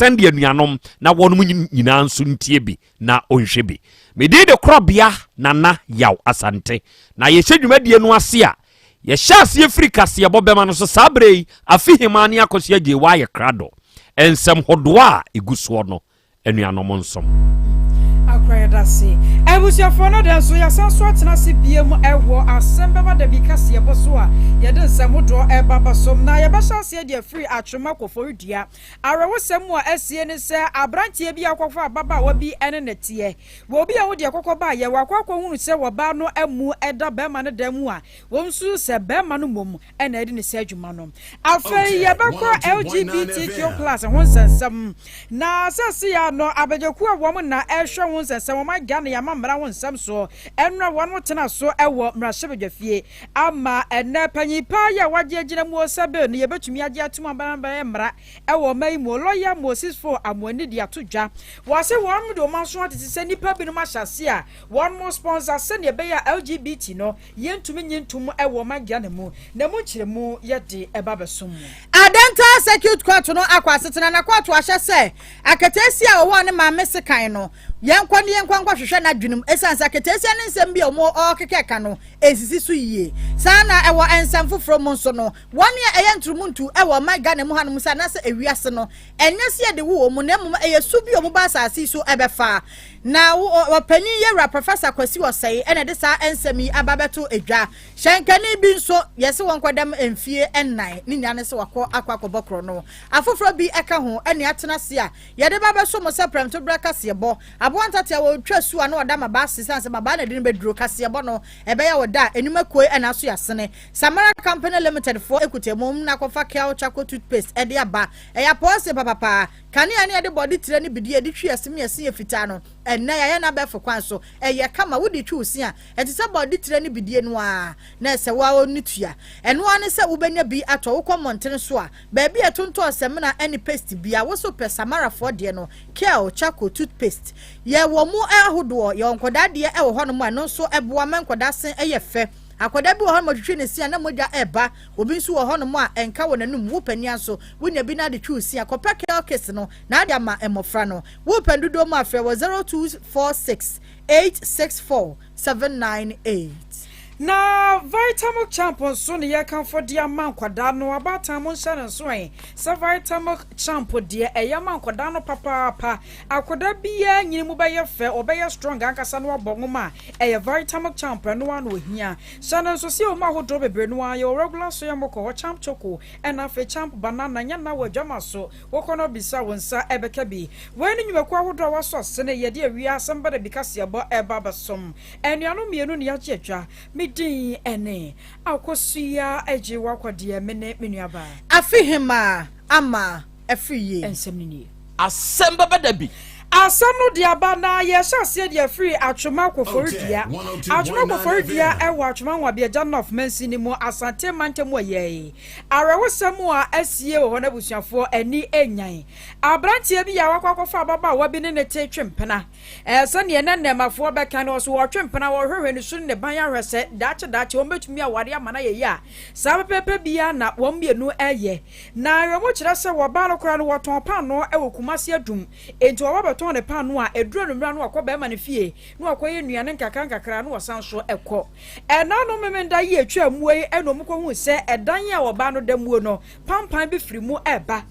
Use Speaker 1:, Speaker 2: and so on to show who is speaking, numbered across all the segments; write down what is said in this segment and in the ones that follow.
Speaker 1: Sɛnde anuanom na wɔnom nyinaa nso ntie bi na ɔnhwɛ bi. Medin de Korɔbea Nana Yaw Asante. Na yɛhyɛ dwumadie no ase a, yɛhyɛ aseɛ firi kaseɛbɔ bɛma no so saa berɛ yi, Afe Hemaa ne Akosua Gyei waayɛ krado. Nsɛm hodoɔ a ɛgu soɔ no, anuanom nsom.
Speaker 2: Akora, yɛda ase. Abusuafoɔ no dɛn so yɛsan so atena ase bie mu ɛwɔ Asɛm Bɛba Da bi kaseɛbɔ so a yɛde nsɛm hodoɔ ɛba ba so, na yɛbɛhyɛ aseɛ deɛ firi Atwoma Koforidua. Awerɛhosɛm mu a asie ne sɛ aberanteɛ bi akɔfa ababaawa bi ne ne teɛ wɔ obi a wodeɛ kɔkɔ baayɛ wakɔ akɔhunu sɛ wɔbaa no amu ɛda bɛrima no dan mu a wɔn nso sɛ bɛrima no mmom ɛna ɛde ne sɛ adwuma no. Afei yɛbɛkɔ LGBTQ+ ho nsɛnsɛm, na sɛsi ya no abadwakuo a wɔn na ɛhwɛ ho nsɛnsɛm wɔn aga ne yɛama mmara ho nsɛm so ɛnura wɔn tena so ɛwɔ mmarahyɛbadwafie ama ɛnɛ panyin paa yi a wagye agyina mu sɛ bill no yɛbɛtumi agye atum abanban mmara ɛwɔ ɔman yi mu, lɔya Moses Fo Amoani, de ato dwa wɔsɛ wɔn de wɔn aso atete sɛ nnipa binom ahyɛ ase a wɔn mo sponsor sɛnea ɛbɛyɛ a LGBT no yɛntumi nye ntom ɛwɔ ɔman Ghana mu, na mu nkyerɛmu yɛde ɛba bɛsom mu.
Speaker 3: Adenta Circuit Court no akɔ asetena na court ahyɛ sɛ aketeesia a ɔwɔ ne maame sekan no, yɛnkɔ ne yɛnkɔ nkɔhwehwɛ n'adwenem, ɛsiane sɛ aketeesia ne nsɛm bi a ɔmo ɔrekeka ka no ɛnsisi so yie. Saa na ɛwɔ nsɛm foforɔ mu nso no, wɔn a ɛyɛ nturumuntu ɛwɔ ɔman Ghana mu hanom sɛ anaasɛ ewiase no, ɛnyɛ sɛ yɛde wo wɔ mu, na mmom ɛyɛ su bi a ɔmo ba asase yi so ɛbɛfa. Na ɔpanyin yɛwura Professor Kwasi Ɔsɛe ɛna ɛde saa nsɛm yi aba bɛto edwa. Hyɛnkani bi nso yɛsɛ wɔn kɔdam mfie 4 ne nyinaa ne sɛ wakɔ akɔbɔ korɔ no. Afoforɔ bi ɛka ho ɛne atena ase a yɛde ba bɛso mo sɛ prɛmto berɛ kaseɛbɔ. Aboa ntatea wɔtwa su a na ɔda mabaa ase sane sɛ mabaa na ɛde no bɛduro. Kaseɛbɔ no ɛbɛyɛ wɔ da a anim akue ɛna aso yɛasene. Samara Company Limited foɔ ekuta mu na akɔfa Kel Charcoal toothpaste ɛde aba. Ɛyɛ apɔɔse papapaa. Kanea ne yɛde bɔde tire ne bidie de twi ɛse ne ɛse yɛ fitaa no, ɛnɛ yɛayɛ n'abɛɛfo kwan so. Ɛyɛ kama, wode twi wo se a, ɛte sɛ bɔde tire ne bidie no ara na ɛsɛ wo ne tua. Ɛno ara ne sɛ wobɛnya bi atɔ. Wokɔ mmɔntene so a, baabi a ɛtontɔn sɛmina ne paste bia, wo so pɛ Samarafoɔ deɛ no, Kel Charcoal toothpaste. Yɛwɔ mu ahodoɔ. Yɛwɔ nkɔdaa deɛ ɛwɔ hɔnom a ɛno nso ɛboa ma nkɔdaa se ɛyɛ fɛ. Akwadaa bi wɔ hɔnom a ɔtwitwi ne se a na mogya ɛreba. Obi nso wɔ hɔnom a ɛnka wɔ n'anum. Wo pania nso wonya bi na ade twi wo se a, kɔpɛ Kel Kiss no na ade ama mmɔfra no. Wopɛ dodoɔ mu afrɛ wɔ 0246 864 798.
Speaker 2: Na Vitamilk Champ nso ne yɛkamfo de ama nkwadaa no. Abaatan, mo nhyɛ no nso ɛ sɛ Vitamilk Champ deɛ, ɛyɛ ma nkwadaa no papaapa. Akwadaa biara nyini mu bɛyɛ fɛ, ɔbɛyɛ strong ankasa no, abɔ nwoma a ɛyɛ Vitamilk Champ ɛno ano ohia. Hyɛ no nso sɛ yɛwɔ mu ahodoɔ bebree no a yɛwɔ regular soya milk wɔ hɔ, Champ Choco, ɛna afei Champ Banana. Nyɛ na wɔ adwama so wokɔ no bisa wo nsa ɛbɛka bi. Wei ne nnwumakuo ahodoɔ a wasɔ asene yɛde awia Asɛm Bɛda bi kaseɛbɔ ɛba bɛsom. Anuanom mmienu ne yɛagye atwa. Me din ɛne Akosua Agye Wakɔdeɛ, me ne me nuabaa.
Speaker 3: Afe Hema Ama Afiri Yie.
Speaker 2: Nsɛm no nie.
Speaker 4: Asɛm Bɛba Da Bi.
Speaker 2: Asɛm no de aba na yɛhyɛ aseɛ de afiri Atwoma Koforidua. Atwoma Koforidua ɛwɔ Atwoma Nwabiagya North mansini mu, Asante mantam mu. Ɛyɛ awerɛhosɛm a asie wɔ hɔ no, abusuafoɔ ani enyan. Aberanteɛ bi a wakɔ akɔfa ababaawa bi ne ne te twe mpena, sɛneɛ na nnɛmafoɔ bɛka no, ɔso wɔtwe mpena, wɔhwehwɛ ne su ne ne ban ahwɛ sɛ daakye daakye wɔn bɛtumi aware ama no ayɛ yie a, saa pɛpɛɛpɛ biara na wɔn mmienu ɛyɛ. Na awerɛmo kyerɛ sɛ wɔbaa no koraa no, wɔtɔn paanoo ɛwɔ Kumasi Adum. Enti wɔba bɛtɔn ne paanoo a, ɛduru anummerɛ no, wakɔ bɛrima no fie na wakɔyɛ nnuane nkakra nkakra na wɔsan so ɛkɔ. Ɛna no Memenda yi atwa muo yi ɛna ɔmo kɔhu sɛ ɛdan a wɔbaa no da muo no, pampan bi firi mu ɛba.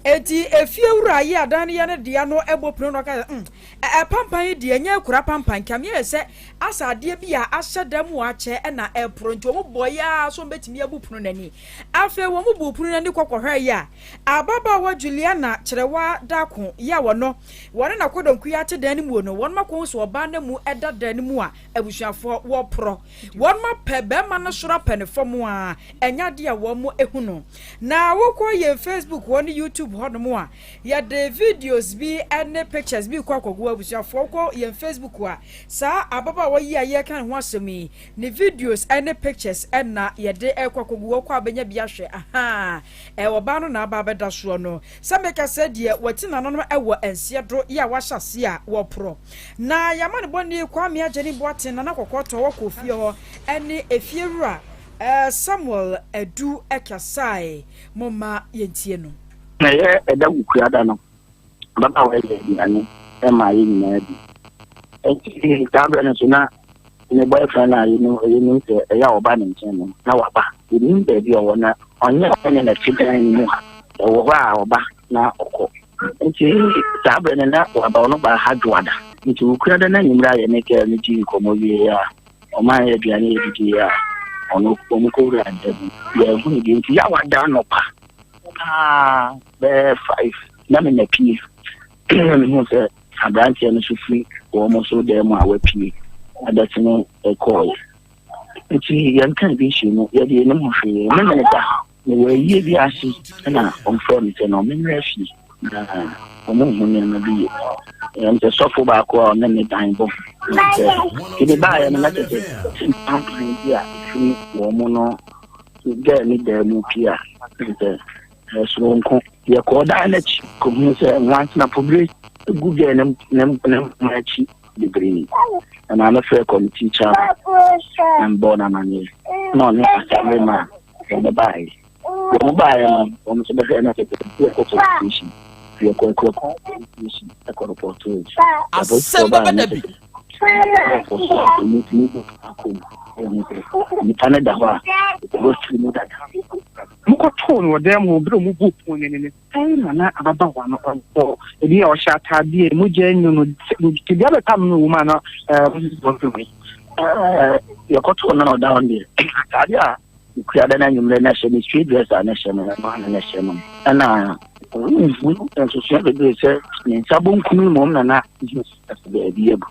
Speaker 2: Enti efie wura yi adan no yɛ ne dea no ɛbɔ pono no, ɔka sɛ pampan yi deɛ, ɛnyɛ akura pampan, kame yɛ sɛ asa adeɛ bi a ahyɛ dan mu akyɛ ɛna ɛporo. Nti wɔn bɔ yi ara so wɔn bɛtumi abu pono n'ani. Afei wɔn bu pono n'ani kɔkɔhwɛ yi a, ababaawa Juliana Kyerɛwa Dako yi a wɔno wɔne n'akɔdɔnku yi ate dan no mu no, wɔn akɔhu sɛ ɔbaa no mu ɛda dan no mu a abusuafoɔ wɔporɔ. Wɔn apɛ bɛrima no soro apɛ ne fam a, ɛnyɛ adeɛ a wɔn ehu no. Na wokɔ yɛn Facebook hɔ ne YouTube hɔnom a, yɛde videos bi ne pictures bi kɔ akɔgu. Abusuafoɔ, kɔ yɛn Facebook a, saa ababaawa yi a yɛreka ne ho asɛm yi ne videos ne pictures ɛna yɛde ɛkɔ akɔgu hɔ. Kɔ abɛnya bi ahwɛ. Aha ɛwɔ ɔbaa no na aba abɛda soɔ no sɛ meka sɛ deɛ wɔte nananom ɛwɔ nseɛ do yɛ a wahyɛ ase a wɔporɔ. Na yɛama ne bɔne Kwame Agyani Boaten Nana Kɔkɔɔtɔ wɔkɔ fie hɔ ɛne efiewura Samuel Adu ɛkasae. Momma yɛntie no.
Speaker 5: Na ɛyɛ ɛda Wukuada no.
Speaker 4: Ababaawa yi yɛ aduane maa yɛn nyinaa bi. Enti saa berɛ no nso na ne boyfriend a yɛnim yɛnim sɛ ɛyɛ a ɔba ne nkyɛn no na waba. Yɛnim baabi a ɔwɔ na ɔnyɛ ɔne na te dan mu ha. Ɛwɔ hɔ a ɔba na ɔkɔ. Nti saa berɛ no na waba ɔno baa ha dwoada. Nti wokura da no anwummerɛ a yɛne girl no dii nkɔmmɔ wieeɛ a ɔmaa yɛ aduane yɛdidiiɛ a ɔno wɔn kɔwura dan mu. Yɛanhu no bio. Nti yɛawa da anɔpa paa bɛyɛ 5 na menya pie na mehu sɛ aberanteɛ no nso firi wɔn nso dan mu a wapue abɛsene kɔɔeɛ. Nti yɛnka bi nhyɛ mu, yɛde yɛnim ho hwee. Me mene da, mewɔ ayie bi ase na ɔmfrɛ me sɛ na ɔmemmrɛ fie na ɔmo hu nneɛma bi yɛ. Ɛm sɛ sɔfo baako a ɔne me dan bɔ sɛ nti mebaeɛ no na kyerɛ sɛ pampan bi a ɛfiri wɔn mo no gɛɛ ne dan mu pie a sɛ soronko. Yɛkɔɔ dan no akyi kɔhuu sɛ nwansena pobire gu gɛɛ ne ne ne mpoma akyi bebree. Na maame frɛɛ kɔmitii chairman na mebɔɔ no amanneɛ na ɔne asɛmre ma wɔn baeɛ. Wɔn baeɛ no wɔn nso bɛhwɛɛ na sɛ yɛkɔ police station. Yɛkɔ Akuapɔn police station ɛkɔ repɔtoo.
Speaker 5: Asɛm bɛba da bi.
Speaker 4: Nipa no da hɔ a wɔafiri mu dada.
Speaker 6: Mokɔtoo no wɔ dan mu hɔ bere a wɔbuu pon no ani no, sɛn na na ababaawa no ɔbɔ? Ebia ɔhyɛ atade a mogya annu no, tebea bɛpam no wɔ mu a na wɔmfi mu.
Speaker 4: Yɛkɔtoo no na ɔda hɔ no deɛ, atade a okura da no anwummerɛ na ɛhyɛ no, straight dress a na ɛhyɛ no, ɛno ara na ɛhyɛ no. Ɛna nhu nsusuɛ bebree sɛ ne nsa bonkum mmom na na baabi abu.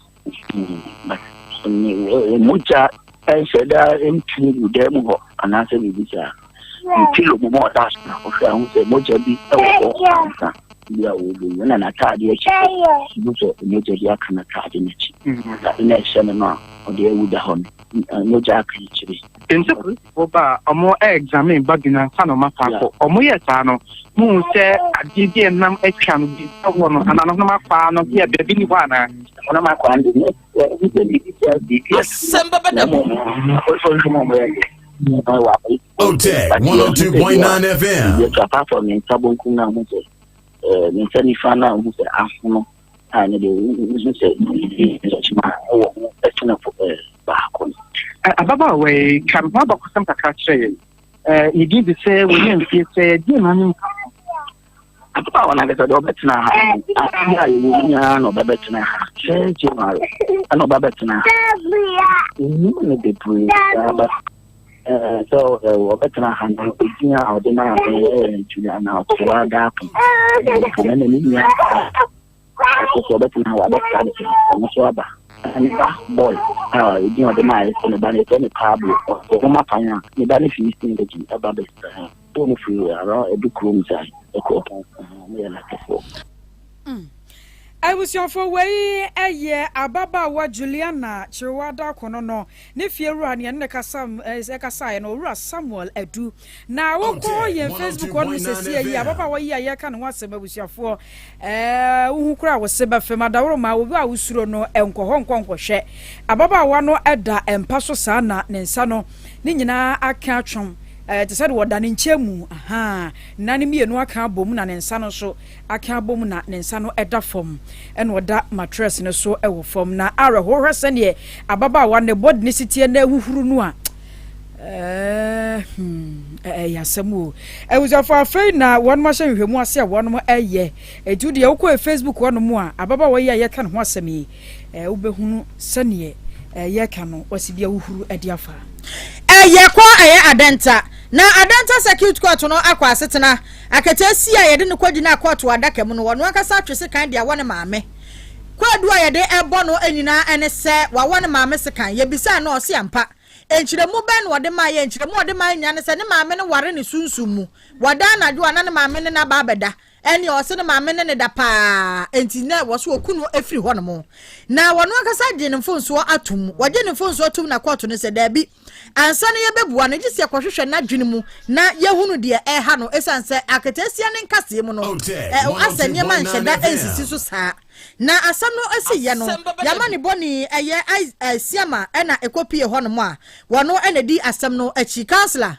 Speaker 4: But mogya nhyɛ da ntumi gu dan mu hɔ anaasɛ biribi saa. Ne pillow mu ma ɔda so na ɔhwɛ ahu sɛ mogya bi wɔ hɔ ansa bi a ɔrebɔ mu na n'ataade akyi so hu sɛ mogya bi aka n'ataade no akyi. Ataade no a ɛhyɛ no no a ɔde awu da hɔ no mogya aka akyire.
Speaker 6: Nti polisifoɔ ba a ɔmo examine body no ansa na ɔmo asan akɔ. Ɔmo yɛɛ saa no, mo hu sɛ adeɛ bi a ɛnam atwa no bi wɔ no anaa ne honam akwaa no bi a baabi nni hɔ anaa?
Speaker 4: Honam akwaa no deɛ, ɛhu sɛ biribi sɛ biribi
Speaker 5: Asɛm bɛba da
Speaker 4: bi. Apolisifoɔ no ɔmo yɛ deɛ wɔ apolisifoɔ.
Speaker 7: Otec 102.9 FM.
Speaker 4: Apart from ne nsa bonkum no a ɔhu sɛ ne nsa nifa no a ɔhu sɛ ahono a ɛno deɛ wohu sɛ nkyima wɔ ho ɛsene baako no.
Speaker 6: Ababaawa yi, ka ne ho abakɔsɛm kakra kyerɛ yɛn. Ne din de sɛ, wanya mfie sɛ, deɛ na ɔnim ka ho.
Speaker 4: Ababaawa no ankasa deɛ ɔbɛtena ha afe a yɛwɔ mu nyinaa na ɔbɛbɛtena ha sɛ January ɛna ɔbɛbɛtena ha. Nnim no bebree saa ba sɛ ɔbɛtena ha no edin a ɔde maa me yɛ Juliana Ɔkoa Daako ɛna ne nua Ɔkɔ so ɔbɛtena ha wabɛtra ne sɛ ɔno nso aba. Ne ba boy a edin a ɔde maa yɛ sɛ ne ba no yɛfrɛ no Pablo. Ɔwɔ homa kwan a ne ba no fi Eastern Region ɛba bɛsra ha. Wɔn firi around Edu kurom saa ɛkɔ wɔn yɛ Latefoɔ.
Speaker 2: Abusuafoɔ wei yɛ ababaawa Juliana Kyerewaa Darko no no ne fiewura ne ɛne no kasa kasaeɛ no Owura Samuel Adu. Na wokɔ yɛn Facebook hɔ nom sɛsie yi ababaawa yi a yɛreka ne ho asɛm abusuafoɔ ɛɛ wohu koraa wo se bɛfem adaworo ma obi a wosuro no nkɔ hɔ nkɔ nkɔhwɛ. Ababaawa no da mpa so saa na ne nsa no ne nyinaa aka atwom ɛɛ te sɛ de wɔda ne nkyɛn mu ahaa nna ne mmienu aka abom na ne nsa no nso aka abom na ne nsa no da fam ɛna ɔda matress no so wɔ fam na awerɛhoɔ hwɛ sɛdeɛ ababaawa ne body ne si teɛ na ahuhuru no a ɛɛ hmm ɛyɛ asɛm o abusuafo afei na wɔn ahyɛ nhwehwɛmu ase a wɔn ɛyɛ etu deɛ wokɔ Facebook hɔ nom a ababaawa yi a yɛka ne ho asɛm yi ɛɛ wobɛhunu sɛdeɛ yɛka no wɔsi bi ahuhuru ɛde afa.
Speaker 3: Ɛyɛ kɔ ɛyɛ Adenta na Adenta Circuit Court no akɔ asetena. Aketeesia a yɛde no kɔgyinaa kɔɔto adaka mu no, ɔno ankasa atwe sekan de awɔ ne maame. Kwaadu a yɛde rebɔ no nyinaa ne sɛ wawɔ ne maame sekan. Yɛbisaa no a, ɔse ampa. Nkyerɛmu bɛn na ɔde maeɛ? Nkyerɛmu a ɔde mae nyinaa ne sɛ ne maame no ware ne sunsum mu. Wɔda anadwo a, na ne maame ne no aba abɛda. Ɛnneɛ ɔse ne maame ne no da paa, enti na ɛwɔ sɛ wɔku no firi hɔnom. Na ɔno ankasa gye ne mfomsoɔ atom. Wɔgye ne mfomsoɔ tom na kɔɔto no sɛ daabi. Ansa na yɛbɛbua no, gye sɛ yɛkɔhwehwɛ n'adwene mu na yɛhunu deɛ ɛreha no. Ɛsiane sɛ aketeesia ne nkasɛɛ mu no, asɛ nneɛma nhyɛ da nsisi so saa. Na asɛm no siiɛ no, yɛama ne bɔne ɛyɛ Asiama na ɛkɔpie hɔnom a wɔno na ɛdi asɛm no akyi. Councillor.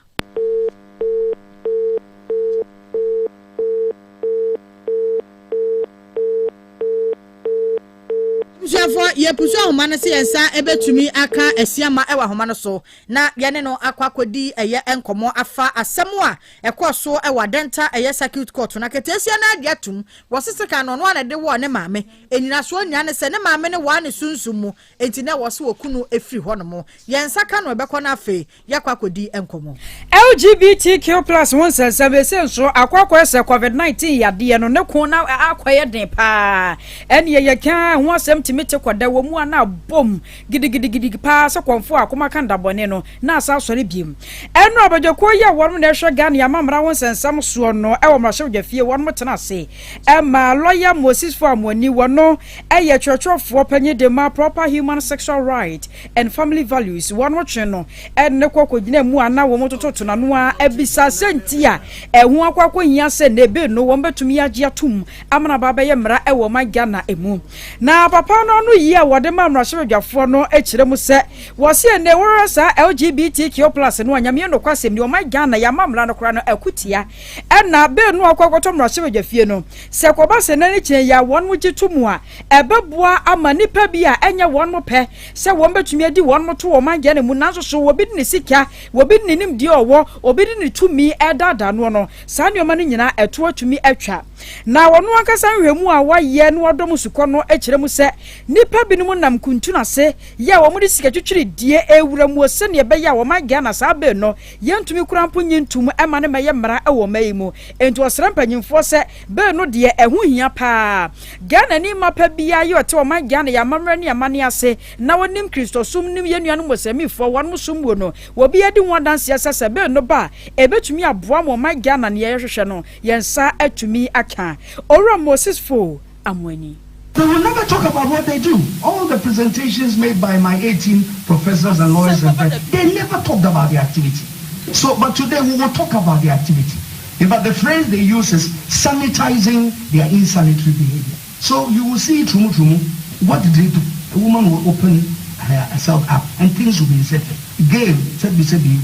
Speaker 3: Abusuafoɔ, yɛpusu ahoma no sɛ yɛn nsa bɛtumi aka Asiamah wɔ ahoma no so na yɛne no akɔ akɔdi ɛyɛ nkɔmmɔ afa asɛm a ɛkɔɔ so wɔ Adenta ɛyɛ Circuit Court no. Aketeesia no agye atom wɔ se sekan no ɔno ara na ɛde wɔɔ ne maame. Nnyinasoɔ nyinaa ne sɛ ne maame no waa ne sunsum mu enti na ɛwɔ sɛ wɔku no firi hɔnom. Yɛn nsa ka no ɛbɛkɔ na afei yɛakɔ akɔdi nkɔmmɔ.
Speaker 2: LGBTQ plus ho nsɛnsɛm ese nso akɔ akɔyɛ sɛ Covid 19 yadeɛ no ne ko na akɔyɛ den paa. Ɛneɛ yɛka ho asɛm tumi te kɔda wɔ mu a na abom gidigidigidi paa sɛ kɔmfoɔ a akoma ka ndabɔne no na asa asɔre biom. Ɛno abadwakuo yi a wɔnom na ɛhwɛ Ghana amammerɛ ho nsɛnsɛm soɔ no ɛwɔ mmarahyɛbadwafie wɔnom tena ase ɛma lɔya Moses Foamuani wɔno ɛyɛ twerɛtwerɛfoɔ panyin de ma Proper Human Sexual Right and Family Values wɔn twe no ne kɔ kɔgyina mu a na wɔn tototo n'ano a abisa sɛ nti a ɛho akɔ akɔhia sɛ na ebe no wɔn bɛtumi agye atom ama no aba abɛyɛ mmara wɔ ɔman Ghana mu. Na papa no ano yie a wɔde ma mmarahyɛbadwafoɔ no kyerɛ mu sɛ wɔse ɛnɛ wɔhwɛ saa LGBTQ plus no a Nyame nokwasɛm ni ɔman Ghana yɛama mmara no koraa no akutia ɛna bere no akɔ akɔtɔ mmarahyɛbadwafie no sɛ kɔba sɛ nane kyɛn yi a wɔn gye to mu a ɛbɛboa ama nnipa bi a ɛnyɛ wɔn pɛ sɛ wɔn bɛtumi adi wɔn to wɔ ɔman Ghana mu nanso so obi de ne sika, obi de ne nimdeɛ a ɔwɔ, obi de ne tumi redaadaa noɔ no, saa nneɛma no nyinaa ɛto atumi atwa. Na ɔno ankasa nhwehwɛmu a wayɛ na wadɔ mu sukɔ no kyerɛ mu sɛ nnipa binom nam kuntunu ase yɛ a wɔde sika twitwiridie rewura muo sɛdeɛ ɛbɛyɛ a ɔman Ghana saa bere no yɛntumi koraa mpo nnye ntom mma no mmɛyɛ mmara wɔ ɔman yi mu. Enti ɔsrɛ mpanyimfoɔ sɛ bere no deɛ ɛho hia paa. Ghanani mapa biara yɛ ɔte ɔman Ghana yɛn amammerɛ ne amanneɛ ase na ɔnim Kristosom nim yɛn nuanom Moslemfoɔ wɔnom som muo no obi adi ho adanseɛ sɛ sɛ bere no ba a ɛbɛtumi aboa ma ɔman Ghana neɛ yɛhwehwɛ no yɛn nsa atumi aka. Owura Moses Foh Amoani.
Speaker 8: They will never talk about what they do. All the presentations made by my 18 professors and lawyers and friends, they never talked about the activity. So, but today we will talk about the activity. In fact, the phrase they use is sanitizing their insanitary behavior. So you will see trumu trumu. What did they do? A woman will open herself up and things will be inserted. Game, said be said be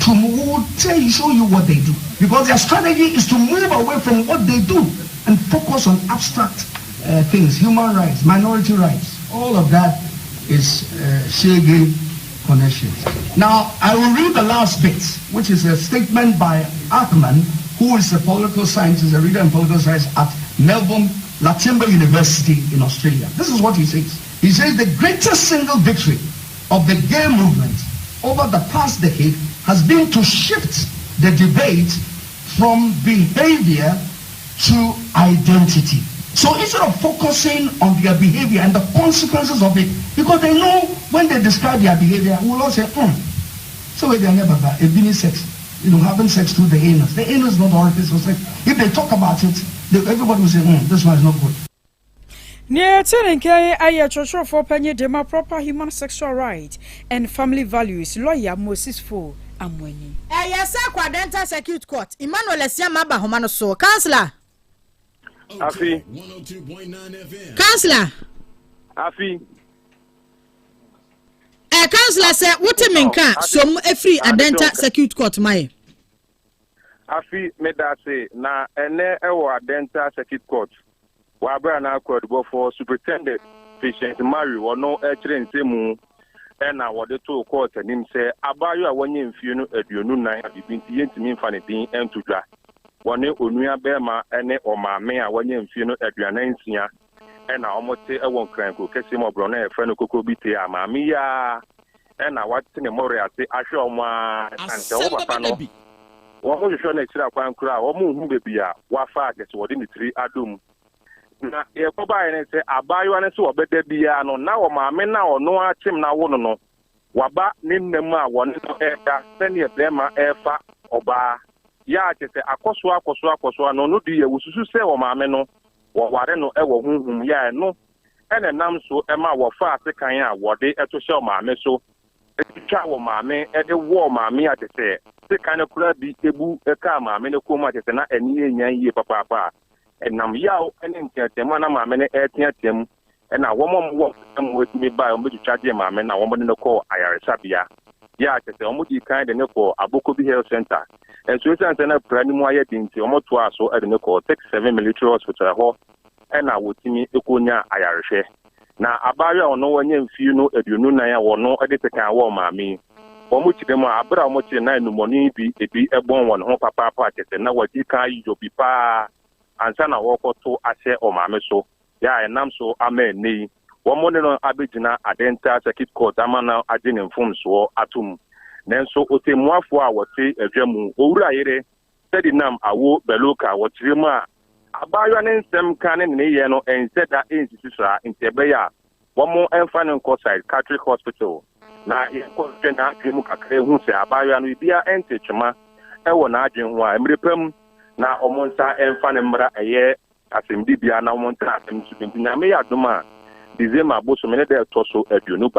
Speaker 8: Trumu will tell you, show you what they do. Because their strategy is to move away from what they do and focus on abstract things, human rights, minority rights. All of that is shaggy connections. Now, I will read the last bit, which is a statement by Ackman, who is a political scientist, a reader in political science at Melbourne Latymer University in Australia. This is what he says. He says the greatest single victory of the gay movement over the past decade has been to shift the debate from behavior to identity. So instead of focusing on their behavior and the consequences of it, because they know when they describe their behavior, we'll all say, so they are never bad, sex, having sex through the anus. The anus is not orifice for sex. If they talk about it, everybody will say, this one is not good.
Speaker 2: Nea ɛte ne nkan ayɛ kyerɛkyerɛfoɔ panyin de ma Proper Human Sexual Right and Family Values, lawyer Moses Foh Amoani.
Speaker 3: Ɛyɛ sɛ kɔ Adenta Circuit Court. Emmanuel Asiamah aba ahoma no so. Councillor.
Speaker 9: Afi.
Speaker 3: Councillor.
Speaker 9: Afi.
Speaker 3: Ɛ councillor, sɛ wote me nka som efiri Adenta Circuit Court ma yɛ.
Speaker 9: Afi, meda ase. Na ɛnɛ ɛwɔ Adenta Circuit Court wɔabere na akɔadubɔfoɔ Superintendent Patient Mary wɔno ɛkyerɛ nsɛmu ɛna wɔde too court anim sɛ abaayewa a wɔnyɛ mfie no 24 a biribi nti yɛntumi mfa ne din nto dwa, wɔne onua bɛrima ne ɔmaame a wɔnyɛ mfie no 46 ɛna wɔte ɛwɔ Nkranko kɛseɛ mu ɔborɔ no a yɛfrɛ no Kokobite a maame yi a ɛna wate ne mmɔre ase ahwɛ wɔn a ɛsiane sɛ wɔn papa no wɔn hwehwɛ no akyiri akwan koraa a wɔn nhu baabi a wafa akɛse wɔde ne tiri adom. Na yɛkɔbaeɛ ne sɛ abaayewa no sɛ wɔbɛda biara no na wɔ maame no a ɔno akyem na awo no waba ne nnam a wɔne no ɛda sɛneɛ bɛrima ɛrefa ɔbaa yɛ a kyɛ sɛ akɔso akɔso akɔso ano no de yɛ wosusu sɛ wɔ maame no wɔware no ɛwɔ honhom yɛ a ɛno ɛna nam so ɛma wɔfa asekan a wɔde ɛto hyɛ maame so twitwa wɔ maame ɛde wɔɔ maame a kyɛ sɛ sekan no koraa bi ebu ɛkaa maame no kɔn mu a kyɛ sɛ na ɛni yɛ nya yie papaapa a ɛnam yaw ɛne nteateamu a na maame no ɛreteatea mu ɛna wɔn a wɔwɔ mu etumi baa wɔn bɛtwitwa gye maame na wɔn de no kɔɔ ayaresabea yɛ a kyɛ sɛ wɔn di kan de ne kɔɔ Abokobi Health Center, nso esiane sɛ na pira no mu ayɛ den nti wɔn toa so de ne kɔɔ 37 Military Hospital hɔ. na wɔtumi kɔnya ayarehwɛ. Na abaayewa a ɔno wanya mfie no 24 a wɔno de sekan wɔɔ maame yi, wɔn kyerɛ mu a, bere a wɔkyere na nnubɔne bi ebi bɔn wɔn ho papaapa kyerɛ sɛ na wɔadi kan ayeyɔ bi paa ansa na wɔrekɔto ahyɛ ɔmaame so, yɛ a ɛnam so ama ɛnnɛ yi wɔn ne no abɛgyina Adenta Circuit Court ama no agye ne mfomsoɔ atom. Nanso ɔtɛmmuafoɔ a wɔte adwa mu, Owura Yere Sedinam Awo Beloka wɔ kyerɛ mu a, abaayewa no nsɛm ka ne ne nneyɛɛ no nhyɛ da nsisi saa nti ɛbɛyɛ a wɔmfa no nkɔ Psychiatric Hospital na yɛnkɔhwɛ n'adwene mu kakra nhu sɛ abaayewa no biribiara nte twema wɔ n'adwene ho a, mmere pa mu na wɔn nsa mfa no mmra ɛyɛ asɛmdibea na wɔn ntra asɛm no so bi. Nti Nyame yɛ adom a, December bosome ne da ɛtɔ so 21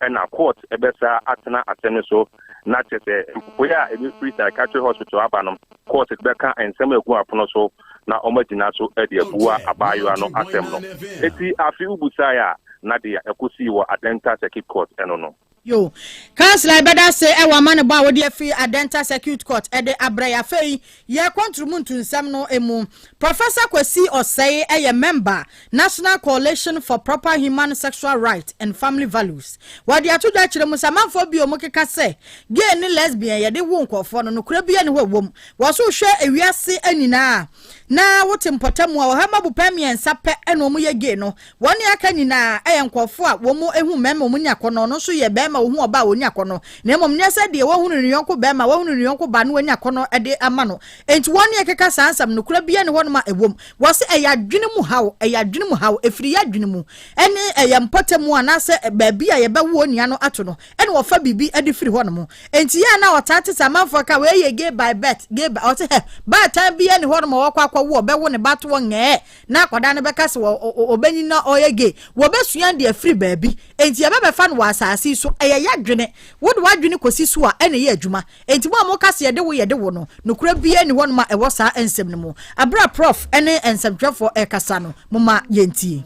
Speaker 9: na court bɛsa atena asɛm no so na kyerɛ sɛ mpopoeɛ a ɛbɛfiri psychiatric hospital aba no, court bɛka nsɛm a ɛgu apono so na wɔagyina so de abua abaayewa no asɛm no. Enti afe wobusaeɛ a, na deɛ ɛkɔsii wɔ Adenta Circuit Court ɛno no.
Speaker 3: Yo. Councillor yɛbɛda ase wɔ amanebɔ a wode afiri Adenta Circuit Court de abrɛ yɛn. Afei yɛrekɔ nturumu nsɛm no mu. Professor Kwesi Osei yɛ member, National Coalition for Proper Human Sexual Right and Family Values. Wɔde ato dwa kyerɛ mu sɛ amanfoɔ bi a wɔkeka sɛ gay ne lesbian yɛde wo nkurɔfoɔ no, nokorɛ biara nni hɔ a ɛwom. Wɔ so wohwɛ ewiase nyinaa a, na wote mpɔtam a, ɔha mu abupɛn mmiɛnsa pɛ na wɔyɛ gay no. Wɔn a aka nyinaa yɛ nkurɔfoɔ a wɔhu mmarima a wɔnya akɔnnɔ, ɔno nso yɛ barima a ɔhu ɔbaa a ɔnya akɔnnɔ, na mmom nyɛ sɛ deɛ wahunu ne yɔnko barima, wahunu ne yɔnko baa na wanya akɔnnɔ de ama no. Enti wɔn a ɛkeka saa nsɛm no, nokorɛ biara nni hɔnom a ɛwom. Wɔse ɛyɛ adwene mu haw, ɛyɛ adwene mu haw, ɛfiri yɛn adwene mu, ɛne ɛyɛ mpɔtam anaasɛ baabi a yɛbɛwo onua no ato no, ɛna wɔfa biribi de firi hɔnom. Enti yɛ a na ɔtaa te sɛ amanfoɔ ka wei yɛ gay by birth, gay by, ɔse hɛ, baatan biara nni hɔnom a wɔkɔ akɔwo ɔbɛwo ne ba toɔ ngɛɛ, na akwadaa no bɛka sɛ ɔbɛnyin na ɔyɛ gay. Wɔbɛsua de afiri baabi. Enti yɛbɛbɛfa no wɔ asase yi so. Ɛyɛ y'adwene. Wode w'adwene kɔsi so a, ɛna ɛyɛ adwuma. Enti mo a moka sɛ yɛde wo yɛde wo no, nokorɛ biara nni hɔnom a ɛwɔ saa nsɛm no mu. Berɛ a Proff ne nsɛmtwerɛfoɔ rekasa no, momma yɛntie.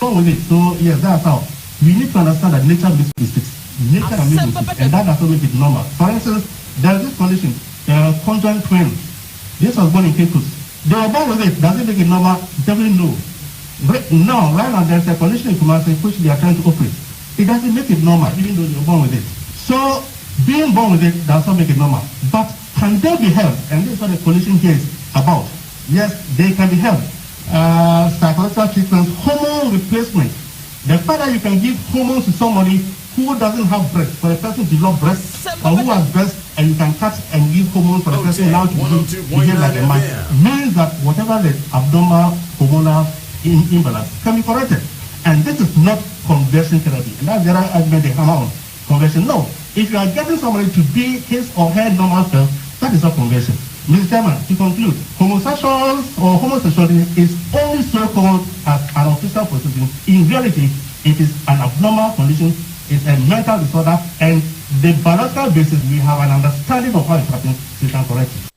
Speaker 10: Wrong with it so yes that's how we need to understand that nature makes mistakes nature can make mistakes and that does not make it normal for instance there is this condition uh, conjoined twins this was born in Cape Coast they were born with it does it make it normal definitely no now right now there's a condition in Kumasi which they are trying to operate it doesn't make it normal even though they were born with it so being born with it does not make it normal but can they be helped and this is what the coalition here is about yes they can be helped uh, psychological treatments, hormone replacement. The fact that you can give hormones to somebody who doesn't have breasts, for a person to develop breasts, or who has breasts, and you can cut and give hormones for the person now to behave like a man, means that whatever the abnormal hormonal imbalance can be corrected. And this is not conversion therapy. And that's the other argument they hammer on. Conversion. No. If you are getting somebody to be his or her normal self, that is not conversion. Mr. Chairman, to conclude, homosexuals or homosexuality is only so-called as an official position. In reality, it is an abnormal condition, it's a mental disorder, and the biological basis, we have an understanding of how it happens, so we can correct it.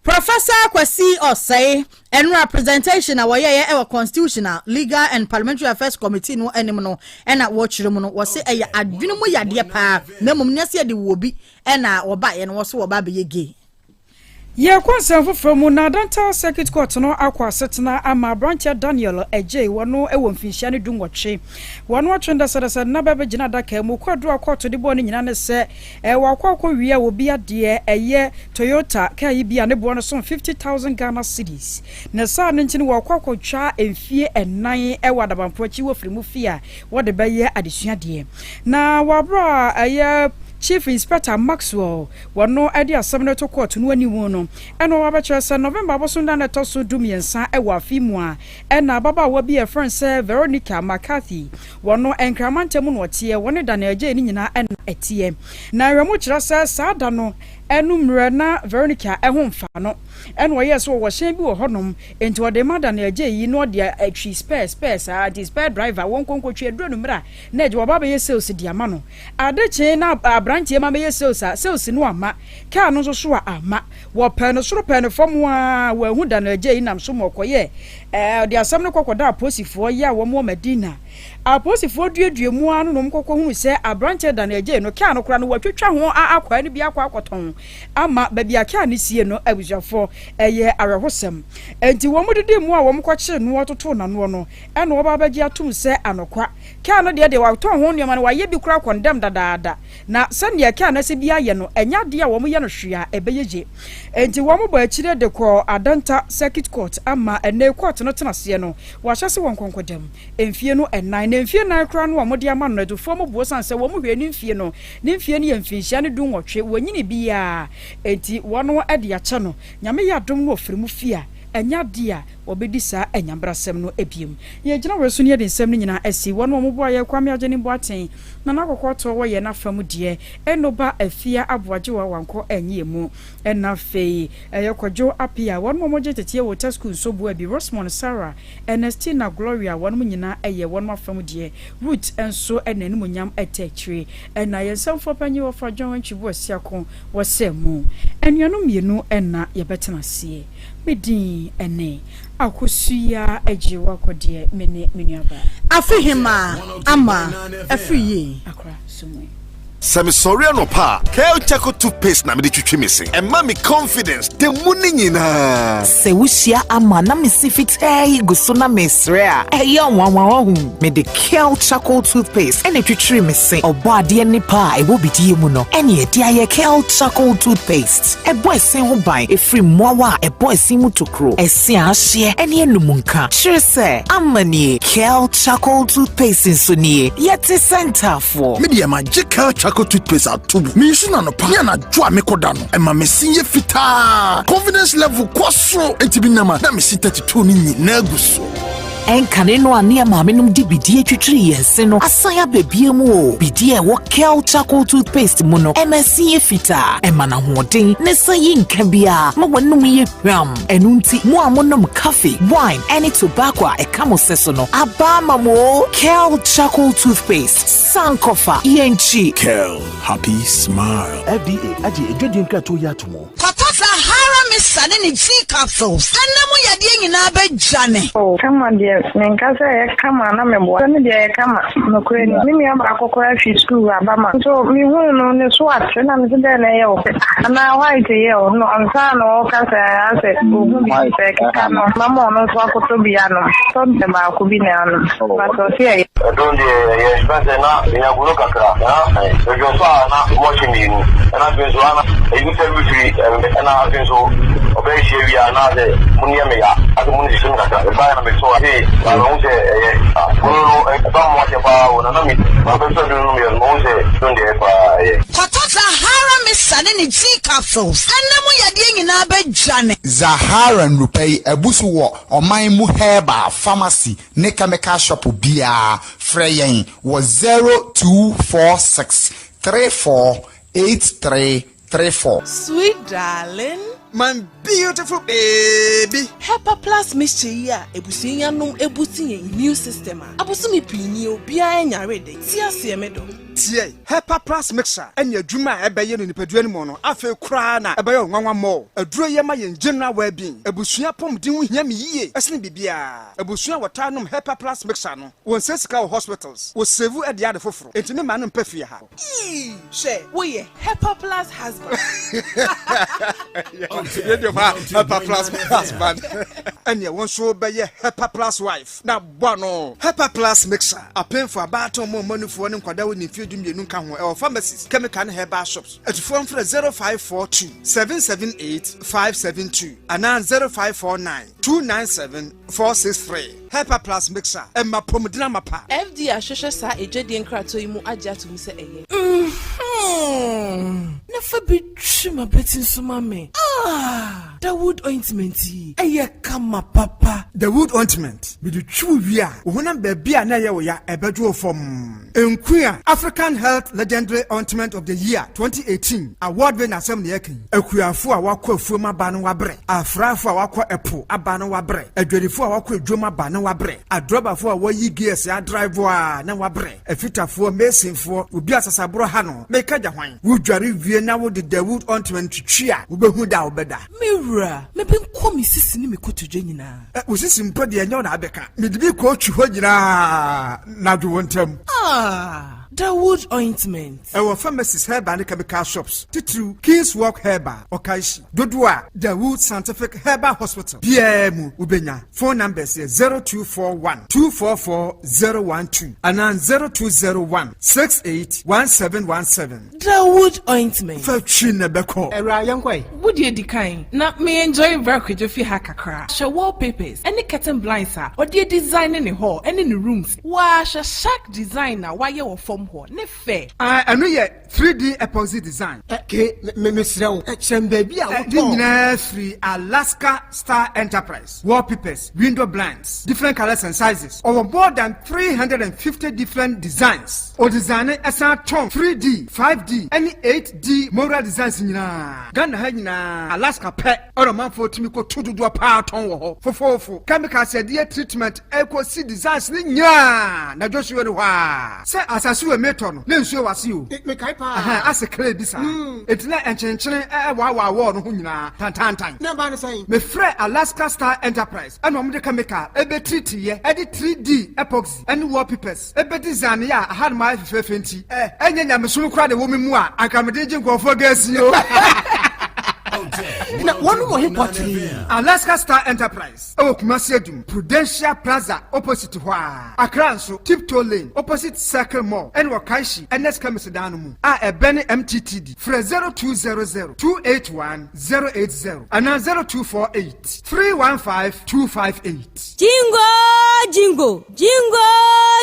Speaker 3: Professor Kwesi Osei, ɛnora presentation a wɔyɛeɛ wɔ Constitutional, Legal and Parliamentary Affairs Committee no anim no ɛna wɔkyerɛ mu no, wɔse ɛyɛ adwene mu yadeɛ paa na mmom nyɛ sɛ yɛde wɔ obi ɛna wɔbaeɛ no wɔso wɔba abɛyɛ gay.
Speaker 2: Yɛkɔ nsɛm foforɔ mu, na Adantal Circuit Court no akɔ asetena ama aberanteɛ Daniel Adjei, wɔno wɔ mfinhyia no dunwɔtwe. Wɔno atwe ndɛsɛdɛsɛ nna bɛbɛgyina adaka mu. Kwaadu a kɔɔto de bɔɔ no nyinaa ne sɛ Wakɔ akɔwia obi adeɛ, ɛyɛ Toyota kaa yi bi a ne boɔ no som 50,000 Ghana cedis. Ne saa no nti no wakɔ akɔtwa mfie nnan wɔ Adabanpo akyi wɔ firi mu fie a wɔde bɛyɛ adesuadeɛ. Na wɔ aberɛ a ɛyɛ Chief Inspector Maxwell wɔno de asɛm no to kɔɔto no anim no, ɛna wabɛkyerɛ sɛ November bosom da no ɛtɔ so du-mmiɛnsa wɔ afe mu a ɛna ababaawa bi a yɛfrɛ no sɛ Veronica McCarthy Wɔno Nkran mantam mu na ɔteɛ, wɔne Daniel Adjei no nyinaa na ɛteɛ. Na nhwɛmu kyerɛ sɛ saa da no anummerɛ na Veronica ho mfa no, ɛna ɔyɛɛ sɛ ɔwɔ hyɛn bi wɔ hɔnom, enti ɔde rema Daniel Adjei yi na ɔde atwi spare spare saa, nti spare driver wɔnkɔ nkɔtwi, aduru anummerɛ a na agya waba abɛyɛ sales de ama no. Ade kyee na abranteɛ ma bɛyɛ sales a, sales no amma, car no nso so a amma. Wɔpɛɛ no soro pɛɛ no fam ara wɔanhu Daniel Adjei nam so ma ɔkɔyɛɛ, ɔde asɛm no kɔ kɔdaa apolisifoɔ yi a wɔn wɔ Madina. Apolisifoɔ duadua mu ara no na wɔkɔkɔhunu sɛ aberanteɛ Daniel Gyei no kaa no koraa no wɔatwitwa ho akwaa no bi akɔ akɔtɔn ama baabi a kaa no sie no abusuafoɔ. Ɛyɛ awerɛhosɛm. Enti wɔdidii mu a wɔkɔkyee noɔ totoo n'anoɔ no ɛna wɔba abɛgye atom sɛ anokwa kaa no deɛ deɛ wɔatɔn ho nneɛma no wɔayɛ bi koraa kɔndɛm dadaada na sɛdeɛ kaa no asi bi ayɛ no ɛnyɛ adeɛ a wɔyɛ no hwee a ɛbɛyɛ yie. Enti wɔbɔ akyire de kɔɔ Adanta Circuit Court ama ɛnnɛ court no tena aseɛ no wɔahyɛ se wɔnkɔ nkɔdam mfie no nnan, na mfie nnan koraa no a wɔde ama no no, atufoɔ mo boɔ sane sɛ wɔn hwɛɛ ne mfie no, ne mfie no yɛ mfinhyia ne dunwɔtwe, wɔnyini biaa, enti wɔn de akyɛ no, Nyame yɛ adom na ɔfiri mu fie a, ɛnyɛ adeɛ a wɔbɛdi saa anyabrasɛm no biom. Yɛgyina wei so na yɛde nsɛm no nyinaa asi, wɔn a wɔboa yɛn, Kwame Agyenim Boateng, Nana Kɔkɔɔtoɔ wɔ yɛn afa mu deɛ, Enoba Afia Aboagyewa wankɔ annye yɛn mu, ɛna afei ɛyɛ Kwadwo Appiah, wɔn a wɔgye nteteɛ wɔ Ota School nso boa bi, Rosemond Sarah, Ernestina Gloria, wɔnom nyinaa yɛ wɔnom afa mu deɛ. Ruth nso n'animuonyam ta akyire. Ɛna yɛn nsɛmfoɔ panyin wɔfa John Antwi Boasiako wɔ sɛ mu. Anuanom mmienu na yɛbɛtena aseɛ. Me din ne Akosua Agyewa Kɔdeɛ, me ne me nuabaa.
Speaker 3: Afe hemaa ama afiri yie.
Speaker 2: Akora Sumui.
Speaker 7: Sɛ mesɔre anɔpa a, Kel Charcoal Toothpaste na mede twitwi me se. Ɛma me confidence da mu no nyinaa.
Speaker 11: Sɛ wuhyia ama na me se fitaa yi gu so na meresrɛ a, ɛyɛ nwanwa wahu. Mede Kel Charcoal Toothpaste na etwitwiri me se. Ɔbɔadeɛ nnepa a ɛwɔ bidie mu no ɛne ɛde ayɛ Kel Charcoal Toothpaste. Ɛbɔ ɛse ho ban firi mmoawa a ɛbɔ ɛse mu tokuro, ɛse a ahyeɛ ne anum nka. Kyerɛ sɛ, ama nie. Kel Charcoal Toothpaste nso nie. Yɛte sɛ ntaafo.
Speaker 12: Foɔ. Me deɛ magye Kel Charcoal toothpaste ato mu. Me use no anɔpa ne anadwo a mekɔda no. Ɛma me se yɛ fitaa. Confidence level kɔ soro. Enti me nam a na me se 32 no nyinaa gu so.
Speaker 11: Ɛnkane no a ne yɛn maamenom de bidie twitwiri yɛn se no asan aba bio mu o. Bidie a ɛwɔ Kel Charcoal toothpaste mu no, ɛma ɛse yɛ fitaa, ɛma no ahoɔden, na ɛsan yi nka biara ma w'anom yɛ hwam. Ɛno nti, mo a monom coffee, wine, ne tobacco a ɛka mo se so no, aba ama mo o! Kel Charcoal Toothpaste, Sankofa, yɛn nkyi.
Speaker 13: Kel, happy smile.
Speaker 14: FDA agye adwadie nkratoɔ yi ato mu.
Speaker 3: Kɔtɔ Sahara Mixture ne ne Tea Capsules ɛna mu yadeɛ nyinaa bɛdwane.
Speaker 15: Oh kama deɛ menka sɛ ɛyɛ kama na meboa sɛ me deɛ ɛyɛ kama nokorɛ ni me nua baako koraa fi sukuu aba ma nso mehuu no ne so ate na mese dɛn na ɛyɛ wo anaa white yɛ wo no ansa na ɔka sɛ asɛ ɔhu bi sɛ ɛkeka no mama ɔno nso akɔtɔ bi anom tɔ deɛ baako bi na anom but ɔse ɛyɛ.
Speaker 16: Ɛdon deɛ ɛyɛ ɛfɛn sɛ na menya gono kakra na medwen so a na mɔkye mmienu ɛna afei nso ana ɛyi sɛ mefiri ɛna afei nso ɔbɛyɛ hyia wie a na sɛ mo nneɛ me ya asɛ mo ne hyehye me kakra mebaeɛ na mesɔ ase na mehu sɛ ɛyɛ gono no ɛba mmoakyɛ paa o na na me mapɛ sɛ ɛdon no meyɛ no mehu sɛ ɛdon deɛ ɛyɛ paa ɛyɛ.
Speaker 3: Kɔtɔ Zahara Mixture ne ne Tea Capsules ɛna mu yadeɛ nyinaa bɛdwane.
Speaker 17: Zahara nnurupɛ yi abu so wɔ ɔman mu herbal pharmacy ne chemical shop biara. Frɛ yɛn wɔ 0246 34 8334.
Speaker 5: Sweet darling.
Speaker 18: My beautiful baby.
Speaker 5: Hepa plus mixture yi a abusua yi anom abusti yɛn immune system a, abosome pii nie obiara nyaree da yi. Te aseɛ me dɔ.
Speaker 18: Tie! Hepa plus mixture ne adwuma a ɛbɛyɛ no nipadua no mu no afei koraa na ɛbɛyɛ wo nwanwa more. Aduro yi ɛma yɛn general well being. Abusua apɔmuden ho hia me yie ɛsene biribiara. Abusua a wɔtaa nom Hepa plus mixture no, wɔnsɛ sika wɔ hospitals, wɔ save de ade foforo. Enti me mma no mpɛ fie ha.
Speaker 5: Eii hwɛ woyɛ Hepa plus husband.
Speaker 18: Radio pa Hepa plus husband. Ɛneɛ wo nso wobɛyɛ Hepa plus wife na bɔ ano. Hepa plus mixer, apemfo, abaatan, ɔmo mma nufoɔ ne nkwadaa a wɔnni mfeɛ 12 nka ho, ɛwɔ pharmacies, chemical ne herbal shops. Atufoɔ mfrɛ 0542 778 572 anaa 0549 297 463. Hepa Plus Mixer, ɛma apɔmuden amapa.
Speaker 5: FDA ahwehwɛ saa adwadie nkratoɔ yi mu agye ato mu sɛ ɛyɛ. Mm-hmm. Na fa bi twi m'abati nso ma me. Ah! Dawood ointment yi, ɛyɛ kama papa.
Speaker 18: Dawood ointment, mede twi wo wie a, wo honam baabi a na ɛyɛ wo ya, ɛbɛdwo wo fɔmm. Nkuya African Health Legendary Ointment of the Year 2018 award wei n'asɛm na yɛka yi. Akuafo a wɔakɔ afuom aba no wɔabrɛ, afrafo a wɔakɔ ɛpo aba no wɔabrɛ, adwadifo a wɔakɔ adwam aba no wɔabrɛ, adrɔbafo a wɔayi gears adrive a na wɔabrɛ, afitafoɔ, masonfoɔ, obi a sasaborɔ ha no, meka gya hwan? Wodware wie na wode Dawood ointment twitwi a, wobɛhu da. da a wobɛda.
Speaker 5: Me wura, me benkɔ me sisi ne me kotodwe nyinaa.
Speaker 18: Ɛ, wo sisi mpo deɛ ɛnyɛ wo na abɛka. Mede bi kɔɔtwi hɔ nyinaa na dwo wo ntam.
Speaker 5: Ah, Dawood ointment.
Speaker 18: Ɛwɔ pharmacies, herbal ne chemical shops, titiriw King's Walk Herbal, Okaishie. Dodoɔ a Dawood Scientific Herbal Hospital biara mu wobɛnya. Phone numbers yɛ 0241 244 012 anaa 0201 68 1717.
Speaker 5: Dawood ointment.
Speaker 18: Fa twi na ɛbɛkɔ.
Speaker 5: Awuraa yɛnkɔ ɛ. Wo deɛ di kan na me enjoy bra Kwadwo fie ha kakra. Hwɛ wallpapers ɛne curtain blinds a ɔde adesigne ne hall ɛne ne rooms. Waa hwɛ shark design a wayɛ wɔ fam hɔ, ne fɛ.
Speaker 18: Ah ɛno yɛ 3D epoxy design.
Speaker 19: Ke, me mesrɛ wo, kyerɛ me baabi a wotɔɔ.
Speaker 18: Ne nyinaa firi Alaska Star Enterprise. Wallpapers, window blinds, different colours and sizes. Ɔwɔ more than 350 different designs. Ɔdesigne ɛsan tɔn 3D, 5D ɛne 8D mural designs nyinaa. Ghana ha nyinaa, Alaska pɛ ɛna ɔmanfoɔ tumi kɔ to dodoɔ paa tɔn wɔ hɔ. Fofoofo, chemicals yɛde yɛ treatment ɛkɔsi designs no nyinaa na Joshua ni hɔ aa. Sɛ asase wɔ metɔ no na nsuo wɔ ase o.
Speaker 19: Mekae paa.
Speaker 18: Ɛhɛn, ase clay bi saa. Enti na nkyenenkyene ɛwaawaa wall no ho nyinaa tantaantan.
Speaker 19: Na ɛbaa no sɛn?
Speaker 18: Mefrɛɛ Alaska Star Enterprise ɛna wɔde chemical ɛbɛtreatiiɛ ɛde 3D epoxy ɛne wallpapers ɛbɛdesignee a ahanom ayɛ fɛfɛɛfɛ nti ɛnyɛ nyamesom koraa na ɛwɔ me mu a anka mede regye nkurɔfoɔ gas yi o.
Speaker 19: Na wɔnom wɔ he pɔtee?
Speaker 18: Alaska Star Enterprise ɛwɔ Kumasi Adum, Prudential Plaza opposite hɔ ara. Accra nso, Tiptoe Lane, opposite Circle Mall ɛne wɔ Kanshi Ernest Chemist dan no mu a ɛbɛne MTTD. Frɛ 0200 281 080 anaa 0248 315 258.
Speaker 20: Jingo jingo, jingo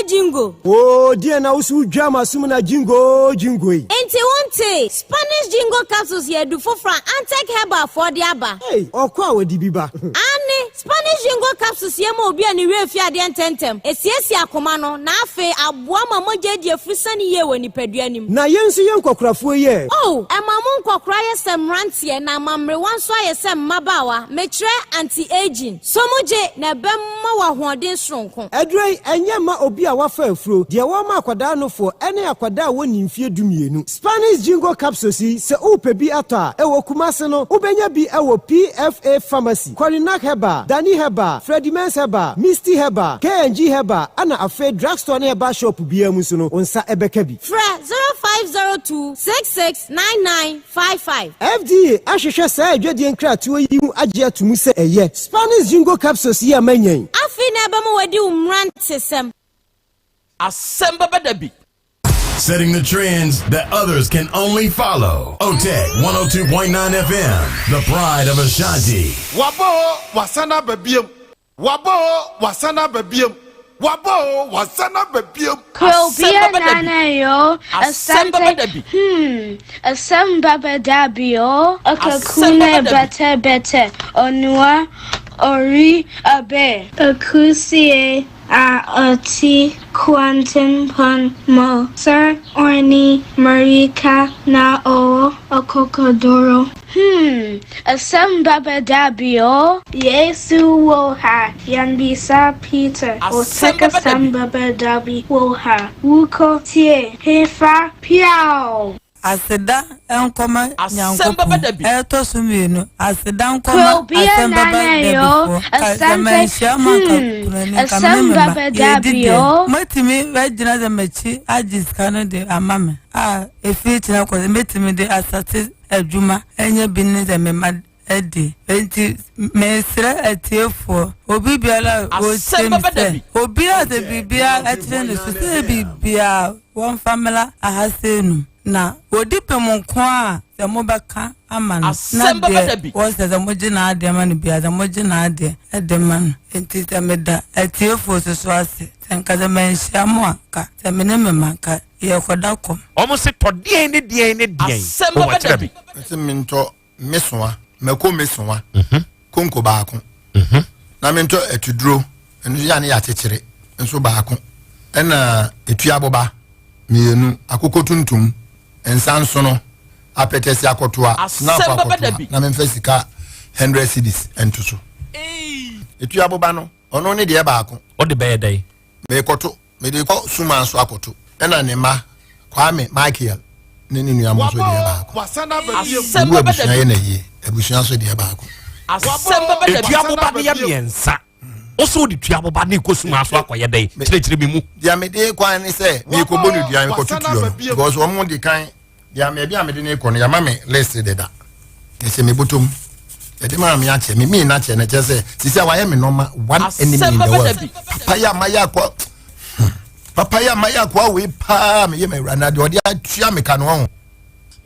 Speaker 20: jingo.
Speaker 21: Oo deɛn na wo so wodwa m'asom na jingo jingo yi.
Speaker 20: Nti wontee? Spanish Jingo Capsules yɛ adu foforɔ a Antec Herbal foɔ de aba.
Speaker 21: Ei, ɔkɔ a wɔde bi ba.
Speaker 20: Aane, Spanish Jingo Capsules yɛ ma obi a ne werɛ fi adeɛ ntɛmntɛm, ɛsiesie akoma no, na afei aboa ma mogya adi afurusane yie wɔ nipadua no mu.
Speaker 21: Na yɛn nso yɛn nkɔkorafoɔ yi ɛ?
Speaker 20: Oh, ɛma mo nkɔkora yɛ sɛ mmeranteɛ na ama mmerewa nso ayɛ sɛ mmabaawa, mekyerɛ anti-aging. So mogye, na ɛbɛma wo ahoɔden soronko.
Speaker 21: Aduro yi, ɛnyɛ mma obi a wafa afuro, deɛ wɔma akwadaa nofoɔ, ɛne akwadaa a wɔnni mfeɛ dumienu. Spanish Jingo Capsules yi, sɛ worepɛ bi atɔ a, ɛwɔ Kumasi no, wobɛnya bi wɔ PFA Pharmacy, Korinak Herbal, Dani Herbal, Freddie Mens Herbal, Misty Herbal, K&G Herbal, ɛna afei drugstore ne herbal shop biara mu nso no, wo nsa bɛka bi.
Speaker 20: Frɛ 0502 66 9955.
Speaker 21: FDA ahwehwɛ saa adwadie nkratoɔ yi mu agye ato mu sɛ ɛyɛ. Spanish Jingo Capsules yi a manya yi.
Speaker 20: Afei na ɛbɛma woadi wo mmerantesɛm.
Speaker 1: Asɛm bɛba da bi.
Speaker 7: Setting the trends that others can only follow. OTEC 102.9 FM, the pride of Ashanti.
Speaker 12: Waba o, wasan aba biom. Waba o, wasan aba biom. Waba o, wasan aba biom.
Speaker 22: Krobia nana yo, asante, hmm, asem baba dabi o, akakune bete bete, onua, ori abe. Akusie a ɔte kwantempɔn mu. Sir Orni mmirika na ɔwɔ akokoduru. Hmm, asɛm bɛba da bi o. Yesu wɔ ha, yɛnbisa Peter.
Speaker 1: Asɛm bɛba da bi.
Speaker 22: Asɛm bɛba da bi wɔ ha. Wokɔ tie hefa? Piaw!
Speaker 23: Aseda nkɔma
Speaker 1: Asɛm bɛba da
Speaker 23: Nyankopɔn.
Speaker 1: bi.
Speaker 23: Ɛtɔ so mmienu, aseda nkɔma
Speaker 22: Krobea
Speaker 23: Asɛm Bɛba
Speaker 22: Nana
Speaker 23: Da
Speaker 22: yo,
Speaker 23: Bifoɔ. Ka sɛ
Speaker 22: Asante,
Speaker 23: manhyia mo anka
Speaker 22: hmm,
Speaker 23: kunani, nka me ne
Speaker 22: Asɛm
Speaker 23: me mma
Speaker 22: Bɛba Da
Speaker 23: yɛredi
Speaker 22: bi
Speaker 23: deɛ.
Speaker 22: o.
Speaker 23: Moatumi agyina sɛ m'akyi agye sika no de ama me a, ɛfiri kyena kɔ sɛ mɛtumi de asate adwuma anya bi ne sɛ me mma adi. Enti mesrɛ atiefoɔ, obi biara a ɔretie
Speaker 1: Asɛm
Speaker 23: me
Speaker 1: bɛba da
Speaker 23: sɛ,
Speaker 1: bi.
Speaker 23: obiara sɛ biribiara kyerɛ ne so sɛ biribiara wɔmfa mmra aha sei nom, na wɔdi bem nko a sɛ mobɛka ama no, na
Speaker 1: Asɛm bɛba da
Speaker 23: deɛ
Speaker 1: bi.
Speaker 23: wɔsɛ sɛ mogye n'adeɛ ma no biara sɛ mogye n'adeɛ de ma no. Enti sɛ meda atiefoɔ nso so ase, sɛ nka sɛ manhyia mo a, nka sɛ me ne me mma nka yɛrekɔda kɔm.
Speaker 1: Wɔn se tɔ deɛn ne deɛn ne deɛn.
Speaker 7: Asɛm
Speaker 1: Wɔn
Speaker 7: bɛba da
Speaker 1: akyerɛ
Speaker 7: bi.
Speaker 1: me.
Speaker 24: Mese mentɔ mesoa mako mesoa konko baako na mentɔ atuduro ɛno nso yɛ a ne yɛakyekyere nso baako ɛna etua aboba mmienu akokɔ tuntum nsa nsono apɛtɛsi akɔtoa
Speaker 1: Asɛm
Speaker 24: snap
Speaker 1: bɛba da
Speaker 24: akɔtoa
Speaker 1: bi.
Speaker 24: na memfa sika hundred cedis nto so etua aboba no ɔno ne deɛ baako.
Speaker 1: Ɔde bɛyɛ dɛn?
Speaker 24: Mekɔto Mede kɔ suma so akɔto. Ɛna ne mma, Kwame, Michael ne ne nua mo nso deɛ baako.
Speaker 12: Asɛm
Speaker 24: Owu abusua yɛ n'ayie. Abusua so deɛ baako.
Speaker 1: Asɛm bɛba da bi. Etua boba no yɛ mmiɛnsa. Wosɛ wode tua boba ne kɔ suma so akɔyɛ dɛn? Kyerɛkyerɛ me mu.
Speaker 24: Deɛ mede kwan ne sɛ mekɔbɔ no dua mekɔto tuo no because wɔn de kan deɛ baabi a mede ne kɔ no yɛama me list deda ɛsɛ me bɔtɔm yɛde maa me akyɛ me mii n'akyɛ no kyɛ sɛ sisi a wayɛ me nɔma one enemy in the world papa yi a mayɛ akɔ papa yi a mayɛ akɔ awei paa meyɛ ma awura na deɛ ɔde atua me ka no ɔho.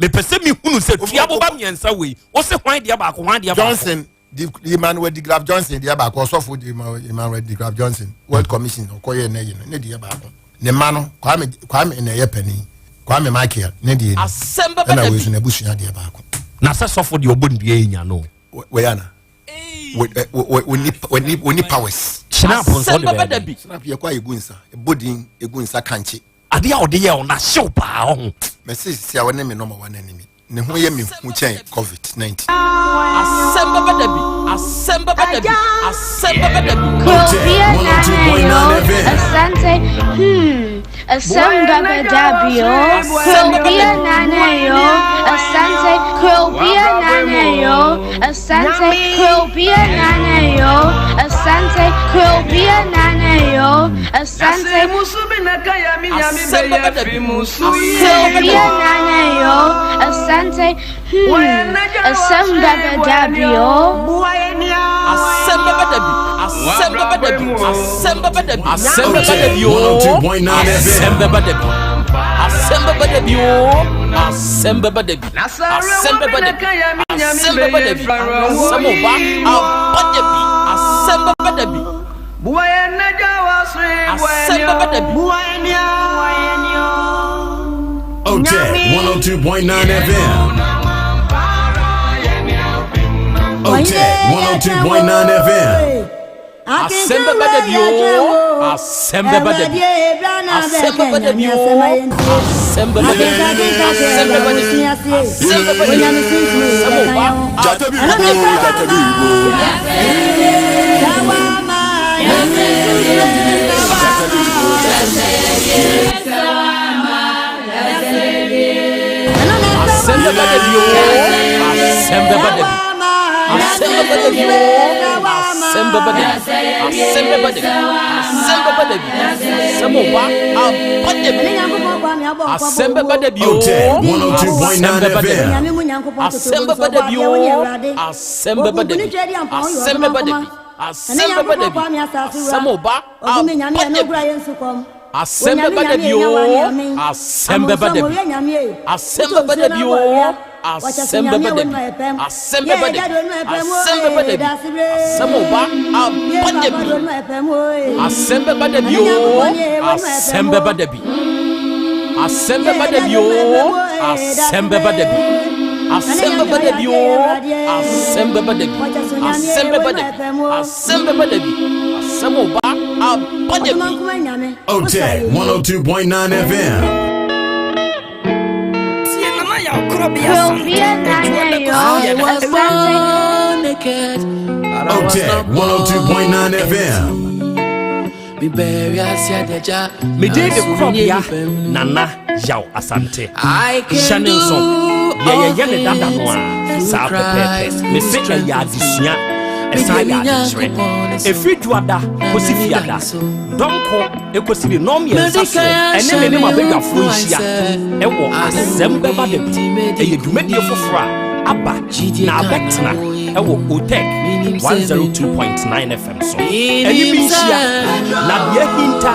Speaker 1: Mepɛ sɛ mehunu sɛ tua boba mmiɛnsa wei wose hwan deɛ baako hwan deɛ baako.
Speaker 24: Johnson di Emmanuel de Graff Johnson deɛ baako ɔsɔfo di Emmanuel de Graff Johnson World Commission ɔkɔyɛ ne yi no ne deɛ baako ne mma no Kwame Kwame na ɛyɛ panin Kwame Michael ne deɛ ni ɛna wei so n'abusua deɛ baako.
Speaker 1: Na sɛ sɔfo deɛ ɔbɔ nnua yi nya no.
Speaker 24: Wɔyɛ ana wɔni powers.
Speaker 1: Snap nso de bɛyɛ dɛ.
Speaker 24: Snap yɛ kɔ a yɛgu nsa ɛbɔ din ɛgu nsa kankye.
Speaker 1: Adeɛ a ɔde yɛ ɔna hyew paa ɔho.
Speaker 24: Mɛsi si a wɔne me nɔma wa n'animi. Ne ho yɛ me hu kyɛn covid 19.
Speaker 4: Asɛm bɛba da bi, asɛm bɛba da bi, asɛm bɛba da bi.
Speaker 22: Kurobia nana yo, asante, hmm, asɛm bɛba da bi o. Kurobia nana yo, asante, kurobia nana yo, asante, kurobia nana yo, asante, kurobia nana yo, asante.
Speaker 4: Asɛm bɛba da bi, asɛm bɛba da
Speaker 22: bi. Asante, asɛm bɛba da bi o.
Speaker 4: Asɛm bɛba da bi, asɛm bɛba da bi, asɛm bɛba da bi, asɛm bɛba da bi o. Asɛm bɛba da bi, asɛm bɛba da bi o. Asɛm bɛba da bi, asɛm bɛba da bi, asɛm bɛba da bi, asɛm ɔba aba da bi, asɛm bɛba da bi. Asɛm bɛba da bi.
Speaker 7: OTEC 102.9 FM. OTEC 102.9 FM.
Speaker 4: Asɛm bɛba da bi o. Asɛm bɛba da bi. Asɛm bɛba da bi o. Asɛm bɛba da bi. Asɛm bɛba da bi. Asɛm bɛba da bi. Asɛm ɔba
Speaker 13: Jata bi bo, jata bi bo. Jata bi bo, jata bi
Speaker 4: Asɛm bɛba da bi o. Asɛm bɛba da bi. Asɛm bɛba da bi o. Asɛm bɛba da bi. Asɛm bɛba da bi. Asɛm bɛba da bi. Asɛm ɔba aba da bi. Asɛm bɛba da bi o.
Speaker 7: OTEC 102.9
Speaker 4: Asɛm bɛba da bi.
Speaker 7: FM.
Speaker 4: Asɛm bɛba da bi o. Asɛm bɛba da bi. Asɛm bɛba da bi. Asɛm bɛba da bi. Asɛm ɔba aba da bi. Asɛm bɛba da bi o. Asɛm bɛba da bi. Asɛm bɛba da bi o. Asɛm bɛba da bi. Asɛm bɛba da bi. Asɛm bɛba da bi. Asɛm ɔba aba da bi. Asɛm bɛba da bi o. Asɛm bɛba da bi. Asɛm bɛba da bi o. Asɛm bɛba da bi. Asɛm bɛba da bi o. Asɛm bɛba da bi. Asɛm bɛba da bi. Asɛm bɛba da bi. Asɛm ɔba aba da bi.
Speaker 7: OTEC 102.9 FM.
Speaker 22: Kurobia nana yo, asante.
Speaker 7: OTEC 102.9 FM.
Speaker 1: Mede de korɔbea Nana Yaw Asante. Hyɛ ne nso deɛ yɛyɛ ne dada no a saa pɛpɛɛpɛ. Mese ɛyɛ adesua ɛsan yɛ adekyerɛ. Ɛfiri dwoada kɔsi fiada dɔnkɔ ɛkɔsi ne nnɔn mmiɛnsa soɔ ɛne me ne m'abadwafoɔ nhyia ɛwɔ asɛm bɛba da bi. Ɛyɛ dwumadie foforɔ a aba na abɛtena ɛwɔ OTEC 102.9 FM so. Ɛne me nhyia na deɛ ahinta,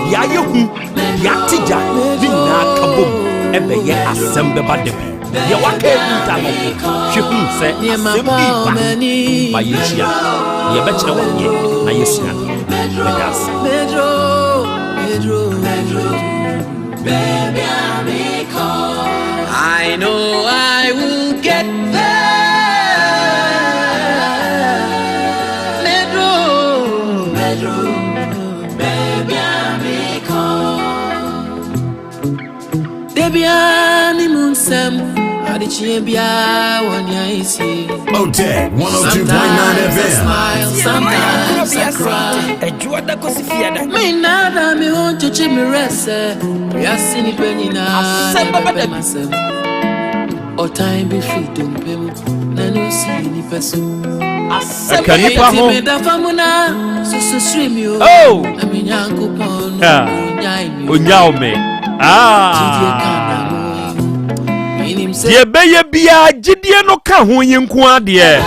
Speaker 1: deɛ ayɛ hu, deɛ ate gya ne nyinaa ka bom ɛbɛyɛ asɛm bɛba da bi. Deɛ waka ahinta no, hwɛ hu sɛ asɛm bi ba ma yɛnhyia na yɛbɛkyerɛ wadeɛ na yɛsua adeɛ. Meda ase.
Speaker 4: I know I will get there. Medro, Medro, baby, I'm Debia ni munsem, adichie bia wanya isi.
Speaker 7: OTEC 102.9
Speaker 4: Sometimes I
Speaker 7: FM.
Speaker 4: smile, sometimes I cry. Me nada me ho chichi me rese. Yasi ni penina.
Speaker 5: Asɛm bɛba da bi.
Speaker 6: Ɔtan bi firi dompe mu na no si nipa so.
Speaker 1: Ɛka nipa ho. Oh! Onyaw me. Ah! Deɛ ɛbɛyɛ biara gyidie no ka ho yi nko adeɛ.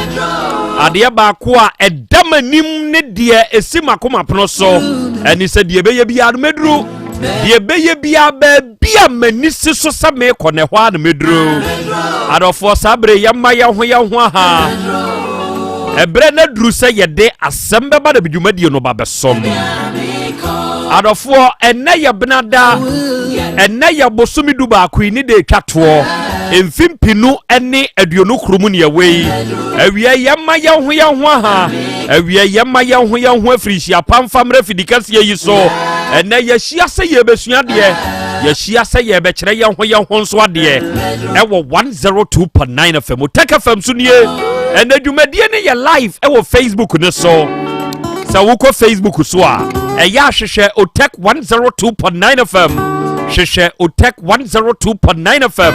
Speaker 1: Adeɛ baako a ɛda m'anim ne deɛ ɛsi m'akoma pono so ɛne sɛ deɛ ɛbɛyɛ biara no mɛduru. Deɛ ɛbɛyɛ biara baabi Bi a m'ani si so sɛ meekɔ na ɛhɔ ara na mɛduru. Adɔfoɔ, saa berɛ yɛmma yɛn ho yɛn ho aha. Ɛberɛ no aduru sɛ yɛde asɛm bɛba na dwumadie no ba bɛsom. Adɔfoɔ, ɛnnɛ yɛ benada, ɛnnɛ yɛ bosome du baako yi ne de atwa toɔ. Mfe mpinu ne aduonu koro mu ne ɛwɔ yi. Awia yɛmma yɛn ho yɛn ho aha. Awia yɛmma yɛn ho yɛn ho afirihyia pa mfa mmerɛ fidikɛseɛ yi so. Ɛnnɛ yɛahyia sɛ yɛrebɛsua adeɛ. Yɛahyia sɛ yɛrebɛkyerɛ yɛn ho yɛn ho nso adeɛ. Ɛwɔ 102.9 FM. Otec FM so nie. Ɛnnɛ dwumadie no yɛ live ɛwɔ Facebook no so. Sɛ wokɔ Facebook so a, ɛyɛ ahwehwɛ Otec 102.9 FM. Hwehwɛ Otec 102.9 FM.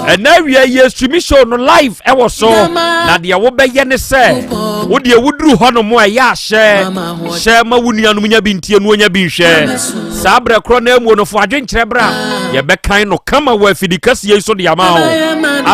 Speaker 1: Ɛnɛ awia yɛ stream show no live ɛwɔ so. Na deɛ wobɛyɛ ne sɛ, wodeɛ woduru hɔ nom a ɛyɛ ahyɛ. Hyɛ ma wo nuanom nya bi ntie no nya bi nhwɛ. Saa berɛ korɔ na amuo no fo adwenkyerɛ berɛ a yɛbɛkan no kama wɔ afidi kɛseɛ yi so de ama wo.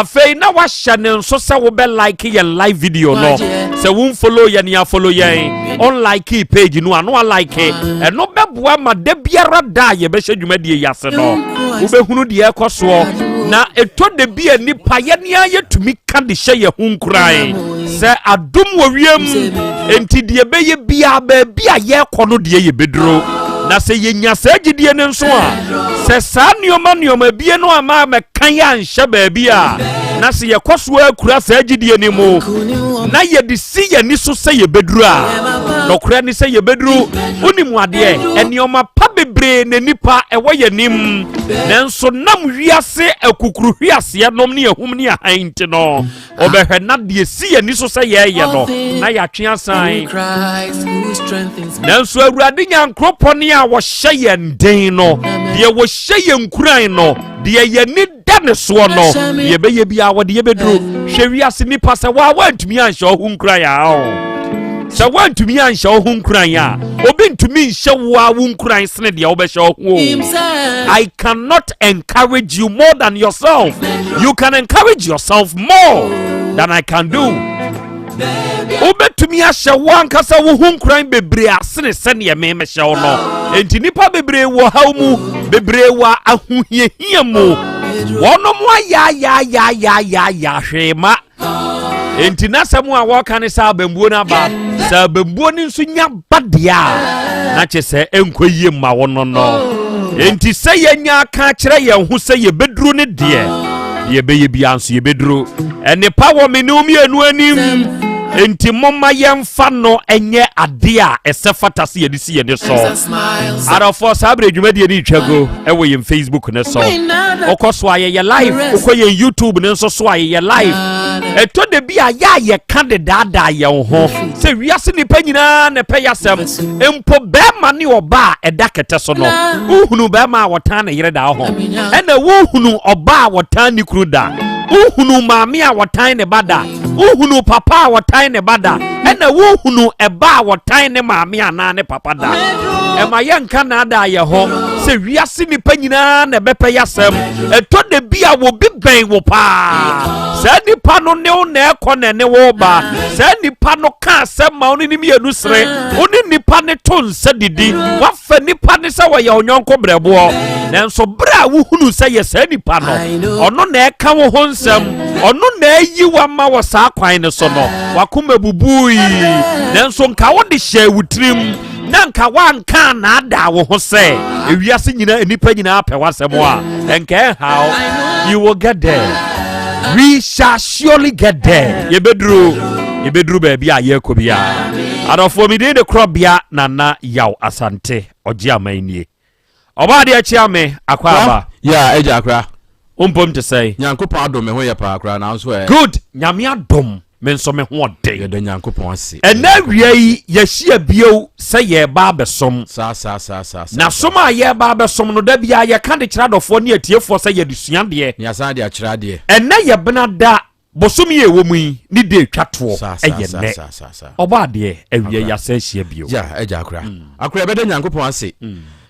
Speaker 1: Afei na wahyɛ ne nso sɛ wobɛ like yɛn live video no. Sɛ womfollow yɛn a follow yɛn. Unlike page no a na walike. Ɛno bɛboa ma da biara da a yɛbɛhyɛ dwumadie yi ase no wobɛhunu deɛ ɛkɔ soɔ. Na ɛtɔ da bi a nnipa yɛne a yɛtumi ka de hyɛ yɛn ho nkuran. Sɛ adom wɔ wiem enti deɛ ɛbɛyɛ biara baabi a yɛrekɔ no deɛ yɛbɛduro. Na sɛ yɛnya saa gyidie no nso a, sɛ saa nneɛma nneɛma bie no ama mɛka yɛ anhyɛ baabi a, na sɛ yɛkɔ so akura saa gyidie no mu na yɛde si yɛn ani so sɛ yɛbɛduru a, nɔkorɛ ne sɛ yɛbɛduru. Wonim adeɛ, nneɛma pa bebree na nipa ɛwɔ yɛn anim, nanso nam wiase akukuruhweaseɛ nom ne ahum ne ahan nti no, Ɔbɛhwɛ na deɛ si yɛn ani so sɛ yɛreyɛ no na yɛatwe asan. Nanso Awurade Nyankoropɔn a wɔhyɛ yɛn den no, deɛ wɔhyɛ yɛn nkuran no, deɛ yɛn ani da ne soɔ no, deɛ ɛbɛyɛ biara wɔde yɛbɛduru. Hwɛ wiase nipa sɛ waa woantumi anhyɛ wo ho nkuran a sɛ woantumi anhyɛ wo ho nkuran a obi ntumi nhyɛ wo a wo nkuran sene deɛ wobɛhyɛ wo ho. I cannot encourage you more than yourself. You can encourage yourself more than I can do. Wobɛtumi ahyɛ wo ankasa wo ho nkuran bebree asene sɛdeɛ memehyɛ wo no. Enti nnipa bebree wɔ haw mu, bebree wɔ ahohiahia mu. Wɔnom ayaayaayaayaaya hwee ma. Enti n'asɛm a wɔka ne sɛ abambuo no aba. Sɛ abambuo no nso nya ba deɛ a, na kyɛ sɛ ɛnkɔ yie mma wo no no. Enti sɛ yɛnya aka akyerɛ yɛn ho sɛ yɛbɛduru no deɛ, deɛ ɛbɛyɛ biara nso yɛbɛduru. Nnepa wɔ me ne wo mmienu anim. Enti momma yɛmfa no nyɛ adeɛ a ɛsɛ fata sɛ yɛde si yɛn so. Adɔfoɔ, saa berɛ dwumadie no retwa gu ɛwɔ yɛn Facebook no so. Wokɔ so a yɛyɛ live, wokɔ yɛn YouTube no nso so a yɛyɛ live. Ɛtɔ da bi a yɛ a yɛka de daadaa yɛn ho sɛ wiase nnipa nyinaa na ɛpɛ yɛasɛm. Mpo bɛrima ne ɔbaa a ɛda kɛtɛ so no, wohunu bɛrima a wɔtan ne yere da ho, ɛna wohunu ɔbaa a wɔtan ne kunu da, wohunu maame a wɔtan ne ba da, wohunu papa a wɔtan ne ba da, ɛna wohunu ɛba a wɔtan ne maame anaa ne papa da. Ɛma yɛnka naadaa yɛ ho sɛ wiase nnipa nyinaa na ɛbɛpɛ yɛasɛm. Ɛtɔ da bi a wɔbi bɛn wo paa, saa nipa no ne wo na ɛkɔ na ɛne wo ba. Saa nipa no ka asɛm ma wo ne ne mmienu sere, wo ne nipa ne to nsa didi, wafa nipa ne sɛ wɔyɛ ɔnyɔnko brɛboɔ. Nanso berɛ a wohunu sɛ yɛ saa nipa no, ɔno na ɛka wo ho nsɛm, ɔno na ayi wo ama wɔ saa kwan no so no, wakoma bubui. Nanso nka wode hyɛɛ wo tirim na nka woanka anaadaa wo ho sɛ ewiase nyinaa nnipa nyinaa pɛ w'asɛm a, ɛnka ɛnhaw. You will get there. We shall surely get there. Yɛbɛduru, yɛbɛduru baabi a yɛrekɔ biara. Adɔfoɔ, me din de Korɔbea Nana Yaw Asante, ɔgye aman nie. Ɔbaa adeɛ kyea me, akɔ aba.
Speaker 8: Yeah, agya akora.
Speaker 1: Wo mpom te sɛn?
Speaker 8: Nyankopɔn adom, me ho yɛ paa koraa, nanso ɛ.
Speaker 1: Good, Nyame adom. Me nso me ho ɔden.
Speaker 2: Yɛda Nyankopɔn ase.
Speaker 1: Ɛnɛ awia yi yɛahyia bio sɛ yɛreba abɛsom.
Speaker 2: Saa saa saa saa saa.
Speaker 1: Na som a yɛreba abɛsom no da biara yɛka de kyerɛ adɔfoɔ ne atiefoɔ sɛ yɛde sua adeɛ.
Speaker 2: Na yɛasan de akyerɛ adeɛ.
Speaker 1: Ɛnɛ yɛ bena da bosome yi a ɛwɔ mu yi ne da ɛtwa toɔ
Speaker 2: Saa saa
Speaker 1: ɛyɛ
Speaker 2: saa
Speaker 1: nnɛ.
Speaker 2: saa saa saa.
Speaker 1: Ɔbɔ adeɛ awia
Speaker 2: Akora.
Speaker 1: yɛasan ahyia bio.
Speaker 2: Ya agya akora. Akora yɛbɛda Nyankopɔn ase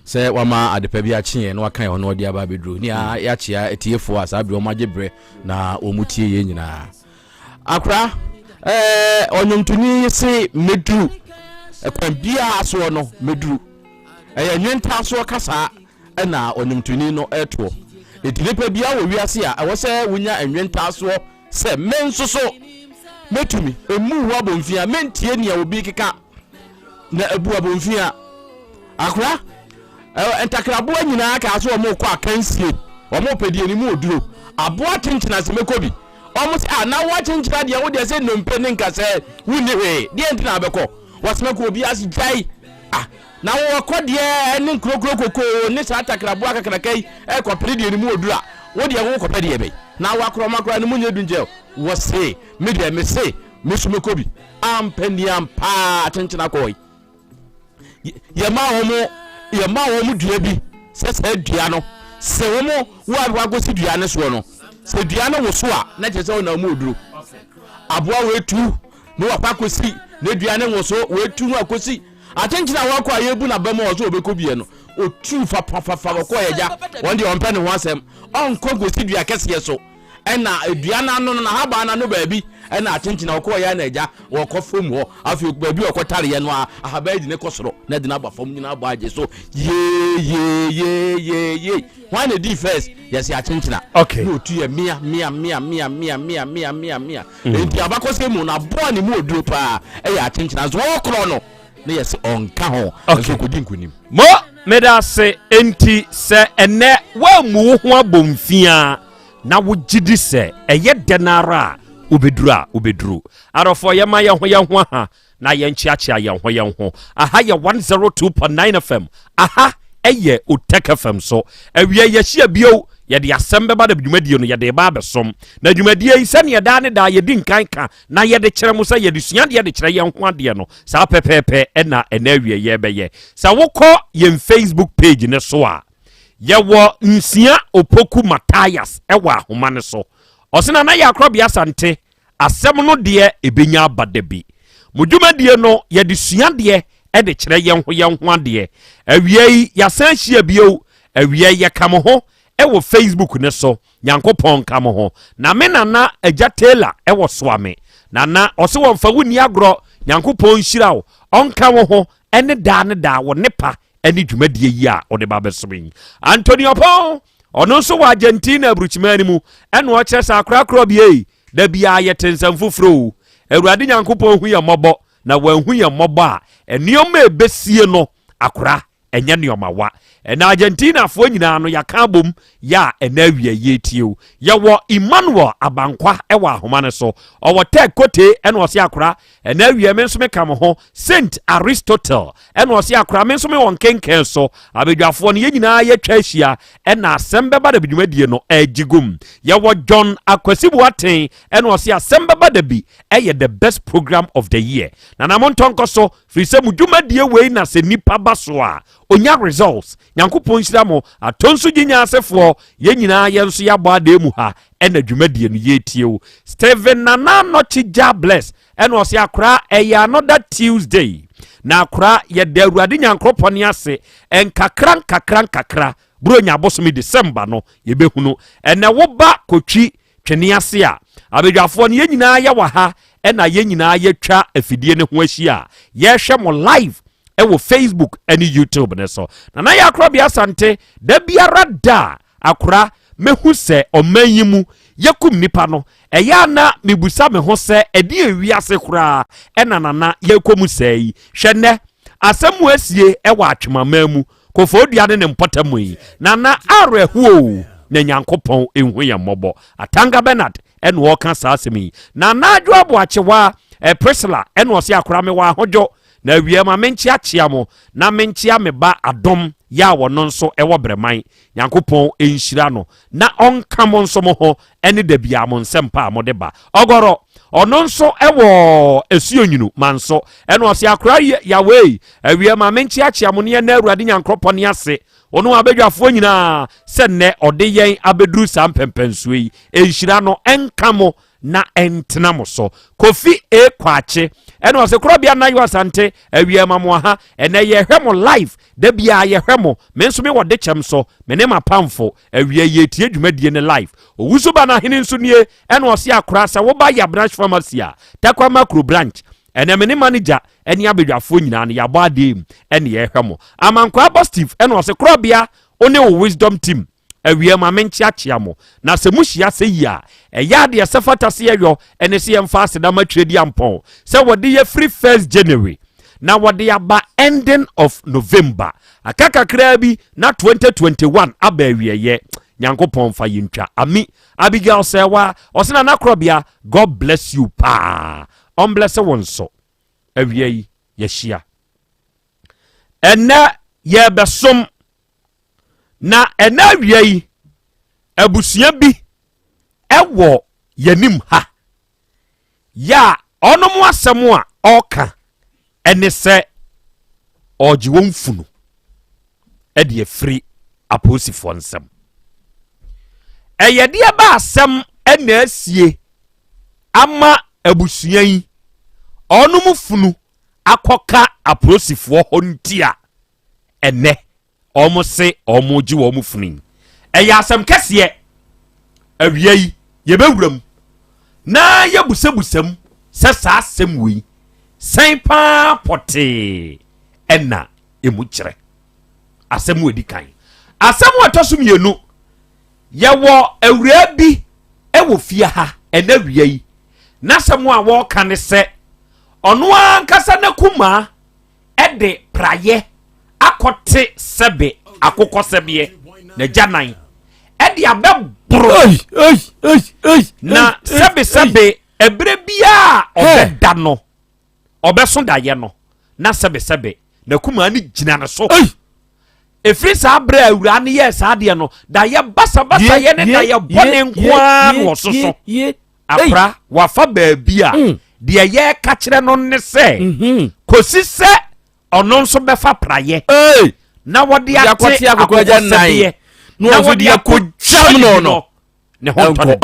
Speaker 2: sɛ wama adepa bi akye yɛn na waka yɛn ho na ɔde aba abɛduru. Ne yɛakyea atiefoɔ a saa berɛ wɔn agye berɛ na wɔn tie yɛn nyinaa. Akora, ɛɛ ɔnwontoni yi se mɛduru ɛkwan biara soɔ no mɛduru. Ɛyɛ nwentaasoɔ kasaa ɛna ɔnwontoni no ɛtoɔ. Enti nipa biara wɔ wiase a ɛwɔ sɛ wonya nwentaasoɔ sɛ me nso so mɛtumi. Ɛmmu wo abomfia, mentie nea obi keka na abu abomfia. Akora, Ntakraboa nyinaa kaa sɛ wɔrekɔ akansie, wɔrepɛ deɛ ne mu oduro. Aboa kyenkyena se mɛkɔ bi. Wɔn se, ah, na wo akyenkyena deɛ wo deɛ sɛ nnompe ne nkasɛɛ, wonni hwee, deɛ nti na wobɛkɔ? Wɔse mɛkɔ, obiara se gyae. Ah, na wo ɔkɔ deɛ ne nkurokuro kokoo ne saa takraboa kakraka yi ɛrekɔpere deɛ ne mu oduro a, wo deɛ wokɔpɛ deɛ bɛn? Na wo akorɔma koraa ne mu nyɛ du nkyɛ. Wɔse, me deɛ mese, me so mɛkɔ bi. Ampɛ ni ampaa akyenkyena kɔɔe. Yɛmaa wɔn yɛmaa wɔn dua bi sɛ saa dua no sɛ wɔn wo a wakɔsi dua no soɔ no sɛ dua no woso a na kyerɛ sɛ ɔnam mu oduro aboa wɔatu na wakɔ akɔsi na dua no woso wɔatu no akɔsi akyenkyene a wakɔ a yɛbu n'aba mu a ɔso ɔbɛkɔ biɛ no ɔtu fafafafa wɔkɔ yɛ gya wɔn deɛ ɔmpɛ ne ho asɛm ɔnkɔ nkɔsi dua kɛseɛ so Ɛna dua no ano no, n'ahaban no ano baabi, ɛna akyenkyena ɔkɔɔ yɛ na agya wɔkɔ fam hɔ. Afei baabi a ɔkɔtareɛ no a, ahaban yi de ne kɔ soro na de no aba fam nyinaa bɔ agye so yeeyeeyeeyee. Hwan na ɛdii first? Yɛse akyenkyena.
Speaker 1: Okay.
Speaker 2: Na ɔtu yɛ mea mea mea mea mea mea mea mea mea. Enti abakɔsɛm mu no, aboa a ne mu ɔduro paa ɛyɛ akyenkyena. Nso wɔkorɔ no na yɛse ɔnka ho.
Speaker 1: Okay.
Speaker 2: Nso ɔkɔdi nkonim.
Speaker 1: Mo, meda ase. Enti sɛ ɛnɛ woammu wo ho abomfiaa na wogye di sɛ ɛyɛ dɛn ara a wobɛduru a wobɛduru. Adɔfoɔ yɛma yɛn ho yɛn ho aha na yɛnkyeakyea yɛn ho yɛn ho. Aha yɛ 102.9 FM. Aha ɛyɛ Otec FM so. Awia yɛhyia bio yɛde asɛm bɛba na dwumadie no yɛde ba abɛsom. Na dwumadie yi sɛdeɛ daa ne daa yɛdi nkan ka na yɛde kyerɛ mo sɛ yɛde sua adeɛ de kyerɛ yɛn ho adeɛ no saa pɛpɛɛpɛ ɛna ɛna awie yɛbɛyɛ. Sɛ wokɔ yɛn Facebook page no so a Yɛwɔ Nsia Opoku Mathias wɔ ahoma no so. Ɔse Nana yɛ Akorɔbea Asante, asɛm no deɛ ɛbɛnya aba da bi. Mo dwumadie no yɛde sua adeɛ de kyerɛ yɛn ho yɛn ho adeɛ. Awia yi yɛasan ahyia bio. Awia yi yɛka mo ho wɔ Facebook no so. Nyankopɔn nka mo ho. Na me nana Agya Taylor wɔ Soame. Nana ɔse wɔmfa wo nni agorɔ. Nyankopɔn nhyira wo, ɔnka wo ho ne daa ne daa wɔ ne pa ne dwumadie yi a ɔde ba bɛsom yi. Anthony Ɔpɔn, ɔno nso wɔ Argentina aburukyiman no mu, ɛna ɔkyerɛ sɛ akorakorɔ bie yi, da biara yɛte nsɛm foforɔ o. Awurade Nyankopɔn hu yɛn mmɔbɔ, na wanhu yɛn mmɔbɔ a, nneɛma a ɛbɛsie no, akora, ɛnyɛ nneɛma wa. Ɛna Argentinafoɔ nyinaa no, yɛaka abom yɛ a ɛna awia yɛretie o. Yɛwɔ Emmanuel Abankwa wɔ ahoma no so. Ɔwɔ Tech Kote ɛna ɔse akora, Ɛna awie me nso meka mo ho. Saint Aristotle ɛna ɔse akora me nso me wɔ nkenkɛn so. Abadwafoɔ no yɛn nyinaa yɛtwa ahyia ɛna asɛm bɛba da bi dwumadie no ɛgye gum. Yɛwɔ John Akwasi Boateng ɛna ɔse asɛm bɛba da bi ɛyɛ the best program of the year. Nana montɔ nkɔ so firi sɛ mo dwumadie wei na sɛ nipa ba so a onya results. Nyankopɔn nhyira mo Atonso Gyinya asefoɔ yɛn nyinaa yɛn nso yɛabɔ adan mu ha ɛna dwumadie no yɛretie wo. Stephen Nana Anɔkye Jah Bless ɛna ɔse akora ɛyɛ another Tuesday na akora yɛda Awurade Nyankoropɔn ase nkakra nkakra nkakra Buronya bosome December no yɛbɛhunu ɛnɛ woba kotwi twene ase a abadwafoɔ no yɛn nyinaa yɛwɔ ha ɛna yɛn nyinaa yɛtwa afidie no ho ahyia a yɛhwɛ mo live ɛwɔ Facebook ɛne YouTube no so. Nana yɛ akorɔbea Asante da biara da a akora mɛhu sɛ ɔman yi mu yɛkum nnipa no, ɛyɛ a na mebusa me ho sɛ ɛdeɛn wiase koraa ɛna Nana yɛrekɔ mu sɛɛ yi? Hwɛ nnɛ, asɛm mu asie ɛwɔ Atwemaman mu, Koforidua ne ne mpɔtam yi, Nana awerɛhoɔ o, na Nyankopɔn nhu yɛn mmɔbɔ. Atanga Bernard ɛna ɔreka saa asɛm yi. Nana Adwo Aboakyewaa, eh, Priscilla ɛna ɔse akora mewɔ ahodwo. Na awia ma menkyeakyea mo na menkyea me ba Adom yɛ a wɔno nso ɛwɔ Brɛman. Nyankopɔn nhyira no na ɔnka mo nso mo ho ɛne da biara mo nsɛmpa a mode ba. Ɔgɔrɔ, ɔno nso ɛwɔ Asuonwunu Manso. Ɛna ɔse akora Yawei, awia ma menkyeakyea mo ne yɛn Awurade Nyankoropɔn ase, ɔno abadwafoɔ nyinaa sɛ nnɛ ɔde yɛn abɛduru saa mpɛmpɛnsoɔ yi. Nhyira no ɛnka mo na ɛntena mo so. Kofi A. Kwakye ɛna ɔsɛ korɔbea Nayo Asante awia ma mo aha ɛnɛ yɛhwɛ mo live da biara yɛhwɛ mo me nso me wɔ de kyɛm so me ne m'apamfo awia yɛtie dwumadie ne live. Owusu ba n'ahene nso nie ɛna ɔse akora sɛ woba Yabrash Pharmacy a Tarkwa Makro branch ɛnɛ me ne manager ɛne abadwafoɔ nyinaa no yɛabɔ adeɛ mu ɛne yɛhwɛ mo. Amankwaa Bɔ Steve ɛna ɔse korɔbea wo ne wo wisdom team Awia ma menkyeakyea mo, na sɛ mohyia sɛ yi a, ɛyɛ a deɛ ɛsɛ fata sɛ yɛyɔ ne sɛ yɛmfa aseda ma Twereduampɔn sɛ wɔde yɛ firi first January na wɔde aba ending of November. Aka kakraa bi na 2021 aba awieɛ. Nyankopɔn mfa yɛntwa. Ami Abigail Sɛwa, ɔse Nana Korɔbea, God bless you paa. Ɔmblɛse wo nso. Awia yi, yɛahyia. Ɛnnɛ yɛrebɛsom Na ɛna awia yi, abusua bi ɛwɔ yɛnim ha yɛ a ɔnom asɛm a ɔka ɛne sɛ ɔgye wɔn funu ɛde afiri apolisifoɔ nsam. Ɛyɛ deɛ ba asɛm ɛna asie ama abusua yi ɔnom funu akɔka apolisifoɔ hɔ nti a ɛnɛ wɔn se wɔn gye wɔn funu yi. Ɛyɛ asɛm kɛseɛ. Awia yi yɛbɛwura mu na yɛbusabusa mu sɛ saa asɛm wei sɛn paa pɔtee ɛna emu kyerɛ. Asɛm wɔ edi kan. Asɛm wɔ ɛtɔ so mmienu, yɛwɔ awuraa bi ɛwɔ fie ha ɛnɛ awia yi. N'asɛm a wɔreka ne sɛ ɔno ankasa n'akumaa de praeɛ akɔte sɛbe akokɔsɛbeɛ n'agyanan de abɛboro na sɛbesɛbe ɛberɛ biara ɔbɛda no ɔbɛso daeɛ no na sɛbesɛbe n'akumaa no gyina ne so ɛfiri saa berɛ a awuraa no yɛɛ saa adeɛ no daeɛ basabasayɛ ne daeɛ bɔne nko ara na ɔsoso Akora, wafa baabi a mm. deɛ yɛreka kyerɛ no ne sɛ mhm. kɔsi sɛ ɔno nso bɛfa praeɛ na wɔde ate akokɔsɛdeɛ na wɔde akɔgyam no no ne ho ntɔ no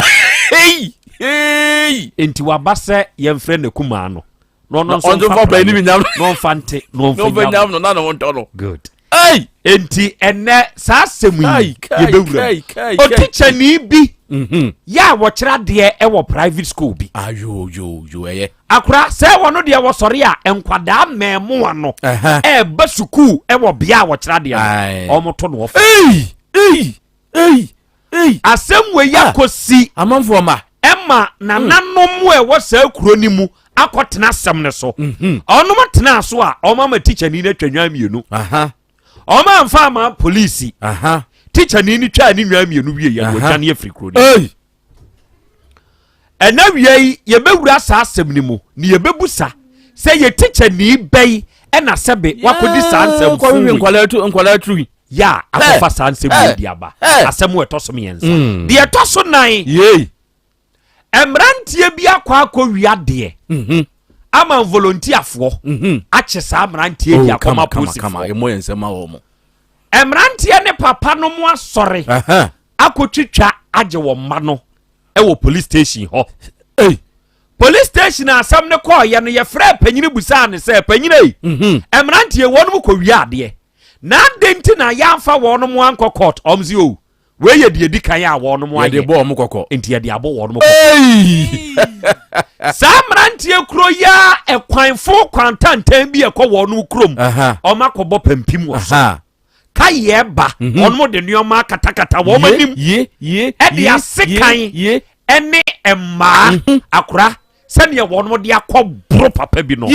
Speaker 1: nti waba sɛ yɛmfrɛ ne kumaa no na ɔno nso mfa praeɛ na ɔmfa nte na ɔmfa nyam no
Speaker 2: na ne ho ntɔ no
Speaker 1: good Enti ɛnɛ saa asɛm yi yɛbɛwura mu. Otikyani bi mhm. yɛ a wɔkyerɛ adeɛ wɔ private school bi.
Speaker 2: Ayoyoyo
Speaker 1: Akora sɛ wɔn deɛ wɔsɔre a nkwadaa mmɛɛmoa no ɛɛba sukuu wɔ bea a wɔkyerɛ adeɛ no wɔn to no ɔfa. Asɛm wei ah. akɔsi.
Speaker 2: Amanfoɔ ma.
Speaker 1: Ɛma nananom a ɛwɔ saa kuro no mu akɔtena asɛm no so. Mhm. Ɔnom tenaa so a ɔma ma tikyani no atwa nwan mmienu. Ɔma amfa ama polisi. Tikyani no twaa ne nwan mmienu wie yɛ no wɔdwane afiri kuro no mu. Ɛna wia yi yɛbɛwura saa asɛm no mu na yɛbɛbusa sɛ yɛ tikyani bɛyi ɛna sɛbe wakɔdi saa nsɛm
Speaker 2: fo wei.
Speaker 1: Yɛ a akɔfa saa nsɛm wei de aba. Asɛm a ɛtɔ so mmiɛnsa. Mm. Deɛ ɛtɔ so nan. Mmeranteɛ bi akɔ akɔwi adeɛ. Mhm. Ama volontiafoɔ mhm. akye saa mmeranteɛ bi oh, akɔma polisifoɔ. Mmeranteɛ ne papa no mo asɔre akɔtwitwa agye wɔn mma no wɔ police station hɔ. Police station a asɛm no kɔɔyɛ no yɛfrɛɛ panyini busaa ne sɛ panyini yi mhm. mmeranteɛ wɔnom kɔwia adeɛ na adɛn nti na yɛamfa wɔnom ankɔ court ɔm sɛ o wei yɛ deɛ di kan a wɔnom ayɛ
Speaker 2: yɛde bɔ wɔn kɔkɔ
Speaker 1: nti yɛde abɔ wɔnom kɔkɔ saa mmeranteɛ kuro yi a ɛkwanfo kwantantan bi ɛkɔ wɔnom kurom ɔm akɔbɔ pampim wɔ so ka yɛ ba mhm. wɔn de nneɛma akatakata wɔn anim ɛde asekan ɛne mmaa mhm. akora sɛdeɛ wɔn de akɔ boro papa bi no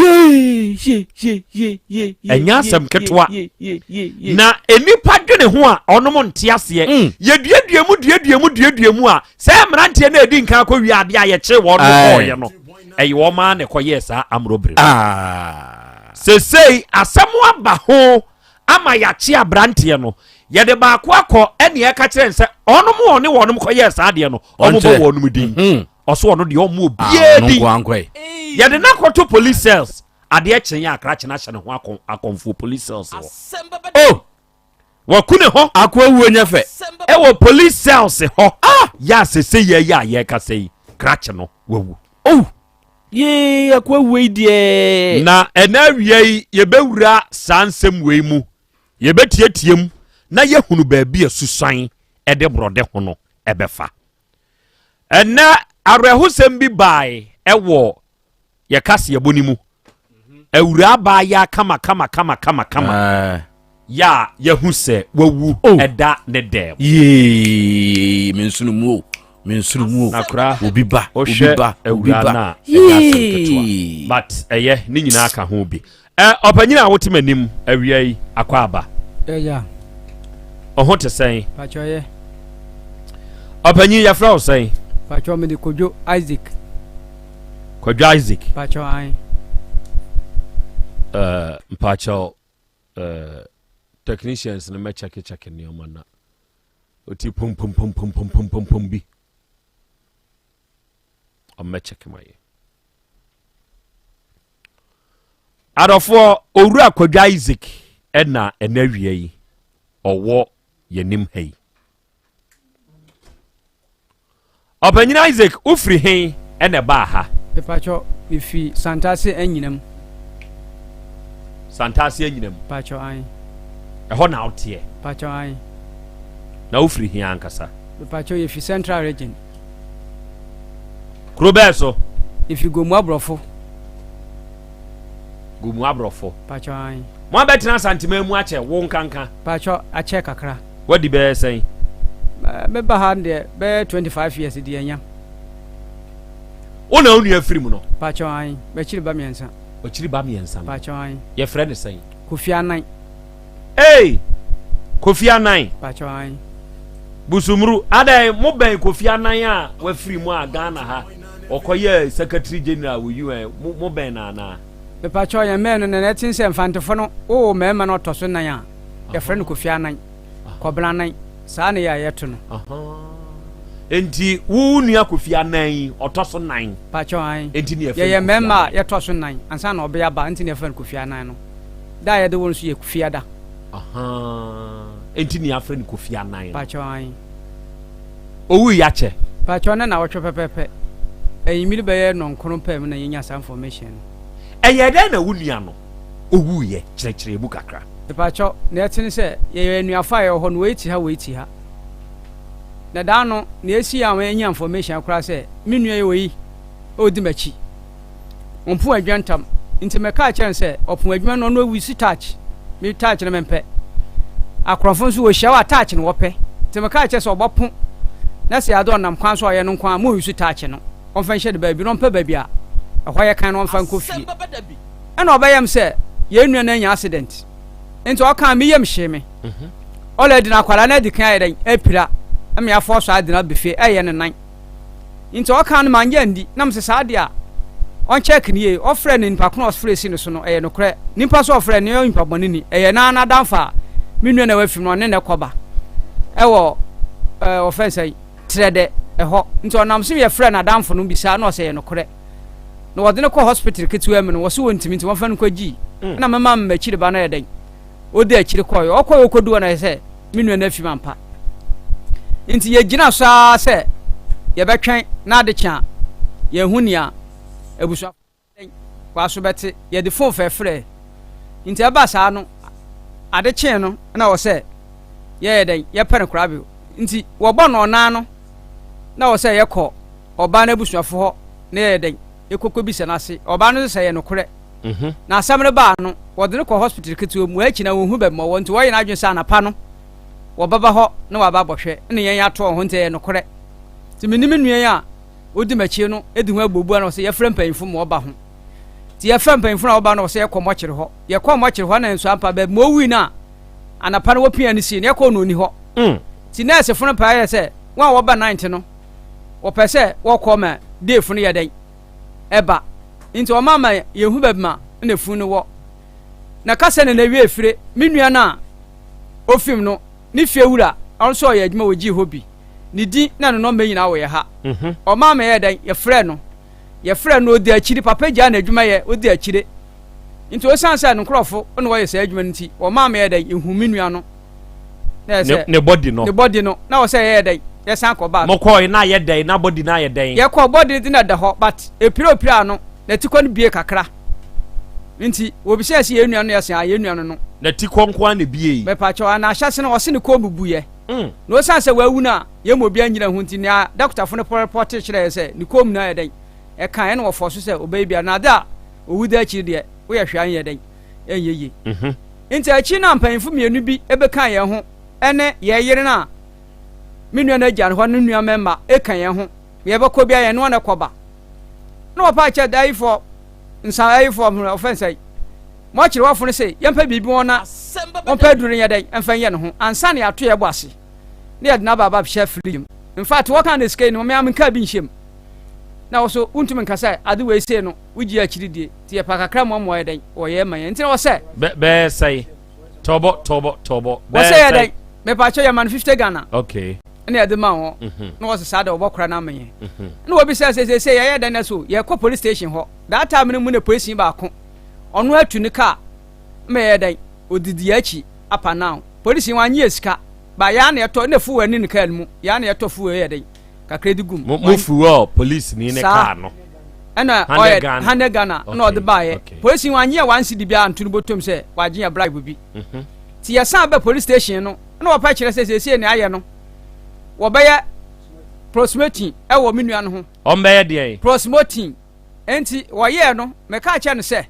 Speaker 1: ɛnyɛ asɛm ketewa na nnipa dwene ho a ɔnom nte aseɛ mm. yɛduadua mu duadua mu duadua mu a sɛ mmeranteɛ no ɛdi nkan akɔ wie adeɛ a yɛkye wɔn kɔɔyɛ no ɛyɛ wɔn ara na ɛkɔyɛɛ saa amorɔbere ah. Sesei asɛm aba ho ama yɛakye aberanteɛ no. Yɛde baako akɔ ɛne ɛka kyerɛ sɛ ɔnom ɔne wɔnom kɔyɛɛ saa adeɛ no, ɔmo bɔ wɔnom din. Mhm. Ɔso ɔno deɛ ɔmo ah, obiara din. Yɛde no akɔto police cells. Adeɛ kye yɛ akrakye no ahyɛ ne ho akɔmfoɔ police cells hɔ. Oh! Waku ne ho.
Speaker 2: Ako awuo nyɛ fɛ.
Speaker 1: Ɛwɔ police cells hɔ. Ah! Yɛ a sese yɛ yɛ a yɛkasa yi, krakye no wawu.
Speaker 2: Oh! Yee, ako awuo yi deɛ.
Speaker 1: Na ɛna awia yi yɛbɛwura saa nsɛm wei mu. Yɛbɛtiatia mu na yɛhunu baabi a susan de borɔde ho no ɛbɛfa. Ɛnɛ awerɛhosɛm bi bae ɛwɔ yɛ kaseɛbɔ no mu. Awuraa baa yɛ kama kama kama kama kama. Eh. Yɛ a yɛhu sɛ wawu oh. ɛda ne dɛm.
Speaker 2: Yee, me nsono mu o. Me nsono mu o.
Speaker 1: Nakora,
Speaker 2: obi ba, obi ba, obi ba.
Speaker 1: Na ɛnyɛ asɛm ketewa. But ɛyɛ ne nyinaa ka ho bi. Ɛ ɔpanyin a wote m'anim awia yi akɔ aba.
Speaker 8: Ɛya.
Speaker 1: Ɔho te sɛn?
Speaker 8: Pakyɛ yɛ.
Speaker 1: Ɔpanyin yɛfrɛ wo sɛn?
Speaker 8: Pakyɛ mede Kojo Isaac.
Speaker 1: Kwadwo Isaac.
Speaker 8: Pakyɛ an.
Speaker 1: Uh, mpakyɛ uh, technicians no mɛkyɛkekyɛke nneɛma na ɔti pom pom pom pom pom pom pom pom bi ɔmmɛkyɛke ma yɛ. Adɔfoɔ, Owura Kwadwo Isaac ɛna ɛna awia yi ɔwɔ yɛnim ha yi. Ɔpanyin Isaac, wofiri he ɛna ɛbaa ha?
Speaker 8: Mepakyɛ, mefi Santase Anyinam.
Speaker 1: Santase Anyinam?
Speaker 8: Pakyɛ, ae.
Speaker 1: Ɛhɔ na woteɛ?
Speaker 8: Pakyɛ, ae.
Speaker 1: Na wofiri he ankasa?
Speaker 8: Mepakyɛ, yɛfi Central Region.
Speaker 1: Kuro bɛɛ so?
Speaker 8: Efi Gomu Aborɔfo.
Speaker 1: Gomu Aborɔfo.
Speaker 8: Pakyɛ ae.
Speaker 1: Mo abɛtena Asanteman mu akyɛ wo nkanka?
Speaker 8: Pakyɛ akyɛ kakra.
Speaker 1: Wadi bɛyɛ sɛn?
Speaker 8: Meba ha deɛ bɛyɛ 25 years deɛ nya.
Speaker 1: Wo na wo nua firi mu no?
Speaker 8: Pakyɛ ae. M'akyiri ba mmiɛnsa.
Speaker 1: Wakyiri ba mmiɛnsa no?
Speaker 8: Pakyɛ ae.
Speaker 1: Yɛfrɛ no sɛn?
Speaker 8: Kofi Anan.
Speaker 1: Ei! Kofi Anan.
Speaker 8: Pakyɛ ae.
Speaker 1: Busumuru, adɛn mo bɛn Kofi Anan a wafiri mu a Ghana ha ɔkɔyɛɛ Secretary General wɔ UN, mo mo bɛn no anaa?
Speaker 8: Mepakyɛw yɛn mmɛn no na na ɛten sɛ Mfantefo no wowo mmarima no ɔtɔ so nan a yɛfrɛ no Kofi Anan, Kɔbena Anan, saa na yɛ a yɛto no.
Speaker 1: Enti wo nua Kofi Anan yi ɔtɔ so nan?
Speaker 8: Pakyɛw ae.
Speaker 1: Enti na yɛfrɛ no
Speaker 8: Yɛyɛ
Speaker 1: Kofi
Speaker 8: mmarima a
Speaker 1: Anan.
Speaker 8: yɛtɔ so nan ansa na ɔbea ba nti na yɛfrɛ no Kofi Anan no. Da a yɛde wo no nso yɛ Fiada.
Speaker 1: Ahaa enti nea afrɛ no Kofi Anan no.
Speaker 8: Pakyɛw ae.
Speaker 1: Owui akyɛ?
Speaker 8: Pakyɛw ne nawɔtwe pɛpɛpɛ. Anwummere bɛyɛ nɔnkron pɛɛ mu na yɛnya saa information no.
Speaker 1: Ɛyɛɛ dɛn na wo nua no owuiɛ? Kyerɛkyerɛ mu kakra.
Speaker 8: Mepakyɛw, nea ɛte ne sɛ, yɛyɛ anuafo a yɛwɔ hɔ no, wei te ha, wei te ha. Na da no, nea esii a yɛanya information koraa sɛ, me nua yi wɔ yi, ɔredi m'akyi. Ɔmpo adwuma ntam. Nti mekaa kyerɛ no sɛ ɔpo adwuma no ɔno awi si touch. Me touch no mempɛ. Akorɔmfo nso wɔhyia wɔ a touch no wɔpɛ. Nti mekaa kyerɛ sɛ ɔbɔpo na sɛ ade ɔnam kwan so a ɔyɛ no nko a mo use touch no. Ɔmfa nhyɛ ne baabi na ɔmpɛ baabi a ɛhɔ yɛ kan na ɔmfa nkɔ fie. Ɛna ɔbɛyɛm sɛ yɛn nua no anya accident. Nti ɔkaa me yam hyee me. Ɔlɛ di na akwadaa no adi kan ayɛ dɛn apira. Ɛma yɛafɔ so ade no aba fie ɛyɛ ne nan. Nti ɔkaa no manyɛ andi na mese saa deɛ a ɔnkyɛke no yie. Ɔfrɛ no nipa ko a ɔfrɛ si no so no ɛyɛ nokorɛ. Nipa so ɔfrɛ no ɛyɛ nipa bɔne ni. Ɛyɛ naa n'adamfo a me nua na wafim no ɔne ne kɔba ɛwɔ ɛɛ ɔfrɛ sɛ trɛdɛ ɛhɔ. Nti ɔnam so yɛ frɛ n'adamfo no bisaa na ɔsɛ ɛyɛ nokorɛ. Na wɔde no kɔ hospital ketewa mu no wɔse wɔntumi nti wɔmfa no nkɔ gyii. Mm. Na mɛma m'akyiri ba no yɛ dɛn. Odi akyiri kɔe. Ɔkɔe okodu hɔ na ɛsɛ sɛ me nua no afi mu ampa. Nti yɛgyina so ara sɛ yɛbɛtwɛn na ade kye a yɛahu nea abusuafo wɔaso bɛte. Yɛde fon frɛfrɛɛ. Nti ɛba saa no, ade kyee no na wɔ sɛ yɛyɛ dɛn yɛpɛ no korabeo. Nti wɔbɔ no ɔnan no na wɔ sɛ yɛkɔ ɔbaa no abusuafo hɔ na yɛyɛ dɛn yɛkɔkɔbisa no ase. Ɔbaa no nso sɛ ɛyɛ nokorɛ. Na asɛm no baa no, wɔde no kɔɔ hospital ketewa mu. Akyi na wɔnhu baabi ma ɔwɔ nti wɔyɛ n'adwene sɛ anapa no wɔbɛba hɔ na wɔaba abɔhwɛ ne yɛn ato wɔn ho nti ɛyɛ nokorɛ. Nti me ne me nua yi a ɔdi m'akyi no di ho abuobua na ɔsɛ yɛfrɛ mpanyimfo ma wɔba ho. Nti yɛfrɛ mpanyimfo na wɔba no ɔsɛ yɛkɔ mɔkyere hɔ. Yɛkɔɔ mɔkyere hɔ na nso ampa baabi ma ɔwui no a anapa no wɔpia no sii no yɛkɔɔ no ɔni hɔ. Nti nɛɛsefo no pɛ ayɛ sɛ wɔn a wɔba night no wɔpɛ sɛ wɔkɔ ma dayfo no yɛ dɛn ɛba. Nti ɔma ma yɛhu baabi ma na funu no wɔ. Na kasa na n'awie efire, me nua no a ofim no, ne fie wura, ɔno nso ɔyɛ adwuma wɔ gyii hɔ bi. Ne din na ne nɔmba nyinaa wɔ yɛ ha. Ɔmaa me yɛɛ dɛn? Yɛfrɛɛ no. Yɛfrɛɛ no, odi akyiri, papa gyaa n'adwuma yɛ, odi akyire. Nti osiane sɛ ne nkorɔfo na wɔyɛ saa adwuma no nti, wɔmaa me yɛɛ dɛn? Yɛhuu me nua no. Na yɛ sɛ,
Speaker 1: Ne body no.
Speaker 8: Ne body no. Na wɔ sɛ yɛyɛ dɛn? Yɛsan kɔ back.
Speaker 1: Mokɔɔe na ayɛ dɛn? Na body no ayɛ dɛn?
Speaker 8: Yɛkɔɔ, body no de na ɛda hɔ, but epira opiraa no, n'atikɔ no bue kakra. Nti, wɔbisae sɛ yɛn nua no yɛ sɛn a, yɛn nua no no.
Speaker 1: N'atikɔ nko ara na ebuei.
Speaker 8: Mepakyɛw, ana ahyɛse no wɔse ne kɔn bubuiɛ. Na osiane sɛ wawu no a yɛn mu obiara nnyina ho nti, nea dɔkotafo no repɔtee kyerɛɛ yɛn sɛ ne kɔn mu no ayɛ dɛn, ɛkae, ɛnna wɔfɔɔ so sɛ ɔbɛyɛ biara. Na ade a owu da akyiri deɛ, woyɛ hwee a ɛnyɛ dɛn, ɛnyɛ yie. Enti akyiri no a mpanyimfo mmienu bi bɛkaa yɛn ho ne yɛn yere no a me nua no agya no hɔ no nua mmarima ka yɛn ho, yɛbɛkɔ biara yɛne wɔn kɔba. Na wɔpaa kyɛ dayifoɔ nsa ayifoɔ ɔfɛn sɛ mɔkyerɛwafo no se yɛmpɛ biribi wɔn na wɔmpɛ aduru no nyɛ dɛn mfa nyɛ ne ho ansa na yɛato yɛn bo ase na yɛde no aba aba hyɛ fridge mu. In fact, wɔka no sika yi no, me a menkaa bi nhyɛ mu. Na wo so wontumi nka sɛ ade wei sei no wogye akyiri die nti yɛpa kakra mmoamoa yɛ dɛn wɔyɛ ma yɛn nti na wɔsɛ.
Speaker 1: Bɛyɛ sɛe tɔbɔ tɔbɔ tɔbɔ.
Speaker 8: Wɔsɛ yɛ dɛn mepaakyɛ yɛ ma no 50 Ghana.
Speaker 1: Okay.
Speaker 8: Ɛna yɛde ma wɔn mhm. na wɔsɛ saa de wɔbɔkora no ama yɛn. Mhm. Na wɔbi sɛ sɛ sɛ yɛyɛ dɛn na so yɛkɔ police station hɔ that time no mu na polisi baako ɔno atu ne kaa ma yɛyɛ dɛn odidi yɛn akyi up and down polisi wanye yɛ sika ba yɛa na yɛtɔ na fuel ne ne kaa no mu yɛa na yɛtɔ fuel yɛ dɛn kakra di gum.
Speaker 1: Mo fuel polisi ni ne kaa no.
Speaker 8: Ɛna ɔyɛ hundred Ghana ɛna ɔde baayɛ polisi wanye yɛ one cedi biara nto no bɔtɔm sɛ wagye yɛ bribe bi mhm. ti yɛsan bɛ police station no ɛna wɔpɛ kyerɛ sɛ siesie ne ayɛ no wɔbɛyɛ prosmoting ɛwɔ me nua no ho.
Speaker 1: Ɔmbɛyɛ deɛn?
Speaker 8: Prosmoting Enti wɔyɛɛ no, mekaa kyerɛɛ no sɛ,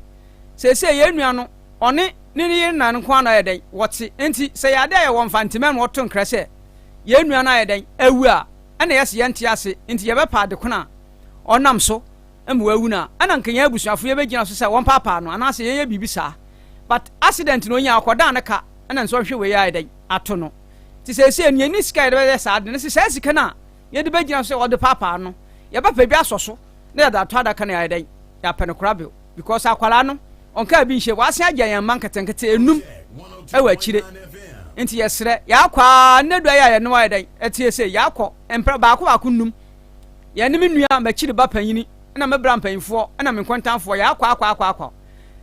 Speaker 8: Seesei yɛn nua no, ɔne ne ne yere na nko ara na ayɛ dɛn? Wɔte. Enti sɛ ɛyɛ ade a yɛwɔ mfanteman mu wɔto nkra sɛ yɛn nua no ayɛ dɛn? Awu a, ɛnna yɛse yɛnte ase, enti yɛbɛpa ade ko a ɔnam so ma wawu no a, ɛnna anka yɛn abusuafo yɛbɛgyina so sɛ wɔmpaapaa no anaasɛ yɛnyɛ biribi saa. But accident na onyaa, ɔkɔdaa ne ka, ɛnna nsɔhwɛ wei ayɛ dɛn? Ato no. Nti seesei no, yɛnni sika a yɛde bɛyɛ saa ade no. Se saa sika no a yɛde bɛgyina so sɛ wɔde paapaa no, yɛbɛpɛ bi asɔ so na yɛde ato adaka na yɛayɛ dɛn yɛapɛ no korabeo because akwadaa no ɔnkaa bi nhyɛ wasen agya yɛn mma nketenkete enum ɛwɔ akyire nti yɛsrɛ yɛakɔ a nnɛ dua yɛ a yɛne wayɛ dɛn ɛteɛ sɛ yɛakɔ mpra baako baako nnum yɛne me nua m'akyiri ba panyini ɛna me bra mpanyinfoɔ ɛna me nkontanfoɔ yɛakɔ akɔ akɔ akɔ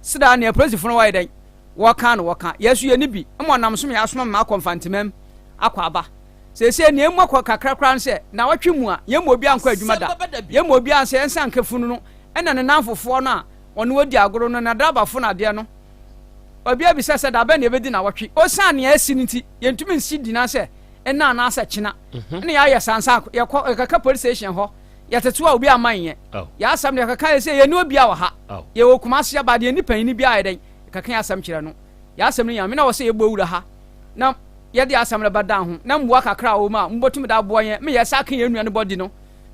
Speaker 8: sedaa nea polisifoɔ no wayɛ dɛn wɔka no wɔka yɛso yɛne bi ma ɔnam so ma yɛasoma ma akɔ mfantemam akɔ aba Seesei nea emu akɔ kakra koraa ne sɛ, nnawɔtwe mu a, yɛn mu obiara nkɔ adwuma da. Yɛn mu obiara nsa yɛn nsa nka funu no ne ne nnamfofoɔ no a wɔne wɔn di agorɔ no, n'adrabafo no adeɛ no. Obiara bisa sɛ, Da bɛn na yɛbɛdi nnawɔtwe? Osiane nea asi no nti, yɛntumi nsi gyina sɛ nnɛ anaasɛ kyena. Mhm. Ɛna yɛayɛ saa nsa yɛkɔ yɛkɛka police station hɔ, yɛtete a obiara mma nyɛ. Yɛn asɛm no yɛkɛka yɛ sɛ yɛnni obiara wɔ ha. Yɛwɔ Kumasi aba deɛ yɛnni panyin biara yɛ dɛn yɛkɛka yɛn asɛm kyerɛ no. Yɛn asɛm no nyame na wɔ sɛ yɛbɔ wura ha na yɛde asɛm no bɛdan ho na mboa kakra a ɔwɔ mu a mobɔtum dze aboa hɛn ma yɛsa akã hɛn nua no bɔdze no,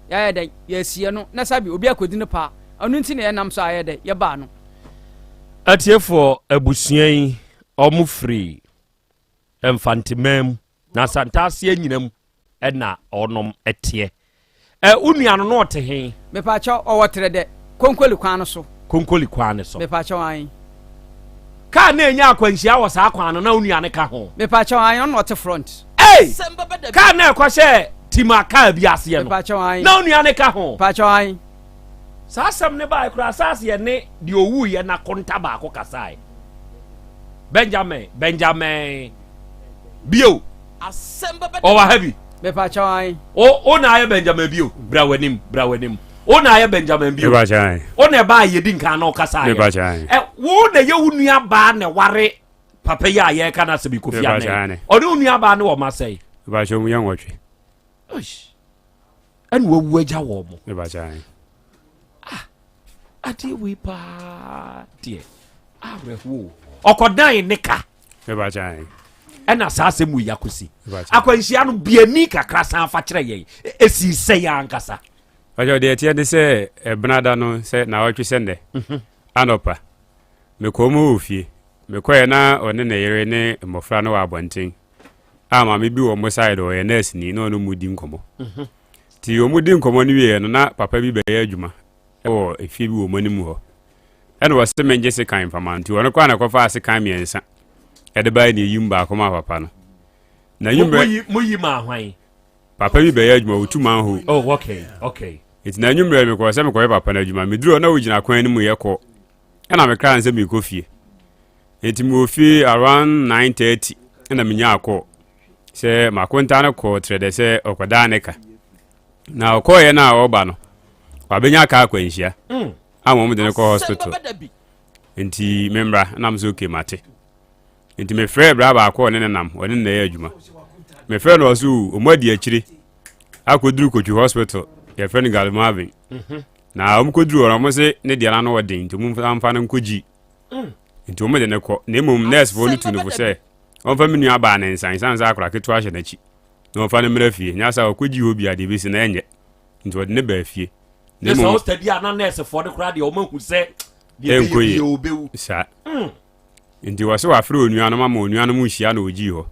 Speaker 8: yɛayɛ dɛn? Yɛasie no, na sabi obi akodzi no paa. Ɔno ntsi na yɛnam so a yɛyɛ dɛn? Yɛbaa no.
Speaker 1: Atiefoɔ, abusua yi, wɔn firi Mfanteman mu, na Asantaaseɛ nyina mu na wɔnom teɛ. Ɛ, wo nua no, na ɔte he?
Speaker 8: Mepaakyɛw, ɔwɔ Trɛdɛ, Konkoli kwan no so.
Speaker 1: Konkoli kwan no so.
Speaker 8: Mepaakyɛw, ae.
Speaker 1: Kaa na enya akwanhyia wɔ saa kwan no, na wo nua no ka ho?
Speaker 8: Mepaakyɛw, ae, ɔno na ɔte front.
Speaker 1: Ei! Kaa na ɛkɔhyɛɛ Tima kaa bi aseɛ no,
Speaker 8: Mepaakyɛw, ae.
Speaker 1: na wo nua no ka ho?
Speaker 8: Mepaakyɛw, ae.
Speaker 1: Saa asɛm no bae koraa, SARS yɛ ne deɛ ɔwuiɛ no akonta baako kasae. Benjamin, Benjamin, bio. Ɔwɔ ha bi.
Speaker 8: Mepakyɛw ae.
Speaker 1: O o na ayɛ Benjamin bio. Bra w'anim, bra w'anim. O na ayɛ Benjamin bio.
Speaker 9: Mepakyɛw ae.
Speaker 1: O na ɛbaa yɛdi nkan na ɔkasa ayɛ.
Speaker 9: Mepakyɛw ae.
Speaker 1: Ɛ wo na yɛ wo nua baa na ɛware papa yi a yɛreka no asɛm yi Kofi Anan. Ɔne wo nua baa ne wɔ ma sɛe.
Speaker 9: Mepakyɛw mu yɛ nwɔtwe.
Speaker 1: Ɛna wawu agya wɔ mo.
Speaker 9: Mepakyɛw ae.
Speaker 1: Ah, adeɛ wei paa deɛ awerɛhoɔ ɔkɔdan ne ka. Ɛna saa asɛm wei akɔsi. Akwanhyia no biani kakra san fa kyerɛ yɛn. Ɛsii sɛ yɛn ankasa.
Speaker 9: Ɔkyɛ deɛ ɛteɛ ne sɛ ɛbenada no sɛ naawɔtwe sɛ nnɛ mhm. anɔpa mekɔɔ mu wɔ fie mekɔɛ na ɔne ne yere ne mmɔfra no wɔ abɔnten a maame bi wɔ mo side ɔyɛ nurse ni na ɔne mu di nkɔmmɔ mhm. nti wɔn di nkɔmmɔ no wieɛ no na papa bi bɛyɛ adwuma wɔ efie bi wɔ wɔn anim hɔ. Ɛna ɔse mengye sekan mfa ma nti ɔno koraa na ɛkɔfaa sekan mmiɛnsa ɛde baeɛ na ɛyim baako maa papa no. Na anwummerɛ
Speaker 1: Moyi maa hwan?
Speaker 9: Papa bi bɛyɛ adwuma ɔtu manhole.
Speaker 1: Oh okay okay.
Speaker 9: Nti na anwummerɛ mekɔɔ sɛ mekɔyɛ papa no adwuma meduru hɔ na ɔgyina kwan no mu yɛ kɔ ɛna mekra no sɛ merekɔ fie. Nti mewɔ fie around 9:30 ɛna menyaa kɔɔ sɛ makonta no kɔɔ trɛdɛ sɛ ɔkɔdaa ne ka. Na ɔkɔɔeɛ no a ɔreba no wabɛnya kaa akwanhyia. Mm. A wɔn de no kɔ hospital. Nti memmra na m sɛ okay mate. Nti mefrɛɛ bra baako a ɔne ne nam, ɔne ne na ɛyɛ adwuma. Mefrɛɛ no ɔso ɔmu adi akyire akɔduru Kotwi hospital, yɛfrɛ no Galmavin. Mhm. Na wɔn kɔduru hɔ no, wɔn se ne deɛ n'ano ɔden nti wɔn mfa no nkɔgyi. Mm. Nti wɔn de no kɔ. Na mmom nɛɛsefoɔ no tu no fo sɛ ɔmfa me nua baa ne nsa, nsan sɛ akora ketewa hyɛ n'akyi na ɔmfa no mmra fie. Nyɛ sɛ ɔkɔgyi hɔ bi a deɛ ɛbɛsi na ɛnyɛ. Nti ɔde ne baa fie.
Speaker 1: Na mmom sɛ ɔstadi a na nɛɛsefoɔ no koraa deɛ wɔn ahu sɛ
Speaker 9: deɛ ɛbɛyɛ bi ɔbɛwu. Saa. Mm. Nti wɔse wafrɛ onuanom ama onuanom nhyia na ogyii hɔ.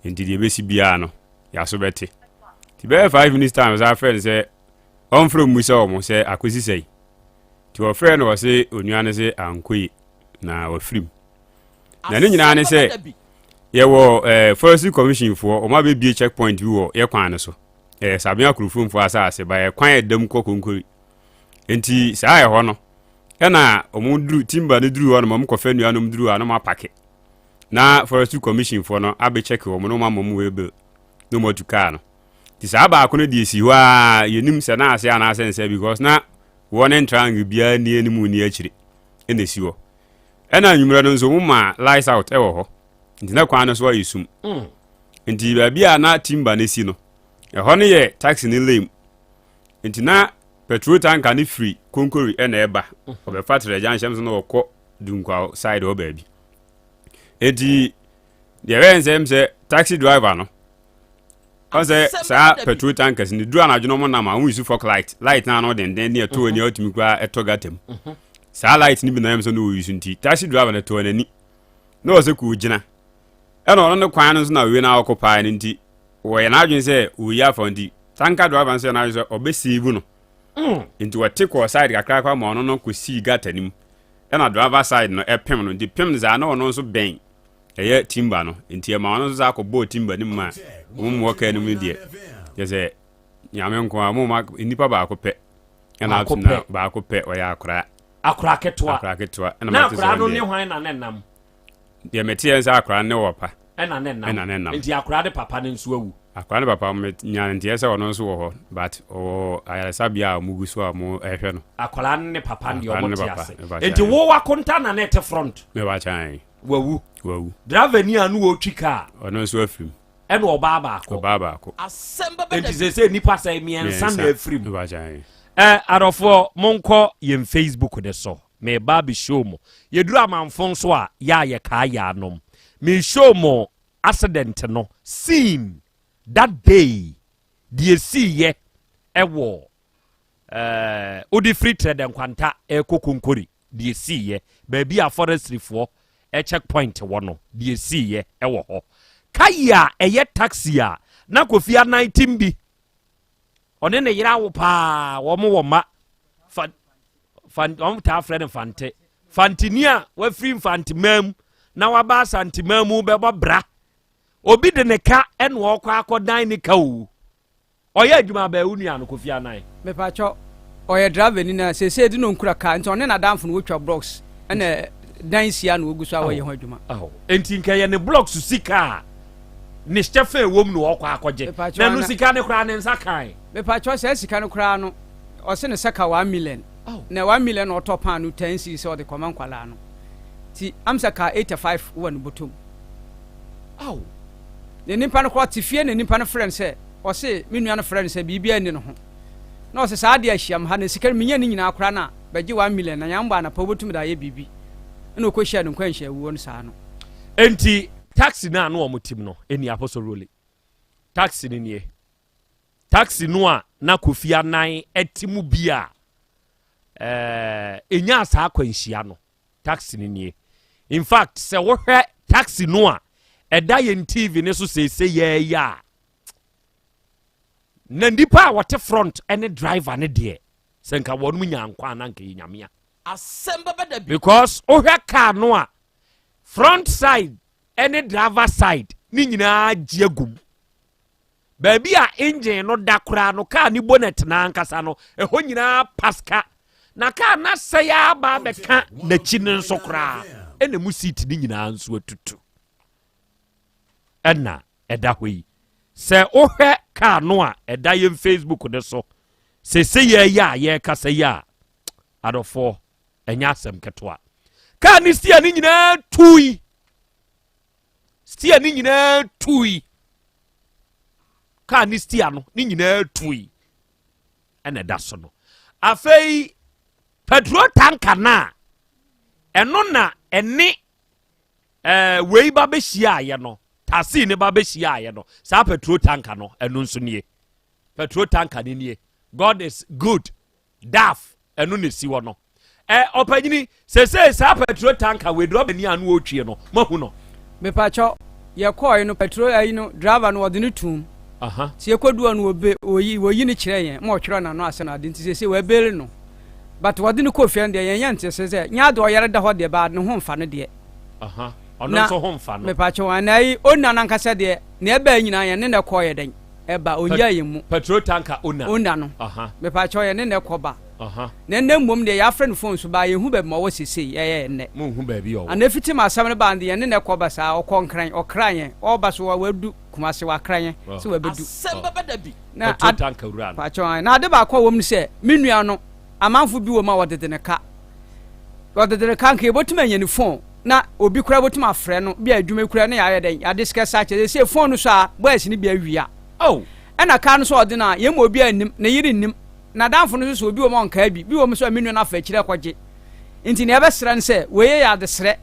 Speaker 9: Nti deɛ ɛbɛsi biara no, yaso bɛte. Nti bɛyɛ 5 minutes time ɔsan frɛ no sɛ ɔmfrɛ mmusa wɔn sɛ akosi sɛn. Nti wɔfrɛ no wɔse onua no se ankɔ yi na wafirim. Na ne nyinaa ne sɛ yɛwɔ eh, forestry commission foɔ wɔn abɛbie checkpoint bi wɔ yɛ kwan no so. Ɛyɛ Sabea Kurofomfoɔ asase ba yɛ kwan a ɛda mu kɔ Konkori. Nti saa ɛhɔ no ɛna wɔn duru timba no duru hɔ nom wɔn kɔfɛ nnuanom duru hɔ a na wɔn apake na forestry commission foɔ no abɛkyɛke wɔn na wɔn ama wɔn waybill na wɔn atu kaa no nti saa baako no deɛ si hɔ a yɛnim sɛ na ase anaasɛ nsɛ because na wɔne triangle biara ni anim ni akyire ɛna esi hɔ ɛna anwummerɛ no nso wɔn ma lights out ɛwɔ hɔ nti na kwan no so ayɛ sum mm. nti baabi a na timba no si no ɛhɔ no yɛ taxi ne lane Nti na petrol tanker no firi Konkori na ɛba. Ɔbɛfa Trɛ junction so na ɔkɔ Dunkwa side hɔ baabi. Nti deɛ ɛbɛyɛ nsɛm sɛ taxi driver no ɔn sɛ saa petrol tankers no duru anadwo no ɔmo nam a ɔmo use fog light light na ano denden ne ɛtɔ ani a ɔtumi koraa ɛtɔ gata mu mhm. saa light no bi na ɛm sɛ no ɔuse nti taxi driver no tɔɔ n'ani na ɔsɛ kò gyina ɛna ɔno ne kwan no nso na wei na ɔkɔ paa no nti wɔyɛ n'adwene sɛ wɔyi afa nti tanka driver nso yɛ n'adwene sɛ ɔbɛsave no mm. nti wɔte kɔɔ side kakra kɔ ma ɔno no kɔsii gata no mu ɛna driver side no ɛpem no nti pem no saa na ɔno nso bɛn ɛyɛ timba no nti ɛma ɔno nso saa kɔbɔɔ timba no mu a wɔn mu wɔkaa no mu deɛ kyɛ sɛ nyame nko a wɔn ma nnipa baako pɛ ɛna atena baako pɛ ɔyɛ akora
Speaker 1: akora ketewa
Speaker 9: akora ketewa
Speaker 1: ɛna ma te sɛ akora no ne hwan na ne nam
Speaker 9: Deɛ meteɛ ne sɛ akwadaa no ne wɔ papa.
Speaker 1: Ɛna ne nam.
Speaker 9: Ɛna ne nam.
Speaker 1: Nti akwadaa ne papa no nso awu.
Speaker 9: Akwadaa ne papa menya nteɛ sɛ ɔno nso wɔ hɔ but ɔwɔ ayaresabea a wɔgu so a wɔrehwɛ no.
Speaker 1: Akwadaa no ne papa no deɛ wɔn te ase. Nti wo wakonta na ne te front.
Speaker 9: Me wa kyan.
Speaker 1: Wawu.
Speaker 9: Wawu.
Speaker 1: Driver ni a no wɔtwi kaa.
Speaker 9: Ɔno nso afirim.
Speaker 1: Ɛna ɔbaa baako.
Speaker 9: Ɔbaa baako.
Speaker 1: Nti sɛ sɛ nipa sɛ mmiɛnsa na afirim. Me wa kyan. Ɛ adɔfoɔ monkɔ yɛn Facebook de so. Mereba abɛ show mo. Yɛduru amanfo nso a, yɛ a yɛkaa yɛ anom. Me show mo accident no scene that day deɛ ɛsiiɛ ɛwɔ eh, wode firi Trɛdɛ Nkwanta ɛrekɔ Konkori deɛ ɛsiiɛ baabi a forestry foɔ check point wɔ no deɛ ɛsiiɛ ɛwɔ hɔ. Kayi a ɛyɛ taxi a na Kofi Anan tim bi ɔne ne yere awo paa wɔn wɔ mma fa fa wɔn taa frɛ no fante fantini a wafiri mfanteman mu na waba asanteman mu bɛbɔ bra obi de ne ka ɛna ɔkɔ akɔdan ne ka o ɔyɛ adwuma abɛɛ wo nua no kofi anan.
Speaker 8: Mepakyɛw, ɔyɛ driver ni na seesei de na onkura car nti ɔne n'adamfo no wotwa blocks ɛna dan si a na wogu so a wɔyɛ ho adwuma.
Speaker 1: Enti nka ɛyɛ ne blocks sika a ne kyɛfa a ɛwɔ mu na ɔkɔ akɔgye. Na ɛno sika no koraa ne nsa kae.
Speaker 8: Mepakyɛw saa sika no koraa no ɔse ne sɛ ka 1 million na 1 million na ɔtɔ paano 10 cedis sɛ ɔde kɔma nkwadaa no nti am sɛ ka 85 wɔ ne bɔtɔ mu. Na nipa no koraa ɔte fie na nipa no frɛ no sɛ ɔse me nua no frɛ no sɛ biribiara nni ne ho na ɔse saa adeɛ ahyiam ha na sika no menya ne nyinaa koraa na bɛgye 1 million na nyambɔ anapa wobɛtumi de ayɛ biribi ɛna ɔkɔhyia no nkwanhyia awuo no saa no.
Speaker 1: Enti taxi no a na wɔn tim no ni Apostle Roli. Taxi no nie. Taxi no a na Kofi Anan te mu bi a ɛnyaa saa akwanhyia no. Taxi no nie. In fact, sɛ wohwɛ taxi no a ɛda yɛn TV ne so seesei yɛɛyɛ a, na nipa a wɔte front ne driver ne deɛ, sɛ nka wɔn nya nkwa a na nka yɛ nyamea. Because wohwɛ car no a, front side ne driver side ne nyinaa gye agum. Baabi a engine no da koraa no, car ne bonnet no ankasa no, ɛhɔ nyinaa paska. Na car no asɛe aba abɛka n'akyi no nso koraa, ɛna mu seat no nyinaa nso atutu. Ɛna ɛda hɔ yi. Sɛ wohwɛ car no a ɛda yɛn Facebook no so, sese yɛyɛ a yɛrekasa yi a, adɔfoɔ, ɛnyɛ asɛm ketewa. Car ne steer no nyinaa tui. Steer no nyinaa tui. Car ne steer no ne nyinaa tui. Ɛna ɛda so no. Afei, petrol tanker no a, ɛno na ɛne ɛɛ wei ba bɛhyiaeɛ no, taxi ne ba bɛhyiaeɛ no, saa petrol tanker no, ɛno nso nie. Petrol tanker no nie. God is good. Daf, ɛno na esi hɔ no. Ɛ ɔpanyini, sesei saa petrol tanker wei drɔba ni a no ɔretwie no, moahu no?
Speaker 8: Mepakyɛw, yɛkɔɔe no petrol ayi no driver no wɔde no tuum. Nti yɛkɔduu hɔ no wɔbe wɔyi wɔyi no kyerɛɛ yɛn ma ɔtwerɛ n'ano asɛm no ade nti sesei wɔabeeli no. But wɔde no kɔɔ fie no deɛ yɛnyɛ ntease sɛ nyɛ ade ɔyare da hɔ deɛ but ne ho mfa no deɛ.
Speaker 1: Ɔno nso ho mfa no.
Speaker 8: Mepakyɛw, ɛna ayi owner no ankasa deɛ nea ɛbae nyinaa yɛne no kɔɔ yɛ dɛn? ɛba ɔnyaa yɛn mu.
Speaker 1: Petrol tanker owner.
Speaker 8: Owner no. Mepakyɛw yɛne no kɔ ba. Na ɛnnɛ mmom deɛ yɛafrɛ no phone so baa yɛnhu baabi ma ɔwɔ sesei ɛyɛ ɛnnɛ.
Speaker 1: Monhu baabi ɔwɔ.
Speaker 8: Ana efiti ma asɛm no baa no deɛ yɛne no kɔ ba saa ɔkɔ Nkran ɔkra yɛn ɔɔba so wadu Kumasi wakra yɛn sɛ wabɛdu.
Speaker 1: Asɛm bɛba da bi. Na Petrol tanker wura no.
Speaker 8: Pakyɛw ae na ade baako a ɛwɔ mu ne sɛ me nua no amanfo bi wɔ mu a wɔdede no ka wɔdede no ka nka yɛbɛtumi anya ne phone. na obi koraa botum afrɛ no bi a edwuma yi koraa na yɛayɛ dɛn yɛade sika sa kyɛ sɛ phone no so a boys no bi awia
Speaker 1: oh
Speaker 8: ɛna car no so ɔde no a yɛn mu obiara nnim ne yere nnim n'adamfo no nso so obi wɔ mu a ɔnkaa bi bi wɔ mu nso a me nua no afa akyire akɔgye nti nea ɛbɛsrɛ no sɛ wei yɛ adesrɛ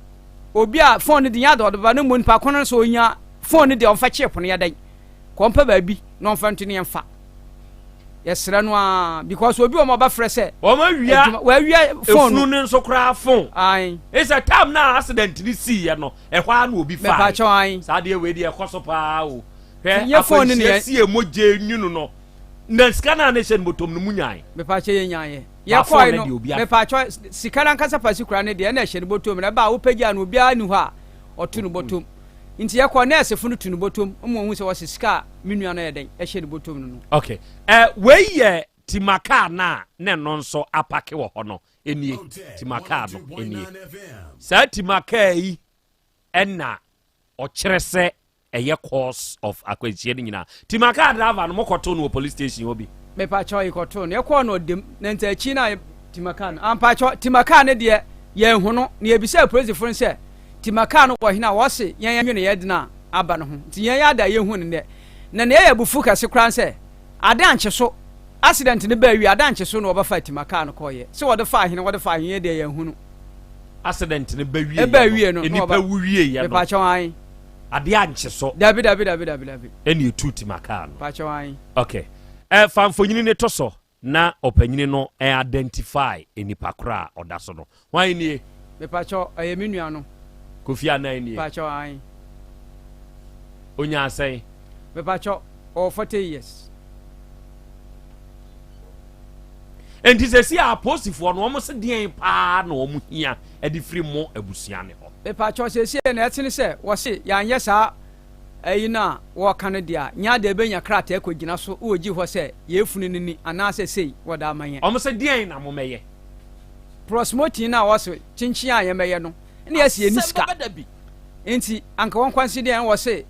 Speaker 8: obi a phone no de nyɛ ade ɔde ba no mmɔ nipa ko no sɛ onya phone no deɛ ɔmfa chip no yɛ dɛn kɔmpa baabi na ɔmfa nto ne yɛmfa yɛsrɛ no aa because obi wɔn ɔbɛfrɛ sɛ.
Speaker 1: Wɔn awia
Speaker 8: wɔawia phone
Speaker 1: efunu no nso koraa phone.
Speaker 8: Ayi.
Speaker 1: Esɛ time na accident ni sii yɛ no ɛhɔ ara na obi fa.
Speaker 8: Mɛpa kyɛw ayi.
Speaker 1: Saa deɛ wei deɛ ɛkɔ so paa o. Hwɛ akwanhyia si emo gye nwunu no na sika naa na ɛhyɛ no bɔtɔm no mu nyae.
Speaker 8: Mɛpa kyɛ yɛ nyaeɛ. Yɛ kɔɛ no mɛpa kyɛw sika no ankasa pasi kura ne deɛ ɛna ɛhyɛ no bɔtɔm na ɛba a wopagya no obiara ni hɔ a ɔto no bɔtɔm. Nti yɛkɔ nɛɛsefo no tu no bɔtɔm ma ohun sɛ wɔse sika a me nua no yɛ dɛn ɛhyɛ ne bɔtɔm no no.
Speaker 1: Ok eh, wei yɛ Tima car no a na ɛno nso apake wɔ hɔ no nie. Tima car no nie. Saa Tima car yi ɛna ɔkyerɛ sɛ ɛyɛ cause of akwanhyia no nyinaa. Tima car driver no mokɔtoo no wɔ police station hɔ bi?
Speaker 8: Mepakyɛw yɛkɔtoo no. Yɛkɔɔ no ɔdam na nti akyi no a Tima car no ampakyɛw Tima car no deɛ yɛnhu no na yɛbisaa polisifo no sɛ Nti ma kaa no wɔ hene a wɔse yɛn nwene yɛn dena aba no ho nti yɛn yɛ ade a yɛnhu no nnɛ. Na nea ɛyɛ abufuw kɛse koraa ne sɛ ade ankye so, accident no baa wie ade ankye so na wɔbɛfaa Tima kaa no kɔeɛ. Se wɔde faa hene wɔde faa hene yɛn deɛ yɛanhu no.
Speaker 1: Accident no ba wieɛ
Speaker 8: Ɛbaa wie no
Speaker 1: no,
Speaker 8: na
Speaker 1: nnipa
Speaker 8: wɔba
Speaker 1: wu wieɛ no,
Speaker 8: Mepakyɛw ae.
Speaker 1: ade ankye so
Speaker 8: Dabi dabi dabi dabi dabi.
Speaker 1: ɛna ɛtuu Tima kaa no.
Speaker 8: Mepakyɛw ae.
Speaker 1: Ok. Eh, fa mfonyini no to so. Na ɔpanyini no identify nipa korɔ a ɔda so no. Hwan nie?
Speaker 8: Mepakyɛw, ɛyɛ me nua no.
Speaker 1: Kofi Annan nie?
Speaker 8: Mepakyɛw, aane.
Speaker 1: Onyaa sɛn?
Speaker 8: Mepakyɛw, ɔwɔ 40 years.
Speaker 1: Enti sɛsi a apolisifoɔ no wɔn se deɛn paa na wɔn hia de firi mo abusua no hɔ?
Speaker 8: Mepakyɛw, sɛsi nea ɛte ne sɛ wɔse yɛanyɛ saa Eyi no a wɔka no dea, nyɛ ade a ebenya krataa kogyina so wɔ gyi hɔ sɛ yɛn funu no ni anaasɛ sei wɔde ama yɛn.
Speaker 1: Wɔn se deɛn na momɛyɛ?
Speaker 8: Prosmotin no a wɔse kyenkyen a yɛmɛyɛ no ne yɛse yɛnni sika nti anka wɔnkɔ nse deɛn wɔse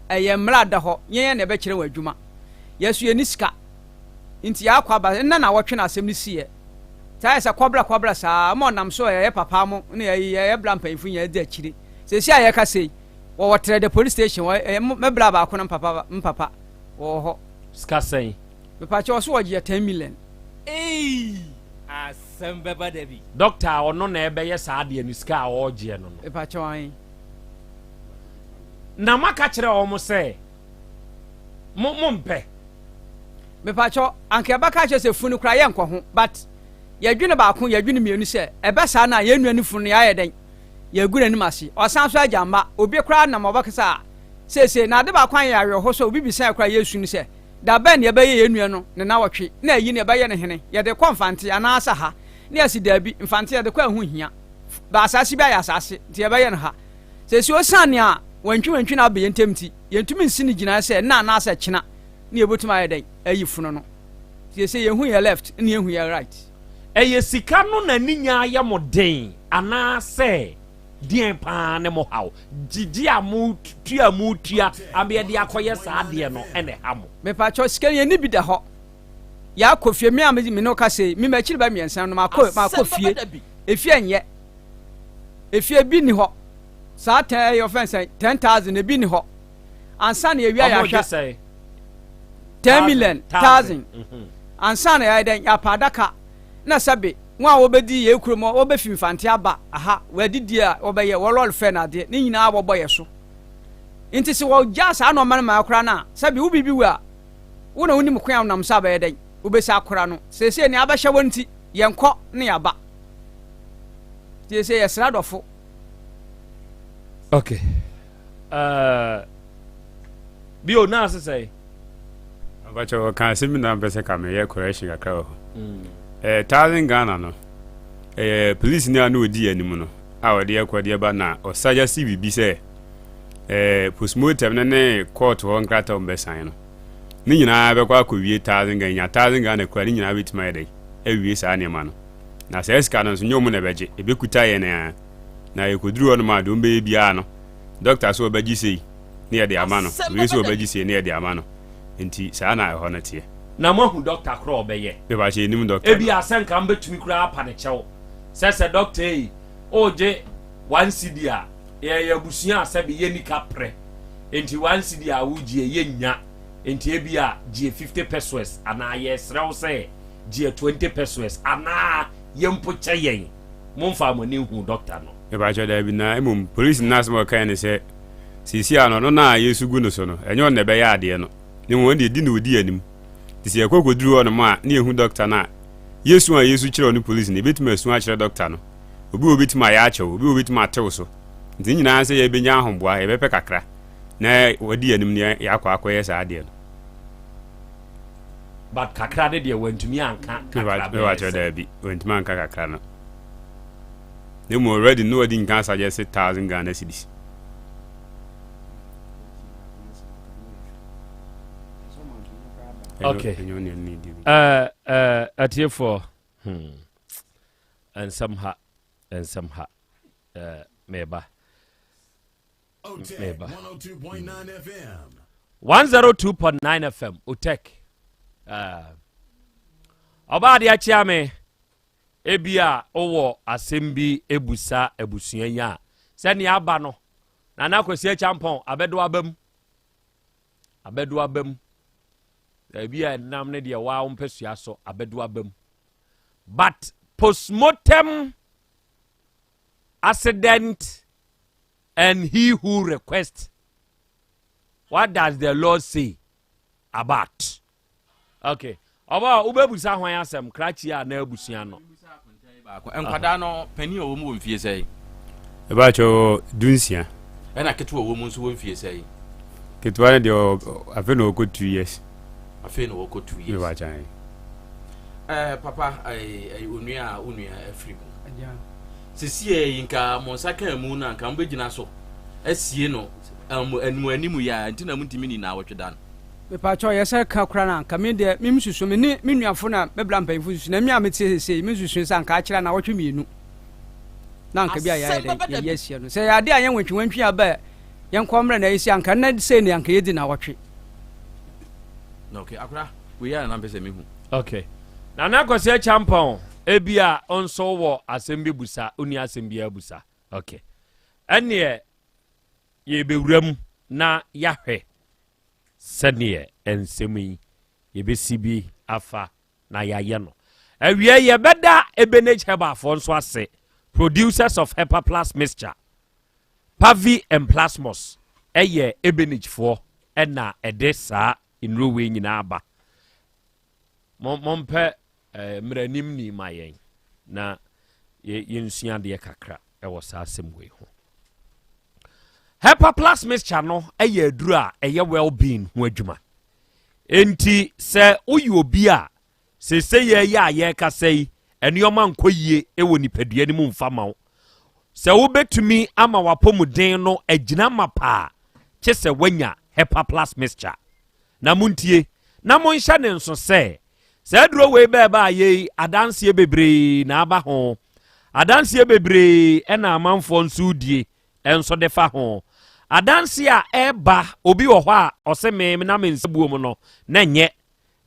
Speaker 8: ɛyɛ mmara da hɔ yɛn na ɛbɛkyerɛ wɔn adwuma yɛso yɛnni sika nti yɛakɔ aba nna na wɔtwe na asɛm no siiɛ saa yɛ sɛ kɔbra kɔbra saa ma ɔnam so yɛyɛ papa mo ne yɛyɛ bra mpanyinfo nyɛ di akyire sɛsi a yɛka sei Wɔwɔ Trɛdɛ police station hɔ ɛyɛ me bra baako na mpapa mpapa wɔwɔ hɔ.
Speaker 1: Sika sɛn?
Speaker 8: Mepakyɛ ɔso wɔgye yɛ 10 million.
Speaker 1: Eii asɛm bɛba da bi. Doctor a ɔno na ɛbɛyɛ saa adeɛ no sika a ɔregyeɛ no no.
Speaker 8: Mepakyɛ ae.
Speaker 1: Na moaka kyerɛ wɔn sɛ mo mo mpɛ.
Speaker 8: Mepakyɛ anka yɛbɛka akyerɛ sɛ funu koraa yɛnkɔ ho but yɛdwene baako yɛdwene mmienu sɛ ɛbɛ saa no a yɛn nua no funu no yɛayɛ dɛn yɛagu n'anim ase. Ɔsan nso agya mma. Obi koraa nam ɔbɛkasa a, seesei, na ade baako ayɛ awerɛhow sɛ obi bisae koraa a yɛresu ne sɛ, Da bɛn na yɛbɛyɛ yɛn nua no ne nnawɔtwe, na ayi no yɛbɛyɛ no hene? Yɛde rekɔ Mfante anaasɛ ha? Ne yɛse daabi, Mfante yɛde kɔ a ɛho nhia. Ba asaase bi ayɛ asaase, nti yɛbɛyɛ no ha. Seesei osiane nea wantwiwantwi no aba yɛn ntam nti, yɛntumi nsi no gyinae sɛ nnɛ anaasɛ kyena ne yɛbɛtumi ayɛ dɛn ayi funu no. Seesei yɛnhu yɛn left ne yɛnhu yɛn right.
Speaker 1: Ɛyɛ sika no na ne nya ayɛ mo den anaasɛ deɛn paa ne mo haw? Gyegye a mo tua a motua ama yɛde akɔyɛ saa adeɛ no na ɛha mo?
Speaker 8: Mepakyɛw, sika no yɛnni bi da hɔ. Yɛakɔ fie, me a me ne wo kasa yi, me m'akyiri ba mmiɛnsa no makɔ makɔ fie. Efie nyɛ. Efie bi ni hɔ. Saa tɛn ɛyɛ ɔfɛn sɛn 10,000 ebi ni hɔ. Ansa na yɛwia yɛahwɛ. 10 million thousand. Ansa na yɛayɛ dɛn yɛapa adaka na sɛbe wɔn a wɔbɛdi yɛn kurom wɔbɛfi Mfante aba aha wɔadidi a wɔbɛyɛ wɔ lɔre fɛ no adeɛ ne nyinaa wɔbɔ yɛ so. Nti sɛ wɔgya saa nɔɔma no ma koraa no a sɛbe wo biribi wu a Wo na wonim kwan a wonam so a bɛyɛ dɛn? Wobɛsi akora no. Seesei nea abɛhyɛ wo nti, yɛnkɔ na yɛaba. Seesei yɛsrɛ adɔfo.
Speaker 1: Okay. Bio na ase sɛe.
Speaker 9: Abakyɛ ɔka asɛm bi na mpɛ sɛ ka meyɛ correction kakra wɔ hɔ. 1000 Ghana no, ɛyɛ police ni a na ɔdi anim no a ɔde ɛkɔ de ɛba na ɔsagya si biribi sɛ postmortem no ne court hɔ nkrataa wɔn bɛsan no ne nyinaa bɛkɔ akɔwie 1000 Ghana. Nya 1000 Ghana kura ne nyinaa bɛtumi ayɛ dɛ awie saa nneɛma no, na saa sika no nso nyɛ ɔmo na ɛbɛgye, ɛbɛkuta yɛn a na yɛkɔduru hɔ nom a deɛ ɔmbɛyɛ biara no, doctor so ɔbɛgye sei ne yɛde ama no, wei so ɔbɛgye sei ne yɛde ama no. Nti saa na ɛhɔ no teɛ.
Speaker 1: Na moahu doctor korɔ a ɔbɛyɛ?
Speaker 9: Mepakyɛ, yɛnim doctor.
Speaker 1: Ebi asɛ nka mbɛtumi koraa apa ne kyɛw sɛ doctor yi ɔregye 1 cedi a, yɛyɛ abusua a sɛbi yɛnni ka prɛ, nti 1 cedi a wogye yɛnnya, nti ebi a gye 50 pesewas anaa yɛsrɛ wo sɛ gye 20 pesewas anaa yɛmpo kyɛ yɛn. Momfa mo ani nhu doctor no?
Speaker 9: Mepakyɛ, daabi. Na mmom polisi no asɛm a ɔkae ne sɛ seesei a no ɔno no a yɛsu gu no so no, ɛnyɛ ɔno na ɛbɛyɛ adeɛ no, na mmom ɔno deɛ di na ɔdi anim. Nti sɛ yɛkɔ kɔduru hɔ nom a ne yɛhu doctor no a, yɛsu a yɛsu kyerɛ ɔno polisi no, yɛbɛtumi asu akyerɛ doctor no. Obi wɔ bɛtumi ayɛ akyɛw, obi wɔ bɛtumi atew so. Nti ne nyinaa sɛ yɛbɛnya ahoboa, yɛbɛpɛ kakra na wɔdi anim ne yɛakɔ akɔyɛ saa adeɛ no.
Speaker 1: But kakra ne deɛ wantumi anka kakra bɛyɛ
Speaker 9: sɛ. Daabi, wantumi anka kakra no, na mmom already no wadi nka asagye se 1000 Ghana cedis.
Speaker 1: Okay, atiefoɔ, nsɛm ha, nsɛm ha, meba meba. 102.9 FM Otec, ɔbaa de akyea me. Ebi a wowɔ asɛm bi ebusa abusua yi a, sɛnea aba no, Nana Kwasi Akyampɔn abɛdo aba mu, abɛdo aba mu. Ebi a ɛnam ne deɛ waa wo mpɛsua so abɛdo aba mu, but postmortem accident and he who request, what does the law say about? Okay, ɔba wobɛbusa hwan asɛm, krakye a na abusua no?
Speaker 2: Nkwadaa no, panin a ɔwɔ mu wɔ mfie sɛn?
Speaker 9: Ɛbaakyɛ 16.
Speaker 2: Ɛna ketewa wɔ mu nso wɔ mfie sɛn?
Speaker 9: Ketewa no deɛ, afei na ɔkɔ 2 years.
Speaker 2: Afei na wɔkɔ 2 years.
Speaker 9: Ɛbaakyɛ.
Speaker 2: Papa, ɛɛ onua a onua afiri mu sisi yi, nka mo nsa kan mu na nka mo bɛgyina so asie no anim anim yi a, nti na mo ntumi ni na awɔtwe da no?
Speaker 8: Mepakyɛw, yɛ sɛ ka koraa na anka me deɛ me nsusu me ne me nuafo na me bra mpanyinfo susu na me a mete seesei me nsusu sɛ anka akyerɛ na awɔtwe mmienu na anka bi a yɛayɛ dɛ yɛyɛ asia no, sɛ yɛ ade a yɛn wantwi wantwi aba yɛn kɔ mmerɛ na yɛsi anka nnɛ sei ne anka yɛdi na awɔtwe.
Speaker 2: Okay, akora wei yɛ na mpɛ sɛ mehu.
Speaker 1: Okay, Nana Kwasi Akyampɔn, ebi a nso wɔ asɛm bi busa, wonni asɛm bi abusa? Okay, ɛneɛ yɛbɛwura mu na yɛahwɛ sɛdeɛ nsɛm yi yɛbɛsi bi afa na yɛayɛ no. Awie, yɛbɛda Ebenage Herbalfoɔ nso ase, producers of Hepa Plus mixture, Pavi and Plasmos. Ɛyɛ Ebenagefoɔ ɛna ɛde saa nnuro wei nyinaa ba. Mompɛ mmaranim ni ma yɛn na yɛnsua adeɛ kakra ɛwɔ saa asɛm wei ho. Hepa Plus mixture no ɛyɛ aduro a ɛyɛ well-being ho adwuma. Enti sɛ woyɛ obi a sese yɛ yɛ a yɛrekasa yi, Nneɛma nkɔ yie wɔ nipadua no mu mfa ma wo. Sɛ wobɛtumi ama w'apɔmuden no agyina ma paa, kye sɛ woanya Hepa Plus mixture. Na montie, na monhyɛ ne nso sɛ, saa aduro wei bɛɛba a yei adanseɛ bebree na aba ho. Adanseɛ bebree na amanfoɔ nso die nso de fa ho. Adanseɛ a ɛreba, obi wɔ hɔ a ɔse me na me nsa buo mu no, na ɛnyɛ.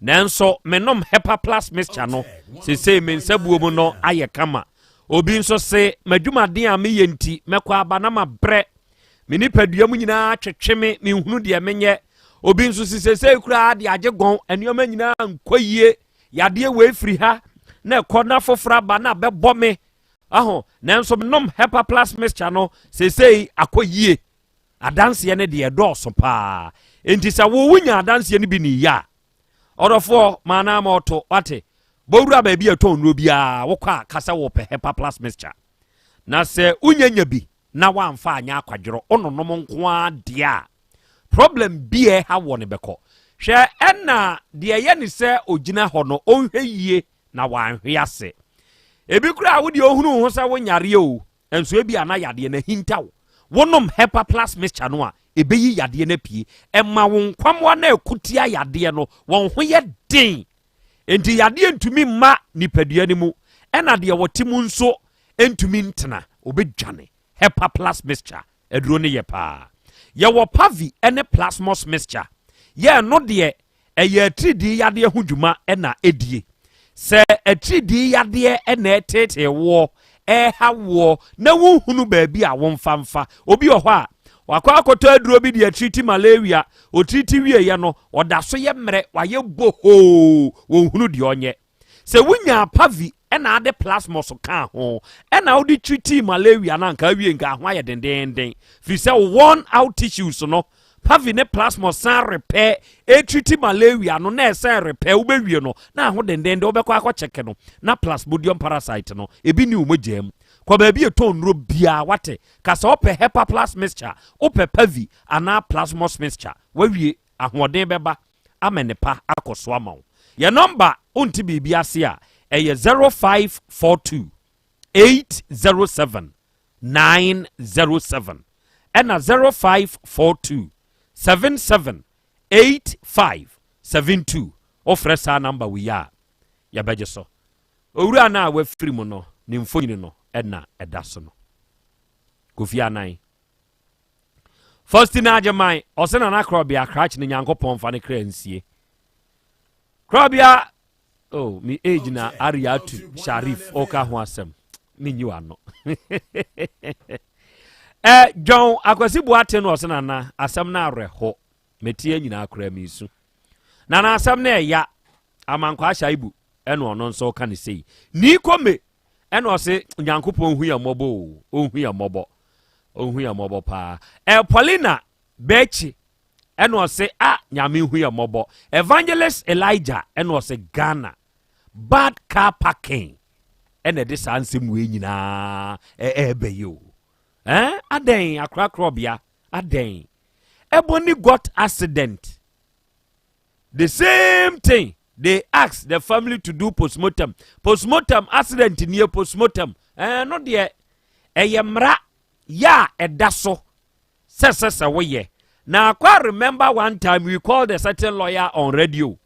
Speaker 1: Nanso menom Hepa Plus mixture no, seesei me nsa buo mu no ayɛ kama. Obi nso se m'adwumaden a meyɛ nti mɛkɔ aba na mabrɛ. Me nipadua mu nyinaa twetwe me, menhunu deɛ menyɛ. Obi nso se seesei koraa de agye gɔn, nneɛma nyinaa nkɔ yie. Yadeɛ wei firi ha na ɛkɔ na foforɔ aba na abɛbɔ me. Aho, nanso menom Hepa Plus mixture no, seesei akɔ yie. Adanseɛ no deɛ ɛdɔɔso paa. Enti sɛ wo wonya adanseɛ no bi ne yie a, ɔdɔfoɔ maa na ama ɔto wate. Bɔwura baabi a ɛtɔn nnuro biara, wokɔ a ka sɛ wopɛ Hepa Plus mixture. Na sɛ wonya nya bi na woamfa anyɛ akwadworɔ, wononom nko ara deɛ a, problem bi a ɛha wɔ no bɛkɔ. Hwɛ ɛna deɛ ɛyɛ ne sɛ ogyina hɔ no, ɔnhwɛ yie na wanhwe ase. Ebi koraa wo deɛ ohunu ho sɛ wonyareɛ o, nso ebi a na yadeɛ no ahinta wo. Wonom Hepa Plus mixture no a, ɛbɛyi yadeɛ no apue. Ɛma wo nkwammoa no a ɛko tia yadeɛ no, wɔn ho yɛ den. Enti yadeɛ ntumi mma nipadua no mu, ɛna deɛ wɔte mu nso ntumi ntena, ɔbɛdwane. Hepa Plus mixture, aduro no yɛ paa. Yɛwɔ Pavi ne Plasmos mixture. Yɛ ɛno deɛ, ɛyɛ atiridii yadeɛ ho dwuma na ɛdie. Sɛ atiridii yadeɛ na ɛteetee woɔ, ɛreha woɔ, na wonhunu baabi a womfa mfa. Obi wɔ hɔ a, wakɔ akɔtɔ aduro bi de atiriti malaria, ɔtiriti wieeɛ no, ɔda so yɛ mmerɛ, wayɛ bohoo, wɔnhunu deɛ ɔnyɛ. Sɛ wonyaa Pavi na ade Plasmos kaa ho na wode treatii malaria no anka awie nka ho ayɛ dendeenden firi sɛ worn out tissues no Pavi ne Plasmos san repair ɛtriti malaria no na ɛsɛn repair wobɛwie no na aho dendeenden wobɛkɔ akɔkyɛke no na Plasmodium parasite no ebi ni wo mogyaa mu. Kɔ baabi ɛtɔn nnuro biara wate ka sɛ wopɛ Hepa Plus mixture, wopɛ Pavi anaa Plasmos mixture wawie ahoɔden bɛba ama nnepa akɔ so ama wo. Yɛ nɔmba wonte biribi ase a, ɛyɛ 0542 807 907 ɛna 0542 77 8572. Wofrɛ saa nɔmba wei a, yɛbɛgye so. Owura no a wafiri mu no, ne mfonini no na ɛda so no. Kofi Anan. Faustina Agyeman, ɔsɛ Nana Krɔbea krakye ne Nyankopɔn mfa ne kra nsie. Krɔbea, oh, me age na Ariatu Sharif ɔka ho asɛm. Menyi w'ano. Eh, John Akwasi Boate no ɔsɛ Nana asɛm no awerɛho. Meteɛ nyinaa koraa mesu. Nana asɛm no ɛya. Amankwaa Shaibu ɛna ɔno nso ɔka ne sei. Nikome ɛna ɔse Nyankopɔn hu yɛn mmɔbɔ o, ɔnhu yɛn mmɔbɔ. Ɔnhu yɛn mmɔbɔ paa. Ɛ Paulina Bɛkyi ɛna ɔse a Nyame hu yɛn mmɔbɔ. Evangelist Elijah ɛna ɔse Ghana bad car parking ɛna ɛde saa nsɛm wei nyinaa ɛɛbɛ yi o. Ɛn adɛn akorakorɔbea adɛn. Ebony got accident. The same thing they ask the family to do postmortem. Postmortem accident nie postmortem. Ɛn no deɛ ɛyɛ mmara yɛ a ɛda so sɛ sɛ sɛ woyɛ. Na I remember one time we called a certain lawyer on radio.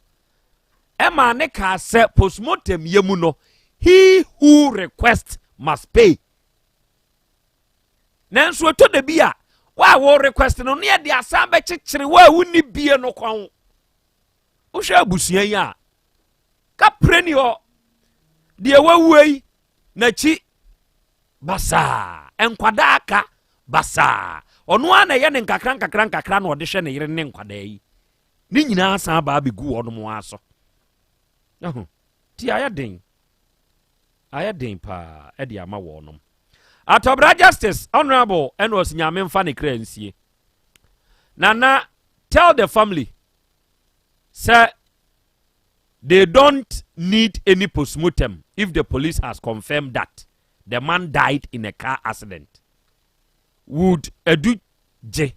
Speaker 1: Ɛma ne kaa sɛ postmortem yɛ mu no, he who request must pay. Nanso ɛtɔ da bi a wo a wo request no ne yɛde asan bɛkyekyere wo a wonni bie no kɔn. Wohwɛ abusua yi a, kapre ni hɔ. Deɛ wawue yi, n'akyi basaa, nkwadaa aka basaa. Ɔno ara na ɛyɛ ne nkakra nkakra nkakra na ɔde hwɛ ne yere ne nkwadaa yi. Ne nyinaa san baa bɛgu wɔn ara so. Ɛho, ti ayɛ den. Ayɛ den paa ɛde ama wɔnom. Atɔbra Justice Honorable ɛna ɔsi Nyame mfa ne kra nsie. Nana tell the family sɛ they don't need any postmortem if the police has confirmed that the man died in a car accident. Would Edu gye?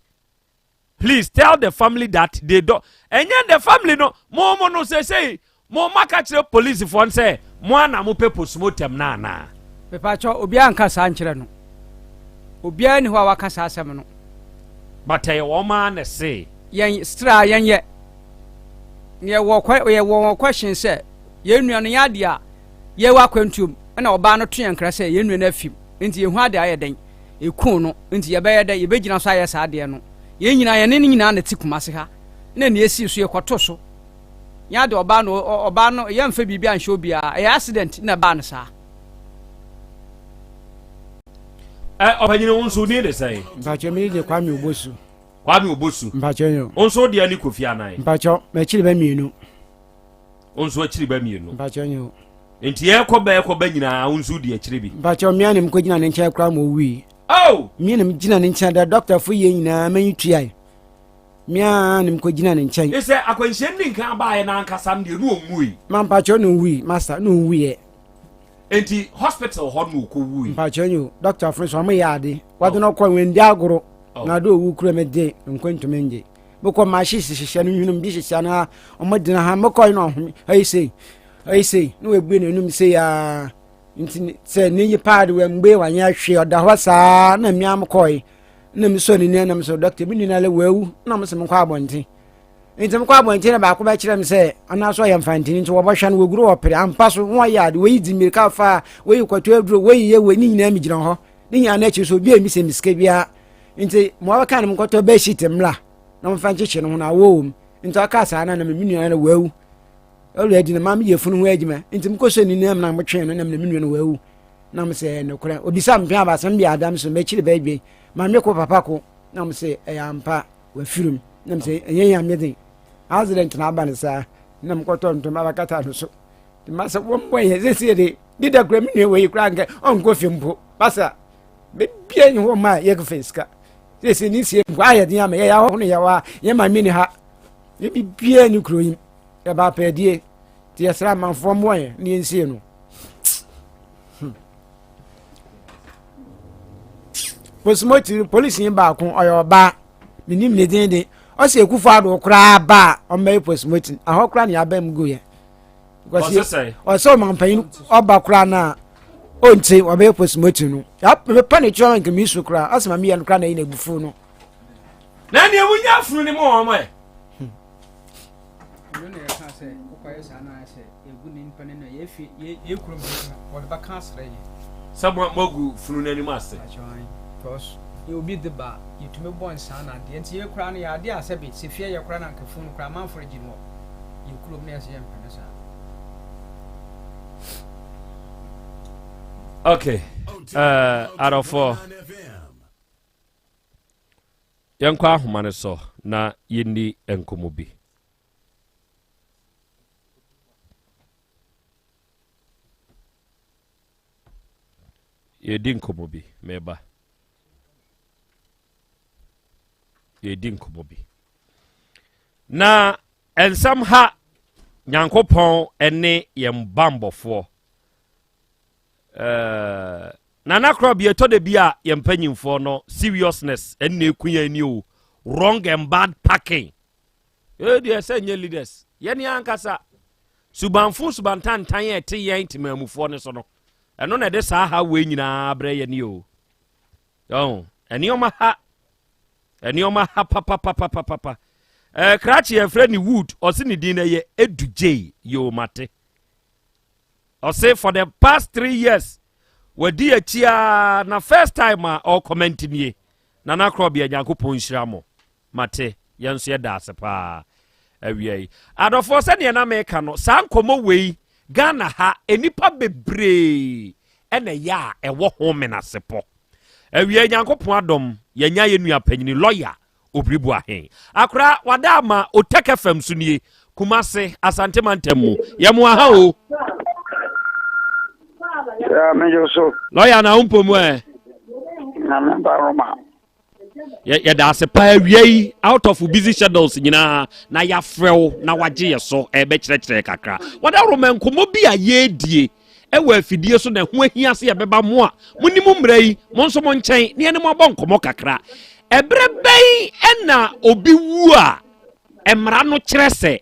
Speaker 1: Please tell the family that they don't. Ɛnyɛ the family no mo mo no sɛ sɛ Mo maka kyerɛ polisifoɔ no sɛ mo ara na mopɛ postmortem no anaa?
Speaker 8: Mepakyɛw, obiara nka saa nkyerɛ no. Obiara nni hɔ a waka saa asɛm no.
Speaker 1: But ɛyɛ wɔn ara na ɛsee.
Speaker 8: Yɛn still a yɛnyɛ. Na yɛwɔ yɛwɔ wɔn question sɛ yɛn nua no yɛn adeɛ a yɛwɔ akwantuom ɛna ɔbaa no to yɛn nkra sɛ yɛn nua no afim nti yɛhu adeɛ ayɛ dɛn ɛkuu no nti yɛbɛyɛ dɛ yɛbɛgyina so ayɛ saa adeɛ no. Yɛn nyinaa yɛne no nyinaa na ɛte Kumase ha na nea esii so yɛkɔto so. Nyɛ ade ɔbaa no ɔbaa no yɛmfa biribi anhyɛ obiara ɛyɛ accident na ɛbaa no saa.
Speaker 1: Ɛ ɔpanyini wo nso din de sɛn?
Speaker 10: Mpakyɛ me de Kwame Obosu.
Speaker 1: Kwame Obosu.
Speaker 10: Mpakyɛ yo.
Speaker 1: Wo nso deɛ ne Kofi Anan.
Speaker 10: Mpakyɛ m'akyiri bɛ mmienu.
Speaker 1: Wo nso akyiri bɛ mmienu.
Speaker 10: Mpakyɛ yo.
Speaker 1: Nti yɛkɔ bɛ yɛkɔ bɛ nyinaa wo nso di akyiri bi.
Speaker 10: Mpakyɛ mmea ne mkɔ gyina ne nkyɛn koraa ma owui.
Speaker 1: Oh!
Speaker 10: Mmea ne gyina ne nkyɛn da dɔkta fo yɛ nyinaa mɛnyi tuae. Me ara na mekɔgyina ne nkyɛn.
Speaker 1: Sɛ akwanhyia no di nkan baeɛ no ankasa no deɛ na ɔnwui.
Speaker 10: Ma mpakyɛw na ɔnwui master na ɔnwuiɛ.
Speaker 1: Enti hospital hɔ na ɔkɔwui.
Speaker 10: Mpakyɛw nyo doctor fo nso wɔn yɛ ade wɔde no kɔ wɔn di agorɔ oh. na ade owu kura me de nkɔ ntumi ngye mekɔ machines hyehyɛ no nhwene mu bi hyehyɛ no ha wɔn gyina ha mekɔ yi na ɔhome ayi sei ayi sei na wɔabue n'anum sei aa nti sɛ ne yi paa de wɔambue wɔanyɛ hwee ɔda hɔ saa na mmea mekɔe na mesɔ ne nua nam sɛ dɔkta me nua no wawu na mo sɛ menkɔ abɔnten nti mekɔ abɔnten na baako bɛkyerɛ me sɛ anaasɛ ɔyɛ mfantini nti wɔbɔhwɛ no wɔguro wɔpere ampa so wɔn ayɛ ade wɔyi di mmirika fa wɔyi kɔtɔ aduro wɔyi yɛ wɔ ne nyinaa megyina hɔ ne nyinaa n'akyi so obi a mmisɛ me sika biara nti ma wɔbɛka no mekɔtɔ bɛhyit mmra na wɔmfa nkyekye no ho na awɔ wɔ mu nti ɔka saa na na me nua no wawu ɔlɔ adi na maa meyɛ funu ho adwuma nti mekɔsɔ ne nua mu na metwee no na me nua no wawu na mo sɛ ɛyɛ nokorɛ obisa mpɛn abasa mbea adam so m'akyiri bɛdwe maame ko papa ko na mo sɛ ɛyɛ ampa wafirim na mo sɛ ɛnyɛ nyame den accident na aba no saa na mo kɔtɔ ntoma abakata no so nti ma sɛ wɔn bɔ yɛ sɛsie de dida kura me nua wɔ yi kura nkɛ ɔnkɔ fi mpo basa bebia nyi hɔ ma yɛ kɛfɛ sika sɛsie ne sie mpo ayɛ den ama yɛ yɛ ahɔho no yɛ wa yɛ maame ni ha yɛ bibia ni kuro yi yɛ ba apɛdie nti yɛsrɛ amanfoɔ mmoa yɛn na yɛnsie no hmm. posimotiri polisi baako ɔyɛ ɔbaa menim ne din de ɔsɛ ekufo ado koraa ba a ɔmmɛyɛ posimotiri ahɔ koraa ne aba mu gu yɛ ɔsɛ ɔmampanyin ɔba koraa no a ɔnti ɔbɛyɛ posimotiri no mepɛ ne kyerɛ nka mesu koraa ɔsɛ ma meyɛ no koraa na ɛyi na abufuo no
Speaker 1: na nea wonya afunu ne mu wɔn ɛ
Speaker 8: Ɛno na yɛka sɛ wokɔyɛ saa na ayɛ sɛ yɛgu ne nipa no yɛ fi yɛ kurom wɔde bɛka asrɛ yɛ.
Speaker 1: Sɛ mo moagu funu no anim ase.
Speaker 8: Because yɛ obi de ba yɛtumi bɔ nsaa na adeɛ nti yɛ koraa no yɛ adeɛ a sɛbe sɛ fie yɛ koraa na anka funu no koraa amanfo regye no wɔ yɛ kurom na yɛsɛ yɛmpɛ no saa.
Speaker 1: Okay, uh, adɔfoɔ. Yɛnkɔ ahoma no so na yɛnni nkɔmmɔ bi. Yɛredi nkɔmmɔ bi, meba. Yɛredi nkɔmmɔ bi. Na nsɛm ha Nyankopɔn ne yɛn bambɔfoɔ. Uh, Nana Korabea ɛtɔ da bi a yɛn mpanyinfoɔ no seriousness ɛnna eku yɛn ni o wrong and bad packing ee deɛ sɛ nyɛ leaders yɛn ankasa subanfo subantantan a ɛte yɛn temamufoɔ no so no ɛno na ɛde saa ha wei nyinaa brɛ yɛn ni o ɔn nneɛma ha nneɛma ha papapapapapa ɛɛ krakye yɛfrɛ ne wood ɔsi ne din na ɛyɛ edu gyei yoo mate. Ɔse for the past 3 years wadi akyi aa na first time a ɔcomment nie. Nana Krɔbea Nyankopɔn nhyira mo. Mate, yɛn nso yɛda ase paa awia yi. Adɔfoɔ sɛdeɛ na meka no, saa nkɔmmɔ wei Ghana ha nnipa bebree ɛna ɛyɛ a ɛwɔ ho menasepɔ. Awia yi Nyankopɔn adom yɛnya yɛn nua panyini lawyer Obiri Boahen. Akora wada ama Otek FM so nie, Kumase, Asante mantam mu. Yɛ mo aha o.
Speaker 11: Yeah, me yo so.
Speaker 1: Lawyer na wo mpomu ɛ.
Speaker 11: Na me ba Roma.
Speaker 1: Yɛda ase paa awia yi out of busy schedules nyinaa na yɛafrɛ wo na wagye yɛ so ɛbɛkyerɛkyerɛ kakra. Wada Roma nkɔmmɔ bi a yɛredie wɔ afidie so na ɛho ahia sɛ yɛbɛba mo a monim mmara yi mo nso mo nkyɛn na yɛne mo abɔ nkɔmmɔ kakra. Ɛberɛ bɛn na obi wu a mmara no kyerɛ sɛ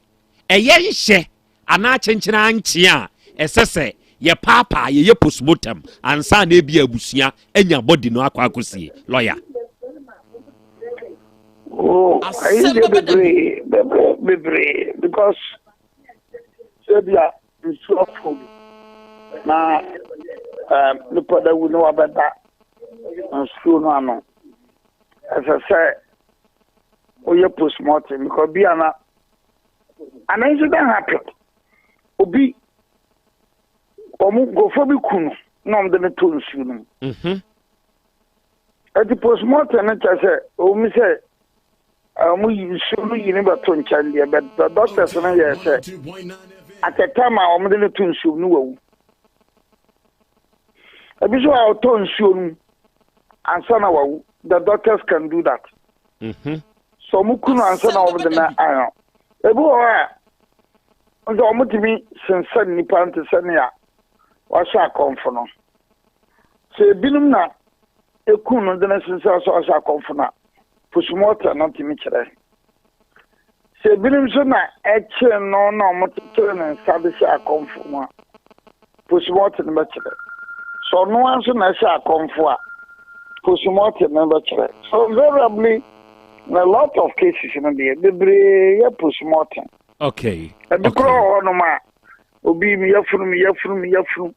Speaker 1: ɛyɛ nhyɛ. anaa kyenkyene ankye a ɛsɛ sɛ yɛpaapaa yɛyɛ postmortem ansa na ebi abusua anya body no akɔ akɔsie lɔya.
Speaker 11: Oh, ayi deɛ bebree bebree bebree because sɛ bi a nsuo afɔ bi na ɛɛ nipa da wu na wabɛda nsuo no ano ɛsɛ sɛ woyɛ postmortem because bi a na an incident happen obi wɔn nkurɔfoɔ bi ku no na wɔn de no to nsuo no mu. Ɛti postmortem no kyerɛ sɛ wɔn sɛ wɔn yi nsuo no yi no bɛto nkyɛn deɛ but the doctors no yɛ sɛ at the time a wɔn de no to nsuo no wawu. Ebi nso a ɔtɔ nsuo no ansa na wawu the doctors can do that. Sɛ wɔn ku no ansa na wɔn de no ayɔ. Ebi wɔ hɔ a nso wɔn tumi sensɛn nipa nte sɛ nea wahyɛ akɔnfo no. Sɛ ebinom na eku no de no sensɛn so ahyɛ akɔmfo no a, postmortem no tumi kyerɛ. Sɛ ebinom nso na ɛkyee no na wɔkyekyere ne nsa de hyɛ akɔmfo mu a, postmortem no bɛkyerɛ. Sɛ ɔno ara nso na ɛhyɛ akɔmfo a, postmortem no bɛkyerɛ. So invariably, in a lot of cases no deɛ, bebree yɛ postmortem.
Speaker 1: Okay.
Speaker 11: Ebi koraa wɔ hɔnom a, obi yafunu mu yafunu mu yafunu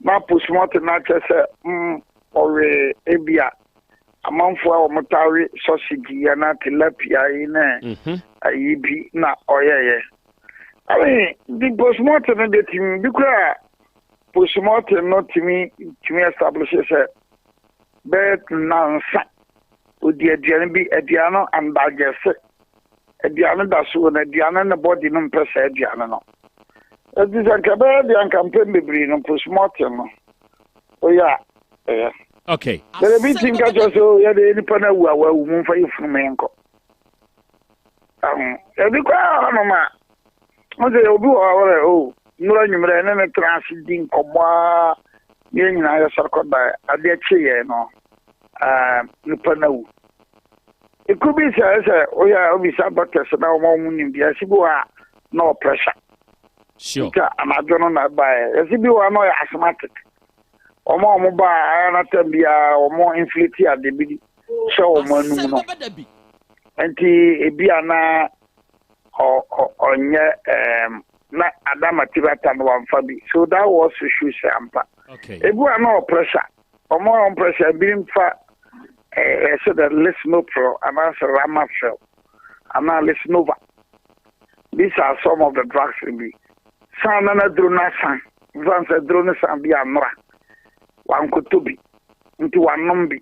Speaker 11: na postmortem no akyerɛ sɛ mm, ɔwee ebia amanfoɔ a wɔtaa we sausage yi anaa tilapia yi ne mhm. ayi bi na ɔyɛyɛ. I mean, the postmortem no deɛ tumi bi koraa postmortem no tumi tumi establish sɛ bɛyɛ nansa odi aduane bi aduane no andigest aduane da so wɔ no aduane ne body no mpɛ saa aduane no ɛti sɛ nka ɛbɛyɛ deɛ nka mpɛn bebree no postmortem no oyɛ a ɛyɛ
Speaker 1: okay
Speaker 11: bɛrɛ bi ti nka kyerɛ sɛ oh, yɛde nipa no awu a wawu mu mfa yɛ funu mu yɛnkɔ ebi koraa hɔnom a wo sɛ obi wɔ hɔ wɔrɛ o oh, nnora nwummerɛ ne ne tena ase di nkɔmmɔ a ne yɛn nyinaa yɛsɔre kɔdae adeɛ kyeeɛ no nipa no awu It could be sɛ sɛ woyɛ a wobisa doctors na wɔn a wɔn nim deɛ ɛsi bi wɔ a na ɔ pressure.
Speaker 1: Sure.
Speaker 11: Nti anadwo no na ɛbaeɛ. Ɛsi bi wɔ a na ɔyɛ asthmatic. Wɔn a wɔn ba a ayɛ na tam biara wɔn inflate ade bi hyɛ wɔn anum no. Nti ebi a na ɔnyɛ ɛɛm na adama tibata no wamfa bi. So that was to show sɛ ampa.
Speaker 1: Okay.
Speaker 11: Ebi wɔ a na ɔ pressure. Wɔn a wɔn pressure ebi nfa ɛɛ sɛ the lisinopril anaasɛ ramipril anaa lisnova. These are some of the drugs bi. San na n'aduro no asan. Nfa sɛ aduro no san bi anora. Wankɔtɔ bi. Nti wanom bi.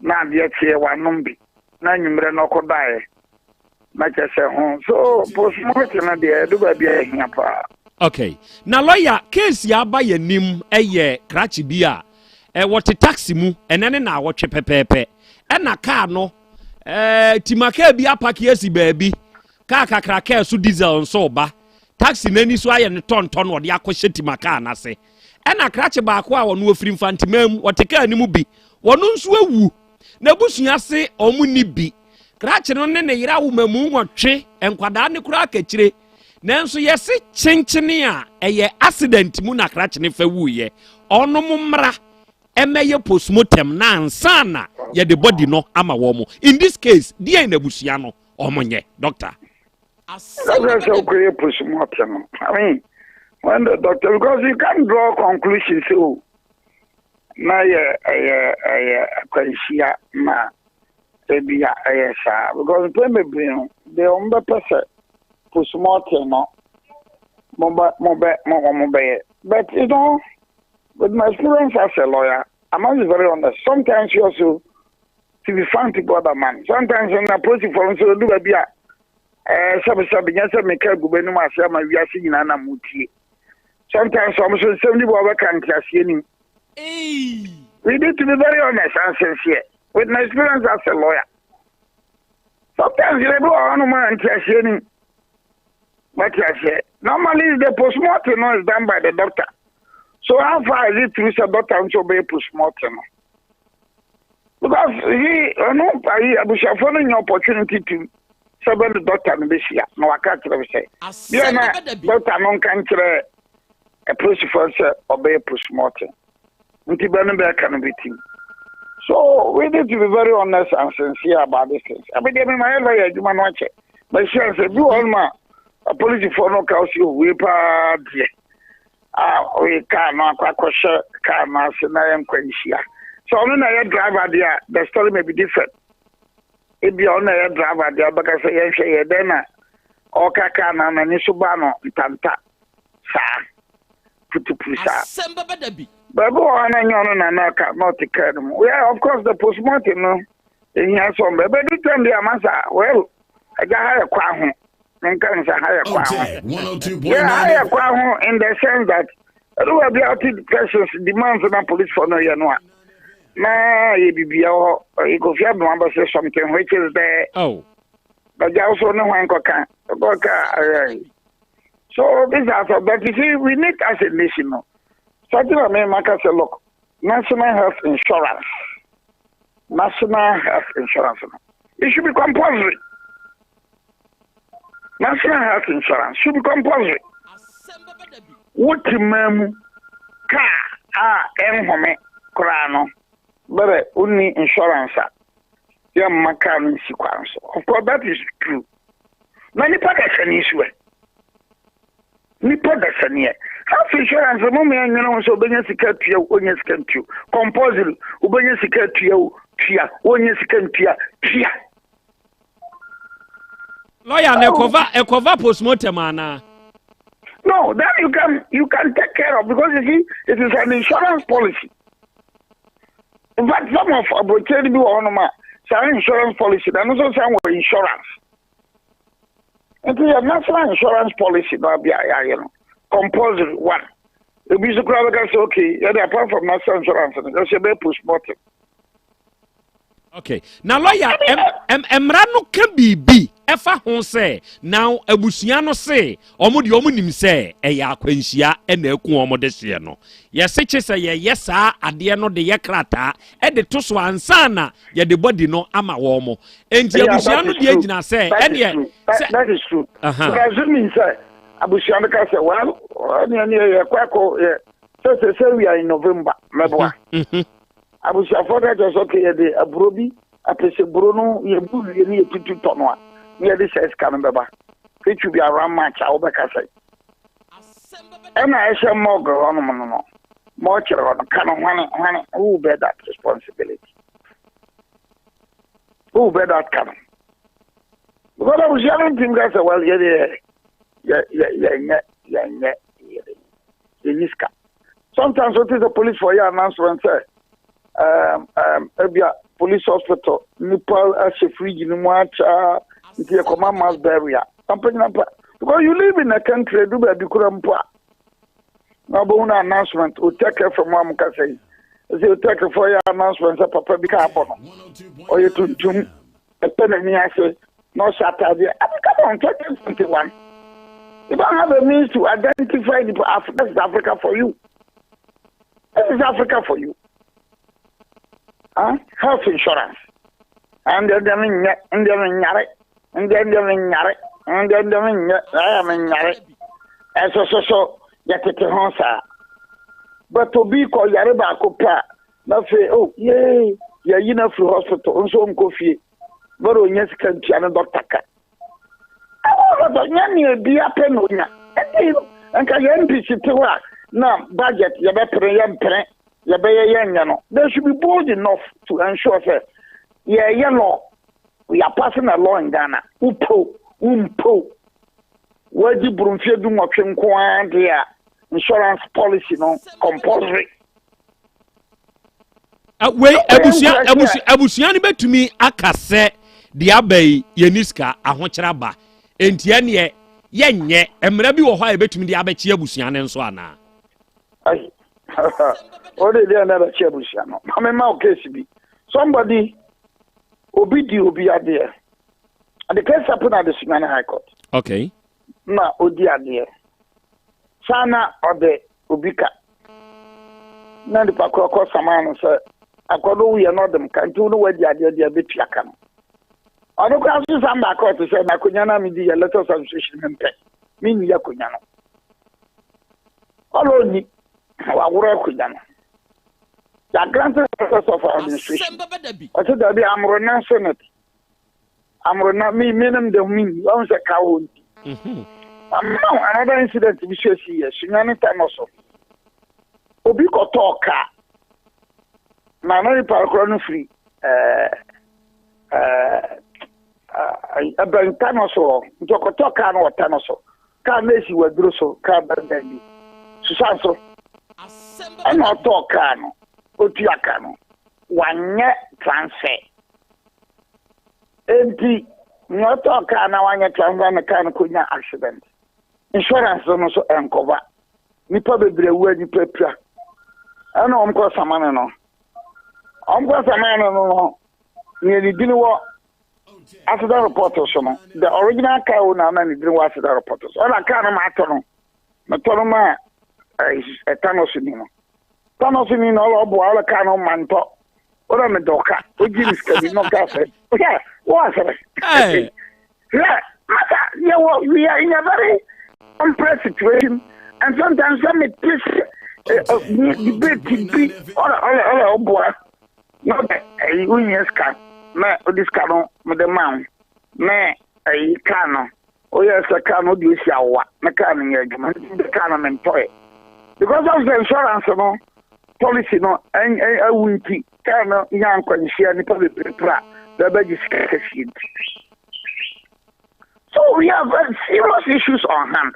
Speaker 11: Na adeɛ kyeɛ wanom bi. Na anwummerɛ no ɔkɔdaeɛ. Na kyerɛ sɛ ho. So postmortem no deɛ ɛdu baabi a ɛhia paa.
Speaker 1: Okay. Na lawyer, case yi aba yɛn anim yɛ krakye bi a eh, wɔte taxi mu ɛnɛ ne naawɔtwe pɛpɛɛpɛ ɛna kaa no eh, tima kaa bi apake asi baabi kaa kakra kaa so diesel nso ba taxi n'ani so ayɛ ne tɔntɔn na ɔde akɔhyɛ tima kaa n'ase ɛna krakye baako a ɔno ofiri mfanteman mu ɔte kaa no mu bi wɔno nso awu N'abusua se wɔn nni bi. Krakye no ne ne yere awo mmamu nwɔtwe, nkwadaa ne koraa kakyire. Nanso yɛse kyenkyene a ɛyɛ accident mu na krakye no fa wuiɛ. Ɔnom mmra ɛmɛyɛ postmortem na ansa na yɛde body no ama wɔn. In this case, deɛn na abusua no wɔn nyɛ? Doctor.
Speaker 11: That's why wokɔyɛ postmortem no. I mean, when the doctor, because you can't draw conclusion so na yɛ ɛyɛ ɛyɛ akwanhyia ma ebi a ɛyɛ saa because mpɛn bebree no deɛ wɔn bɛpɛ sɛ postmortem no mo bɛ mo bɛ mo wɔn bɛyɛ but you know with my experience as a lawyer I must be very honest sometimes you also to be frank to God a man sometimes na polisifoɔ nso edu baabi a ɛɛ sɛbisɛbi nyɛ sɛ meka egu bɛ ase ama wiase nyinaa na mo tie. Sometimes wɔn nso nsɛm bi bɔ wɔbɛka nteaseɛ nim. We need to be very honest and sincere. With my experience as a lawyer, sometimes you do wɔ hɔnom a nteaseɛ nim. Wate aseɛ. Normally the postmortem no is done by the doctor. So how far is it true sɛ doctor nso ɔbɛyɛ postmortem no? Because he ɔno ayi abusuafoɔ no nya opportunity to Sɛ bɛ ne dɔkta no bɛhyia na waka akyerɛ me sɛ bia na dɔkta no nka nkyerɛ apolisifoɔ sɛ ɔbɛyɛ postmortem nti bɛ ne bɛɛka no bɛtim. So we need to be very honest and sincere about these things. Ɛbi deɛ mema yɛ lawyer adwuma no akyɛ. Mahyia sɛ bi wɔ hɔnom a apolisifoɔ no ka wo sɛ wei paa deɛ a ɔyɛ kaa no akɔ akɔhyɛ kaa no ase na yɛ nkwanhyia. Sɛ ɔno na ɛyɛ driver deɛ a the story may be different. Ebia ɔno na ɛyɛ driver deɛ ɔbɛka sɛ yɛnhwɛ yɛ dɛn na ɔreka kaa no n'ani so baa no ntanta saa putupuru saa.
Speaker 6: Asɛm bɛba da bi.
Speaker 11: Baabi wɔ hɔ na nyɛ ɔno na na ɔka na ɔte kaa no mu. Yeah, of course the postmortem no ehia sɛ ɔmbɛ ɛbɛdu time bi ama saa well agya ha yɛ kwa ho menka ne sɛ ha yɛ kwa ho. Yeah, ha yɛ kwa ho in the sense that ɛdu baabi a ɔte questions demands na policefoɔ no yɛ no a na yɛ bibia hɔ ɔyɛ Kofi Abema bɛsɛ something which is there.
Speaker 1: Oh.
Speaker 11: Bɛgya wo so ne hwan kɔka kɔka ayɛ. So these are some, but you see we need as a nation no. Something I mean maka sɛ look national health insurance national health insurance no it should be compulsory. National health insurance should be compulsory. Wote man mu kaa a ɛnhome koraa no bɛrɛ wonni insurance a yɛmma kaa no nsi kwan so. Of course that is true. Na nipa dasani nso ɛ. Nipa dasani ɛ. Health insurance mo mmea nwene ho sɛ wobɛnya sika atua o, wonnya sika ntua o. Compulsory wobɛnya sika atua o, tua, wonnya sika ntua, tua.
Speaker 1: Lawyer na ɛkɔva ɛkɔva postmortem anaa.
Speaker 11: No, that you can you can take care of because you see it is an insurance policy. In fact, some of aburokyire bi wɔ hɔnom a saa insurance policy na ɛno nso san wɔ insurance. Nti yɛ national insurance policy na bi a yɛayɛ no compulsory one. Ebi nso koraa bɛka sɛ okay yɛde apart from national insurance no yɛsɛ bɛyɛ postmortem.
Speaker 1: Okay. Na lawyer, mmara no ka biribi ɛfa ho sɛ na abusua no se ɔmo deɛ ɔmo nim sɛ ɛyɛ akwanhyia ɛna ɛku ɔmo de hyeɛ no. Yɛse kye sɛ yɛyɛ saa adeɛ no de yɛ krataa ɛde to so ansa na yɛde body no ama wɔn mo. Enti abusua no deɛ gyina sɛ ɛneɛ
Speaker 11: sɛ. That is true. But assuming sɛ abusua no ka sɛ well ɛneɛ neɛ yɛkɔ akɔ yɛ sɛ sɛ sɛ we are in November mɛboa. Abusuafoɔ ka kyerɛ sɛ okay yɛde aburo bi apɛsɛburo no yɛbu wie ne yɛtutu tɔ no a ne yɛde saa sika no bɛba which will be around March a wobɛka sɛ ɛna ɛhyɛ morgue hɔnom no no mortuary hɔ no ka no hwane hwane who will bear that responsibility who will bear that ka no because abusua no ntim ka sɛ well yɛde yɛ yɛ yɛnyɛ yɛnyɛ yɛnyi sika Sometimes wote sɛ police for yɛ announcement sɛ um, um, ebia police hospital nipa ahyɛ fridge no mu akyɛ nti yɛkɔma mass burial. Ampa nyina mpa because you live in a country edu baabi kura mpo a na wobɛhu no announcement Otec FM a mo kasa yi ɛsɛ Otec fo yɛ announcement sɛ papa bi ka abɔ no ɔyɛ tuntum ɛpɛ n'ani ase na ɔhyɛ ataadeɛ. I mean, come on, 2021. You don't have a means to identify the Af this is Africa for you. This is Africa for you. Huh? Health insurance. And then nyare, and then nyare, and then nyare, and then nyare. Ɛso so so yɛtete ho saa. But obi kɔ yare baako pɛ a na afei oh yee yɛyi no afiri hospital nso ɔnkɔ fie bɛrɛ onya sika ntua ne dɔkta ka ɛwɔ nyɛ nea ebi apɛ na onya ɛdi nka yɛn NPC te hɔ a na budget yɛbɛpere yɛmpere yɛbɛyɛ yɛnyɛ no they should be bold enough to ensure sɛ yɛyɛ law we are passing a law in Ghana wopɛ wompɛ wɔadi boro mfeɛ du nwɔtwe nko ara deɛ a insurance policy no compulsory
Speaker 1: Wei abusua abusua abusua no bɛtumi aka sɛ deɛ aba yi yɛni sika ahokyerɛ aba nti ɛneɛ yɛnyɛ mmara bi wɔ hɔ a yɛbɛtumi de abɛkye abusua no nso anaa?
Speaker 11: O de deɛ na ɛbɛkye abusua no ma mema wo case bi somebody obi di obi adeɛ the case happen at the Sunyani High Court.
Speaker 1: Okay.
Speaker 11: Na odi adeɛ saa na ɔde obi ka na nipa korɔ kɔ samaa no sɛ akɔdo wuyɛ na ɔde m ka nti wo ne wadi adeɛ deɛ bɛtua ka no. Ɔno koraa nso san baa court sɛ na akonnwa no a medi yɛ letters administration mempɛ. Menni akonnwa no. Ɔlɔ ɔnni. Waworɔ akonnwa no. Yɛ granted letters of administration. Ɔsɛ dabi amorona senate. Amorona me menom de menni. Ɔhu sɛ ka wɔ nti. Ama another incident bi so asi yɛ Sunyani Tano so. Obi kɔtɔɔ kaa. Na na nipa korɔ no firi ɛɛ ɛbɛn ta no so hɔ nti ɔkɔtɔ kaa no wɔ ta no so kaa no esi waduro so kaa bɛnbɛn bi susan so ɛna ɔtɔɔ kaa no otua ka no wanyɛ transfer enti nea ɔtɔɔ kaa na wanyɛ transfer na kaa no konya accident insurance no so ɛnkɔba nipa bebree awu a nipa pira ɛna wɔn kɔ samane no wɔn kɔ samane no no nea ne din wɔ accident report so no the original car owner na ne din wɔ accident report so ɔna car no ma atɔ no metɔ no ma ɛtanɔs ni no tanɔs ni na ɔlɔ ɔboa ɔlɔ car no ma ntɔ ɔlɔ me dɔ ka ogye ne sika bi na ɔka sɛ hwɛ wɔ asɛrɛ hwɛ masa yɛ wɔ we are in a very complex situation and sometimes sɛ me te sɛ debate bi ɔlɔ ɔlɔ ɔlɔ ɔboa na ɔdɛ ɛyi wohia sika na ɔde sika no mede ma wo na ɛyi kaa no woyɛ sɛ kaa no wode osi awowa na kaa no nyɛ adwuma nti de kaa no mentɔɛ because of the insurance no policy no awu nti kaa no nya nkwanhyia nipa bebree pra bɛbɛgye sika kɛseɛ nti so we have serious issues on hand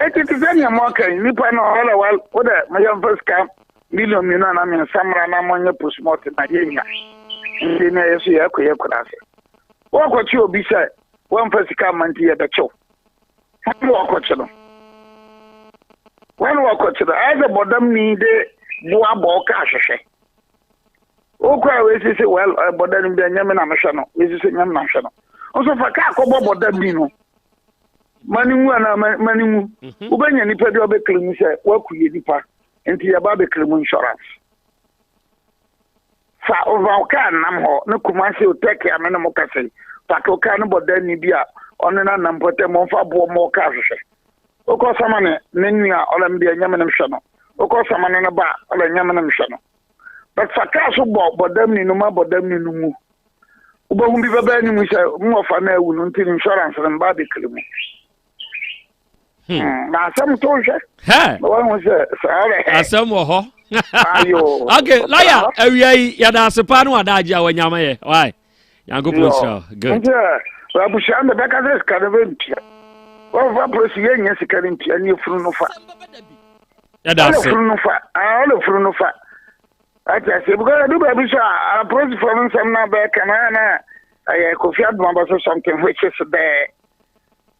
Speaker 11: Enti te sɛ nea moaka yi, nnipa no ɔlɛ wa wo dɛ moyɛmfa sika million mmienu anaa mmiɛnsa mmra na monyɛ postmortem na yɛnnya. Nti na yɛ so yɛkɔ yɛ kura ase. Wɔkɔkye obi sɛ wɔmfa sika mma nti yɛbɛkyew. Hwan na wɔkɔkye no? Hwan na wɔkɔkye no? Ayɛ sɛ bɔdamni de boa bɔɔ ka ahwehwɛ. Wokɔ a wei sɛ well bɔdamni bi ɛnyɛ me na mehwɛ no, wei sɛ nyɛ me na mehwɛ no. Nso fa kaa kɔbɔ bɔdamni no. ma no nwu anaa ma no nwu mhm. wobɛnya nipa bi a ɔbɛkele mu sɛ woaku yɛ nipa nti yɛba bɛkele mu insurance fa ɔfa wo kaa nam hɔ ne kumase otɛke a me ne mo kasa yi pake wo kaa no bɔ danni bi a ɔne no anam pɔtɛ ma ɔmfa boɔ ma ɔkaa hwehwɛ wokɔ sama ne ne nua ɔlɛ me deɛ nyɛ me ne mhwɛ no wokɔ sama ne ne ba ɔlɛ nyɛ me ne mhwɛ no but fa kaa so bɔ bɔdamni no ma bɔdamni no nwu wobɛhu bi bɛba anim sɛ mmɔfa no awu no nti insurance no mba abɛkiri mu hmm. Hmm, na asɛm to hwɛ na wahu sɛ saa rɛ
Speaker 1: asɛm wɔ hɔ ok lɔya awia yi yɛda ase paa ne wadaagye a wanya ma yɛ why nyankopɔn nhyira good
Speaker 11: nti abusua no bɛka sɛ sika no bɛntua wɔmfa polisi yɛnyɛ sika no ntua ne efunu no fa
Speaker 1: yɛda ase
Speaker 11: ɔlɛ funu no fa ɔlɛ funu no fa Wate aseɛ because ɛdu baabi so a apolisifoɔ no nsɛm no abɛɛka no a na ɛyɛ Kofi Adoma bɛ so something which is there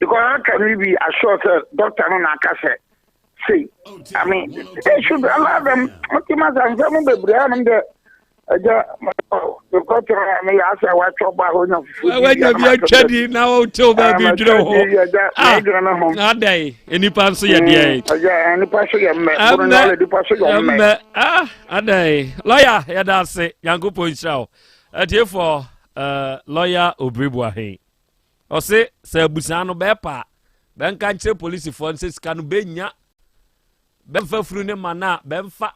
Speaker 11: because how can we be assured sɛ doctor no na aka sɛ sei I mean they should allow them nti ma sɛ nsɛm bebree anom dɛ ɛgya mekɔtena meyɛ asɛ watwɔ ba hɔ nya fufuo
Speaker 1: wanya bi atwa di na wotew baabi dwene ho adɛn nnipa nso yɛ deɛ
Speaker 11: nnipa so yɛ mmɛ nnipa so yɛ mmɛ
Speaker 1: adɛn lɔya yɛda ase nyankopɔn nhyira wo atiefoɔ lɔya obiri boahen ɔse sɛ abusua no bɛɛpa a bɛnka nkyerɛ polisifoɔ no sɛ sika no bɛnya bɛmfa funu ne ma no a bɛmfa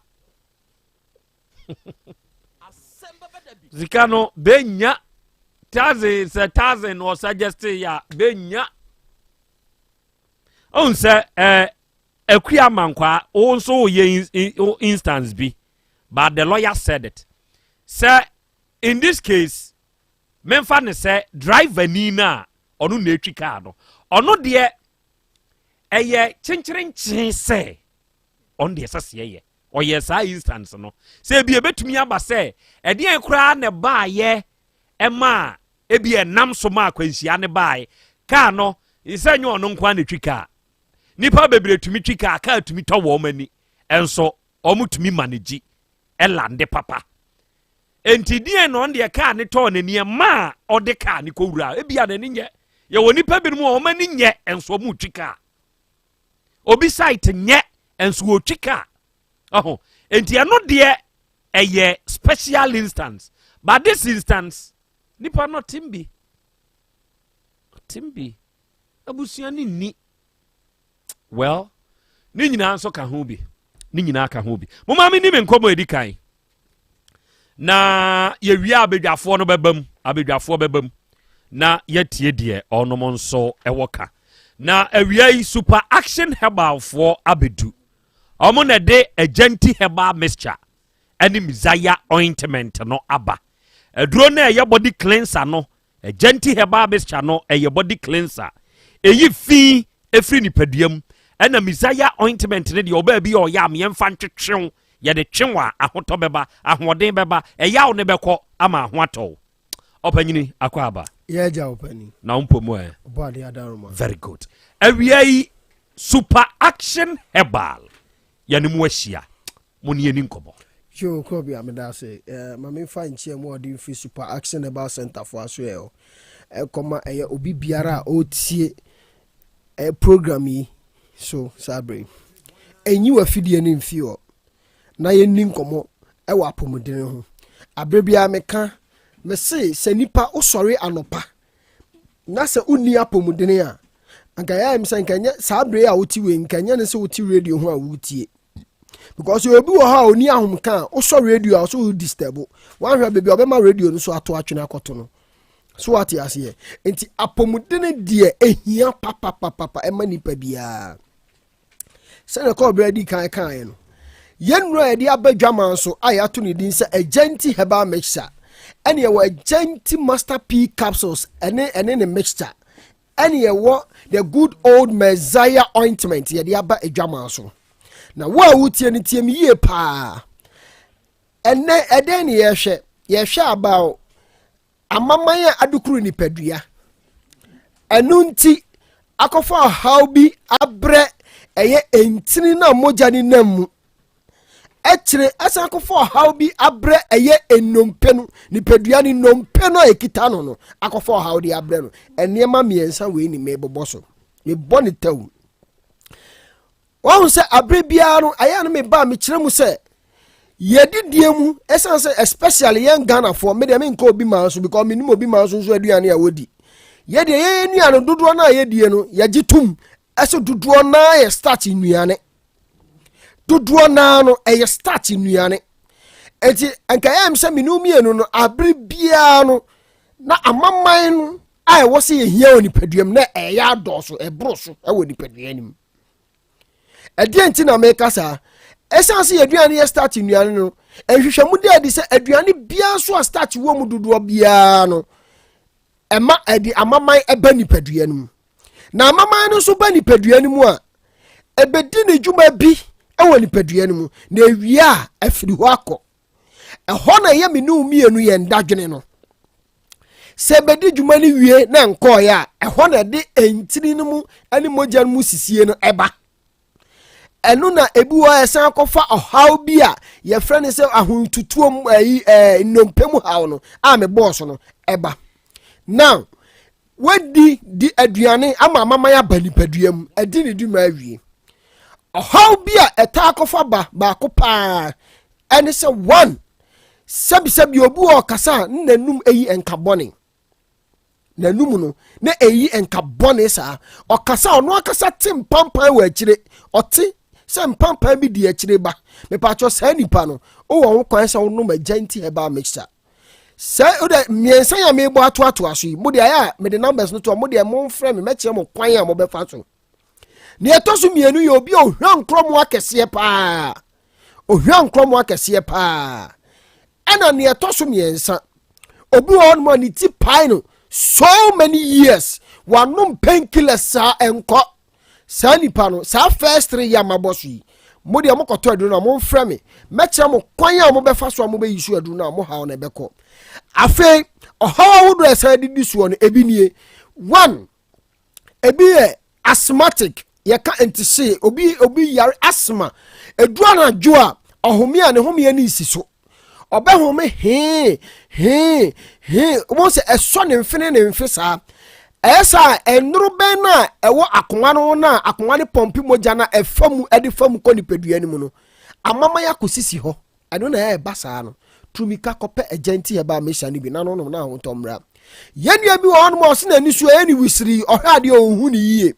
Speaker 1: sika no bɛnya thousand sɛ thousand na ɔsuggest yɛ a bɛnya ɔhu sɛ ɛɛ akua mankwaa wo nso woyɛ instance bi but the lawyer said it sɛ in this case memfa ne sɛ driver ni no a ɔno na etwi kaa no ɔno deɛ ɛyɛ kyenkyerenkyen sɛ ɔno deɛ ɛsɛ sɛ yɛyɛ ɔyɛ saa instance no sɛ ebi ebetumi aba sɛ ɛdeɛn koraa na ɛbaayɛ ɛmaa ebi ɛnam so ma akwanhyia ne baeɛ kaa no sɛ nyɛ ɔno nko ara na etwi kaa nipa bebree tumi twi kaa kaa tumi tɔ wɔn ani nso wɔn tumi manage ɛlande papa nti deɛ na ɔno deɛ kaa ne tɔɔ n'ani ɛmaa ɔde kaa ne kɔ wura ebi a n'ani nyɛ yɛwɔ nipa binom a wɔn ani nyɛ nso wɔn twi kaa obi site nyɛ nso wɔtwi kaa ɔho nti ɛno deɛ ɛyɛ special instance but this instance. Nipa no ɔtem bi. Ɔtem bi. Abusua no nni. Well, ne nyinaa nso ka ho bi. Ne nyinaa ka ho bi. Moma me ni me nkɔmmɔ edi kan. Na yɛwie abadwafoɔ no bɛba mu. Abadwafoɔ bɛba mu. Na yɛatie deɛ ɔnom nso ɛwɔ ka. Na awia yi Super Action Herbalfoɔ abɛdu. Ɔmo na ɛde Agyanti Herbal Mixture ɛne Messiah Ointment no aba. Aduro no a ɛyɛ body cleanser no, Agyanti Herbal Mixture no ɛyɛ body cleanser. Ɛyi fi ɛfiri nipadua mu. Ɛna Messiah Ointment no deɛ ɔbaa bi a ɔyɛ a meɛmfa ntwetwew. Yɛde twew a ahotɔ bɛba, ahoɔden bɛba, ɛyaw no bɛkɔ ama aho atɔ wo. Ɔpanyini akɔ aba.
Speaker 3: Yɛ agya ɔpani.
Speaker 1: Na wo mpɔ mu ɛ.
Speaker 3: Ɔbɔ ade adaroma.
Speaker 1: Very good. Awia yi Super Action Herbal yɛne mu ahyia. Mo ne yɛni nkɔmmɔ.
Speaker 3: Yo, Krobea, meda ase. Eh, ma memfa nkyia mu a ɔde mfiri Super Action Herbal Center fo aso ɛ hɔ. Ɛkɔma ɛyɛ obi biara a ɔretie eh, program yi so saa berɛ yi. Ɛnyi w'afidie no mfi hɔ na yɛnni nkɔmmɔ ɛwɔ apɔmuden ho. Aberɛ biara meka, mese sɛ nipa wosɔre anɔpa na sɛ wonni apɔmuden a, anka ɛyɛ sɛ nka ɛnyɛ saa berɛ a wote wei, nka ɛnyɛ ne sɛ wote radio ho a woretie. Because obi wɔ hɔ a ɔni ahomka a wosɔ radio a ɔsɛ wo disturb woanhwɛ baabi a ɔbɛma radio no so ato atwene akɔto no so wate aseɛ. Nti apɔmuden deɛ ehia papapapapa ɛma nipa biara. Sɛdeɛ kɔɔbrɛ di kan kaeɛ no, yɛn nnuro a yɛde aba dwaman so a yɛato ne din sɛ Agyanti Herbal Mixture, ɛne ɛwɔ Agyanti Master P capsules ɛne ɛne ne mixture, ɛne ɛwɔ the good old Messiah ointment yɛde aba adwaman so. Na wo a wotie no, tie me yie paa. Ɛnɛ ɛdɛn ne yɛhwɛ? Yɛhwɛ about amaman a adokoro nipadua, ɛno nti akɔfa ɔhaw bi abrɛ ɛyɛ ntini na mogya ne nam mu ɛkyerɛ, ɛsan akɔfa ɔhaw bi abrɛ ɛyɛ nnompe no, nipadua ne nnompe no a ɛkita no no, akɔfa ɔhaw de abrɛ no. Nneɛma mmiɛnsa wei ni mebobɔ so, mebɔ ne tɛw. Wɔn sɛ abere biara no ɛyɛ no meba a mekyerɛ mu sɛ yɛdidie mu, ɛsiane sɛ especially yɛn Ghanafoɔ, me deɛ menkɔ obi maa so because menim obi maa so nso aduane a wɔdi. Yɛdeɛ yɛyɛ nnuane dodoɔ no a yɛdie no, yɛgye tom ɛsɛ dodoɔ naa yɛ starch nnuane, dodoɔ naa no ɛyɛ starch nnuane. Eti nka ɛyɛ m sɛ mene mmienu no abere biara no na amaman no a ɛwɔ sɛ yɛhia wɔ nipadua mu na ɛyɛ adɔɔso, ɛboro so ɛwɔ nipadua no mu. Ɛdeɛ nti na meka saa? Ɛsiane sɛ yɛaduane yɛ starch nnuane no, nhwehwɛmu da adi sɛ aduane biara nso a starch wɔ mu dodoɔ biara no ɛma ɛde amaman ɛba nipadua no mu. Na amaman no nso ba nipadua no mu a, ɛbɛdi ne dwuma bi wɔ nipadua no mu na ewie a afiri hɔ akɔ. Ɛhɔ na ɛyɛ me ne mmienu yɛn dadwene no sɛ ɛbɛdi dwuma no wie na nkɔɔeɛ a, ɛhɔ na ɛde ntini no mu ne mogya no mu sisie no ɛba. Ɛno na ebi wɔ ɛsan akɔfa ɔhaw bi a yɛfrɛ no sɛ ahontutuo mu, ɛyi ɛɛ nnompe mu haw no a mebɔɔ so no ɛba. Now wadi di aduane ama amaman aba nipadua mu, ɛdi ne dwuma awie. Ɔhaw bi a ɛtaa akɔfa ba baako paa ɛne sɛ one, sɛbisɛbi, obi wɔ ɔkasa a ne n'anum eyi nka bɔne, n'anum no na eyi nka bɔne saa. Ɔkasa, ɔno akasa te mpampan wɔ akyire, ɔte sɛ mpampan bi di akyire ba. Mepatwɔ, saa nipa no wowɔ ho kwan sɛ wonom Agyanti Herbal Mixture. Sɛ wode mmiɛnsa yi a mebɔ atoatoa so yi, mo deɛ ayɛ a mede numbers no to a, mo deɛ momfrɛ me, mɛkyerɛ mo kwan a mobɛfa so. Nea ɛtɔ so mmienu yɛ obi a ohwia nkorɔmo akɛseɛ paa, ohwia nkorɔmo akɛseɛ paa. Ɛna nea ɛtɔ so mmiɛnsa, obi wɔ hɔnom a ne ti pae no so many years, wanom painkillers saa ɛnkɔ. Saa nipa no, saa first three yɛ amabɔ so yi, mo deɛ mokɔtɔ aduro no a, momfrɛ me, mɛkyerɛ mo kwan a mobɛfa so a mobɛyi so aduro no a mo haw no ɛbɛkɔ. Afei ɔhaw ahodoɔ a ɛsan didi soɔ no ebi nie. One, ebi yɛ asthmatic, yɛka ntese obi obi yare asthma, edu anadwo a ɔhome a ne homeɛ ne nsi so, ɔbɛhome hee hee hee, wɔn sɛ ɛsɔ ne mfene ne mfe saa. Ɛyɛ saa ɛnoro bɛn no a ɛwɔ akoma no na akoma no pɔmpe mogya na ɛfa mu ɛde fa mu kɔ nipadua no mu no, amaman akɔsisi hɔ. Ɛno na ɛba saa no. Turumika kɔpɛ agyanti herbal mixture no bi na no nom na ahotɔ mmra. Yɛn nua bi wɔ hɔnom a ɔse n'ani so ɛyɛ ne wisirii, ɔhwɛ adeɛ a ɔnhu ne yie.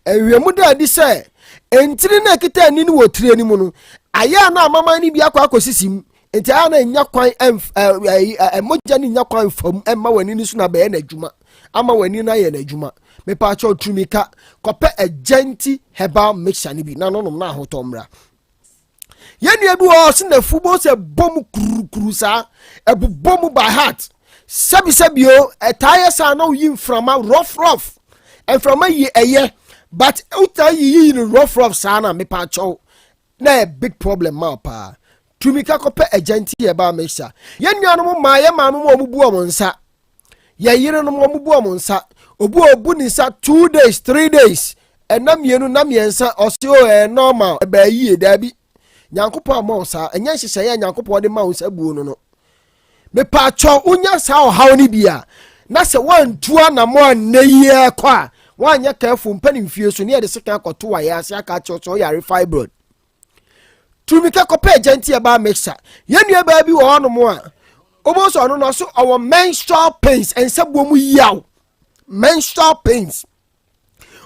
Speaker 3: Nhwehwɛmu da adi sɛ ntini no a ɛkita ani no wɔ tire no mu no, ayɛ a na amaman no bi akɔ akɔsisi mu. Nti ayɛ a na ɛnya kwan mogya no nya kwan mfa mu mma w'ani no so na abɛyɛ n'adwuma ama w'ani no ayɛ n'adwuma. Mepaakyɛw turumika kɔpɛ agyanti herbal mixture no bi na nonom na ahotɔ mmra. Yɛn nua bi wɔ hɔ ɔse n'afu bɔ sɛ bɔ mu kurukuru saa, ɛbobɔ mu by heart. Sɛbisɛbi o, ɛtaa yɛ saa na woyi mframa rough rough. Mframa yi ɛyɛ, but wotaa yiyi no rough rough saa na mepaakyɛw na ɛyɛ big problem ma paa. Tumi ka kɔpɛ agya nti yɛ baa mixture. Yɛn nuanom mmaa, yɛn maame mu a wɔn bu wɔn nsa, yɛn yerenom wɔn bu wɔn nsa. Obi a obu ne nsa 2 days, 3 days, ɛna mmienu na mmiɛnsa, ɔsi o ɛyɛ normal, ɛbɛɛ yie. Daabi, Nyankopɔn ama wo saa, ɛnyɛ nhyehyɛeɛ a Nyankopɔn de ma wo nsa buo no no. Mepaakyɛw, wonya saa ɔhaw no bi a, na sɛ woantu anamɔ annɛ yi ɛkɔ a, woanyɛ careful mpɛ ne mfie so ne yɛde sekan akɔto wayɛ ase aka akyerɛ sɛ ɔyare fibroid. Tumi kɛ kɔpɛ agya nti ɛbaa mixture. Yɛn nua baa bi wɔ hɔnom a, wobɛhu sɛ ɔno no ɔso ɔwɔ menstrual pains, nsa buo mu yaw, menstrual pains.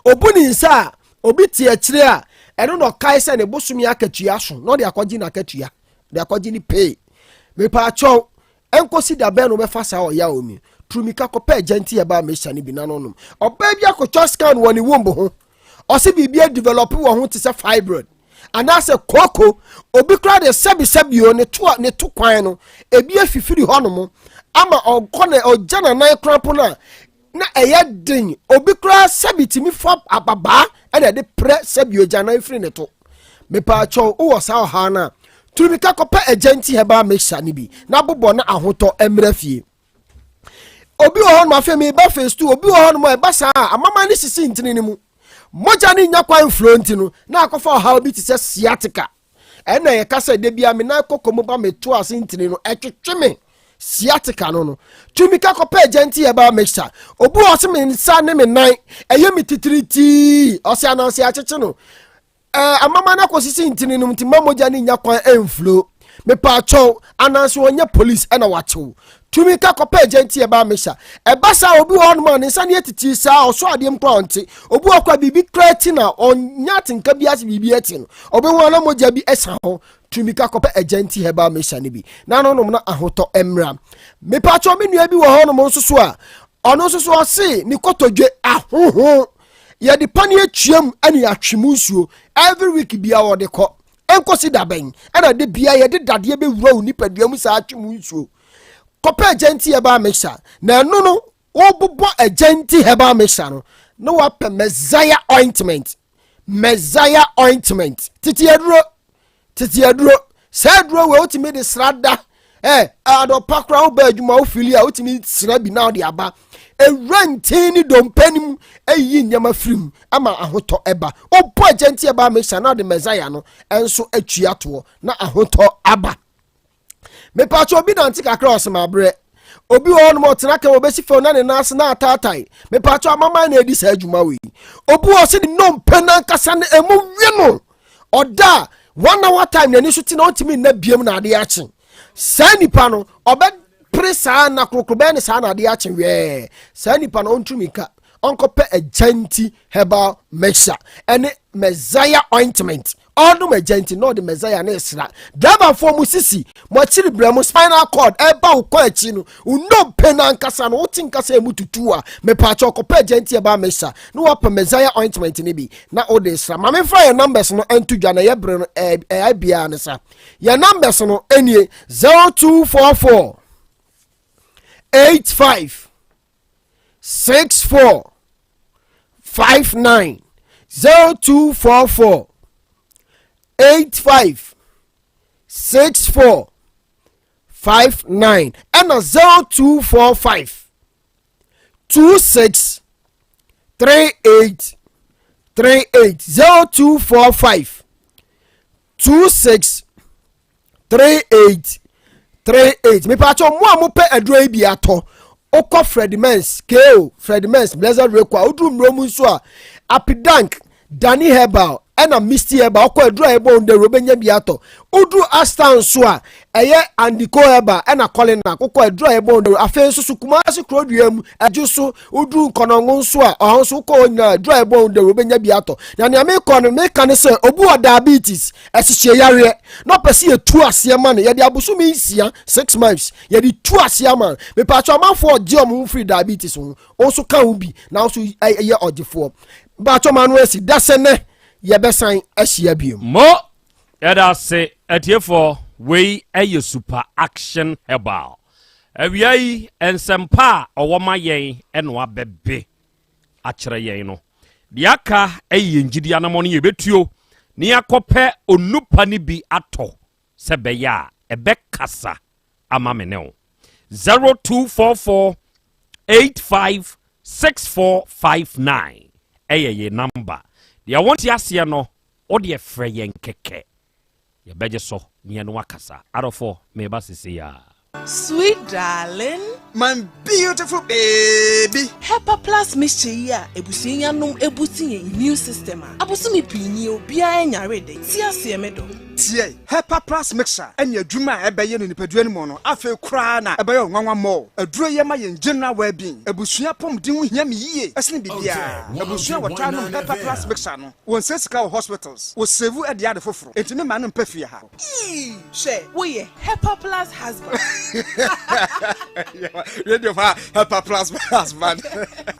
Speaker 3: Obu ne nsa a, obi te akyire a, ɛno na ɔkae sɛ ne bosome akatua so na ɔde akɔgye n'akatua, de akɔgye ne pay. Mepaakyɛw, ɛnkɔsi da bɛn na wobɛfa saa ɔyaw mi? Turumika kɔpɛ agya nti ɛbaa mixture no bi na no nom. Ɔbaa bi akɔtwa scan wɔ ne womb ho, ɔse biribi adevelop wɔ ho te sɛ fibroid anaasɛ kooko. Obi koraa de sɛbisɛbi o, ne to kwan no ebi afifiri hɔnom ama ɔkɔ na ɔgya n'anan koraa po no a na ɛyɛ den. Obi koraa sɛbi tumi fa ababaa ɛna ɛde prɛ sɛbi ogya nan firi ne to. Mepaakyɛw, wowɔ saa ɔhaw no a, turumika kɔpɛ agya nti herbal mixture no bi na bobɔ na ahotɔ mmerɛ fie. Obi wɔ hɔnom afei meba phase 2. Obi wɔ hɔnom a ɛba saa a, amama ne sisi ntini no mu, mogya no nya kwan flow nti no na akɔfa ɔhaw bi te sɛ sciatica. Ɛna yɛka sɛ da bia me nan kɔkɔ mu ba me to ase ntini no ɛtwetwe me, sciatica no no. Tumi ka kɔpɛ agya nti herbal mixture. Obi wɔ ɔse me nsa ne me nan ɛyɛ me titiritii, ɔse ananse akyekye no, amama no akɔsisi ntini no nti ma mogya no nya kwan ɛmflow. Mepaakyɛw, ananse ɔnyɛ police ɛna wakyew. Tumi ka kɔpɛ agya nti herbal mixture. Ɛba saa, obi wɔ hɔnom a ne nsa ne atiti saa, ɔso adeɛ mu koraa ɔnte. Obi wɔ kora biribi kora ti na ɔnya atenka bi ase biribi ati no, ɔbɛhu ana mogya bi ɛsa hɔ. Tumi ka kɔpɛ agya nti herbal mixture no bi na no nom na ahotɔ mmra. Mepaakyɛw, me nua bi wɔ hɔnom nso so a, ɔno nso so ɔse ne kotodwe ahoho, yɛde pane atuam ɛne atwe mu nsuo every week bia wɔde kɔ. Ɛnkɔsi da bɛn ɛna de bia yɛde dadeɛ bɛwura wo nipadua mu saa atwe mu nsuo? Kɔpɛ agya nti herbal mixture na ɛno no wobobɔ agya nti herbal mixture no na wapɛ Messiah ointment. Messiah ointment, tete aduro, tete aduro. Saa aduro wei wotumi de sra da adɔpa koraa woba adwuma wofili a, wotumi sra bi na wode aba ewura ntin ne dompe no mu, eyi nneɛma firi mu ama ahotɔ ɛba. Wobɔ agya nti herbal mixture na wode Messiah no ɛnso atua toɔ na ahotɔ aba. Mepatwa obi nante kakra ɔsɛm abrɛ. Obi wɔ hɔnom ɔtena kan obesi fam na ne nan ase na ataatae. Mepatwa, amaman na edi saa adwuma wei. Obi wɔ sɛ ne nnompe nankasa no emu we no, ɔda a 1 hour time n'ani so te na ɔntumi nna biem na adeɛ akye. Saa nipa no ɔbɛpere saa na korokoro bɛyɛ ne saa na adeɛ akye wɛɛ. Saa nipa no ɔntumi nka ɔnkɔpɛ agyanti herbal mixture ɛne Messiah ointment. Ɔnom agyanti na ɔde Messiah ne esra. Driverfoɔ mu sisi mo akyiri brɛ mo spinal cord ɛba wo kɔ akyi no, nnompe nankasa no wote nkasa emu tutu a, mepaakyɛ ɔkɔpɛ agyanti herbal mixture na wapɛ Messiah ointment ne bi na ɔde esra. Maame nfa yɛn numbers no nto dwa na yɛ bere no ɛɛ biara ne sa. Yɛn numbers no nie: 0244 85 64 59, 0244 85 64 59, ɛna 0245 26 38 38, 0245 26 38 38. Mepatwɛ mo a mopɛ aduro yi bi atɔ, wokɔ Fredimens ko Fredimens Blessed Reko a woduru mmerɛ mu nso a, Apidank Dani Herbal. Ɛna Misty Herbal, wokɔ aduru a yɛbɔ ho dawuro wobɛnya bi atɔ. Woduru Ashtown nso a, ɛyɛ Andiko Herbal ɛna Kɔlenak, wokɔ aduru a yɛbɔ ho dawuro. Afei nso so Kumasi kurodua mu, Adwo so, woduru Nkɔnɔngo nso a, ɔhɔ nso wokɔ hɔ nyinaa aduru a yɛbɔ ho dawuro wobɛnya bi atɔ. Na nea mekɔ no meka ne sɛ obi wɔ diabetes, ɛhyehyɛ yareɛ, na ɔpɛ sɛ yɛtu aseɛ ma no, yɛde abosome nsia, 6 months, yɛde tu aseɛ ama no. Mepatwɛ amanfoɔ ɔgye ɔmo ho firi diabetes ho, wo nso ka ho bi na wo nso yɛ ɔgyefoɔ. Mepatwɛ ma no asi da sɛ nɛ yɛbɛsan ahyia biom.
Speaker 1: Mo yɛda ase atiefoɔ, wei yɛ Super Action Herbal. Awia yi nsɛmpa a ɔwɔ ma yɛn na wabɛbe akyerɛ yɛn no. Deɛ aka yɛ yɛn gyidi anamɔ no yɛbɛtuo na yɛakɔpɛ onupa no bi atɔ sɛ ɛbɛyɛ a ɛbɛkasa ama me ne wo. 0244 85 6459 ɛyɛ yɛn namba. Deɛ wonte aseɛ no, wo deɛ frɛ yɛn kɛkɛ. Yɛbɛgye so ne yɛne wo akasa. Adɔfoɔ, meba sesei ara.
Speaker 5: Sweet darling.
Speaker 18: My beautiful baby.
Speaker 5: Hepa plus mixture yi a abusua yi anom abusti yɛn immune system a abosome pii nie obiara nyare de, te aseɛ me dɔ.
Speaker 18: Tie! Hepa plus mixture ne adwuma a ɛbɛyɛ no nipadua no mu no afei koraa na ɛbɛyɛ wo nwanwa more. Aduro yi ma yɛn general well being. Abusua apɔmuden ho hia me yie sene biribiara. Abusua a wɔtaa nom Hepa plus mixture no, wɔnsɛe sika wɔ hospitals, wɔsave de ade foforo. Enti me ma no mpɛ fie ha.
Speaker 5: Eii hwɛ woyɛ Hepa plus husband.
Speaker 18: Radio fa Hepa plus husband.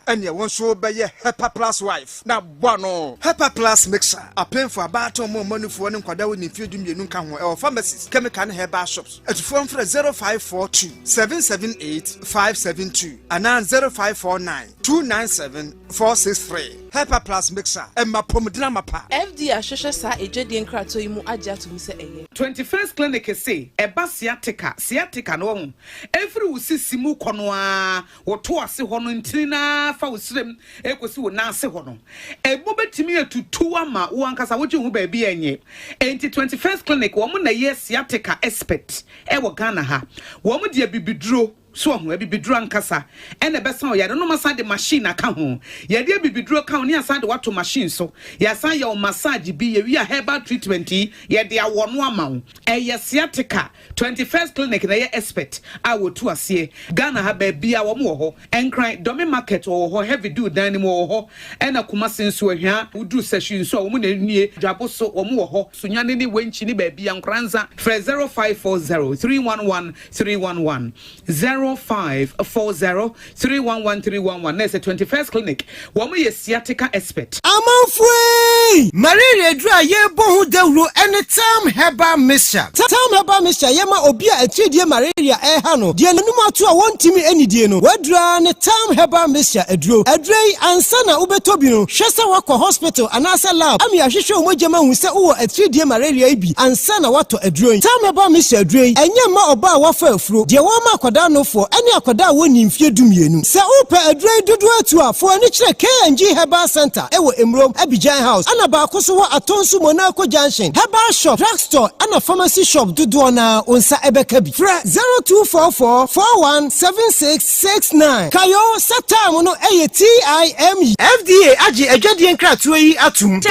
Speaker 18: Ɛneɛ wo nso wobɛyɛ Hepa plus wife na bɔ ano. Hepa plus mixer, apemfo, abaatan, ɔmo a ɔmo anufoɔ ne nkwadaa a wɔnni mfeɛ 12 nka ho, ɛwɔ pharmacies, chemical ne herbal shops. Atufoɔ mfrɛ 0542 778 572 anaa 0549 297 463. Hepa Plus Mixer, ɛma apɔmuden amapa.
Speaker 5: FDA ahwehwɛ saa adwadie nkratoɔ yi mu agye ato mu sɛ ɛyɛ.
Speaker 14: 21st Clinic se ɛba sciatica, sciatica no wahu, ɛfiri wo sisi mu kɔ no ara, wo to ase hɔ no ntini no ara fa wo srem ɛkɔsi wo nan ase hɔ no, ɛmu bɛtumi atutu ama wo ankasa wogye wo ho baabi a ɛnyɛ. Enti 21st Clinic wɔn na ɛyɛ sciatica expert ɛwɔ Ghana ha. Wɔn de abibiduro. So wahu? Abibiduro ankasa na ɛbɛsa wo yare no. Wɔasan de machine aka ho. Yɛde abibiduro ka ho na yɛasan de wo ato machine so. Yɛasan yɛ wo massage bi. Yɛwie a herbal treatment yi, yɛde awɔ no ama wo. Ɛyɛ sciatica. 21st Clinic na ɛyɛ expert a wɔtu aseɛ. Ghana ha baabiara wɔn wɔ hɔ. Nkran, Dome Market wɔwɔ hɔ, Heavy Dew dan no mu wɔwɔ hɔ. Ɛna Kumasi nso, Ahwia, woduru Sahwi nso a wɔn na ɛnie. Dwabo so wɔn wɔ hɔ. Sunyani ne Wenchi ne baabiara, Nkoranza. Frɛ 0540 311 311 0540 311 311 na ɛsɛ 21st clinic wɔn yɛ sciatica expert.
Speaker 21: Amanfoɔ ei! Malaria aduro a yɛrebɔ ho dawuro ne Tam Herbal Mixture. Tam Herbal Mixture yɛ ma obi a atiridie malaria reha no, deɛ n'anum ato a wɔntumi nnidie no, w'aduro ara ne Tam Herbal Mixture aduro. Aduro yi, ansa na wobɛtɔ bi no, hwɛ sɛ woakɔ hospital anaasɛ lab ama yɛahwehwɛ wo mogya mu ahu sɛ wowɔ atiridie malaria yi bi ansa na woatɔ aduro yi. Tam Herbal Mixture aduro yi, ɛnyɛ mma ɔbaa a wafa afuro, deɛ wɔma akwadaa nofoɔ, ɛne akwadaa a wɔnnii mfeɛ dumienu. Sɛ wopɛ aduro yi dodoɔ atu a, fa w'ani kyerɛ K&G Herbal Centre wɔ Emurom, Abidjan House, ɛna baako nso wɔ Atonsu Monaco Junction. Herbal shop, drug store, ɛna pharmacy shop dodoɔ no ara wo nsa bɛka bi. Frɛ 0244 41 76 69. Kae o sɛ time no yɛ TIME. FDA agye adwadie nkratoɔ yi atom.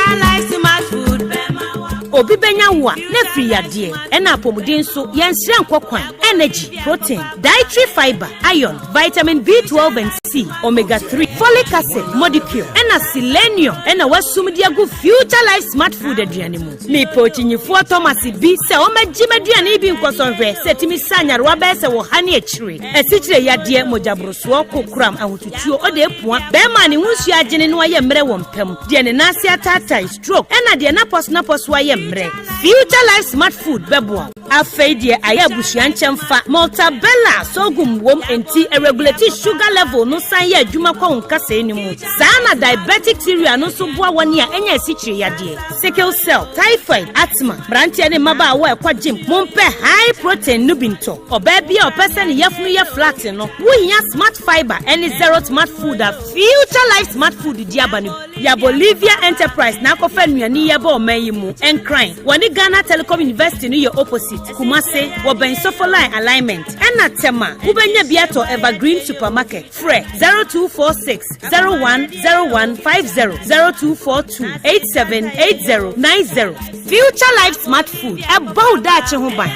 Speaker 15: Obi bɛnya wo a, na afiri yadeɛ, ɛna apɔmuden nso, yɛnsrɛ nkɔ kwan, energy, protein, dietary fiber, iron, vitamin B12 and C, omega 3, folic acid, modicure, ɛna selenium, ɛna wasum de agu Future Life Smart Food aduane mu. Mepɛ okyinyifoɔ Thomas bi sɛ ɔmmɛgye m'aduane yi bi nkɔsɔ nhwɛ sɛ ɛtumi sa nyarewa bɛyɛ sɛ wɔ ha ne akyire, asikyire yadeɛ, mogyaborosoɔ, kokoram, ahotutuo, ɔde apua, bɛrima a ne ho nsuo agyene na wayɛ mmerɛ wɔ mpa mu, deɛ ne nan ase ataatae, stroke, ɛna deɛ n'apɔso-n'apɔso ayɛ mmerɛ. Future Life Smart Food bɛboa wo. Afei deɛ ayɛ abusua nkyɛmfa. Maltabella sorghum wom enti ɛregulate sugar level no san yɛ adwuma kɔ wo nkasɛɛ no mu. Saa na diabetic cereal no nso boa wɔn a anya asikyire yadeɛ, sickle cell, typhoid, asthma. Mmeranteɛ ne mmabaawa a ɛkɔ gym, mompɛ high protein no bi ntɔ. Ɔbaa bi a ɔpɛ sɛ ne yafunu yɛ flat no, wohia Smart Fiber ne Zero Smart Food a Future Life Smart Food di aba no bi. Yabolivia Enterprise na akɔfa nnuane yi aba ɔman yi mu. Nkran, wɔne Ghana Telecom University no yɛ opposite. Kumase, wɔbɛn Sofoline Alignment. Ɛna Tema, wobɛnya bi atɔ Evergreen Supermarket. Frɛ 0246 010150, 0242 878090. Future Life Smart Food, ɛbɔ wo daakye ho ban.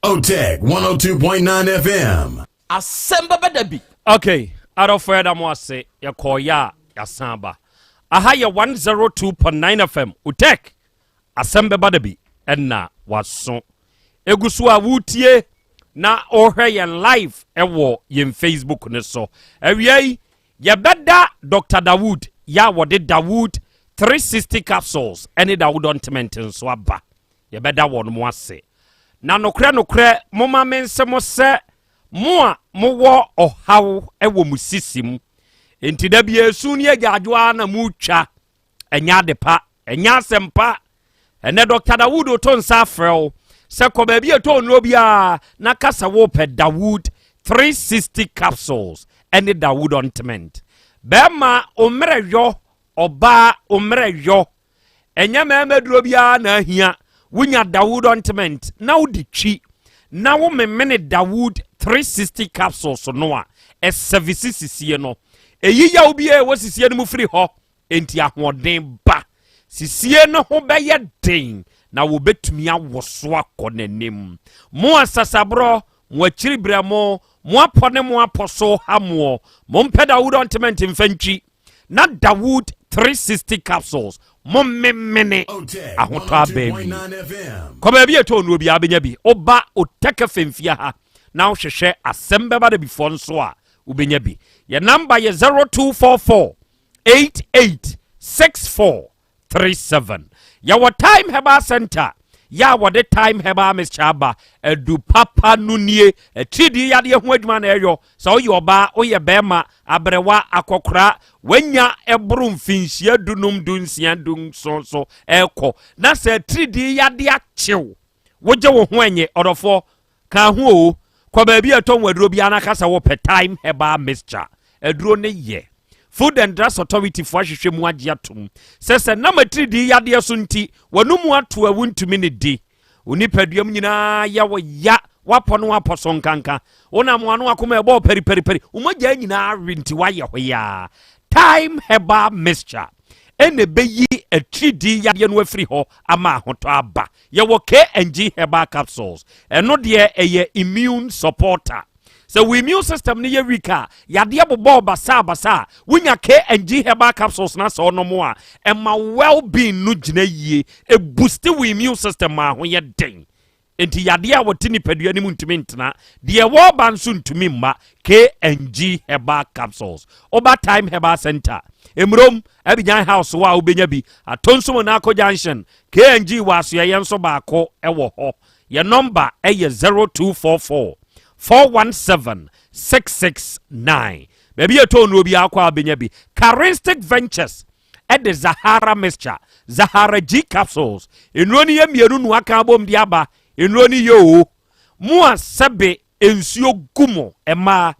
Speaker 7: OTEC 102.9 FM.
Speaker 2: Asɛm bɛba da bi.
Speaker 1: Ok adɔfoɔ yɛda mo ase yɛkɔɔyɛ a yɛasan aba aha yɛ 102.9 FM OTEC asɛm bɛba da bi ɛna waso egu so a wotie na ɔhwɛ yɛn live ɛwɔ yɛn Facebook ne so awia yi yɛbɛda Dr. Dawood yɛ a wɔde Dawood 360 capsules ɛne Dawood ointment nso aba yɛbɛda wɔn mo ase na nokorɛ nokorɛ moma me nse mo sɛ mo a mowɔ ɔhaw wɔ mo sisi mu enti da bi esu ne agyaadwo ara na motwa ɛnyɛ ade pa ɛnyɛ asɛm pa ɛnɛ Dr. Dawood to nsa afrɛ wo sɛ kɔ baabi a ɛtɔ nnuro biara na ka sɛ wopɛ Dawood 360 capsules ɛne Dawood ointment bɛrima ommerɛ yɔ ɔbaa ommerɛ yɔ Ɛnyɛ mmarima duro biara na ahia. Wonya Dawood ointment na wode twi na womemene Dawood 360 capsules no a, ɛsɛvisi sisie no. Ɛyi yaw biara ɛwɔ sisie no mu firi hɔ, enti ahoɔden ba. Sisie no ho bɛyɛ den na wɔbɛtumi awoso akɔ n'anim. Mo asasaborɔ, mo akyiri berɛmo, mo apɔ ne mo apɔ so ha moɔ, mompɛ Dawood ointment mfa ntwi. na Dawood 360 capsules mo memene ahotɔ aba awie kɔ baabi ɛtɔ onuo biara bɛnya bi woba otɛkɛ fɛmfia ha na wohwehwɛ asɛm bɛba da bifoɔ nso a wobɛnya bi yɛ namba yɛ 0244 88 64 37. Yɛwɔ Time Herbal Center yɛ a wɔde Time Herbal Mixture aba. Adu papa no nie. Atiridii yadeɛ ho adwuma na ɛyɔ. Sɛ woyɛ ɔbaa, woyɛ bɛrima, aberewa, akɔkora, wanya ɛboro mfinhyia dunum, dunsia, dunson so ɛkɔ na sɛ atiridii yadeɛ akyew wogye wo ho ɛnye ɔdɔfoɔ Ka ho o, kɔ baabi a ɛtɔn aduro biara na ka sɛ wopɛ Thyme Herbal Mixture. Aduro no yɛ. Food and Drugs Authority foɔ ahwehwɛ mu agye atom sɛ sɛ nam atiridii yadeɛ so nti w'anomu ato a wontumi ne di. Wo nipadua mu nyinaa yɛ wo ya, woapɔ ne woapɔ so nkanka. Wonam w'ano akoma ɛbɔ wo pɛripɛripɛri, wo mogya nyinaa awe nti woayɛ hoyaa. Thyme Herbal Mixture ɛna ɛbɛyi atiridii yadeɛ no afiri hɔ ama ahotɔ aba. Yɛwɔ KNG herbal capsules. Ɛno deɛ ɛyɛ immune supporter. Sɛ wo immune system no yɛ weak a, yadeɛ bobɔ wo basaa basaa a, wonya KNG herbal capsules na sɛ ɔnom a, ɛma well being no gyina yie, ɛboosti wo immune system ma ho yɛ den. Enti yadeɛ a wɔte nipadua no mu ntumi ntena, deɛ wɔreba nso ntumi mma. KNG herbal capsules. Woba Time Herbal Center, Emurom, Abidjan House hɔ a wobɛnya bi. Atonso Monaco Junction, KNG wɔ asoɛeɛ nso baako wɔ hɔ. Yɛn nɔmba yɛ 0244 417 669. Baabi a ɛtɔn nnuro biara kɔ a wobɛnya bi. Charistic Ventures de Zahara Mixture, Zahara G Capsules. Nnuro no yɛ mmienu na wɔaka abom de aba. Nnuro no yɛ o. Mo a sɛbe nsuo gu mo mmaa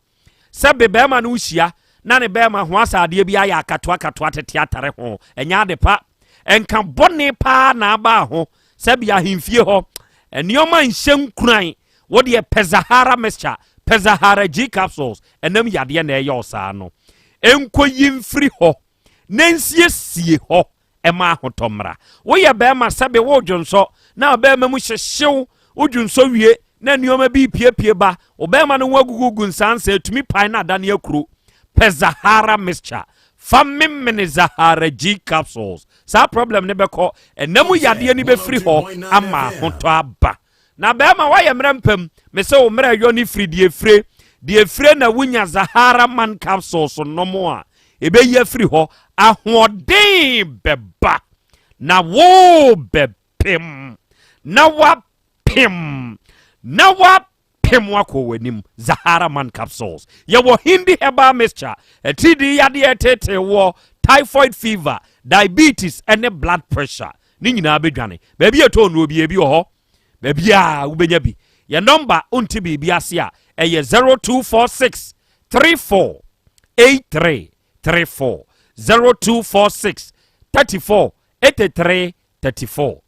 Speaker 1: Sɛ be bɛrima ne wo hyia na ne bɛrima ho asa adeɛ bi ayɛ akatoa katoa tete atare ho, ɛnyɛ ade pa. Nka bɔne paa na aba ho. Sɛ bi ahemfie hɔ, nneɛma nhyɛ nkuran. Wo deɛ pɛ Zahara mixture, pɛ Zahara G capsules, ɛnam yadeɛ na ɛyɛ wo saa no. Ɛnkɔyi mfiri hɔ na nsiesie hɔ ɛma ahotɔ mmra. Woyɛ bɛrima sɛbe wodwonsɔ na ɔbɛrima mu hyehyew, wodwonsɔ wie na nneɛma bi repiepie ba, wo bɛrima no ho agugugu nsansa, etumi pae na adane akuro. Pɛ Zahara mixture fa memene Zahara G capsules. Saa problem no bɛkɔ, ɛna mu yadeɛ no bɛfiri hɔ ama ahotɔ aba. Na bɛrima woayɛ mmerɛ mpam, me sɛ wo mmerɛ yɔ ne firi deɛ fire, deɛ fire na wonya Zahara man capsules nom a, ɛbɛyi afiri hɔ, ahoɔden bɛba na wo bɛpem na wapem na wapem akɔ w'anim. Zahara man capsules, yɛwɔ Hindi herbal mixture, atiridii yadeɛ ɛtetee woɔ, typhoid fever, diabetes ɛne blood pressure ne nyinaa bɛdwane. Baabi a ɛtɔ nnuro bi ebi wɔ hɔ, baabi a wobɛnya bi. Yɛ nɔmba wonte biribi ase a ɛyɛ 0246 34 83. 34 0246 34 83 34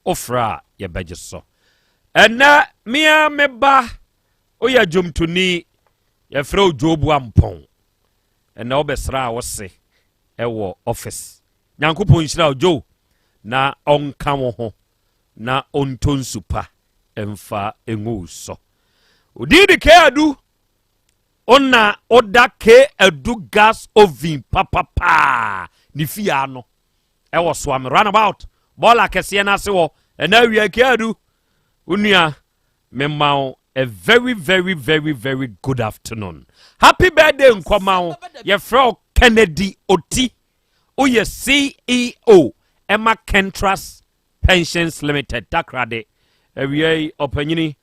Speaker 1: Wofrɛ a yɛbɛgye so. Ɛnɛ mea me ba woyɛ dwomtoni yɛfrɛ wo Joe Boampɔn. Ɛnɛ wobɛsra a wose ɛwɔ office. Nyankopɔn nhyira wo Joe na ɔnka wo ho na ɔntɔ nsu pa mfa ngu wo so. Odin de K-Adu Ona oda K Adu gas oven papapaa ne fie ano ɛwɔ Soame runabout bɔɔla kɛseɛ no ase hɔ ɛna awia K Adu wo nua mema wo a very very very very good afternoon happy birthday nkɔma wo yɛfrɛ wo Kennedy Oti woyɛ CEO ɛma Kentras Pensions Limited Takoradi awia yi ɔpanyini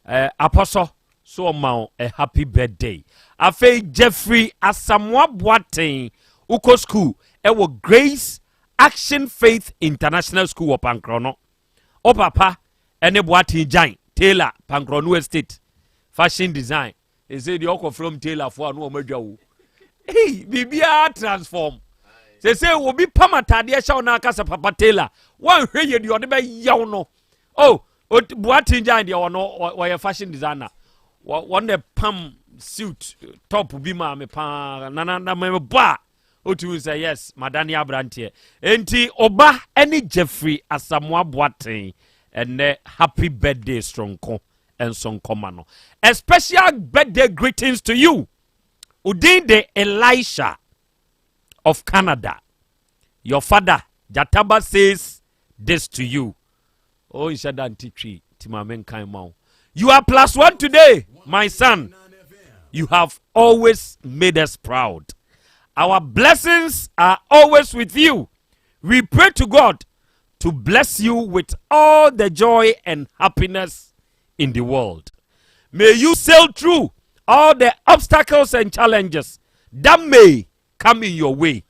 Speaker 1: Eh, Apɔsɔ so ɔma wo a happy birthday. Afei Jeffrey Asamoah Boateng wokɔ school ɛwɔ Grace Action Faith International School wɔ Pankrɔno. Wo papa ɛne Boateng Gyan Taylor Pankrɔno Estate fashion design. Ɛsɛ deɛ ɔkɔ from Taylor fo a no wɔn adwa wo. Hey, biribiara transform. Sese obi pam ataadeɛ hyɛ wo na aka sɛ papa Taylor wanhwɛ yɛ deɛ ɔde bɛyɛ wo no. Oh, Boateng gyan deɛ ɔno ɔyɛ fashion designer. Wɔn na pam suit top bi maa me paa na na na mebɔ a otumi sɛ yes madane aberanteɛ. Enti ɔba ne Jeffrey Asamoah Boateng ɛnɛ happy birthday soronko nso nkɔma no. A special birthday greetings to you. Odin de Elisha of Canada. Your father Jataba says this to you. Oh, nhyɛ da nte twi nti ma menkan ma wo. You are plus one today, my son. You have always made us proud. Our blessings are always with you. We pray to God to bless you with all the joy and happiness in the world. May you sail through all the obstacles and challenges that may come in your way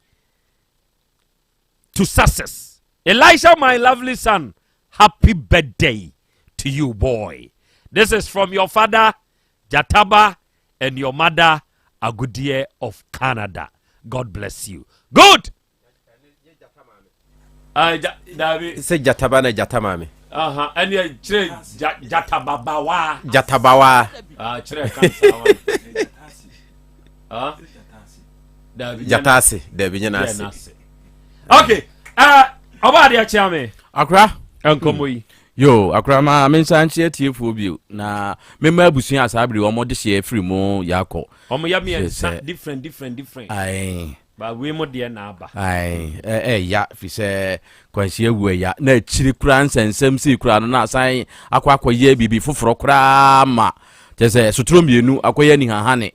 Speaker 1: to success. Elisha, my lovely son, happy birthday to you, boy. This is from your father, Jataba, and your mother, Agudie of Canada. God bless you. Good.
Speaker 16: Sɛ gyataba na gyata maame.
Speaker 1: Ɛne kyerɛ gyatababawa.
Speaker 16: Gyatabawa.
Speaker 1: Kyerɛ kansa wa.
Speaker 16: Gyata ase dabi nyɛ n'ase.
Speaker 1: Okay, ɔba adeɛ kyea me.
Speaker 2: Akora.
Speaker 1: Nkɔmmɔ yi.
Speaker 2: Yo, akora ma me nsa nkyerɛ tiefoɔ bio na mema abusua a saa bere wɔn de hyɛ afiri mu yakɔ.
Speaker 1: Wɔn yɛ mmiɛnsa different different different.
Speaker 2: Ayi.
Speaker 1: Ba wei mu deɛ na aba.
Speaker 2: Ayi, ɛɛya fi sɛ kwanhyia wu ɛya na akyiri koraa nsɛnsɛm sii koraa no na asan akɔ akɔyɛ biribi foforɔ koraa ma kyerɛ sɛ sotoro mmienu akɔyɛ nihahane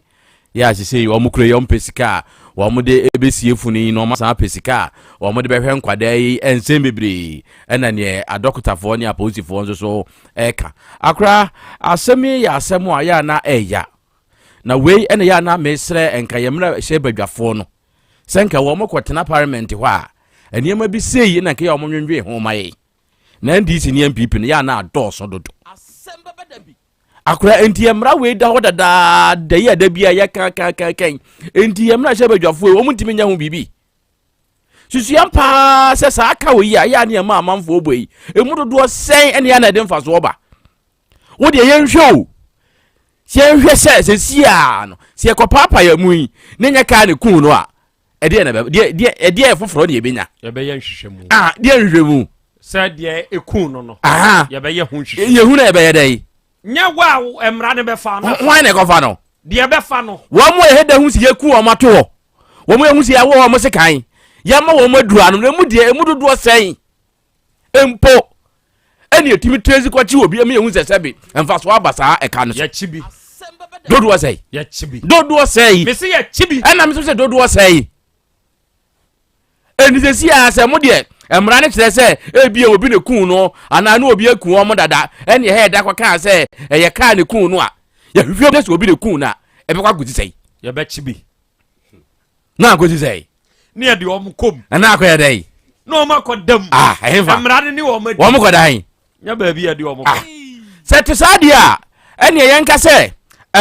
Speaker 2: yɛ a sesei wɔn kura yi wɔn pɛ sika a wɔn de bɛsie funu yi na wɔn asan apɛ sika a wɔn de bɛhwɛ nkwadaa yi nsɛm bebree ɛna neɛ adɔkotafoɔ ne apolisifoɔ nso so ɛka akora asɛm yi yɛ asɛm a yɛ a na ɛya na wei ɛna yɛ a na mesrɛ nka yɛ mmerɛ hyɛ badwafoɔ no sɛ nka wɔn kɔtena parliament hɔ a nneɛma bi sei na nka yɛ wɔn nwendwen ho ma yɛ na NDC ne NPP no yɛ a na adɔɔso dodo Akora, enti yɛ mmara wei da hɔ dadaada yi a da bi a yɛka ka ka kan. Enti yɛ mmara hyɛ badwafoɔ yi, wɔn ntumi nyɛ ho biribi. Susuam paa sɛ saa ka wɔ yi a yɛ a ne ɛma amanfoɔ bɔ yi, emu dodoɔ sɛn ɛne yɛ na ɛde mfasoɔ ba. Wo deɛ yɛnhwɛ o. Sɛ yɛnhwɛ sɛ sɛsi a no, sɛ yɛkɔpaapa yɛn mu yi, ne nyɛ kaa ne kun no a, ɛdeɛ na ɛbɛba deɛ deɛ ɛdeɛ foforɔ na yɛbɛnya.
Speaker 1: Yɛbɛyɛ nhwehwɛmu.
Speaker 2: Ah deɛ nhwehwɛmu.
Speaker 1: Sɛ deɛ ekun no no.
Speaker 2: Aha.
Speaker 1: Yɛbɛyɛ ho nhwehwɛmu.
Speaker 2: Yɛhu na yɛbɛyɛ dɛ yi.
Speaker 1: Nyɛ wo a mmara no bɛfa no.
Speaker 2: Hwan na ɛkɔfa no.
Speaker 1: Deɛ ɛbɛfa no.
Speaker 2: Wɔn a yɛhɛ da ho si yɛku wɔn ato hɔ. Wɔn a yɛhu si yɛawɔ wɔn sekan. Yɛama wɔn aduru ano no emu deɛ emu dodoɔ sɛn. mpo ɛne ɛtumi trace kɔkye obi ɛmi ehu sɛ sɛbi mfasoɔ aba saa ɛka no so
Speaker 1: yɛkyi bi
Speaker 2: dodoɔ sɛyi
Speaker 1: yɛkyi bi
Speaker 2: dodoɔ sɛyi
Speaker 1: mesi yɛkyi bi
Speaker 2: ɛna mesi sɛ dodoɔ sɛyi ɛni sɛ si a sɛ mo deɛ mmara no kyerɛ sɛ ebi obi ne kun no anaa ne obi aku wɔn dada ɛne ɛhɛ ɛda kɔ kaa sɛ ɛyɛ kaa ne kun no a yɛhwehwɛ sɛ obi ne kun no a ɛbɛkɔ akɔsi sɛyi
Speaker 1: yɛbɛkyi bi
Speaker 2: na akɔsi sɛe
Speaker 1: ne yɛde wɔn kɔm
Speaker 2: ɛna akɔyɛ dɛn
Speaker 1: na wɔn akɔ dam
Speaker 2: ah ɛhefa
Speaker 1: mmara no ne wɔn adi
Speaker 2: wɔn kɔ dan
Speaker 1: nyɛ baabi yɛde wɔn kɔ
Speaker 2: ah sɛ te saa deɛ a ɛneɛ yɛnka sɛ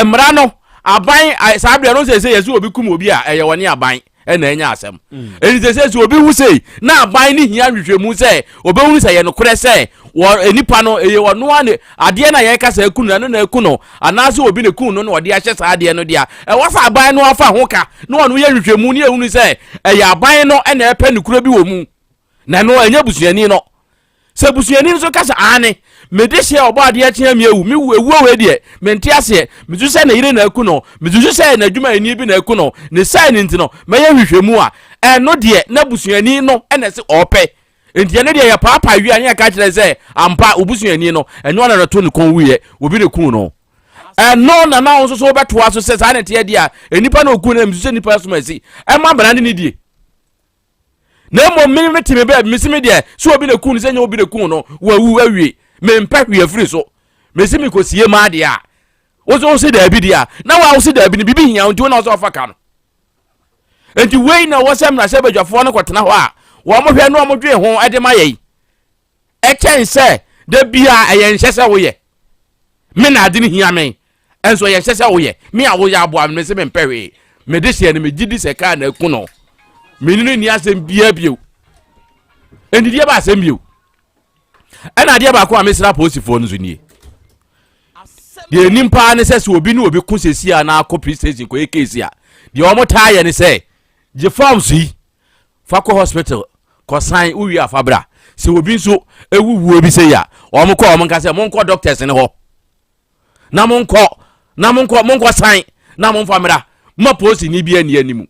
Speaker 2: mmara no. Aban saa berɛ no sɛ sɛ yɛsɛ obi kum obi a ɛyɛ wɔne aban ɛna ɛnya asɛm. Ɛnti sɛ sɛ sɛ obi wu sei na aban ne hia nhwehwɛmu sɛ obɛhunu sɛ yɛ nokorɛ sɛ wɔ nipa no ɛyɛ ɔno a ne adeɛ na yɛka sɛ aku no ɛno na aku no anaasɛ obi ne ku no na ɔde ahyɛ saa adeɛ no deɛ ɛwɔ sɛ aban no afa ho ka na ɔno yɛ nhwehwɛmu ne ɛhunu sɛ ɛyɛ aban no ɛna ɛpɛ nokorɛ bi wɔ mu na ɛno ɛnyɛ busuani no. Sɛ busuani nso ka sɛ, Aane, me dehyeɛ a ɔbɔ adeɛ kyea me awu, me wu, awuo wei deɛ, mente aseɛ, mesusu sɛ ne yere na aku no, mesusu sɛ n'adwumayɛni bi na aku no, ne saa no nti no, mɛyɛ nhwehwɛmu a, ɛno deɛ, na busuani no na ɛse ɔɔpɛ. Enti ɛno deɛ yɛpaapae wie a, ne yɛka kyerɛ sɛ, ampa, wo busuani no, ɛnyɛ ɔno na ɛto ne kɔn wuiɛ, obi na kuu no. Ɛno na na wo nso so wobɛtoa so sɛ saa na ɛteɛ deɛ a, nnipa na ɔkuu no, na mesusu sɛ nnipa asom asi, ɛma abena ne ne die. Na mmom me mete me baabi, mese me deɛ, sɛ obi na ku no, sɛ nyɛ obi na ku no, wawu awie. Mempɛ hwee afiri so. Mese mekɔsie maa deɛ a, wo so wose daabi deɛ a, na wa wose daabi no, biribi hia wo nti wo na wo sɛ ɔfa ka no. Nti wei na ɛwɔ sɛ mmarahyɛbadwafoɔ no kɔtena hɔ a, wɔn hwɛ na wɔn dwen ho de ma yɛn. Ɛkyɛn sɛ da biara ɛyɛ nhyɛ sɛ woyɛ. Me na ade no hia me, ɛnso ɛyɛ nhyɛ sɛ woyɛ. Me a woyɛ aboa me, mese mempɛ hwee. Me de hyɛ no, megye di sɛ kaa na aku no. Me ne no nni asɛm biara bio. Ɛndidiɛ ba asɛm bio. Ɛna adeɛ baako a mesrɛ apolisifoɔ no nso nie. Deɛ ɛnim paa ne sɛ sɛ obi ne obi ko sɛsi a na akɔ police station kɔyɛ case a, deɛ wɔn taa yɛ ne sɛ gye forms yi fa kɔ hospital kɔsan wowie a fa bra sɛ obi nso ewu wuo bi sɛ yi a wɔn kɔ wɔn nka sɛ monkɔ doctors ne hɔ na monkɔ na monkɔ monkɔ san na momfa mmra ma polisini bi ani anim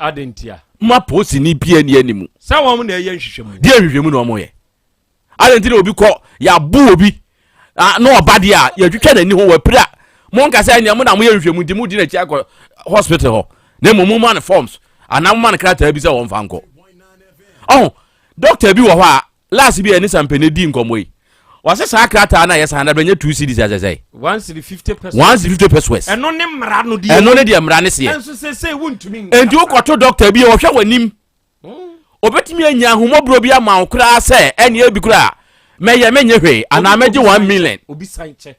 Speaker 1: adentia
Speaker 2: ma polisini bi ani anim
Speaker 1: sɛ wɔn na ɛyɛ nhwehwɛmu
Speaker 2: deɛ nhwehwɛmu na wɔn yɛ Adɛn nti na obi kɔ yɛabo obi na ɔba deɛ a yɛtwitwa n'ani ho wapira monka sɛ ɛnea mo na moyɛ nhwehwɛmu nti modi n'akyi akɔ hospital hɔ na mmom moma no forms anaa moma no krataa bi sɛ wɔmfa nkɔ ɔho dɔkta bi wɔ hɔ a last bi a ɛne sampene di nkɔmmɔ yi wɔse saa krataa no a yɛsan da bɛnyɛ 2 cedis asɛ sɛ
Speaker 1: 1 cedi 50 pesos
Speaker 2: 1 cedi 50 pesos
Speaker 1: ɛno ne mmara no deɛ
Speaker 2: ɛno ne deɛ mmara ne seɛ
Speaker 1: ɛnso sɛ sɛ wontumi
Speaker 2: nti wokɔto dɔkta bi a wɔhwɛ w'anim Obetumi anya ahummɔborɔ bi ama wo koraa sɛ ɛne ebi koraa mɛyɛ menyɛ hwee anaa mɛgye 1 million.
Speaker 1: Obi san kyɛ.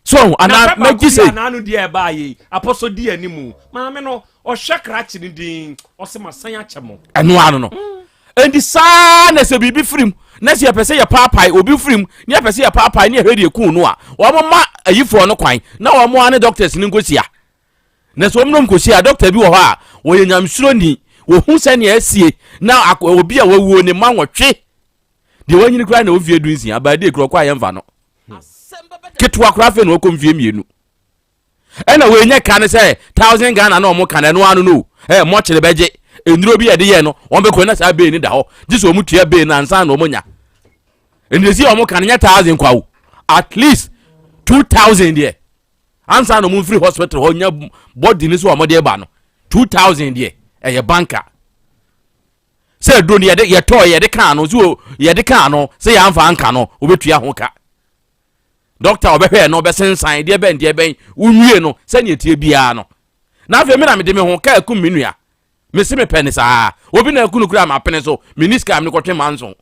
Speaker 2: So anaa mɛgye sei.
Speaker 1: Na ano deɛ ɛbaa yei apɔsɔ di anim maame no ɔhwɛ krakye no din ɔsɛ masan akyɛ mo.
Speaker 2: Ɛno ano no. Enti saa na sɛ biribi firim na sɛ yɛpɛ sɛ yɛpaapae obi firim na yɛpɛ sɛ yɛpaapae ne yɛhwɛ deɛ kuu no a wɔn ma ayifoɔ no kwan na wɔn a ne doctors no nkɔsia. Na sɛ wɔnom kɔsi a, dɔkta bi wɔ hɔ a, wɔyɛ nyamesuroni. Wɔhu sɛnea asie na obi a wawuo ne mma nwɔtwe. Deɛ wanyini koraa na ɛwɔ mfeɛ 16, abaadie koraa ɔkɔ a yɛmfa no. Ketewa koraa afei na ɔkɔ mfeɛ 2. Ɛna wɔnyɛ ka ne sɛ 1000 Ghana na wɔn ka no ɛno ano no. Ɛɛ mɔkyere bɛgye. Nnuro bi a yɛde yɛ no, wɔn bɛkɔ na saa bee no da hɔ. Gye sɛ wɔn tua bee no ansa na wɔn nya. Ɛnna esi wɔn ka no nyɛ 1000 kwa o. At least 2000 deɛ. Ansa na ɔmo mfiri hospital hɔ nya body no so a ɔmo de ba no 2000 deɛ ɛyɛ banka sɛ aduro no yɛde yɛtɔɔ yɛde kaa no so yɛde kaa no sɛ yɛamfa anka no wobɛtua ho ka dɔkta ɔbɛhwɛ no ɔbɛsensan deɛ bɛn deɛ bɛn wonwie no sɛnea ɛteɛ biara no na afei me na mede me ho kaa kum me nua mese mepɛ ne saa obi na aku no koraa mapene so menni sika a mene kɔtwe manso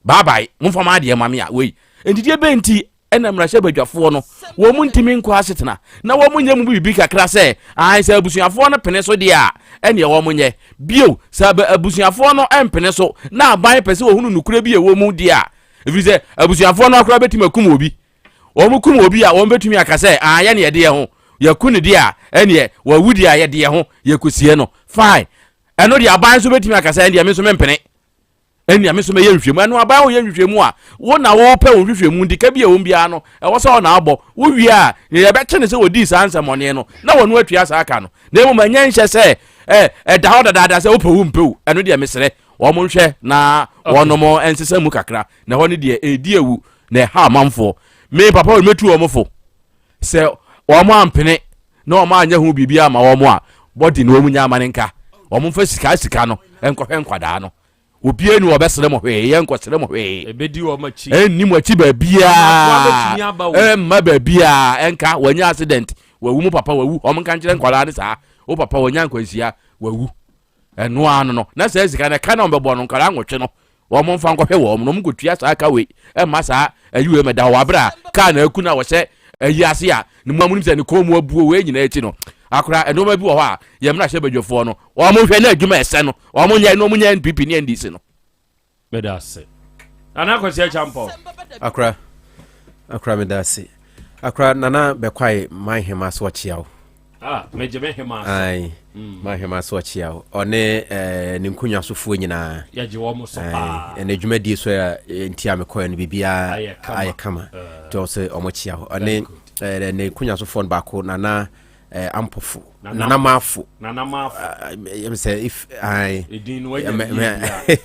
Speaker 2: Bye bye, momfa mo adeɛ ma me a wei. Enti deɛ bɛn nti ɛna mmarahyɛbadwafoɔ no wɔn mu ntumi nkɔ asetena na wɔn nyɛ mu biribi kakra sɛ ahan sɛ abusuafoɔ no pene so deɛ a ɛneɛ wɔn nyɛ bio sɛ abusuafoɔ no mpene so na aban pɛ sɛ wɔhunu nokorɛ bi a ɛwɔ mu deɛ a ɛfiri sɛ abusuafoɔ no akora bɛtumi akum obi wɔn kum obi a wɔn bɛtumi aka sɛ ah yɛne yɛde yɛ ho yɛku ne deɛ a ɛneɛ wawu deɛ a yɛde yɛ ho yɛkɔsie no fine ɛno deɛ aban nso bɛtumi aka sɛ ɛneɛ me nso mempene Ɛnna me nso mɛyɛ nhwehwɛmu. Ɛno aban woyɛ nhwehwɛmu a, wo na wopɛ wo nhwehwɛmu nti ka bi a ɛwɔ mu biara no, ɛwɔ sɛ ɔna abɔ. Wowie a, nea yɛbɛkye no sɛ wɔdii saa nsɛmmɔne no, na wɔno atua saa ka no. Na mmom ɛnyɛ nhyɛ sɛ ɛ ɛda hɔ dadaada sɛ wopɛ wo mpɛ o. Ɛno deɛ mesrɛ wɔn nhwɛ na wɔnom nsesa mu kakra. Na ɛhɔ no deɛ ɛredi awu na ɛha amanfoɔ. Me papa wɔ mɛtu wɔn fo sɛ wɔn ampene na wɔn anyɛ ho biribi ama wɔn a, bɔde na wɔn nya ama ne nka. Wɔn mfa sika sika no nkɔhwɛ nkwadaa no. Obiara ni wɔbɛsrɛ mo hwee, yɛn nkɔsrɛ mo hwee.
Speaker 1: Ebedi wɔn akyi.
Speaker 2: Ɛnni mo akyi baabiara. Ɛmma baabiara. Ɛnka wɔanya accident, wawu mo papa wawu. Wɔn nka nkyerɛ nkwadaa no saa. Wo papa wɔnya nkwanhyia, wawu. Ɛno ano no. Na saa sika no ɛka na wɔn bɛbɔ no nkwadaa nwɔtwe no. Wɔn mfa nkɔhwɛ wɔn na wɔn nkɔtua saa ka wei. Ɛmma saa ayi wei mɛda hɔ. Wabere a kaa na aku na wɔhyɛ. ayi ase a ne mu amunim sɛ ne kɔn mu abuo. Wei nyinaa akyi no, akora, nneɛma bi wɔ hɔ a yɛn mmarahyɛ badwafoɔ no wɔn hwɛ na adwuma ɛsɛ no wɔn nyɛ na wɔn nyɛ NPP ne NDC no.
Speaker 1: Meda ase. Nana Kwasi Acheampong.
Speaker 16: Akora, akora meda ase. Akora Nana Bɛkwae man hema so ɔkyea wo.
Speaker 1: Ah, megye me hema
Speaker 16: so. Aye, mm. man hema so ɔkyea wo. Ɔne eh, ne nkonnwa sofoɔ nyinaa.
Speaker 1: Yɛgye wɔn so paa.
Speaker 16: Ɛna adwumadie so a eh, nti a mekɔɛ no biribiara ayɛ kama. Eh. Nti ɔsɛ ɔmo kyea wo. Ɔne eh, ne nkonnwa sofoɔ no baako Nana eh, ampɔfo nana maafo
Speaker 1: nana maafo
Speaker 16: yɛm sɛ if ai
Speaker 1: edin no wanya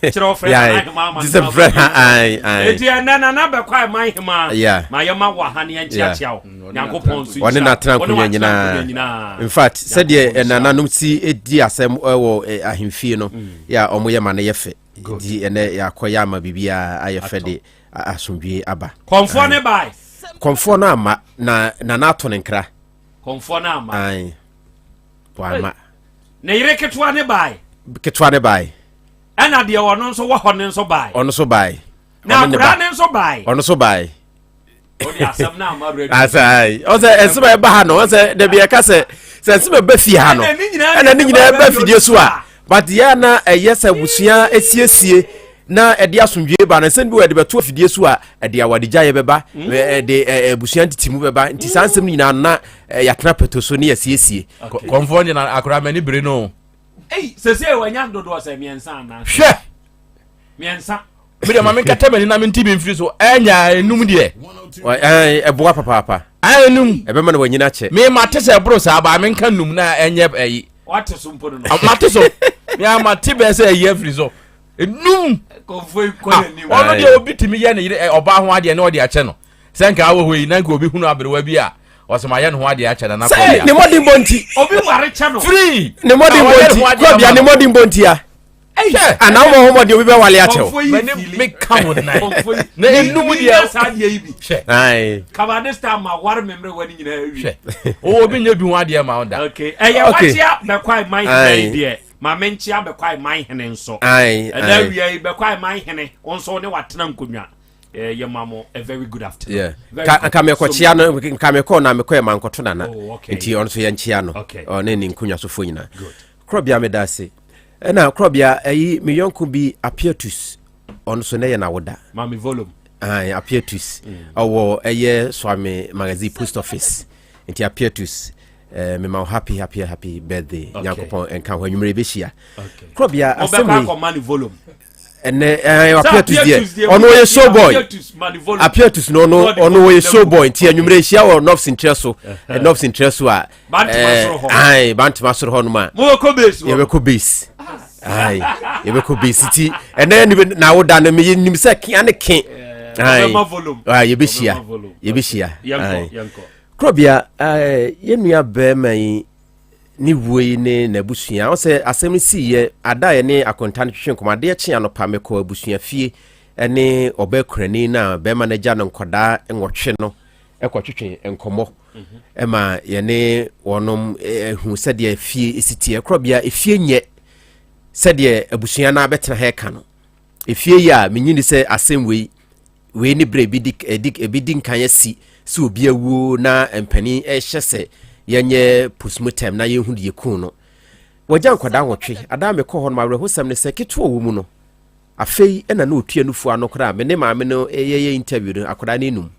Speaker 1: kyerɛ ɔfrɛ nana hema ama
Speaker 16: sɛ frɛ ha ai ai
Speaker 1: eti ɛnɛ nana bɛkɔ a ɛman hema ma yɛma wɔ ha ne yɛnkyeakyea wo mm, nyankopɔn nso
Speaker 16: ɔne natena nkonnwa nyinaa in fact sɛdeɛ nananom si di asɛm wɔ ahemfie no mm. yɛ a ɔmoyɛ ma no yɛ fɛ nti ɛnɛ yɛakɔ yɛ ama biribiaa ayɛ fɛ de asomdwie aba.
Speaker 1: Kɔnfoɔ ne bae.
Speaker 16: Kɔnfoɔ no amma na nana ato ne nkra.
Speaker 1: Kɔnfoɔ no amma.
Speaker 16: Ae. Wamma.
Speaker 1: Ne yere ketewa ne bae.
Speaker 16: Ketewa ne bae.
Speaker 1: Ɛna deɛ ɔno nso wɔ hɔ no nso bae.
Speaker 16: Ɔno nso bae.
Speaker 1: Na akwadaa no nso bae.
Speaker 16: Ɔno nso bae.
Speaker 1: Ɔde asɛm no ama radio.
Speaker 16: Asa ayi. Ɔsɛ ɛsɛm a ɛba ha no ɔsɛ dabi ɛka sɛ sɛ ɛsɛm ɛba fie ha no ɛna ne nyinaa ɛba fidie so a but yɛ na ɛyɛ sɛ abusua esiesie na ɛde asomdwie ba no nsɛm bi wɔ ɛde bɛto afidie so a ɛde awadegyaeɛ bɛba mm. ɛde abusua ntete mu bɛba nti saa nsɛm no nyinaa na yɛatena pɛtɔ so ne yɛsiesie.
Speaker 2: Kɔnfoɔ nyina akora m'ani bere no.
Speaker 1: Ei sese wanya dodoɔ sɛ mmiɛnsa anaa.
Speaker 2: Hwɛ.
Speaker 1: Mmiɛnsa.
Speaker 2: Mi deɛ ma mi nkata m'ani na mi nti mi nfiri so ɛnya enum deɛ.
Speaker 16: Ɛboa papaapa.
Speaker 2: Enum.
Speaker 16: Ɛbɛma na wanyina kyɛ.
Speaker 2: Mi ma te sɛ ɛboro saa baa mi nka num na ɛnyɛ ɛyi.
Speaker 1: Wate so mpo no.
Speaker 2: Ma te so. Mi a ma te bɛɛ sɛ ɛyi afiri so. Enum. Ɔno deɛ obi tumi yɛ ne yere ɔbaa ho adeɛ na ɔde akyɛ no. Sɛ nka awɔ hɔ yi na nka obi hunu aberewa bi a ɔsɛ ma yɛ ne ho adeɛ akyɛ na nakɔ
Speaker 16: bia. Ne mmɔden bɔ nti.
Speaker 1: Obi ware kyɛ no.
Speaker 2: Free.
Speaker 16: Ne mmɔden bɔ nti. Kɔ bia ne mmɔden bɔ nti ya. Ana wɔn ho mmɔden obi bɛ wale akyɛ o.
Speaker 2: Mɛni mi ka mo nan. Na enum deɛ.
Speaker 1: Saa adeɛ yi bi.
Speaker 16: Hwɛ.
Speaker 1: Kaba this time ma ware mɛmrɛ wani nyinaa awie.
Speaker 2: Hwɛ. O obi nye bi ho adeɛ ma wo da.
Speaker 1: Okay. Ɛyɛ wakyea bɛkwae man hene deɛ. Maame nkyea bɛkwae man hene nso. Ɛnɛ awia yi bɛkwae man hene nso ne watena nkonnwa. Eh, yɛ ma mo a very good afternoon.
Speaker 16: Yeah. Ka nka mekɔkyea no nka mekɔɔ na mekɔɛ ma nkɔto nana. Oh, okay. Nti ɔno nso yɛnkyea no.
Speaker 1: Okay.
Speaker 16: Ɔne ne nkonnwa sofoɔ nyinaa.
Speaker 1: Good.
Speaker 16: Korɔbea meda ase. Ɛna korɔbea ɛyi me yɔnko bi Apiatus ɔno nso ne yɛ n'awoda.
Speaker 1: Maame volume.
Speaker 16: Ayi Apiatus ɔwɔ ɛyɛ Swami Magazine post office nti Apiatus eh, mema wo happy happy happy birthday.
Speaker 1: Okay.
Speaker 16: Nyankopɔn nka ho anwummerɛ bɛhyia.
Speaker 1: Okay.
Speaker 16: Korɔbea asɛm
Speaker 1: Mobɛkɔ
Speaker 16: wei
Speaker 1: akɔma ne volume.
Speaker 16: ɛnɛ ɛɛ Apiatus deɛ ɔno ɔyɛ show boy Apiatus no ɔno ɔno ɔyɛ show boy nti anwummerɛ hyia wɔ nɔfs nkyerɛ so nɔfs nkyerɛ so a
Speaker 1: ɛɛ
Speaker 16: ayi bantama soro hɔ nom a yɛbɛkɔ base ayi yɛbɛkɔ base ti ɛnɛ ne na awoda no meyɛ nim sɛ kea ne ke ayi ayi yɛbɛhyia yɛbɛhyia ayi korɔbea ɛɛ yɛn nua bɛrima yi. Ne wuo yi ne n'abusua. Ɔn sɛ asɛm no siiɛ, ada a yɛne akonta no twetwe nkɔmmɔ, adeɛ kyee anɔpa mekɔɔ abusua fie ne ɔbaa kurani no a bɛrima no agya no nkɔdaa nwɔtwe no kɔtwetwe nkɔmmɔ mhm. ma yɛne wɔnom hu sɛdeɛ fie ɛsi teɛ. Korɔbea efie nyɛ sɛdeɛ abusua no abɛtena ha ɛka no. Efie yi a menyini sɛ asɛm wei Wei ne berɛ ebi di edi ebi di nkan asi sɛ obi awuo na mpanin rehyɛ sɛ yɛnyɛ postmortem na yɛnhu deɛ kun no. Wɔgya nkwadaa nwɔtwe. Ada a mekɔ hɔ no awerɛhosɛm ne sɛ ketewa wɔ mu no afei ɛna na ɔtua nufoɔ ano koraa me ne maame no yɛyɛ interview no akwadaa no enum.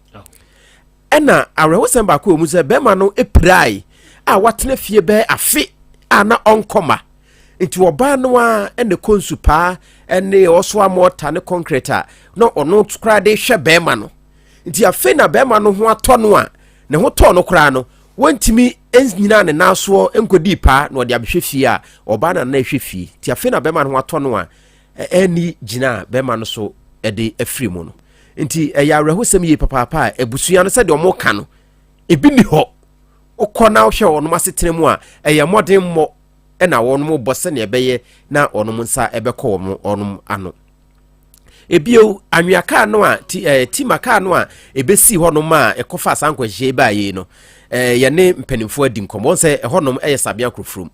Speaker 16: Ɛna awerɛhosɛm baako wɔ mu sɛ bɛrima no pirae a watena fie bɛyɛ afe a na ɔnkɔ ma. Nti ɔbaa no ara na ɛkɔ nsupaa ne ɔsoa mɔta ne concrete a na ɔno koraa de hwɛ bɛrima no. Nti afei na bɛrima no ho atɔ no a ne ho tɔɔ no koraa no wɔntumi nyinaa ne nan soɔ nkɔdii paa na ɔde abɛhwɛ fie a ɔbaa na na ɛhwɛ fie. Nti afei na bɛrima no ho atɔ no a ɛnni gyina a bɛrima no so de afiri mu no. Nti ɛyɛ awerɛhosɛm yie papaapa a abusua no sɛdeɛ wɔn ka no ebi ni hɔ. Wokɔ na wohwɛ wɔn asetena mu a ɛyɛ mmɔdenmmɔ na wɔn bɔ sɛnea ɛbɛyɛ na wɔn nsa ɛbɛkɔ wɔn wɔn ano. Ebio anwea kaa no a ti ɛɛ eh, tima kaa no a ebesi hɔnom a ɛkɔfa saa nkwanhyia yi baa yi no ɛɛ eh, yɛne mpanimfoɔ adi nkɔmmɔ wɔn sɛ ɛhɔnom ɛyɛ Sabea Kurofurom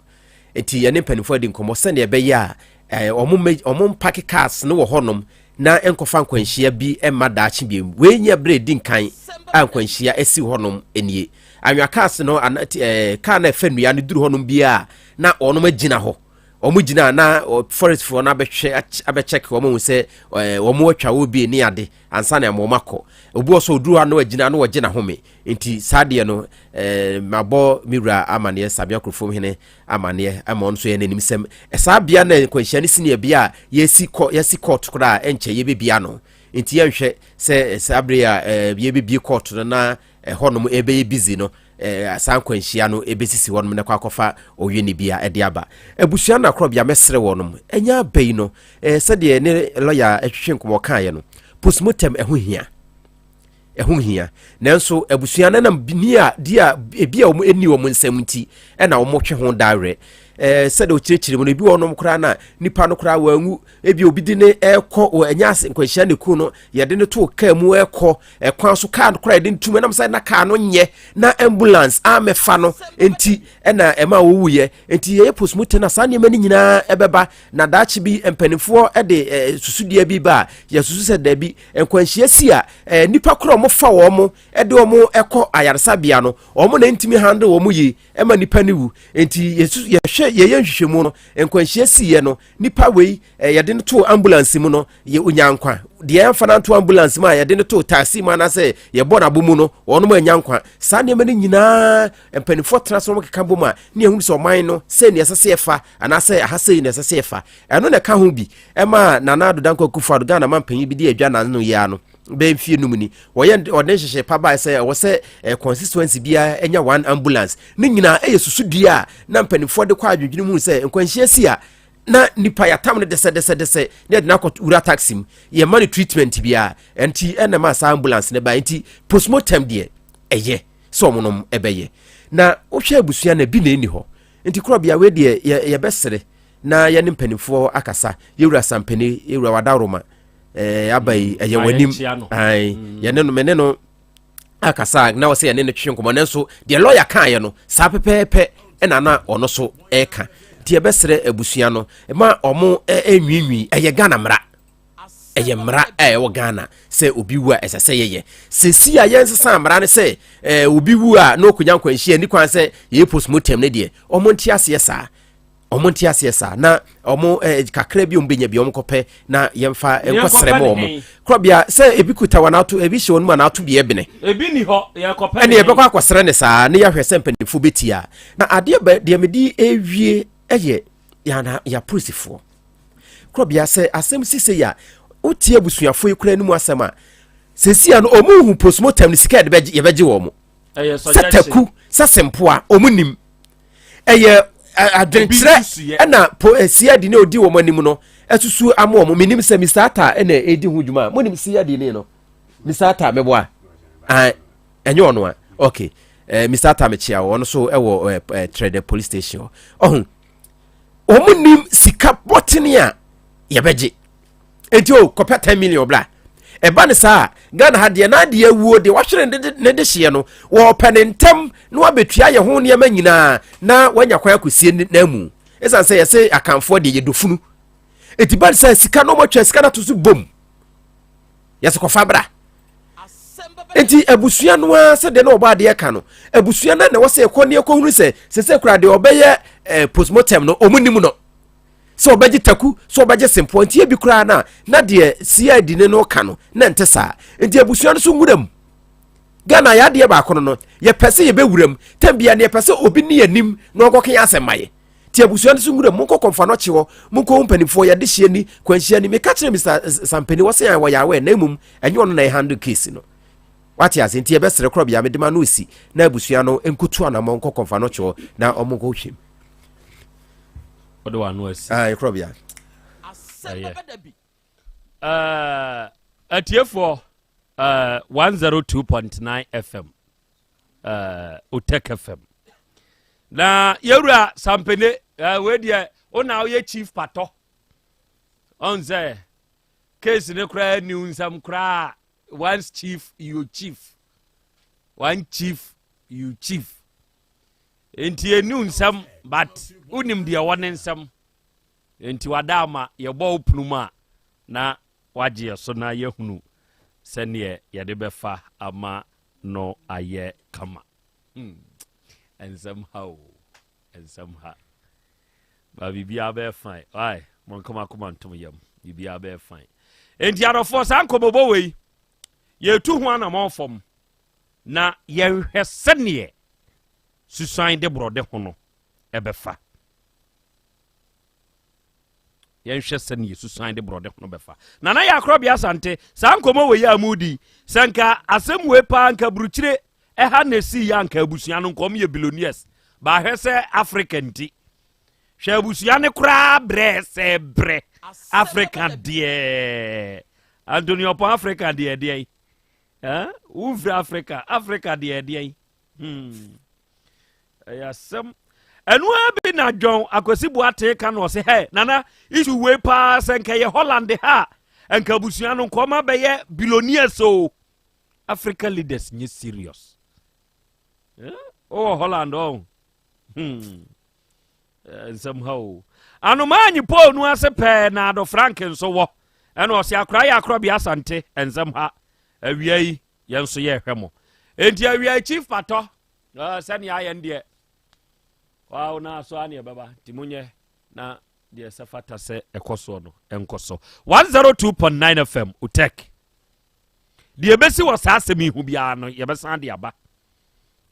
Speaker 16: nti yɛne mpanimfoɔ adi nkɔmmɔ sɛnea ɛbɛyɛ a ɛɛ wɔn wɔn mpake cars no wɔ hɔnom. na ɛnkɔfa nkwanhyia bi mma daakye bio. Wei nyɛ berɛ ɛdi nkan a nkwanhyia asi hɔnom nie. Anwea cars no, ana, eh, car no ɛfɛ nnua no duru hɔnom biara na wɔnom agyina hɔ. Wɔn gyina na forestfoɔ no abɛhwɛ abɛkyɛke wɔn ahu sɛ eh, wɔn atwa wɔ bi ne ade ansa na wɔn akɔ. Obi wɔ so oduru hɔ na wagyina na wɔgye n'ahome. Nti saa deɛ no eh, mabɔ me wura amaneɛ Sabea Kurofom hene amaneɛ ama ɔno nso yɛ n'anim sɛm. Saa bea na nkwanhyia no si ne bea a yɛsi kɔ yɛsi court koraa ɛnkyɛ yɛbɛbia no. Nti yɛnhwɛ sɛ saa bere a eh, yɛbɛbie court no na ɛhɔnom ɛbɛyɛ busy no eh, saa nkwanhyia no ɛbɛsisi hɔnom na kɔ akɔfa ɔwene bi a ɛde aba. Abusua no akorɔbea mɛsrɛ wɔnom ɛnyɛ aba yi no eh, sɛdeɛ ne lɔya ɛtwetwe nkɔmmɔ kaeɛ no postmortem ɛho hia ɛho hia nanso abusua no nam ni a di a ebi a wɔn ani wɔn nsam nti ɛna wɔn twe ho dawerɛ ɛɛ sɛdeɛ ɔkyerɛkyerɛ mu no ebi wɔn koraa na nipa no koraa wɔanwu ebi obi de ne ɛkɔ wɔ ɛnyɛ ase nkwanhyia ne ku no yɛde ne to kaa mu ɛkɔ ɛkwan so kaa no koraa yɛde ne tum ɛnam sɛ na kaa no nyɛ na ambulance amɛfa no nti ɛna ɛma wɔwuyɛ nti yɛyɛ postmortem na saa nneɛma no nyinaa ɛbɛba na daakye bi mpanimfoɔ de eh, susudua bi ba a yɛsusu sɛ daabi nkwanhyia si a eh, nnipa korɔ a wɔfa wɔn de wɔn kɔ ayaresabea no wɔn na ntumi handle wɔn yie ɛma nipa no wu nti yɛhwɛ yɛyɛ nhwehwɛmu no nkwanhyia siiɛ no nipa wei eh, yɛde no too ambulance mu no yɛ onya nkwa deɛ yɛmfa no anto ambulance mu a yɛde no too taxi mu anaasɛ yɛbɔ no abo mu no wɔnom anya nkwa saa nneɛma no nyinaa mpanimfoɔ tena so keka bom a ne yɛhunu sɛ ɔman no sɛ nea ɛsɛ sɛ yɛfa anaasɛ aha sei na ɛsɛ sɛ yɛfa ɛno na ɛka ho bi ɛma Nana Addo Dankwa Akufo-Addo Ghana mampanyin bi de adwa n'ano yi ano bɛyɛ mfie num ni wɔyɛ ɔde nhyehyɛ pa bae sɛ ɛwɔ sɛ eh, constituency biara anya one ambulance ne nyinaa ɛyɛ susudua a na mpanimfoɔ de kɔ adwendwene mu sɛ nkwanhyia si a na nipa yɛatam no dɛsɛdɛsɛdɛsɛ na yɛde no akɔ wura taxi mu yɛma no treatment biara ɛnti ɛna ma saa ambulance no ba nti postmortem deɛ ɛyɛ sɛ ɔmonom ɛbɛyɛ na wohwɛ abusua no bi na ɛni hɔ nti korɔbea wei deɛ yɛbɛsere na yɛne mpanimfoɔ akasa yɛwura sampani yɛwura wadaworoma ɛɛ aba yi ɛyɛ w'anim ae mm. yɛne no mene no akasa na wɔsɛ yɛne no twe nkɔmmɔ nanso deɛ lɔya kaeɛ no saa pɛpɛɛpɛ ɛna na ɔno so ɛka nti yɛbɛsrɛ abusua no ma ɔmo ɛnwiinwii ɛyɛ Ghana mmara ɛyɛ mmara a ɛwɔ Ghana sɛ obi wu a ɛsɛ sɛ yɛyɛ sɛsi a yɛnsesa mmara no sɛ ɛɛ obi wu a na ɔkɔnya nkwanhyia ni kwan sɛ yɛyɛ postmortem no deɛ ɔmo nte aseɛ saa ɔmo nte aseɛ saa na ɔmo ɛɛ eh, kakra bi ɔmo benya bi ɔmo kɔpɛ na yɛmfa nkɔsrɛ ma ɔmo korɔbea sɛ ebi kuta wɔn ato ebi hyɛ wɔn mu anato bi ɛbene
Speaker 1: ebi ni hɔ yɛkɔpɛ
Speaker 16: ɛne yɛbɛkɔ akɔsrɛ ne saa ne yɛahwɛ sɛ mpanyinfoɔ bɛtia na adeɛ bɛ deɛ mede ewie ɛyɛ yɛn yɛ apolisifoɔ korɔbea sɛ asɛm sise yɛ a wotie abusuafoɔ yi kura anim asɛm a sɛsi a no ɔmo hu postmortem no sika yɛbɛgye wɔn sɛ taku sɛ sempoa ɔmo nim ɛyɛ adwenkyerɛ ɛna po cid ne odi wɔn anim no ɛsusu ama wɔn menim sɛ mr ata ɛna ɛdi ho dwuma mo nim cid ne no mr ata mɛboa ɛnyɛ ɔno a ok eh, mr ata mekyia wɔn so ɛwɔ eh, trɛdɛ police station ɔho wɔn nim sika bɔtene a yɛbɛgye enti o kɔpɛ 10 million bla ɛba ne saa ghana ha deɛ n'adeɛ awuo deɛ wahwere ne de hyeɛ no wɔpɛ ne ntɛm na wabɛtua yɛ ho nneɛma nyinaa na wanya kwan akɔsie n'amu ɛsiane sɛ yɛsɛ akanfoɔ deɛ yɛdɔ funu enti ba ne sɛ sika no ɔmatwa sika no ato so bom yɛsɛ kɔfa bra nti abusua no ara sɛdeɛ na ɔbɔ adeɛ ka no abusua no na ɛwɔ sɛ ɛkɔ ne ɛkɔhunu sɛ sɛ sɛ kora deɛ ɔbɛyɛ eh, postmortem no ɔmu nim no sɛ ɔbɛgye taku sɛ ɔbɛgye sempoa nti ebi koraa na na deɛ cid ne no ka no na nte saa nti abusua no so nwura mu ghana yɛ adeɛ baako no no yɛpɛ sɛ yɛbɛwura mu tɛm bia ne yɛpɛ sɛ obi ne anim na ɔnkɔka yɛ asɛm ma yɛ nti abusua no so nwura mu monkɔ kɔmfa no kye hɔ monkɔ hu mpanimfoɔ yɛde hyeɛ ni kwanhyia ni meka kyerɛ mr sampani wɔ sɛ wɔyɛ awɛ na mmom ɛnyɛ ɔno na ɛhandle case no wate ase nti yɛbɛsrɛ korɔ bia mede ma no si na abusua no nkotu anammɔ nkɔ kɔmfa no kye hɔ na ɔmo nkɔ hwɛm
Speaker 1: wode w'ano asi
Speaker 16: ah, ɛkorɔ bia
Speaker 1: ɛyɛ atiefoɔ uh, 102.9 fm uh, otek fm na yɛwura sampene uh, wei deɛ wo na woyɛ chief patɔ ɔn sɛ case ne koraa niw nsɛm koraa once chief you chief one chief you chief Nti ɛni nsɛm but wonim deɛ ɛwɔ ne nsɛm nti wada ama yɛbɔ wo pono mu a na wagye yɛ so na yɛahunu sɛdeɛ yɛde bɛfa ama no ayɛ kama. Hmm. Nsɛm ha o, nsɛm ha. Ba biribiara bɛyɛ fine. Why? Monka mo akoma ntom yam. Biribiara bɛyɛ fine. Enti adɔfoɔ saa nkɔmmɔbɔ wei yɛtu ho anamɔn fam na yɛnhwɛ sɛdeɛ susan de borɔde ho no ɛbɛfa. Yɛnhwɛ sɛdeɛ susan de borɔde ho no bɛfa. Nana yɛ akorɔbea asante saa nkɔmmɔ wei a mudi sɛ nka asɛm wei paa nka burukyire ɛha na ɛsii yɛ anka abusua no nkɔm yɛ billionaires baahwɛ sɛ Africa nti hwɛ abusua no koraa brɛ sɛ brɛ Africa deɛ Anthony Ɔpɔn Africa deɛ deɛ womfiri Africa Africa deɛ deɛ hmm. Ɛyɛ asɛm. Ɛno ara bi na John Akwasi Boateng ka no ɔse hɛ nana issue wei paa sɛ nka yɛ Holland ha a nka abusua no nkɔma bɛyɛ billionaires o. Africa leaders nye serious. Eh? Wowɔ Holland ɔn. Hmm. Eh, nsɛm ha o. Anomaa nyi pole no ase pɛɛ na Ado Frank nso wɔ. Ɛna ɔse akora yɛ akorɔbea asante nsɛm ha. Awia yi yɛn nso yɛhwɛ mo. Enti awia yi chief patɔ sɛnea ayɛ no deɛ wawo no aso a ne ɛbɛba nti monyɛ na deɛ ɛsɛ fata sɛ ɛkɔ soɔ no ɛnkɔ so. 102.9 FM utek deɛ ɛbɛsi wɔ saa asɛm yi ho biara no yɛbɛsan de aba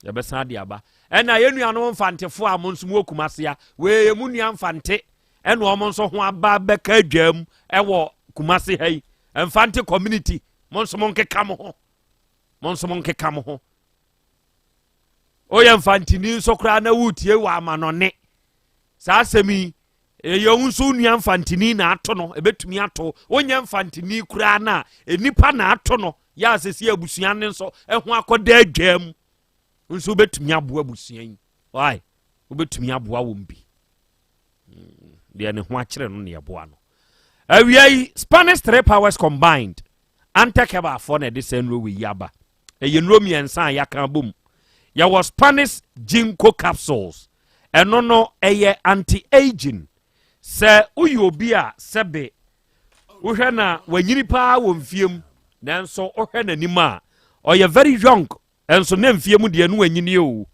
Speaker 1: yɛbɛsan de aba ɛna yɛn nuanom mfantefoɔ a mo nso mo wɔ Kumase a wei yɛ mo nua mfante ɛna wɔn nso ho aba bɛka adwam ɛwɔ Kumase ha yi mfante community mo nso mo nkeka mo ho mo nso mo nkeka mo ho Woyɛ mfantini nso koraa na woretie wɔ amanɔne. Saa asɛm yi, ɛyɛ wo nso wo nua mfantini na ato no, ɛbɛtumi ato. Wonyɛ mfantini koraa no a, nnipa na ato no. Yɛ a sɛsi abusua no nso ɛho akɔda adwaa mu. Nso wobɛtumi aboa abusua yi. Why? Wobɛtumi aboa wɔn bi. Hmm, deɛ ne ho akyerɛ no ne ɛboa no. Awia yi, Spanish three powers combined. Antec Herbal na ɛde saa nnuro wei yi aba. Ɛyɛ nnuro mmiɛnsa a yɛaka abom. Yɛwɔ Spanish Ginkgo capsules. Ɛno no ɛyɛ anti-aging. Sɛ woyɛ obi a sɛbe wohwɛ na wanyini paa wɔ mfie mu nanso wohwɛ n'anim a ɔyɛ very young nso ne mfie mu deɛ no wanyini o.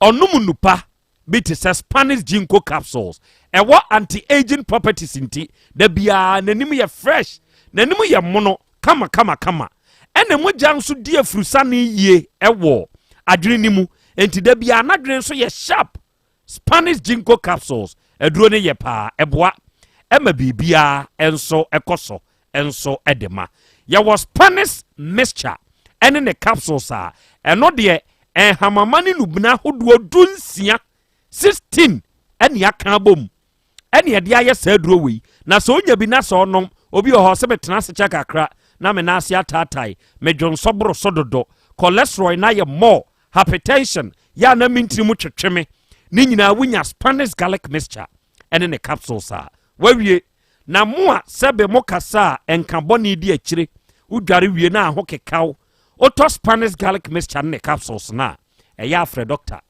Speaker 1: Ɔnom nnupa bi te sɛ Spanish Ginkgo capsules. Ɛwɔ anti-aging properties nti, da biara n'anim yɛ fresh, n'anim yɛ mono kama kama kama. Ɛna mogya nso di afurusane yie ɛwɔ adwene no mu, nti da biara n'adwene nso yɛ sharp. Spanish Ginkgo capsules aduro no yɛ paa, ɛboa ɛma biribiara nso ɛkɔ so nso de ma. Yɛwɔ Spanish mixture ɛne ne capsules a ɛno deɛ nhamama ne nubena ahodoɔ 16, 16 ɛne aka abom ɛne ɛde ayɛ saa aduro wei. Na sɛ onya bi na sɛ ɔnom, obi wɔ hɔ sɛ metena ase kyɛ kakra na me nan ase ataatae, me dwonsɔ boro so dodo, cholesterol na yɛ more, hypertension, yɛ a na me ntini mu twetwe me, ne nyinaa wonya Spanish garlic mixture ɛne ne capsules a wawie. Na mo a sɛbe mo kasa a nka bɔne di akyire, wodware wie na aho kekaw, wotɔ Spanish garlic mixture ne ne capsules no a, ɛyɛ afrɛ dɔkta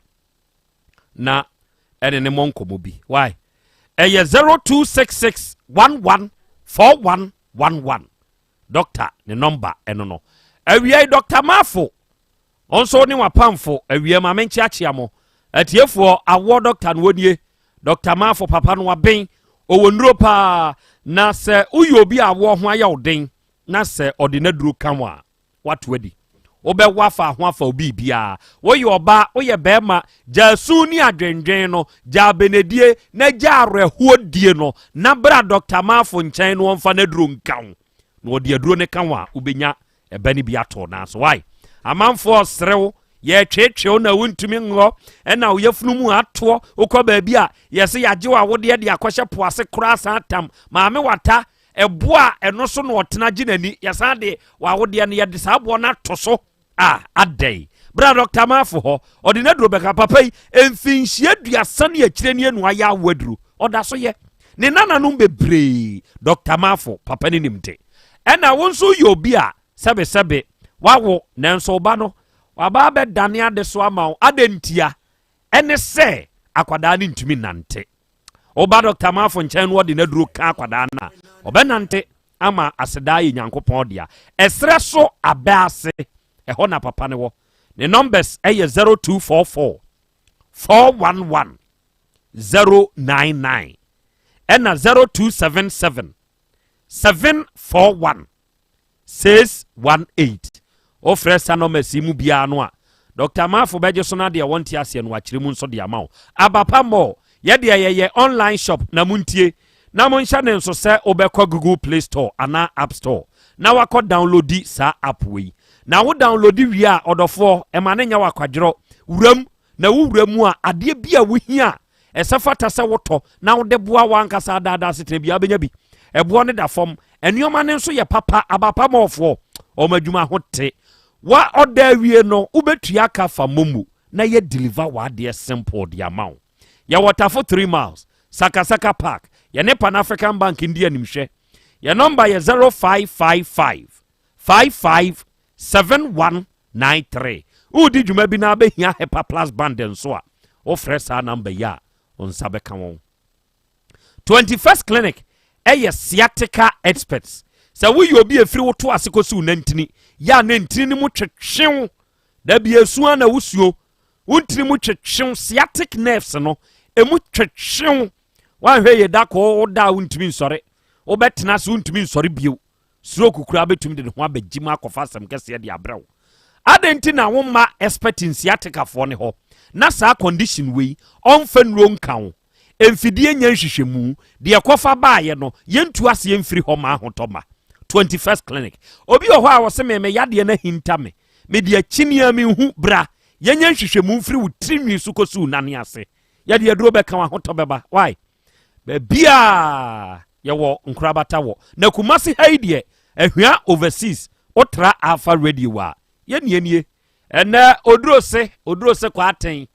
Speaker 1: na ɛne ne mmɔ nkɔmmɔ bi. Why? Ɛyɛ 0266 11 4111. Dɔkta ne nɔmba ɛno no. Awia yi Dɔkta Mafo Ɔnso ne w'apamfo awia ma menkyeakyea mo atiefoɔ awoɔ dɔkta no wɔnie dɔkta Mafo papa no waben ɔwɔ nnuro paa na sɛ woyɛ obi a awoɔ ho ayɛ wo den na sɛ ɔde n'aduro ka wo a wato adi wobɛwo afa ho afa obi biara woyɛ ɔbaa woyɛ bɛrima gyaa su ne adwendwen no gyaa benedie na gyaa awerɛhoɔ die no na bra dɔkta Mafo nkyɛn na ɔmfa n'aduro nka wo na ɔde aduro no ka wo a wobɛnya Ɛbɛ no bi ato naa so wai. Amanfoɔ serew yɛtweetweew na wontumi nwɔ ɛna wo yafunu mu atoɔ wokɔ baabi a yɛse yɛagye wo awodeɛ de akɔhyɛ po ase koraa san tam maame wata ɛboɔ a ɛno so na ɔtena gye n'ani yɛsan de w'awodeɛ no yɛde saa boɔ no ato so a adɛn bra Dr. Mafo hɔ ɔde n'aduro bɛka papa yi mfinhyia 30 ne akyire ne anu ayɛ awo aduro ɔda so yɛ ne nananom bebree Dr. Mafo papa ne nim de Ɛna wo nso woyɛ obi a sɛbesɛbe woawo nanso wo ba no waba abɛdane adesoa ama wo. Adɛn ntia? Ɛne sɛ akwadaa no ntumi nnante. Woba Dɔkta Mafo nkyɛn no ɔde n'aduro ka akwadaa no a, ɔbɛnante. ama aseda ayɛ Nyankopɔn dea. Ɛserɛ so abɛ ase, ɛhɔ na papa no wɔ. Ne numbers ɛyɛ 0244 411 099 ɛna 0277 741 618. Wofrɛ saa numbers yi mu biara no a, Dr. Mafo bɛgye so na deɛ wɔnte aseɛ no wakyerɛ mu nso de ama wo. Abapa Mall, yɛdeɛ yɛyɛ online shop na montie na monhyɛ ne nso sɛ wobɛkɔ Google Play Store anaa App Store na wakɔ downloadi saa app wei. Na wo downloadi wie a, ɔdɔfoɔ, ɛma ne nyɛ wakwadworɔ wuram na wowura mu a, adeɛ bi a wohia a ɛsɛ fata sɛ wotɔ na wode boa w'ankasa adaadaa asetena biara wobɛnya bi. Ɛboɔ no da fam, nneɛma no nso yɛ papa. Abapa Mallfoɔ, wɔn adwuma ho te. Wa ɔda awie no, wobɛtua ka fa momo na yɛ deliver w'adeɛ simple de ama wo. Yɛwɔ Tafo 3 Miles, Sakasaka Park, yɛne Pan African Bank ndi animhwɛ. Yɛ nɔmba yɛ 0555 55 7193. Woredi dwuma bi na abɛhia Hepa Plus Band nso a, wofrɛ saa namba yi a, wo nsa bɛka wɔn. 21st Clinic ɛyɛ sciatica experts. Sɛ woyɛ obi efiri wo to ase kɔsi wo nantini, yɛ a ne ntini no mu twetwew, da bi esu a na wosuo, wo ntini mu twetwew, sciatic nerves no emu twetwew, woanhwɛ yɛ da kɔ wo da a wontumi nsɔre, wobɛtena ase wontumi nsɔre bio. Stroke koraa bɛtumi de ne ho abɛgye mu akɔfa asɛm kɛseɛ de abrɛ wo. Adɛn nti na womma expert in sciaticafoɔ ne hɔ na saa condition wei ɔmfa nnuro nka wo? Mfidie nyɛ nhwehwɛmu, deɛ ɛkɔfa baeɛ no yɛntu aseɛ mfiri hɔ ma ahotɔ ma. 21st Clinic. Obi wɔ hɔ a wɔse me me yadeɛ no ahinta me, mede akyini a menhu. Bra yɛnyɛ nhwehwɛmu mfiri wo tirinwi so kɔsi wo nane ase. Yɛde aduro bɛka wo, ahotɔ bɛba. Why? Baabiaa yɛwɔ nkorabata wɔ na Kumasi ha yi deɛ, Ahwia Overseas, wotra Alpha Radio a yɛnie nie. Ɛnɛ oduro se oduro se kɔ aten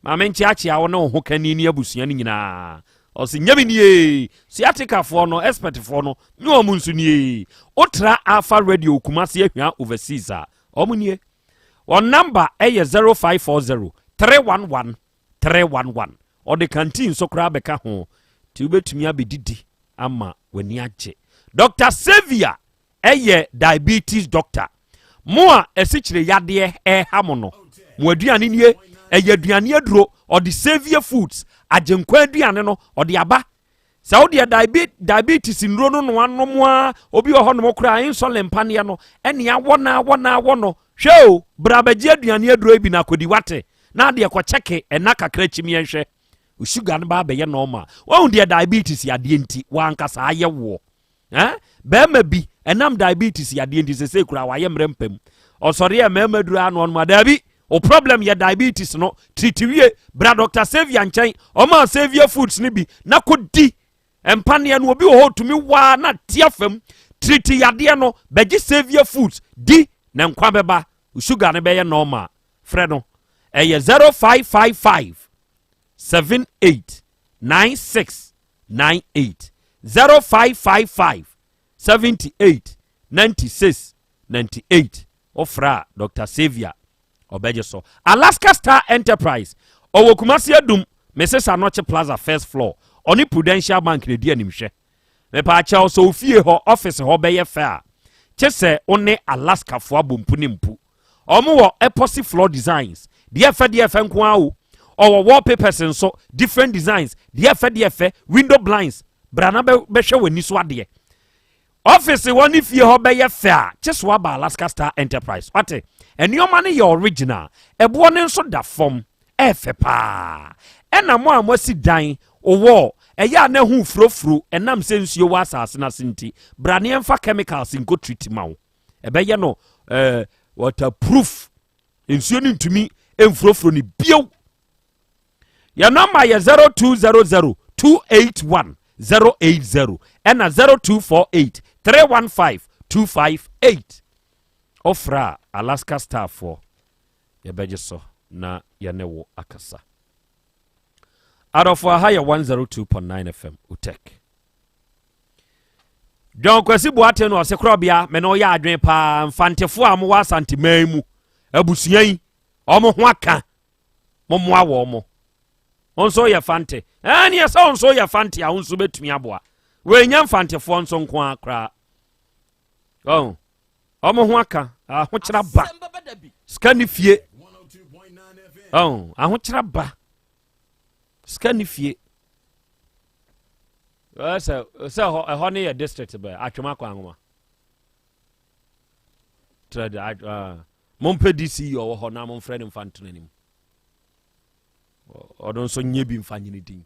Speaker 1: maame nkyeakyea wo ne wo ho kani ne abusua no nyinaa. Ɔse nyame nie, sciaticafoɔ no expertfoɔ no nye wɔn nso nie. Wotra Alpha Radio Kumasi Ahwia Overseas a, wɔn nie. Wɔn number ɛyɛ 0540 311 311. Ɔde canteen nso koraa bɛka ho, nti wobɛtumi abɛdidi ama w'ani agye. Dr Saviour ɛyɛ diabetes doctor. Mo a asikyire yadeɛ ɛha mo no, mo aduane nie. Ɛyɛ aduane aduro. Ɔde Saviour Foods Agyenkwa aduane no ɔde aba sɛ wodeɛ diabetes nnuro no no anom a, obi wɔ hɔ nom koraa insulin paneɛ no ɛne awɔ na awɔ na awɔ no. Hwɛ o, bra bɛgye aduane aduro yi bi na akɔdi wate na adeɛ kɔkyɛke ɛna kakra kyim yɛnhwɛ o sugar no ba abɛyɛ normal. Wahu deɛ diabetes yadeɛ nti wankasa ayɛ woɔ eh? Bɛrima bi ɛnam diabetes yadeɛ nti sese kura wayɛ mmerɛ mpam ɔsɔre yɛ mmarima duru ano ɔnom adaabi. O problem yɛ diabetes no, treat wie, bra Dr Saviour nkyɛn. Ɔma Saviour Foods no bi na kɔdi mpaneɛ no. Obi wɔ hɔ tumi waa na tia fam treat yadeɛ no. Bɛgye Saviour Foods di na nkwa bɛba, sugar no bɛyɛ normal. Frɛ no, ɛyɛ 0555 78 96 98, 0555 78 96 98. Wofrɛ a, Dr Saviour ɔbɛgye so. Alaska Star Enterprise ɔwɔ Kumasi Adum, Mrs Anɔkye Plaza, first floor. Ɔne Prudential Bank na di animhwɛ. Mepaakyɛw, sɛ ofie hɔ, office hɔ bɛyɛ fɛ a, kye sɛ wo ne Alaskafoɔ abɔ mpu ne mpu. Ɔmo wɔ epoxy floor designs, deɛ ɛfɛ deɛ ɛfɛ nko ara o. Ɔwɔ wallpapers nso, different designs, deɛ ɛfɛ deɛ ɛfɛ, window blinds. Bra na bɛhwɛ w'ani so adeɛ. Office hɔ ne fie hɔ bɛyɛ fɛ a, kye so aba Alaska Star Enterprise. Wate, nneɛma no yɛ original, ɛboɔ no nso da fam, ɛɛfɛ paa. Ɛna mo a moasi dan wɔ ɛyɛ a na ɛho furofuro ɛnam sɛ nsuo wɔ asase no ase nti, bra ne yɛmfa chemicals nkɔ treat ma wo. Ɛbɛyɛ no waterproof, nsuo no ntumi mfurofuro no bio. Yɛ nɔmba yɛ 0200 281 080 ɛna 0248 315 258. Ɔfrɛ a, Alaska Starfoɔ yɛbɛgye so na yɛne wo akasa. Adɔfo, aha yɛ 102.9 FM Utek. John Kwasi Boate no ɔse korɔbea me ne ɔyɛ adwene paa. Mfantefoɔ a mowɔ Asanteman mu, abusua yi ɔmo ho aka, mommoa wɔ mo. Wo nso yɛ Fante ɛneɛ sɛ wo nso yɛ Fante a, wo nso bɛtumi aboa. Wɔanya Mfantefoɔ nso nko a koraa. Ɔn ɔmo ho aka ahokyerɛ ba sika ne fie. Ɔn ahokyerɛ ba sika ne fie. Sɛ sɛ ɛhɔ ɛhɔ ne yɛ district bɛ atwom akɔ anwoma. Trɛ de mompɛ DC ɔwɔ hɔ na momfrɛ no mfa ntena anim. Ɔno nso nyɛ bi mfa nyene din.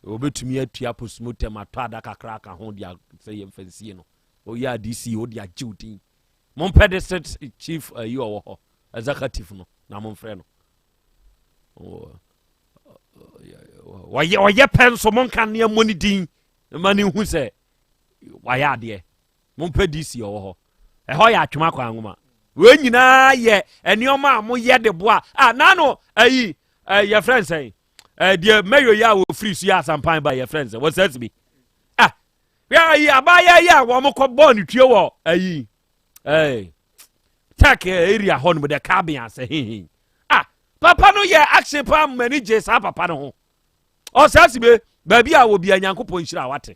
Speaker 1: Wɔbɛtumi atua postmortem atɔ adaka kakra aka ho de sɛ yɛmfa nsie no. Ɔyɛ a DC wode agye wo din. Mompɛ district chief ayi ɔwɔ hɔ executive no na momfrɛ no. Ɔyɛ ɔyɛ pɛ nso monka nneɛ mmɔ ne din ma ne hu sɛ wayɛ adeɛ. Mompɛ DC ɔwɔ hɔ. Ɛhɔ yɛ atwoma kwan nwoma. Wei nyinaa yɛ nneɛma a moyɛ de boa. Ah, nano ayi yɛfrɛ nsɛn. Deɛ mɛyɔ yi a wɔfiri so yɛ asampan ba yɛfrɛ nsɛn wɔsɛ si bi. Ah, yɛ ayi abaayɛ yi a wɔn kɔ bɔɔ ne tue wɔ ayi ɛɛ tech area hɔ nom de cabin ase hehe. Ah, papa no yɛ action paa mani gye saa papa no ho. Ɔsɛ si be baabi a wɔ bia Nyankopɔn nhyira wate.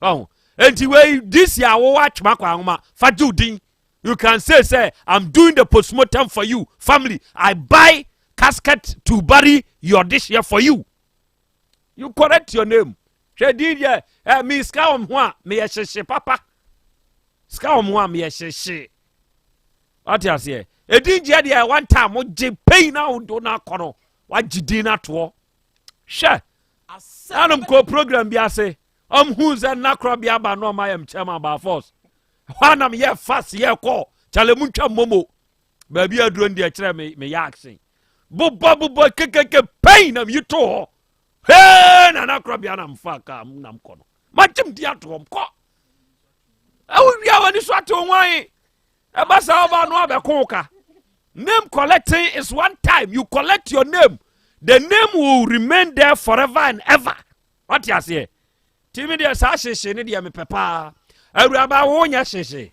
Speaker 1: Ɔho. Enti wei this year wowɔ atwema kɔ ahoma fa gye wo din. You can say say I'm doing the postmortem for you family. I buy casket to bury your this year for you. You correct your name. Hwɛ din deɛ ɛ mi sika wɔn ho a meyɛ hyehye papa. Sika wɔn ho a meyɛ hyehye. Wate aseɛ. Edin gyeɛ deɛ one time mo gye pay na wo na akɔ no wagye din na toɔ. Hwɛ. Anom kɔ program bi ase. Ɔm hu sɛ nna korɔ bi aba no ɔma yɛ mkyɛm aba force. Hɔ anam yɛ fast yɛ kɔ. Kyale mu ntwa momo. Baabi aduro no deɛ kyerɛ me me yɛ action. Bobɔ bobɔ kekeke pɛn na yi to hɔ. Hee na na korɔ bia na mfa ka nam kɔ no. Magyem di ato hɔ kɔ. Ɛwo wia w'ani so ate wo hwan. Ɛba saa ɔba no abɛko ka. Name collecting is one time. You collect your name. The name will remain there forever and ever. What you say? Timi deɛ saa hyehye ne deɛ mepɛ paa. Awuraba wo nyɛ hyehye.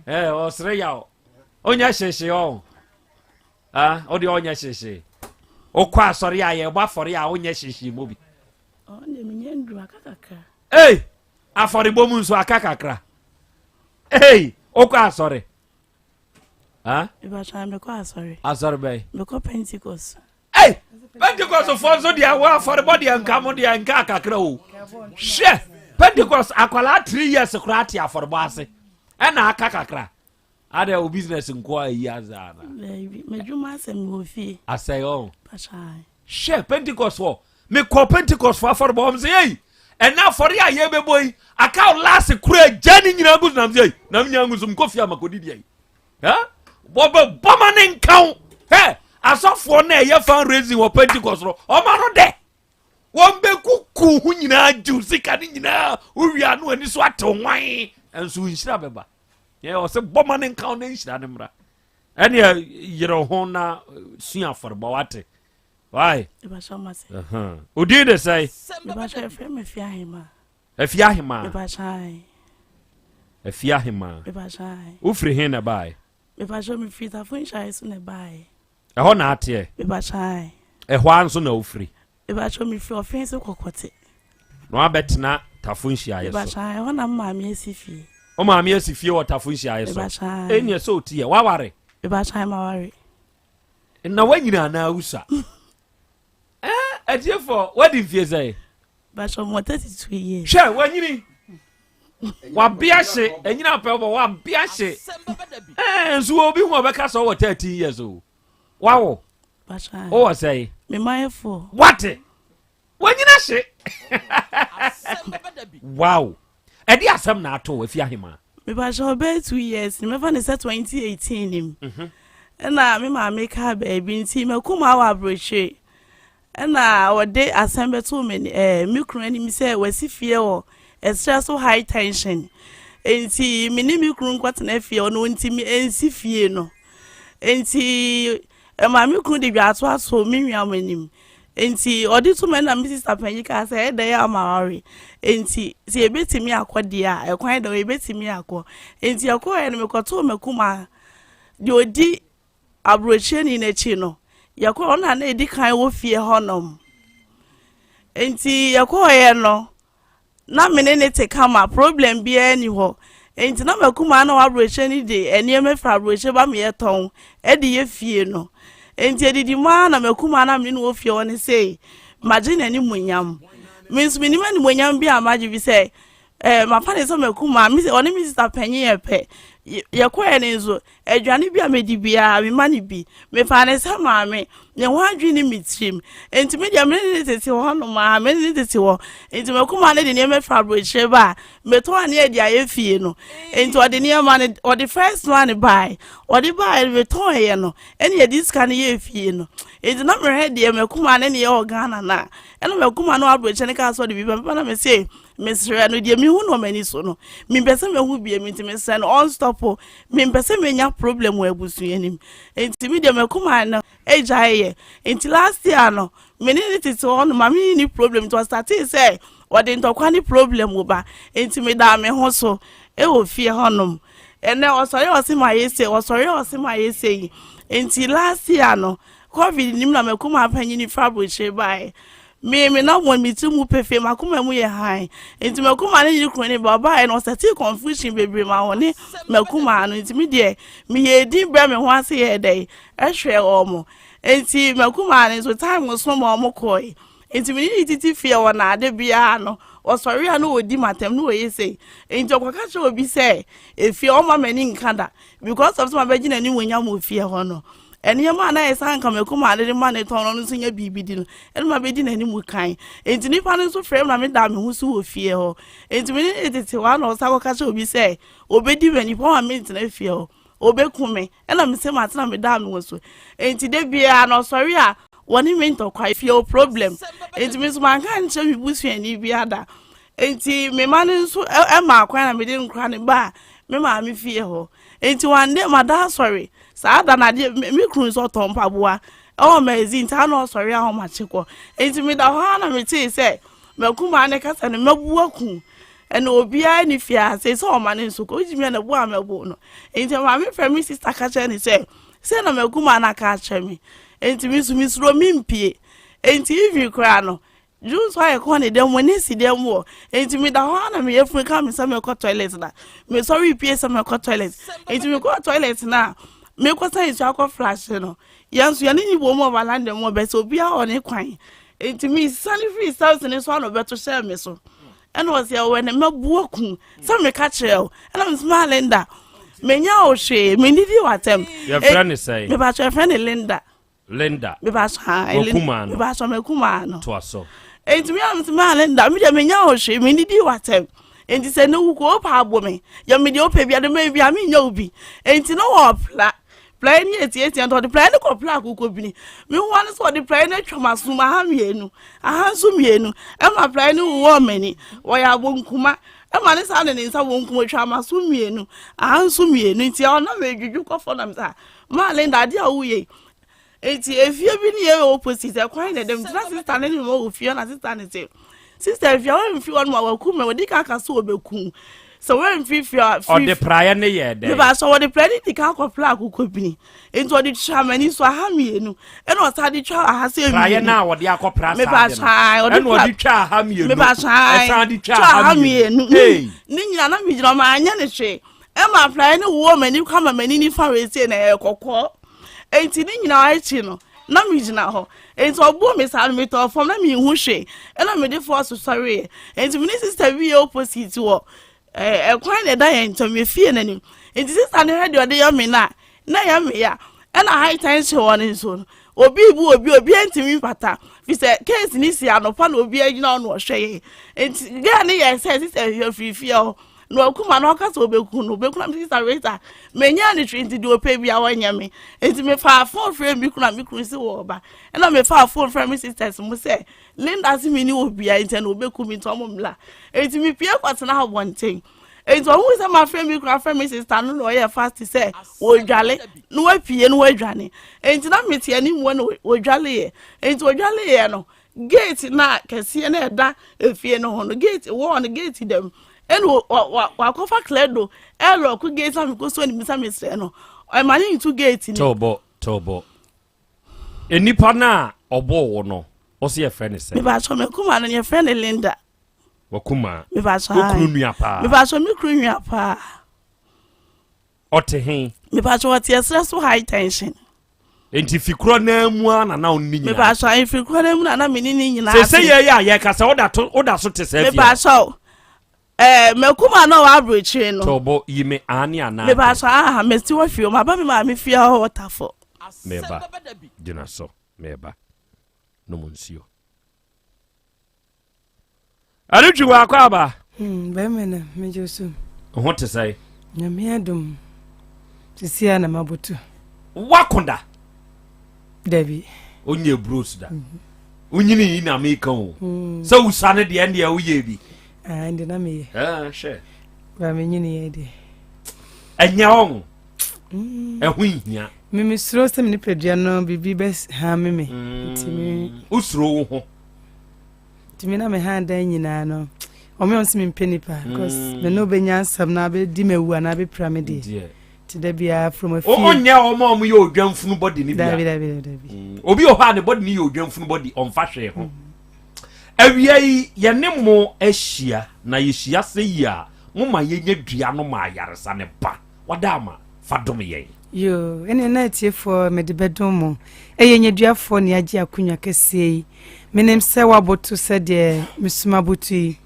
Speaker 1: Eh, ɔsere yaw. Onyɛ hyehye ɔ. Ah, ɔde ɔnyɛ hyehye. Okɔ asɔre a yɛbɔ afɔre a wonyɛ hyehye mu bi.
Speaker 4: Ɔne menyɛ nduru aka kakra.
Speaker 1: Ei, afɔrebɔ mu nso aka kakra. Ei, okɔ asɔre. Ah?
Speaker 4: Mebatwa mekɔ asɔre.
Speaker 1: Asɔre bɛn?
Speaker 4: Mekɔ Pentecost.
Speaker 1: Ei, Pentecost foɔ nso deɛ wɔ afɔrebɔ deɛ nka mo deɛ nka kakra o. Hwɛ, Pentecost akwadaa 3 years koraa te afɔrebɔ ase. Ɛna aka kakra. Adɛ wo business nko a ɛyi adze ana?
Speaker 4: Daabi, m'adwuma asɛ me wɔ fie.
Speaker 1: Asɛe ɔn. Hwɛ Pentecost hɔ. Mekɔ Pentecost fo afɔrebɔ hɔ sɛ ei ɛnɛ afɔre a yɛbɛbɔ yi aka wo last kura agya ne nyinaa gu so nam sɛ ei na me nyinaa gu so mekɔ fie a makɔdi deɛ yi. Wɔbɛbɔ ma ne nka wo. Hɛ asɔfoɔ no a ɛyɛ fundraising wɔ Pentecost no ɔma no dɛ. Wɔn bɛkuku ho nyinaa gyew sika no nyinaa wowia no ani so atew nwan nso nhyira bɛba. Yɛ ɔsɛ bɔ ma ne nka wo na nhyira no mmra. Ɛneɛ yerɛ ho na sua afɔrebɔ wate. Why? Odin de sɛe? Afie Ahema. Afie Ahema. Wofiri he na ɛbaeɛ? Ɛhɔ na ateɛ? Ɛhɔ ara nso na wofiri?
Speaker 4: Mepakyɛw mefiri ɔfee so kɔkɔte.
Speaker 1: Na wabɛtena Tafo nhyiaeɛ so.
Speaker 4: Mepakyɛw ɛhɔ na me maame asi fie.
Speaker 1: Wo maame asi fie wɔ Tafo nhyiaeɛ so.
Speaker 4: Mepakyɛw.
Speaker 1: Ɛnneɛ sɛ ɔti yɛ waware.
Speaker 4: Mepakyɛw maware.
Speaker 1: Na wanyini anaa wusa? Ɛɛ atiefoɔ wadi mfie sɛn?
Speaker 4: Mepakyɛw mewɔ 32 years.
Speaker 1: Hwɛ wanyini. Wabea hye ɛnyina pɛ bɔ wabea hye. Ɛɛ nso obi hu ɔbɛka sɛ ɔwɔ 13 years o. Wawo. Wowɔ sɛe? Wate? Wanyina hye. Wow. Ɛde asɛm na ato afi ahema.
Speaker 4: Mepakyɛ ɔbɛyɛ 2 years ni mɛfa ne sɛ 2018 nim. Mhm. Ɛna me maame kaa baabi nti makuma wɔ aburokyire. Ɛna wɔde asɛm bɛtoo me ɛɛ me kunu anim sɛ wasi fie wɔ ɛserɛ so high tension. Enti me ne me kunu nkɔtena fie ɔno nti me nsi fie no. Enti ɛmaa me kunu de dwaato ato me nua anim. Enti ɔde to me na me sista panyin kaa sɛ ɛdɛ yɛ ama ware. Enti sɛ yɛbɛtumi akɔ deɛ a ɛkwan da hɔ yɛbɛtumi akɔ. Enti ɛkɔɛ no mekɔtoo m'akumaa deɛ ɔdi aburokyerɛni no akyi no, yɛkɔɔ ɔno na na edi kan wɔ fie hɔnom. Nti yɛkɔɔeɛ no, na me ne ne te kama, problem biara ni hɔ.
Speaker 17: Enti na m'akumaa na w'aburokyire no de nneɛma firi aburokyire ba ma yɛtɔn de yɛ fie no. Enti adidi mu ara na m'akumaa na me ne no wɔ fie hɔ no sei, magye n'animuonyam. Me nso menim animuonyam bi a magye bi sɛ eh, mafa ne sɛ m'akumaa, me sɛ ɔne me sista panyin yɛ pɛ. Yɛkɔɛ no nso, Aduane bi a medi biara, mema no bi. Mefaa no sɛ maame. Ne ho adwene ne me tirim. Enti me deɛ, me ne no tete hɔnom ara, me ne no tete hɔ. Enti m'akumaa no de nneɛma firi aburokyire ba a, metɔn ne adi ayɛ fie no. Enti ɔde nneɛma no, ɔde first one bae. Ɔde baeɛ no, metɔneeɛ no, ɛna yɛde sika no yɛɛ fie no. Enti na mehwɛ deɛ m'akumaa no ne yɛ wɔ Ghana no a, ɛna m'akumaa no wɔ aburokyire no kaa sɛ ɔde bi ba. Meba na mese, Mesrɛ no, deɛ mehu no wɔ m'ani so no, mempɛ sɛ mehu biom, nti mesrɛ no ɔnstɔpo. Mempɛ sɛ menya problem wɔ abusua no mu. Nti me deɛ m'akumaa no agyae yɛ. Nti last year no, me ne no tete hɔ no, ma me ne problem, nti ɔstartee sɛ ɔde ntɔkwa ne problem ba. Nti medaa me ho so wɔ fie hɔnom. Ɛnɛ ɔsɔre a ɔse mayɛ sei, ɔsɔre a ɔse mayɛ sei. Nti last year no, Covid nim na m'akumaa panyin firi aburokyire baeɛ. Me, me nam wɔ me tiri mu pefee, m'akoma mu yɛ hann. Nti m'akumaa ne ne kunu ne ba ɔbaeɛ no, ɔsɛtee confusion bebree ma wɔne m'akumaa no. Nti me deɛ, meyɛɛ din brɛ me ho ase yɛɛ dɛn, ɛhwɛɛ wɔn. Nti m'akumaa no nso, time so ma wɔn kɔe. Nti me ne ne titi fie wɔ na ade biara no, ɔsɔre a na ɔdi m'atɛm na ɔyɛ sei. Nti ɔkɔka kyerɛ obi sɛ, efie ɔmma m'ani nka da because of sɛ mabɛgye n'animuonyam wɔ fie hɔ no. Nneɛma a na ɛyɛ sɛ anka m'akumaa de ma ne tɔn no, ɔno nso nya biribi di no, ɛna mabɛdi n'anim kan. Enti nnipa no nso frɛ me na meda me ho so wɔ fie hɔ. Enti me ne ne tete hɔ a na ɔsan kɔka kyerɛ obi sɛ ɔbɛdi m'ani, ɔma mentena fie hɔ, ɔbɛku me. Ɛna mese mate na medaa me ho so. Enti da biara na ɔsɔre a wɔne me ntɔkwa, fie hɔ problem. Enti me nso manka ankyerɛ me busuani biara da. Enti me mma no nso maa kwan na mede nkora no baa me maame fie hɔ. Enti one day mada asɔre, saa da no adeɛ me kunu nso ɔtɔn mpaboa ɛwɔ magazine nti ana ɔsɔre ahomakye kɔ. Enti meda hɔ ara na metee sɛ m'akumaa no kasa no mɛbu aku ɛna obiara ni fie ha sei sɛ ɔma no nso kɔ wogyimi a na bu a mɛbu no. Enti maame frɛ me sister ka kyerɛ ne sɛ sei na m'akumaa no aka akyerɛ me. Enti me nso mesuro mempie. Enti even koraa no Dwonsɔ ayɛ kɔ ne dɛm wɔ ne si dɛm wɔ nti meda hɔ ara na me yafunu ka me sɛ mekɔ toilet na mesɔre pie sɛ mekɔ toilet nti mekɔ toilet na mekɔ san nsuo akɔ flash no yɛn nso yɛne ne bɔ mu wɔ valanda mu ɔbɛ sɛ obiara wɔ ne kwan nti mesane firi steps ne so ana ɔbɛto hyɛɛ me so ɛna ɔsɛ ɛwɔ ne mɛbu aku sɛ meka kyerɛ o ɛna mesoma Linda menya wo hwee menidi w'atɛm
Speaker 1: yɛfrɛ ne sɛn
Speaker 17: mepakyɛ yɛfrɛ ne Linda
Speaker 1: Linda.
Speaker 17: Mepakyɛ haa.
Speaker 1: Wakumaa no.
Speaker 17: Mepakyɛ makumaa no.
Speaker 1: Toa so.
Speaker 17: Enti me a mete maa Linda, me deɛ menya wo hwee, menni di w'atɛm. Enti sɛ ne wo ko wopɛ abo me, yɛ me deɛ wopɛ bia de ma bia menyɛ wo bi. Enti na wɔpla. Praeɛ no yɛ tiatia nti ɔde praeɛ no kɔ pra akokɔbini. Me ho ano sɛ ɔde praeɛ no atwa m'asom aha mmienu, aha nso mmienu. Ɛma praeɛ no wowɔɔ m'ani. Wɔyɛ abonkuma. Ɛma ne saa de ne nsa bonkum atwa m'aso mmienu, aha nso mmienu. Nti ɔnam adwudwu kɔ fam na me sɛ Maa Linda adeɛ a woyɛ yi nti efie bi ne yɛ opposite ɛkwan na ɛdɛm nti na sista ne ne ma wɔ fie na sista ne se sista efie a wɔmfi hɔ no ma wɔakum me wɔde ka aka so wɔbɛkum sɛ wɔmfi fie a
Speaker 1: firi ɔde praeɛ ne yɛ dɛn
Speaker 17: meba sɛ wɔde praeɛ ne di ka akɔ pra akokɔ bini nti ɔde twa m'ani so aha mmienu ɛna ɔsa de twa aha sɛ mmienu
Speaker 1: praeɛ no a wɔde akɔ pra saa de no ɛna ɔde twa aha mmienu
Speaker 17: meba sɛ
Speaker 1: ɛsan de twa aha
Speaker 17: mmienu ne nyina na megyina ɔma anyɛ ne hwee Ɛma afraeɛ no wowɔ m'ani kwa ma m'ani nifa wesie na ɛyɛ kɔkɔɔ. Enti ne nyinaa akyi no, na megyina hɔ. Enti ɔbɔɔ me saa no, metɔɔ fam na menhu hwee. Ɛna mede fɔɔso sɔreeɛ. Enti me ne sista bi yɛ opposite wɔ ɛkwan na ɛda yɛn ntam, yɛ fie n'anim. Enti sista no hwɛ deɛ ɔde yɛ me no a, na ɛyɛ me ya. Ɛna high tension wɔ ne nso no, obi bu obi, obi ntumi mpata. Fi sɛ case ne si anɔpa na obi agyina hɔ na ɔhwɛ yɛn. Enti girl no yɛ sɛ sista hwɛ firi fie hɔ. Na ɔkum a na ɔka sɛ ɔbɛku no ɔbɛku na mese sista Rita menyaa ne hwee nti deɛ ɔpɛ bia ɔnyɛ me nti mefaa phone frɛ me kunu a me kunu si wɔ ɔba ɛna mefaa phone frɛ me sisters mu sɛ Linda se me ne obia nti ɛna ɔbɛku me nti ɔmo mmla nti mepie kɔtena abɔnten nti ɔhu sɛ mafrɛ me kunu afrɛ me sister no na ɔyɛ fast sɛ wɔdwale na wapie na wadwane nti na mete anim wɔ na wɔdwaleɛ nti wɔdwaleɛ no Gate no a kɛseɛ no a ɛda efie no ho no gate wall no gate dɛm ɛna wakɔfa kledo ɛlɔko gate na mekɔ so ne bisa mesrɛ no ɛma ne ntu gate no.
Speaker 1: Tɔbɔ tɔbɔ nnipa no a ɔbɔɔ wo no ɔsɛ yɛfrɛ ne sɛ.
Speaker 17: Mebakyɛ me kuma no yɛfrɛ no Linda.
Speaker 1: Wakuma.
Speaker 17: Mepakyɛ
Speaker 1: Wo kunu nua paa.
Speaker 17: Mepakyɛ me kunu nua paa.
Speaker 1: Ɔte he?
Speaker 17: Mepakyɛ ɔte ɛserɛ so high tension.
Speaker 1: Nti fi korɔ naa mu ara na na wo ne nyinaa.
Speaker 17: Mepakyɛ fi korɔ naa mu na na me ne ne nyinaa.
Speaker 1: Sese yɛ yɛ a yɛka sɛ woda to woda so te saa fie.
Speaker 17: Mepakyɛ ɛɛ mɛkuma na ɔwɔ aburokyire no.
Speaker 1: Tɔbɔ yi me aane anaa.
Speaker 17: Mepakyɛ aha mesi wɔ fie o maba me maame fie hɔ wɔ tafo.
Speaker 1: Meba gyina so meba nom nsuo. Ɛretwi wɔ akɔ aba.
Speaker 12: Hmm, bɛrima na megye so.
Speaker 1: Ho te sɛ.
Speaker 12: Nyame adom. Sisi a na maboto.
Speaker 1: Wako da.
Speaker 12: Dabi.
Speaker 1: Onye bros da. Mm. Wonyini yi na meka o. Mm. Sɛ wusa no deɛ ɛndeɛ woyɛ bi.
Speaker 12: Ah, ɛnde na meyɛ.
Speaker 1: Ah, hwɛ.
Speaker 12: Ba menyini yɛ deɛ.
Speaker 1: Ɛnyɛ ɔho. Mm. Ɛho nhia.
Speaker 12: Me mesuro sɛ me nipadua no biribi bɛ ha me me. Mm. Nti me.
Speaker 1: Wosuro wo ho.
Speaker 12: Nti me na me ha dan nyinaa no. Wɔn yɛn sɛ mempɛ nipa because mm. me ne wobɛnya asɛm na abɛdi m'awu anaa abɛpira me deɛ. Nti da biara from afie.
Speaker 1: Onyɛ wɔn a wɔyɛ odwanfunu bɔdi ne bia.
Speaker 12: Dabi dabi dabi.
Speaker 1: Mm. Obi wɔ hɔ a ne bɔdi ne yɛ odwanfunu bɔdi ɔnfa hwee ho. Mm. Awia yi yɛne mo ahyia na yɛhyia sɛ yi a mo ma yɛnya dua no ma ayaresa ne ba. Wada ama fa dom yɛn.
Speaker 12: Yoo, ɛneɛ na atiefoɔ mede bɛdom mo. Ɛyɛ nneduafoɔ na yɛagye akonwa kɛseɛ yi. Menim sɛ woaboto sɛdeɛ meso maboto yi.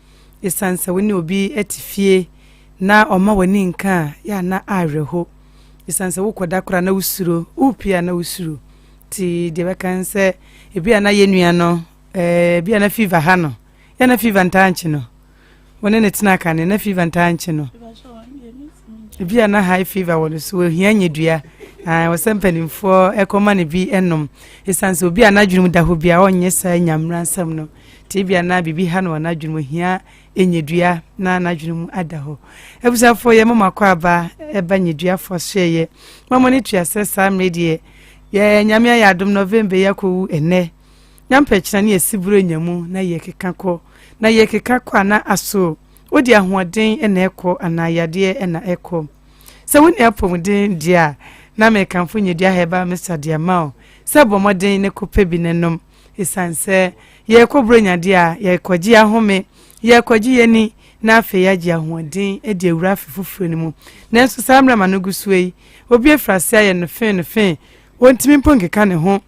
Speaker 12: Ɛsiane sɛ wo ne obi te fie na ɔmma w'ani nka a, yɛ a na awerɛho. Ɛsiane sɛ wokɔda koraa na wosuro, wopue a na wosuro. Nti deɛ bɛka ne sɛ, ebi a na yɛn nua no, eh, ebi a na fever ha no. Yɛ na fever ntaa nkye no. Wo ne ne tena kane na fever ntaa nkye no. Ebi a na high fever wɔ no so ohia nyedua. Ah, wɔ sɛ mpanimfoɔ ɛkɔma no bi ɛnom. Ɛsiane sɛ obi a n'adwene mu da hɔ bi a ɔnyɛ saa nyamera nsɛm no. Nti ebi a na biribi ha no wɔ n'adwene mu ohia nyedua na n'adwene mu ada hɔ. Abusuafoɔ yɛ mama kɔ aba ɛba nyeduafoɔ soɛyɛ. Mama no tua sɛ saa mmerɛ deɛ yɛ nyame ayɛ adom November yi akɔwu ɛnɛ. Nyampɛkyena ne asiburo nya mu na yɛkeka kɔ. Na yɛkeka kɔ a na aso wode ahoɔden na ɛkɔ anaa yadeɛ na ɛkɔ. Sɛ wonni apɔmuden deɛ a, na mekamfo Nyedua Herbal Mixture de ama wo sɛ bɔ mmɔden ne kɔpɛ bi na nom. Ɛsiane sɛ yɛrekɔ Buronya deɛ a, yɛrekɔgye ahome, yɛrekɔgye yɛn ani na afei yɛagye ahoɔden de awura afe foforɔ no mu. Nanso saa mmerɛ ma no gu soɔ yi, obi afiri aseɛ ayɛ no fee no fee, ɔntumi mpo nkeka ne ho.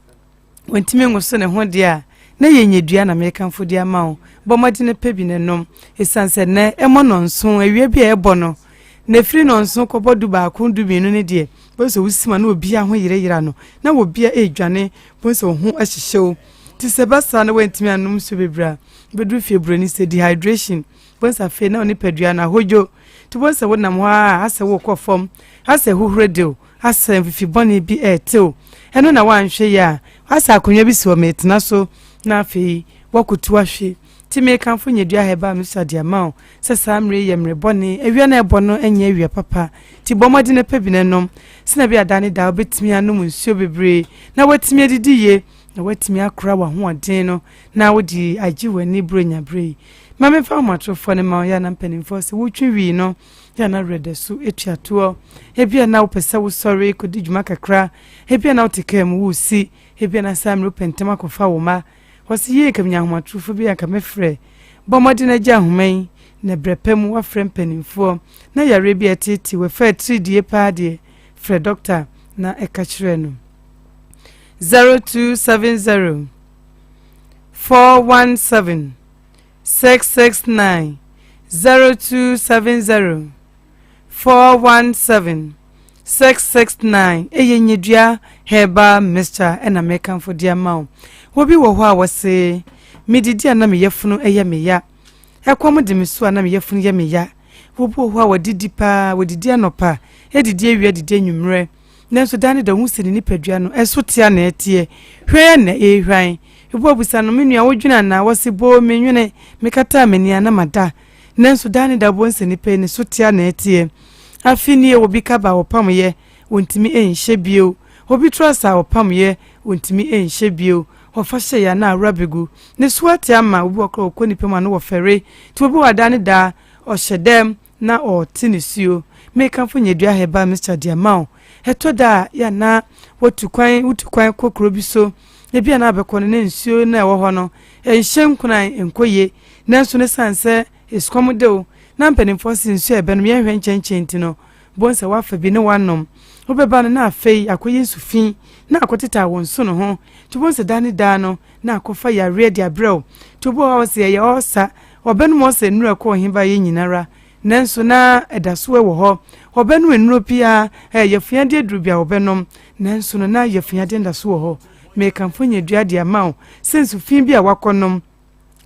Speaker 12: Ontumi nwoso ne ho deɛ a, na ɛyɛ nyadua na merekamfo de ama wo. Bɔ mmɔden pɛ bi na nom. Esiane sɛ nnɛ ɛmmɔ nnɔnson, awia bi a ɛbɔ no, na ɛfiri nnɔnson kɔbɔ dubaako, dumienu no deɛ, wobɛhu sɛ wosim a na obiara ho yerɛyera no, na obiara redwane, wobɛhu sɛ wo ho hyehye wo. Nti sɛ ɛba saa na woantumi annom nsuo bebree a, wobɛduru fie buroni sɛ dehydration. Wobɛhu sɛ afei na wo nipadua no ahodwo. Nti wobɛhu sɛ wonam hɔ ara a, asɛ worekɔ fam, asɛ huhuro de wo. Asɛ mfifi bɔne bi retew. Ɛno na woanhwɛ yie a, asɛ akonnwa bi si hɔ meretena so na afei woakotu ahwe. Nti merekamfo Nyadua Herbal Mixture de ama wo sɛ saa mmerɛ yi yɛ mmerɛ bɔne, awia no a ɛrebɔ no nyɛ awia papa. Nti bɔ mmɔden pɛ bi na nom sɛnea ɛbɛyɛ a daa ne daa wobɛtumi anom nsuo bebree na woatumi adidi yie na woatumi akora w'ahoɔden no na wode agye w'ani Buronya berɛ yi. Ma memfa ahomatorofoɔ no mma wo, yɛ a na mpanimfoɔ sɛ wotwe wii no Ebia na werɛ da so tua toɔ. Ebia na wopɛ sɛ wosɔre kɔdi dwuma kakra. Ebia na wote kaa mu woresi. Ebia na saa mmerɛ wopɛ ntɛm akɔfa wo mma. Wɔse yie nka menya ahomatorofo bi a nka mɛfrɛ. Bɔ mmɔden na gye ahoma yi, na berɛ pa mu woafrɛ mpanimfoɔ. Na yareɛ bi a ɛteetee wo, ɛfa atiridie paa deɛ, frɛ dɔkta na ka kyerɛ no. 0270 417 669 0270 417 669 Ɛyɛ nyedua herbal mixture ɛna mekamfo de ama wo. Obi wɔ hɔ a wɔse medidi a na me yafunu ɛyɛ me ya. Ɛkɔm de me so a na me yafunu yɛ me ya. Obi wɔ hɔ a wɔdidi paa, wɔdidi anɔpa, ɛdidi awia, didi anwummerɛ. Nanso daa ne da ohu sɛ ne nipadua no ɛso te a na ɛteɛ. Hwan na ɛrehwan? Ebi abisa no, Me nua, wodwene anaa? Wɔse, Boo, mennwene. Mekataa m'ani a na mada. Nanso daa ne da wobɛhu sɛ nipa yi ne so te a na ɛteɛ. Afe nie, obi kaba a ɔpamoeɛ, ɔntumi nhyɛ bio. Obi trɔsa a ɔpamoeɛ, ɔntumi nhyɛ bio. Ɔfa hyɛeɛ a na awura bɛgu. Ne so ate ama obi wɔ koraa ɔkɔ nipa mu a na wɔfɛre. Nti obi wɔ a daa ne daa ɔhyɛ dɛm na ɔrete nisuo. Mekamfo Nyadua Herbal Mixture de ama wo. Ɛtɔ da a, yɛ a na woatu kwan, wotu kwan kɔ kuro bi so, ebi a na abɛkɔ no na nsuo no a ɛwɔ hɔ no, ɛnhyɛ nkuran, ɛnkɔ yie. Nanso no ɛsiane sɛ Esukɔm de wo, na mpanimfoɔ se nsuo a ɛbɛnom yɛnhwɛ nkyɛnkyɛn nti no, bohu sɛ woafa bi ne woanom. Wobɛba no na afei akɔyɛ nsu fi na akɔtetaa wo nsono ho. Nti wobɛhu sɛ daa ne daa no na akɔfa yareɛ de abrɛ wo. Nti obi wɔ hɔ a ɔse ɛyɛ ɔɔsa, ɔbɛnom ɔɔsa nnuro a ɛkɔ ɔhe ba yɛ nyinara nanso na ɛda so wɔ hɔ. Ɔbɛnom nnuro biara, ɛyɛ yafunyadeɛ aduro bi a ɔbɛnom nanso no na yafunyadeɛ no da so wɔ hɔ. Mekamfo nyadua de ama wo sɛ nsu fi bi a wakɔnom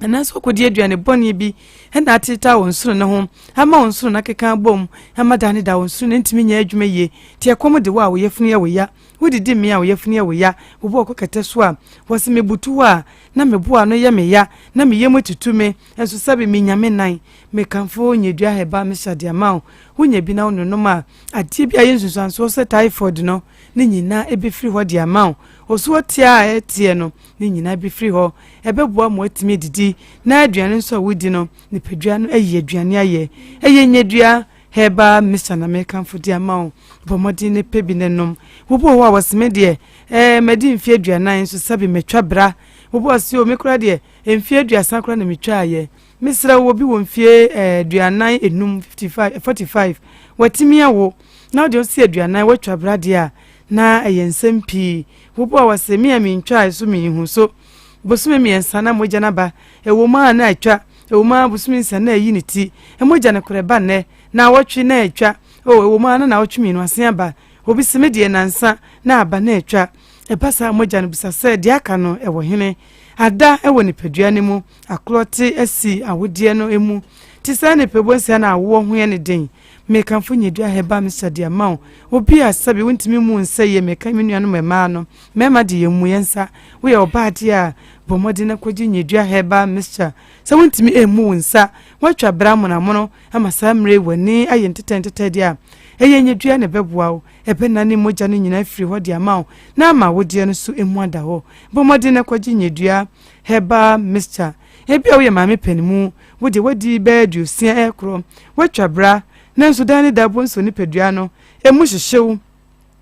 Speaker 12: anaasɛ ɔkɔdi aduane bɔne bi na atetaa wɔn nsono no ho ama wɔn nsono no akeka abom ama da ne da wɔn nsono no ntumi nyɛ adwuma yie. Nti ɛkɔm de wo a wo yafunu yɛ wo ya, wodidi mmea a wo yafunu yɛ wo ya, wobɔ ɔkɔ kɛtɛ so a wɔse mebutu hɔ a na me bo ano yɛ me ya na me yam tutu me nso sɛbe menya me nan. Mekamfo nyadua herbal mixture de ama wo. Wonya bi na wononom a, adeɛ bi a ɛyɛ nsunsuansoɔ sɛ typhoid no ne nyinaa ɛbɛfiri hɔ de ama wo. Osuo teɛ a ɛteɛ no ne nyinaa bɛfiri hɔ. Ɛbɛboa ma woatumi adidi, na aduane nso a wodi no, nipadua no ayi aduane ayɛ. Ɛyɛ nyadua herbal mixture na mekamfo de ama wo. Bɔ mmɔden na pɛ bi na nom. Wobi wɔ hɔ a wɔse me deɛ, ɛɛ madi mfeɛ 40 nso sɛbe matwa bra. Wobi wɔ se o me koraa deɛ mfeɛ 30 koraa na metwaeɛ. Mesrɛ wo obi wɔ mfeɛ 45, 55, 45, watumi awo na wode ɔsi 40 watwa bra deɛ a, na ɛyɛ nsɛm pii. Wobu a wɔse me a mentwae so menhu so. Bosome mmiɛnsa na mogya no aba. Ɛwɔ mu a na atwa. Ɛwɔ mu a bosome nsia na ayi ne ti. Mogya no korɛ ba nnɛ. Naawɔtwe na atwa. Oh, ɛwɔ mu a na naawɔtwe mmienu asen aba. Obi se me deɛ nansa na aba na atwa. Ɛba saa a mogya no bisa sɛ deɛ aka no ɛwɔ hene? Ada wɔ nipadua no mu. Akorɔ te asi awodeɛ no mu. Te saa nipa nsia na awoɔ ho yɛ ne den. Mekamfo nyadua herbal mixture de ama wo. Obi a sɛbe wontumi mmu nsa yie, meka me nuanom mmaa no, mmarima de yɛmmu yɛn nsa. Woyɛ ɔbaa deɛ a, bɔ mmɔden na kɔgye nyadua herbal mixture. Sɛ wontumi mmu wo nsa, woatwa bra amonamono ama saa mmerɛ yi w'ani ayɛ ntetɛ ntetɛ deɛ a, ɛyɛ nyadua na ɛbɛboa wo. Ɛbɛnane mogya no nyinaa afiri hɔ de ama wo na ama awodeɛ no so emu ada hɔ. Bɔ mmɔden na kɔgye nyadua herbal mixture. Ebia woyɛ maame panin wo deɛ woadi bɛyɛ 60 rekorɔ, woatwa bra, nanso daa ne da wobɛhu sɛ wo nipadua no, emu hyehye wo.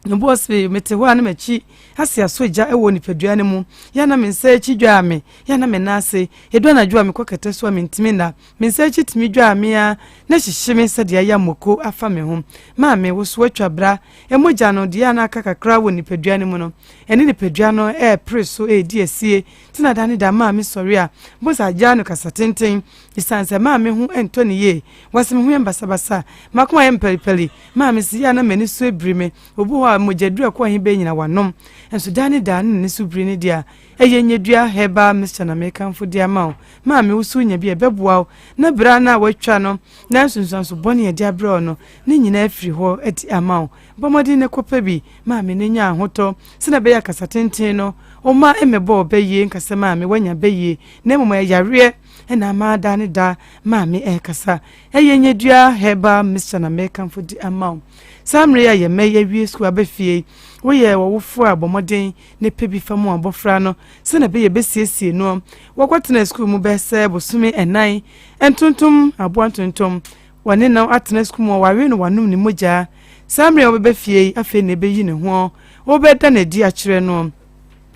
Speaker 12: Obi wɔ se mete hɔ a na m'akyi ase asɔ gya wɔ nipadua no mu, yɛ a na me nsa akyi dwaa me, yɛ a na me nan ase, ɛdu anadwo a mekɔ kɛtɛ so a mentumi nna, me nsa akyi tumi dwaa me ara na ɛhyehye me sɛdeɛ ayɛ moko afa me ho. Maame, wo so woatwa bra, mogya no, deɛ a na aka kakra wɔ nipadua no mu no, ɛne nipadua no repere so redi asie. Nti na da ne da maame sɔre a, bohu sɛ agyaa no kasa tenten. Esiane sɛ maame ho ntɔ no yie, wɔse me ho yɛ me basabasa, m'akoma yɛ me pɛlipɛli, maame se yɛ a na m'ani so biri me. Obi wɔ hɔ a mogyaduru a ɛkɔ he bɛɛ nyina wanom. Nso da ne da na n'ani so biri no deɛ a, ɛyɛ nyadua herbal mixture na mekamfo de ama wo. Maame wo so wonya bi a ɛbɛboa wo na bere no a woatwa no na nsunsuanso bɔne a ɛde abrɛ wo no ne nyinaa afiri hɔ de ama wo. Bɔ mmɔden na kɔpɛ bi. Maame no nya ahotɔ sɛnea ɛbɛyɛ a kasa tenten no ɔmma mmɛbɔ ɔbɛ yie nka sɛ maame woanya bɛ yie na mmom ɛyɛ yareɛ na ama daa ne da maame ɛrekasa. Ɛyɛ nyadua herbal mixture na merekamfo de ama wo. Saa mmerɛ yi a yɛn mma yi awie sukuu aba fie yi, woyɛ ɔwofoɔ a bɔ mmɔden na pɛ bi fa mu abɔfra no sɛnea ɛbɛyɛ ɛbɛsiesie noɔ. Wɔkɔtena sukuu mu bɛyɛ sɛ bosome nnan, ntontom, aboa ntontom, Wɔne no atena sukuu mu, wɔawe no, wɔanom ne mogya. Saa mmerɛ a ɔbɛba fie yi, afei na ɛbɛyi ne ho, wobɛda no adi akyerɛ no.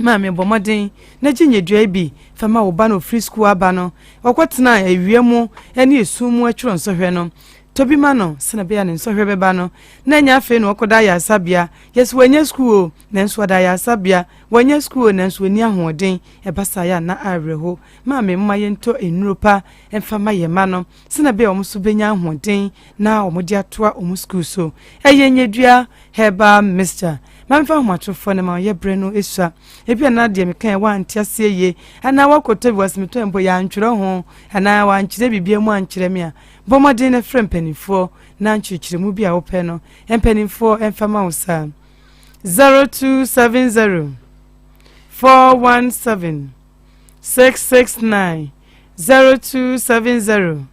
Speaker 12: Maame, bɔ mmɔden na gye nyadua yi bi fa ma wo ba no ɔfiri sukuu aba no. Ɔkɔtena awia mu ne esum mu atwerɛ nsɔhwɛ no. Tɔ bi ma no sɛdeɛ ɛbɛyɛ a ne nsɔhwɛ bɛba no, na ɛnyɛ afei na ɔkɔda ayaresabea. Yɛse wanya sukuu o, nanso ɔda ayaresabea. Wanya sukuu o, nanso ɔnni ahoɔden. Ɛba saa yɛ a na awerɛho. Maame, momma yɛntɔ nnuro pa mfa mma yɛn mma no. Sɛnea ɛbɛyɛ a wɔn nso benya ahoɔden na wɔde atoa wɔn sukuu so. Ɛyɛ nyadua herbal mixture. Ma memfa ahomatrofoɔ no ma wo, yɛ berɛ no sua. Ebia na deɛ mekaeɛ woante aseɛ yie, anaa woakɔtɔ bi wɔ ase metɔe mpo yɛantwerɛ ho, anaa wɔankyerɛ biribiara mu ankyerɛ me a, bɔ mmɔden na frɛ mpanimfoɔ na nkyerɛkyerɛmu bi a wopɛ no, mpanimfoɔ mfa ma wo saa. 0270 417 669 0270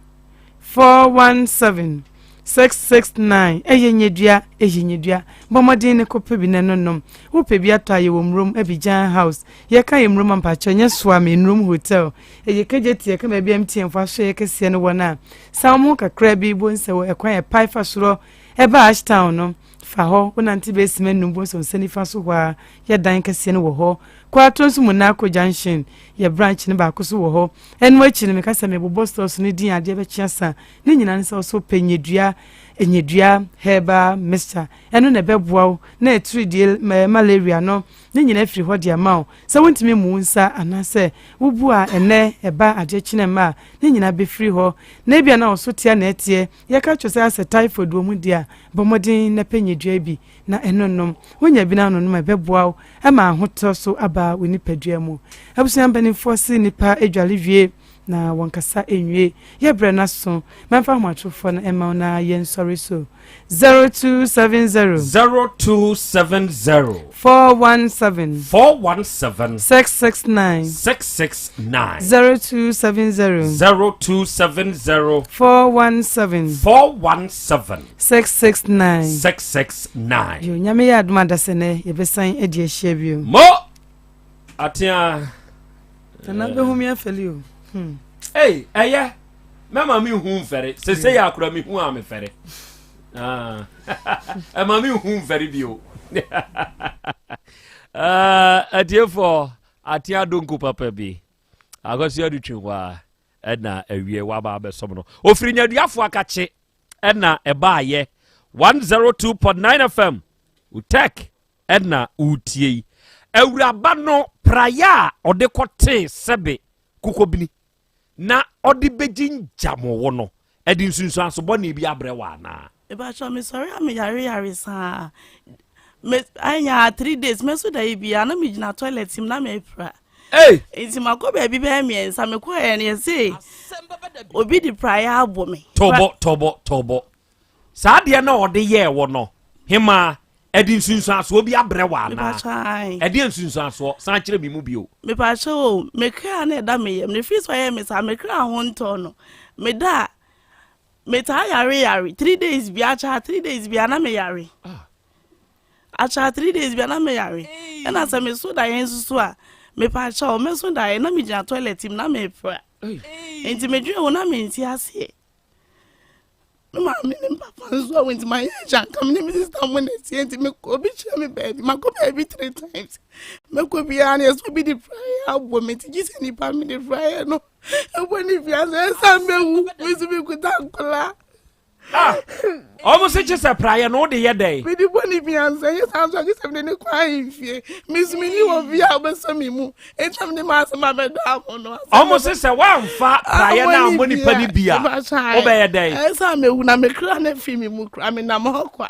Speaker 12: 417 669 Ɛyɛ nyadua, ɛyɛ nyadua. Bɔ mmɔden ne kɔpɛ bi na ɛno nom. Wopɛ bi atɔ a yɛwɔ Murom, Abidjan House. Yɛka yɛ Murom a mpakyɛ nyɛ Soame, Murom Hotel. Ɛyɛ Kegyeti, ɛka baabi a MTN fo asoɛeɛ kɛseɛ no wɔ no a. San wo ho kakra bi, bohu sɛ wɔ ɛkwan a ɛpae fa sorɔ ɛba Ashtown no. Fa hɔ, wonante bɛyɛ sima nnum bohu sɛ wo nsa nifa so hɔ ara yɛ dan kɛseɛ no wɔ hɔ. Kɔ ara Tonsu Monaco Junction, yɛ branch no baako so wɔ hɔ. Ɛno akyi no, meka sɛ mebobɔ stores no din a adeɛ bɛkye asa. Ne nyinaa ne sɛ wo so pɛ nyedua, nyedua herbal mixture. Ɛno na ɛbɛboa wo na atiridie, malaria no, ne nyinaa afiri hɔ de ama wo. Sɛ wontumi mmu wo nsa anaasɛ wobu a ɛnnɛ ɛba adeɛ kye na ɛmma a, ne nyinaa bɛfiri hɔ. Na ebia na wo so tea na ɛteɛ. Yɛka kyerɛ sɛ asɛ typhoid wɔ mu deɛ a, bɔ mmɔden na pɛ nyedua bi na ɛno nom. Wonya bi na anonom a, ɛbɛboa wo ma ahotɔ so aba wo nipadua mu. Abusua mpanimfoɔ se nnipa dware wie na wɔnkasa nwie. Yɛ berɛ no aso. Mɛmfa ahomatorofoɔ no mma wo na yɛnsɔre so. 0270.
Speaker 1: 0270.
Speaker 12: 417.
Speaker 1: 417.
Speaker 12: 669.
Speaker 1: 669.
Speaker 12: 0270.
Speaker 1: 0270.
Speaker 12: 417.
Speaker 1: 417.
Speaker 12: 669.
Speaker 1: 669.
Speaker 12: Yo, nyame yɛ adom adasɛ nɛ yɛbɛsan adi ahyia bio.
Speaker 1: Mo! Atea.
Speaker 12: Nana bɛhu mi afɛli o. Hmm.
Speaker 1: Ei, ɛyɛ. Mɛma me hu mfɛre. Sese yɛ akora me hu a me fɛre. Ah. Ɛma me hu mfɛre bio. Ah, atiefoɔ, atea donko papa bi. Akɔsi adutwi hɔ a ɛna awie waba abɛsɔm no. Ofiri nyaduafoɔ akakye ɛna ɛbaayɛ 102.9 FM. Utek ɛna wotie yi. Awuraba no praeɛ a ɔde kɔtee sɛbe kokobini na ɔde bɛgyingyam wo no, ɛde nsunsuanso bɔne bi abrɛ wo anaa?
Speaker 17: Mepakyɛw mesɔre a meyare yare saa me anya three days mɛso da yi bia na megyina toilet mu na mepra.
Speaker 1: Hey!
Speaker 17: Nti makɔ baabi bɛyɛ mmiɛnsa mekɔɛ no yɛse obi de praeɛ abɔ me.
Speaker 1: Tɔbɔ tɔbɔ tɔbɔ. Saa adeɛ no a ɔde yɛɛ wɔ no, hemaa, ɛde nsunsuansoɔ bi abrɛ wɔ anaa? Ɛdeɛ nsunsuansoɔ? San kyerɛ me mu bio.
Speaker 17: Mepakyɛ o, me kra na ɛda me yam. Ne firi sɛ ɔyɛ me saa, me kra ho ntɔ no. Meda a, metaa yare yare. Three days bi akyɛ three days bi a na me yare. Ah. Akyɛ three days bi a na me yare. Ɛna sɛ me so daeɛ nso so a, mepakyɛ o, me so daeɛ na megyina toilet mu na mepra. Nti medwene ho na mente aseɛ. Me maame ne me papa nso awo nti mayɛ agya nka me ne me sista mo na ɛteɛ nti mekɔ obi kyerɛ me baabi makɔ baabi three times mɛkɔ biara no yɛsɛ obi de praeɛ abɔ me nti gye sɛ nipa me de praeɛ no ɛbɔ ne fia sɛ ɛsan bɛwu me nso mekuta nkɔlaa
Speaker 1: Ah, ɔmo se kye sɛ praeɛ no wode yɛ dɛn?
Speaker 17: Mede bɔ ne fia nsɛ nyɛ saa nso agye sɛ mede ne kɔ ahemfie me nso menni wɔ fie a wobɛsɔ me mu Nti mede m'asɛm abɛda mo no.
Speaker 1: Ɔmo se sɛ woamfa praeɛ no ammɔ nipa no bi a, wobɛyɛ dɛn?
Speaker 17: Ɛsɛ a mewu na me kra no afi me mu kora menam hɔ kwa.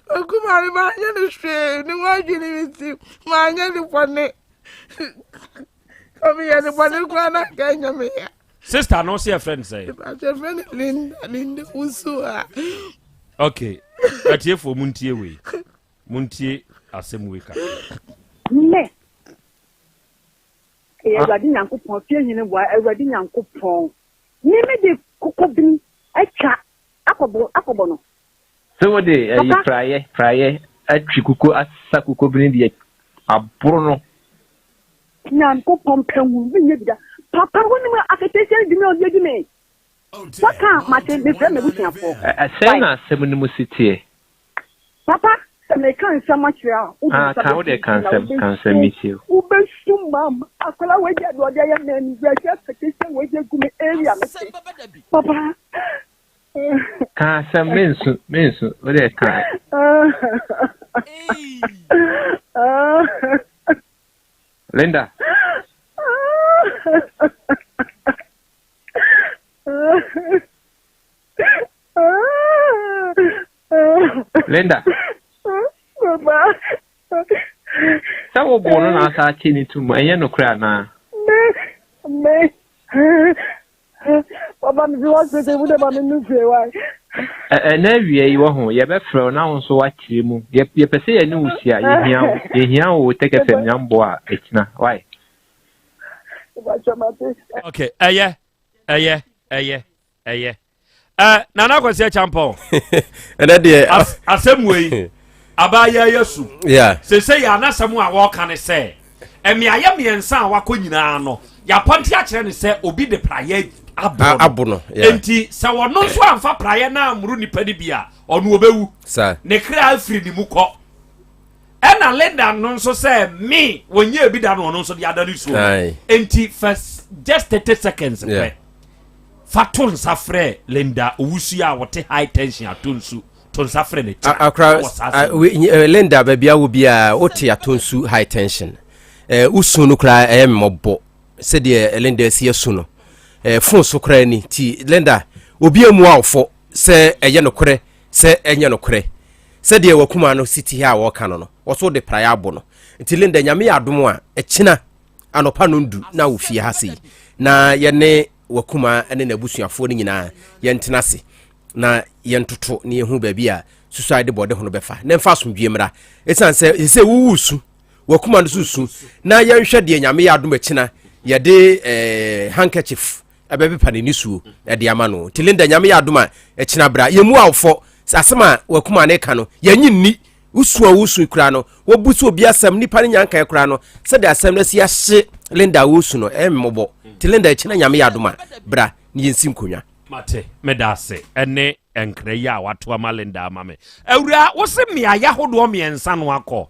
Speaker 17: Okuma no manyɛ no hwee ne ho adwene me ti manyɛ no bɔne. Kɔmeyɛ no bɔne koraa na anka ɛnyɛ me ya.
Speaker 1: Sister no sɛ yɛfrɛ no sɛ?
Speaker 17: Yɛfrɛ no Linda, Linda Wusu a.
Speaker 1: Okay, atiefoɔ muntie wei, muntie asɛm wei kakra.
Speaker 19: Me, ɛyɛ Awurade Nyankopɔn, fie hene boa, Awurade Nyankopɔn, me mede kokobini atwa akɔbɔ akɔbɔ no.
Speaker 20: Sɛ wode ayi
Speaker 19: Papa.
Speaker 20: praeɛ praeɛ atwi kukuo asa kukobini deɛ aboro no.
Speaker 19: Nyankopɔn pɛ wu menyɛ bi da. Papa wonim aketesia no dwuma a ɔde adi me. Waka a mate mefrɛ m'abusuafoɔ.
Speaker 20: Ɛ sɛn na asɛm no mu si teɛ?
Speaker 19: Papa sɛ meka nsɛm akyerɛ a wode
Speaker 20: Ah,
Speaker 19: nsa
Speaker 20: ka wo deɛ
Speaker 19: bɛto
Speaker 20: ka
Speaker 19: wo ti na
Speaker 20: nsɛm, ka nsɛm
Speaker 19: wobɛsu
Speaker 20: metie wo.
Speaker 19: wobɛsu mam akwadaa wei deɛ deɛ ɔde ayɛ me animguaseɛ aketesia wei de agu me area mete papa
Speaker 20: Ka asɛm, mensu, mensu, wo deɛ ka. Linda. Linda.
Speaker 19: Papa.
Speaker 20: Sɛ woboo no na asa akye ne tum, ɛnyɛ nokorɛ anaa?
Speaker 19: Me, me. Papa me fi hospital mu de ma me nu fie wa.
Speaker 20: Ɛnɛ awia yi wɔ ho yɛbɛfrɛ wo na wo nso woakyerɛ mu. Yɛpɛ sɛ yɛne wo hyia, yɛhia wo, yɛhia wo wɔ Tech FM nyamboa a ɛkyina. Why?
Speaker 1: Okay, ɛyɛ, ɛyɛ, ɛyɛ, ɛyɛ. Ɛ Nana Kwasi Acheampong.
Speaker 16: Ɛnɛ deɛ.
Speaker 1: Asɛm wei abaayewa yɛ su.
Speaker 16: Yeah.
Speaker 1: Sese yɛ anasɛm a wɔka ne sɛ. Mmeaeɛ mmiɛnsa a wakɔ nyinaa no, yɛapɔnte akyerɛ no sɛ obi de praeɛ aboro
Speaker 16: abo no.
Speaker 1: Enti sɛ ɔno nso amfa praeɛ no ammoro nipa no bi a, ɔno ɔbɛwu. Ne kra afiri ne mu kɔ. Ɛna Linda no nso sɛ me wɔnyɛ bi da no ɔno nso de ada ne suo. Enti for just 30 seconds pɛ, fa to nsa frɛ Linda Owusu a wɔte high tension ato nsu. To nsa frɛ no kyena.
Speaker 16: Akora eh, Linda baabi a wo biara wote atonsu high tension. Eh, wosu no koraa ɛyɛ mmɔbɔ sɛdeɛ Linda asi asu no. Eh, fon so koraa ni ti Linda obi amu awofo sɛ ɛyɛ nokorɛ sɛ ɛnyɛ nokorɛ sɛdeɛ wakuma no si ti ha a wɔka no no wɔso de praeɛ abɔ no nti Linda nyame yɛ adom a ɛkyena anɔpa no ndu na wo fie ha sei na yɛne wakuma ne n'abusuafoɔ no nyinaa yɛntena ase na yɛntoto na yɛhu baabi a susuade de bɔde ho no bɛfa na ɛmfa asomdwie mmra ɛsiane sɛ sɛ wowu su wakuma no so su na yɛnhwɛ deɛ nyame yɛ adom akyina yɛde eh, handkerchief ɛbɛpepa ne nisuo ɛde ama no nti linda nyame yɛ adom a ɛkyina bra yɛmu awofɔ sɛ asɛm a wakuma ne ka no yɛnyi nni wosu a wosu koraa no wɔbu so obi asɛm nipa no nyankae koraa no sɛdeɛ asɛm no asi ahye linda a wosu no ɛmmɔbɔ nti linda ɛkyina nyame yɛ adom a bra ne yɛnsi nkonnwa
Speaker 1: Mate, meda ase ɛne nkra yi a wato ama Linda ama me. Awuraa, wo se mmeaeɛ ahodoɔ mmiɛnsa no akɔ.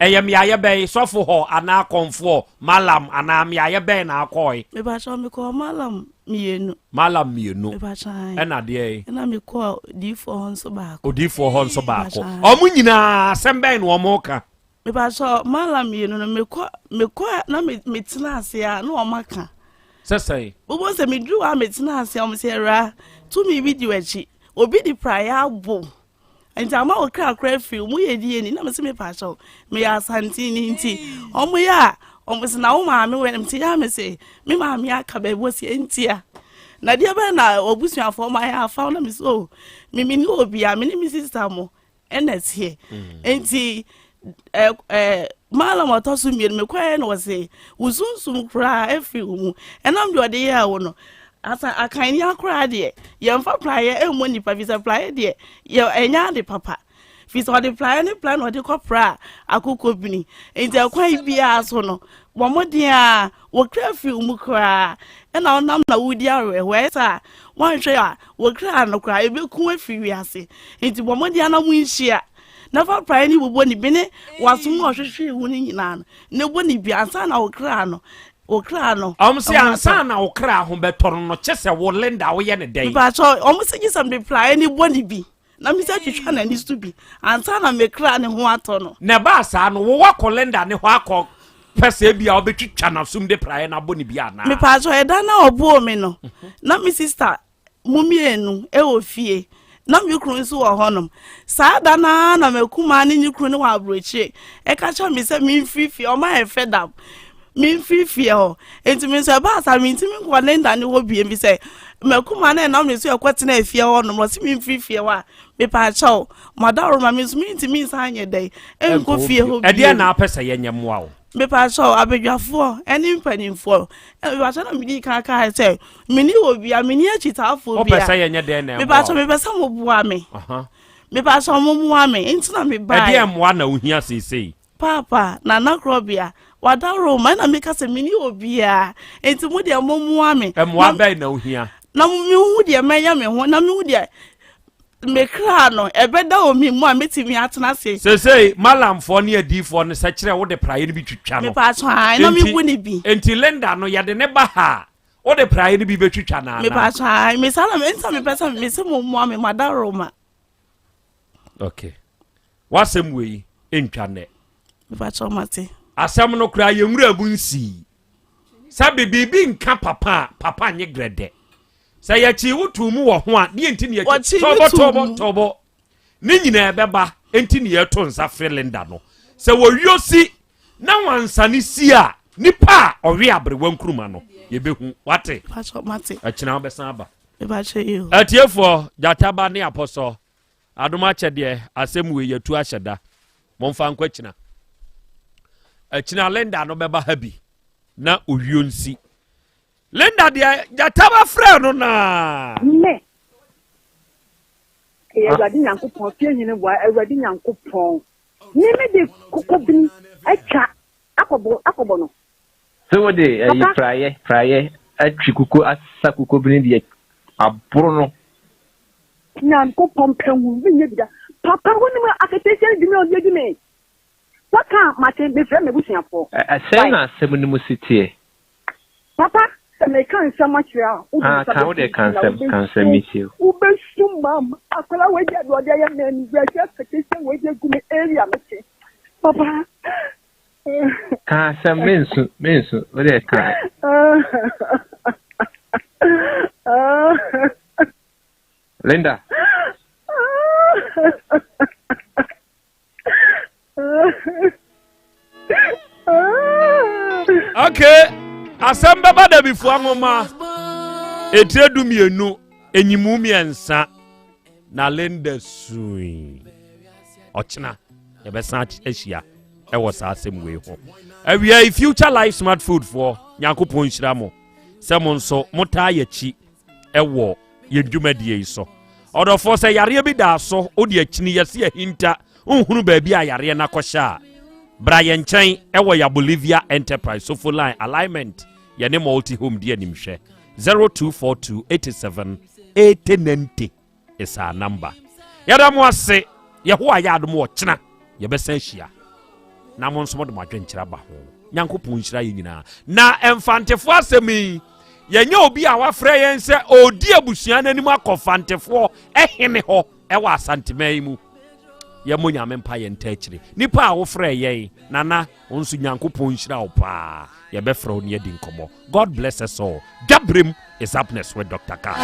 Speaker 1: Ɛyɛ mmeaeɛ bɛn? Sɔfo hɔ anaa kɔmfoɔ, malam anaa mmeaeɛ bɛn na akɔe?
Speaker 17: Mepakyɛw mekɔɔ malam mmienu.
Speaker 1: Malam mmienu.
Speaker 17: Mepakyɛw ae.
Speaker 1: Ɛna deɛn?
Speaker 17: Ɛna mekɔɔ odiyifoɔ hɔ nso baako.
Speaker 1: Odiyifoɔ hɔ nso baako.
Speaker 17: Mepakyɛw ae.
Speaker 1: Wɔn nyinaa asɛm bɛn na wɔka?
Speaker 17: Mepakyɛw malam mmienu no mekɔ mekɔ a na me metena ase a na wɔn aka.
Speaker 1: Sɛ sɛn?
Speaker 17: Wobɛhu sɛ meduru hɔ a metena ase a wɔn sɛ awura tumi bi di w'akyi obi de praeɛ abo nti ama wo kra kora afiri mu yɛ die ni na mese mepakyɛw meyɛ asanteni nti wɔn yɛ a wɔn sɛ na wo maame wɛ nti yɛ a mese me maame aka baabi wɔ sɛ ntia na deɛ bɛn na obusuafoɔ ma yɛ afa na mese o me me ne obi a me ne me sista mo ɛna ɛteɛ mm. nti ɛ ɛ maalam ɔtɔ so mmienu mekɔɛ na ɔse wo sunsum koraa afiri wo mu ɛnam deɛ ɔde yɛɛ wo no asa akanni akoraa deɛ yɛmfa praeɛ ɛmmɔ nipa fi sɛ praeɛ deɛ yɛ ɛnyɛ ade papa fi sɛ ɔde praeɛ ne praeɛ na ɔde kɔpra akokɔ bini nti ɛkwan biara so no bɔ mmɔden a Wo kra firi wo mu koraa na wonam na woredi awerɛhoɔ. Ɛyɛ saa a, woanhwɛ a, wo kra no koraa, ɛbɛku wo afiri wiase. Enti bɔ mmɔden ara na monhyia, na fa praeɛ no bobɔ ne bi ne w'asom no a ɔhwehwee wo no nyinaa no, na bɔ ne bi ansa na wo kra no, wo kra no.
Speaker 1: Wɔn se ansa na wo kra ho bɛtɔ no no, kye sɛ wo Linda woyɛ no dɛn?
Speaker 17: Mepakyɛw, wɔn se gye sɛ mede praeɛ no bɔ ne bi. Na me nsa twitwa n'ani so bi ansa na me kra ne ho atɔ no.
Speaker 1: Na ɛbaa saa no, wowɔ akɔ Linda ne hɔ akɔ pɛ sɛ ebia wobɛtwitwa n'asom de praeɛ no abɔ ne bi anaa?
Speaker 17: Mepaakyɛw, ɛda no a ɔbɔɔ me no, na me sista mo mmienu wɔ fie, na me kunu nso wɔ hɔnom. Saa da no ara na m'akumaa ne ne kunu no wɔ aburokyire ɛka kyerɛ me sɛ memfiri fie, wɔn ayɛ fed up. Memfiri fie hɔ. Enti me nso ɛbaa saa mentumi nkɔ Linda ne hɔ bio efisɛ m'akumaa no a ɛnam ne so ɛkɔtenaa fie hɔ nom ɔse memfiri fie hɔ a mepaakyɛw madaworoma me nso mentumi nsan nyɛ dɛn nkɔ fie hɔ bio.
Speaker 1: Ɛdeɛn na wopɛ sɛ yɛnyɛ mmoa wo?
Speaker 17: Mepaakyɛw abadwafoɔ ne mpanimfoɔ mepaakyɛw na medii kan kaa sɛ menni obia menni akyitaafoɔ
Speaker 1: bia. Wopɛ sɛ yɛnyɛ dɛn na ɛmmoa wo?
Speaker 17: Mepaakyɛw mepɛ sɛ moboa me. Mepaakyɛw mommoa me nti na mebaeɛ.
Speaker 1: Ɛdeɛn mmoa na wohia seesei?
Speaker 17: Paapa, Nana Korɔbea, wada Rome ɛna meka sɛ menni obiara, enti mo deɛ mommoa me.
Speaker 1: Mmoa bɛn na wohia?
Speaker 17: Na mehu deɛ mɛyɛ me ho, na mehu deɛ me kra no ɛbɛda wɔ me mu a mɛtumi atena ase.
Speaker 1: Seesei Malamfoɔ ne adiyifoɔ no sɛ kyerɛ wode praeɛ no bi twitwa no.
Speaker 17: Mepatwa ae na mebu ne bi.
Speaker 1: Enti Linda no yɛde ne ba ha a wode praeɛ no bi bɛtwitwa no anaa?
Speaker 17: Mepatwa ae, mesa na mesa mepɛ sɛ mese mommoa me mada Roma.
Speaker 1: Okay. W'asɛm wei ntwa nnɛ.
Speaker 17: Mepakyɛw mate.
Speaker 1: Asɛm no koraa yɛn nwura mu nsii. Sɛ biribi nka papa a, papa nye grɛdɛ. Sɛ yɛkyee wo too mu wɔ ho a, deɛ nti ne yɛkyi tɔbɔ tɔbɔ tɔbɔ. Ne nyinaa ɛbɛba nti ne yɛto nsa frɛ Linda no. Sɛ wɔwio si na wansane si a, nipa a ɔwe aberewa nkuruma no, yɛbɛhu. Wate? Ɛkyena wobɛsan aba. Atiefoɔ, gyataba ne apɔsɔ. Adom akyɛdeɛ, asɛm wei yɛatu ahyɛ da. Momfa nkɔ akyina. Akyina Linda no bɛba ha bi na owio nsi. Linda deɛ gyata ba frɛ no naa.
Speaker 19: Me. Ɛyɛ Awurade Nyankopɔn, fie hene boa, Awurade Nyankopɔn. Me me de kokobini atwa. akɔbɔ akɔbɔ no.
Speaker 20: Sɛ wode ayi
Speaker 19: Papa.
Speaker 20: praeɛ praeɛ atwi kuko asa kuko bi ne deɛ aboro no.
Speaker 19: Nyankopɔn pɛ hu menyɛ bi da. Papa wonim aketesia no dwuma a ɔde adi me. Waka a mate mefrɛ m'abusuafoɔ.
Speaker 20: Ɛ sɛn na asɛm no mu si teɛ?
Speaker 19: Papa sɛ meka nsɛm akyerɛ a wode
Speaker 20: Ah,
Speaker 19: nsa
Speaker 20: ka wo
Speaker 19: bɛto
Speaker 20: deɛ ka
Speaker 19: wo ti na
Speaker 20: nsɛm, ka nsɛm
Speaker 19: wobɛsu
Speaker 20: metie wo.
Speaker 19: wobɛsu mam akwadaa wei deɛ deɛ ɔde ayɛ me animguaseɛ aketesia wei de agu me area mete. Papa
Speaker 20: Ka asɛm, mensu, mensu, wo deɛ ka. Linda.
Speaker 1: Okay, asɛm bɛba dabifoɔ nwoma etire 12 enyimu mmiɛnsa na Linda sui ɔkyena yɛbɛsan ahyia ɛwɔ saa asɛm wei ho awia yi future life smart food foɔ nyankopɔn nhyira mo sɛ mo nso motaa yɛkyi ɛwɔ yɛn dwumadie yi so ɔdɔfoɔ sɛ yareɛ bi daa so wode akyini yɛse ahinta nhunu baabi a yareɛ no akɔhyɛ a bra yɛn nkyɛn ɛwɔ yɛ Bolivia Enterprise Sofo Line alignment yɛne multi home di animhwɛ 0242 87 890 is our number. Yɛda mo ase. Yehowa yɛ adom ɔkyena yɛbɛsan ahyia na mo nso mode mo adwenkyerɛ aba ho. Nyankopɔn nhyira yɛn nyinaa. Na mfantefoɔ asɛm yi, yɛnyɛ obi a wafrɛ yɛn sɛ ɔredi abusua no anim akɔ fantefoɔ ɛhene hɔ ɛwɔ Asanteman yi mu. Yɛmmɔ Nyame mpa yɛn nta akyire. Nipa a wofrɛ yɛn, Nana, wo nso Nyankopɔn nhyira wo paa. Yɛbɛfrɛ wo ne yɛadi nkɔmmɔ. God bless us all. Dwabrem is up next with Dr. Cash.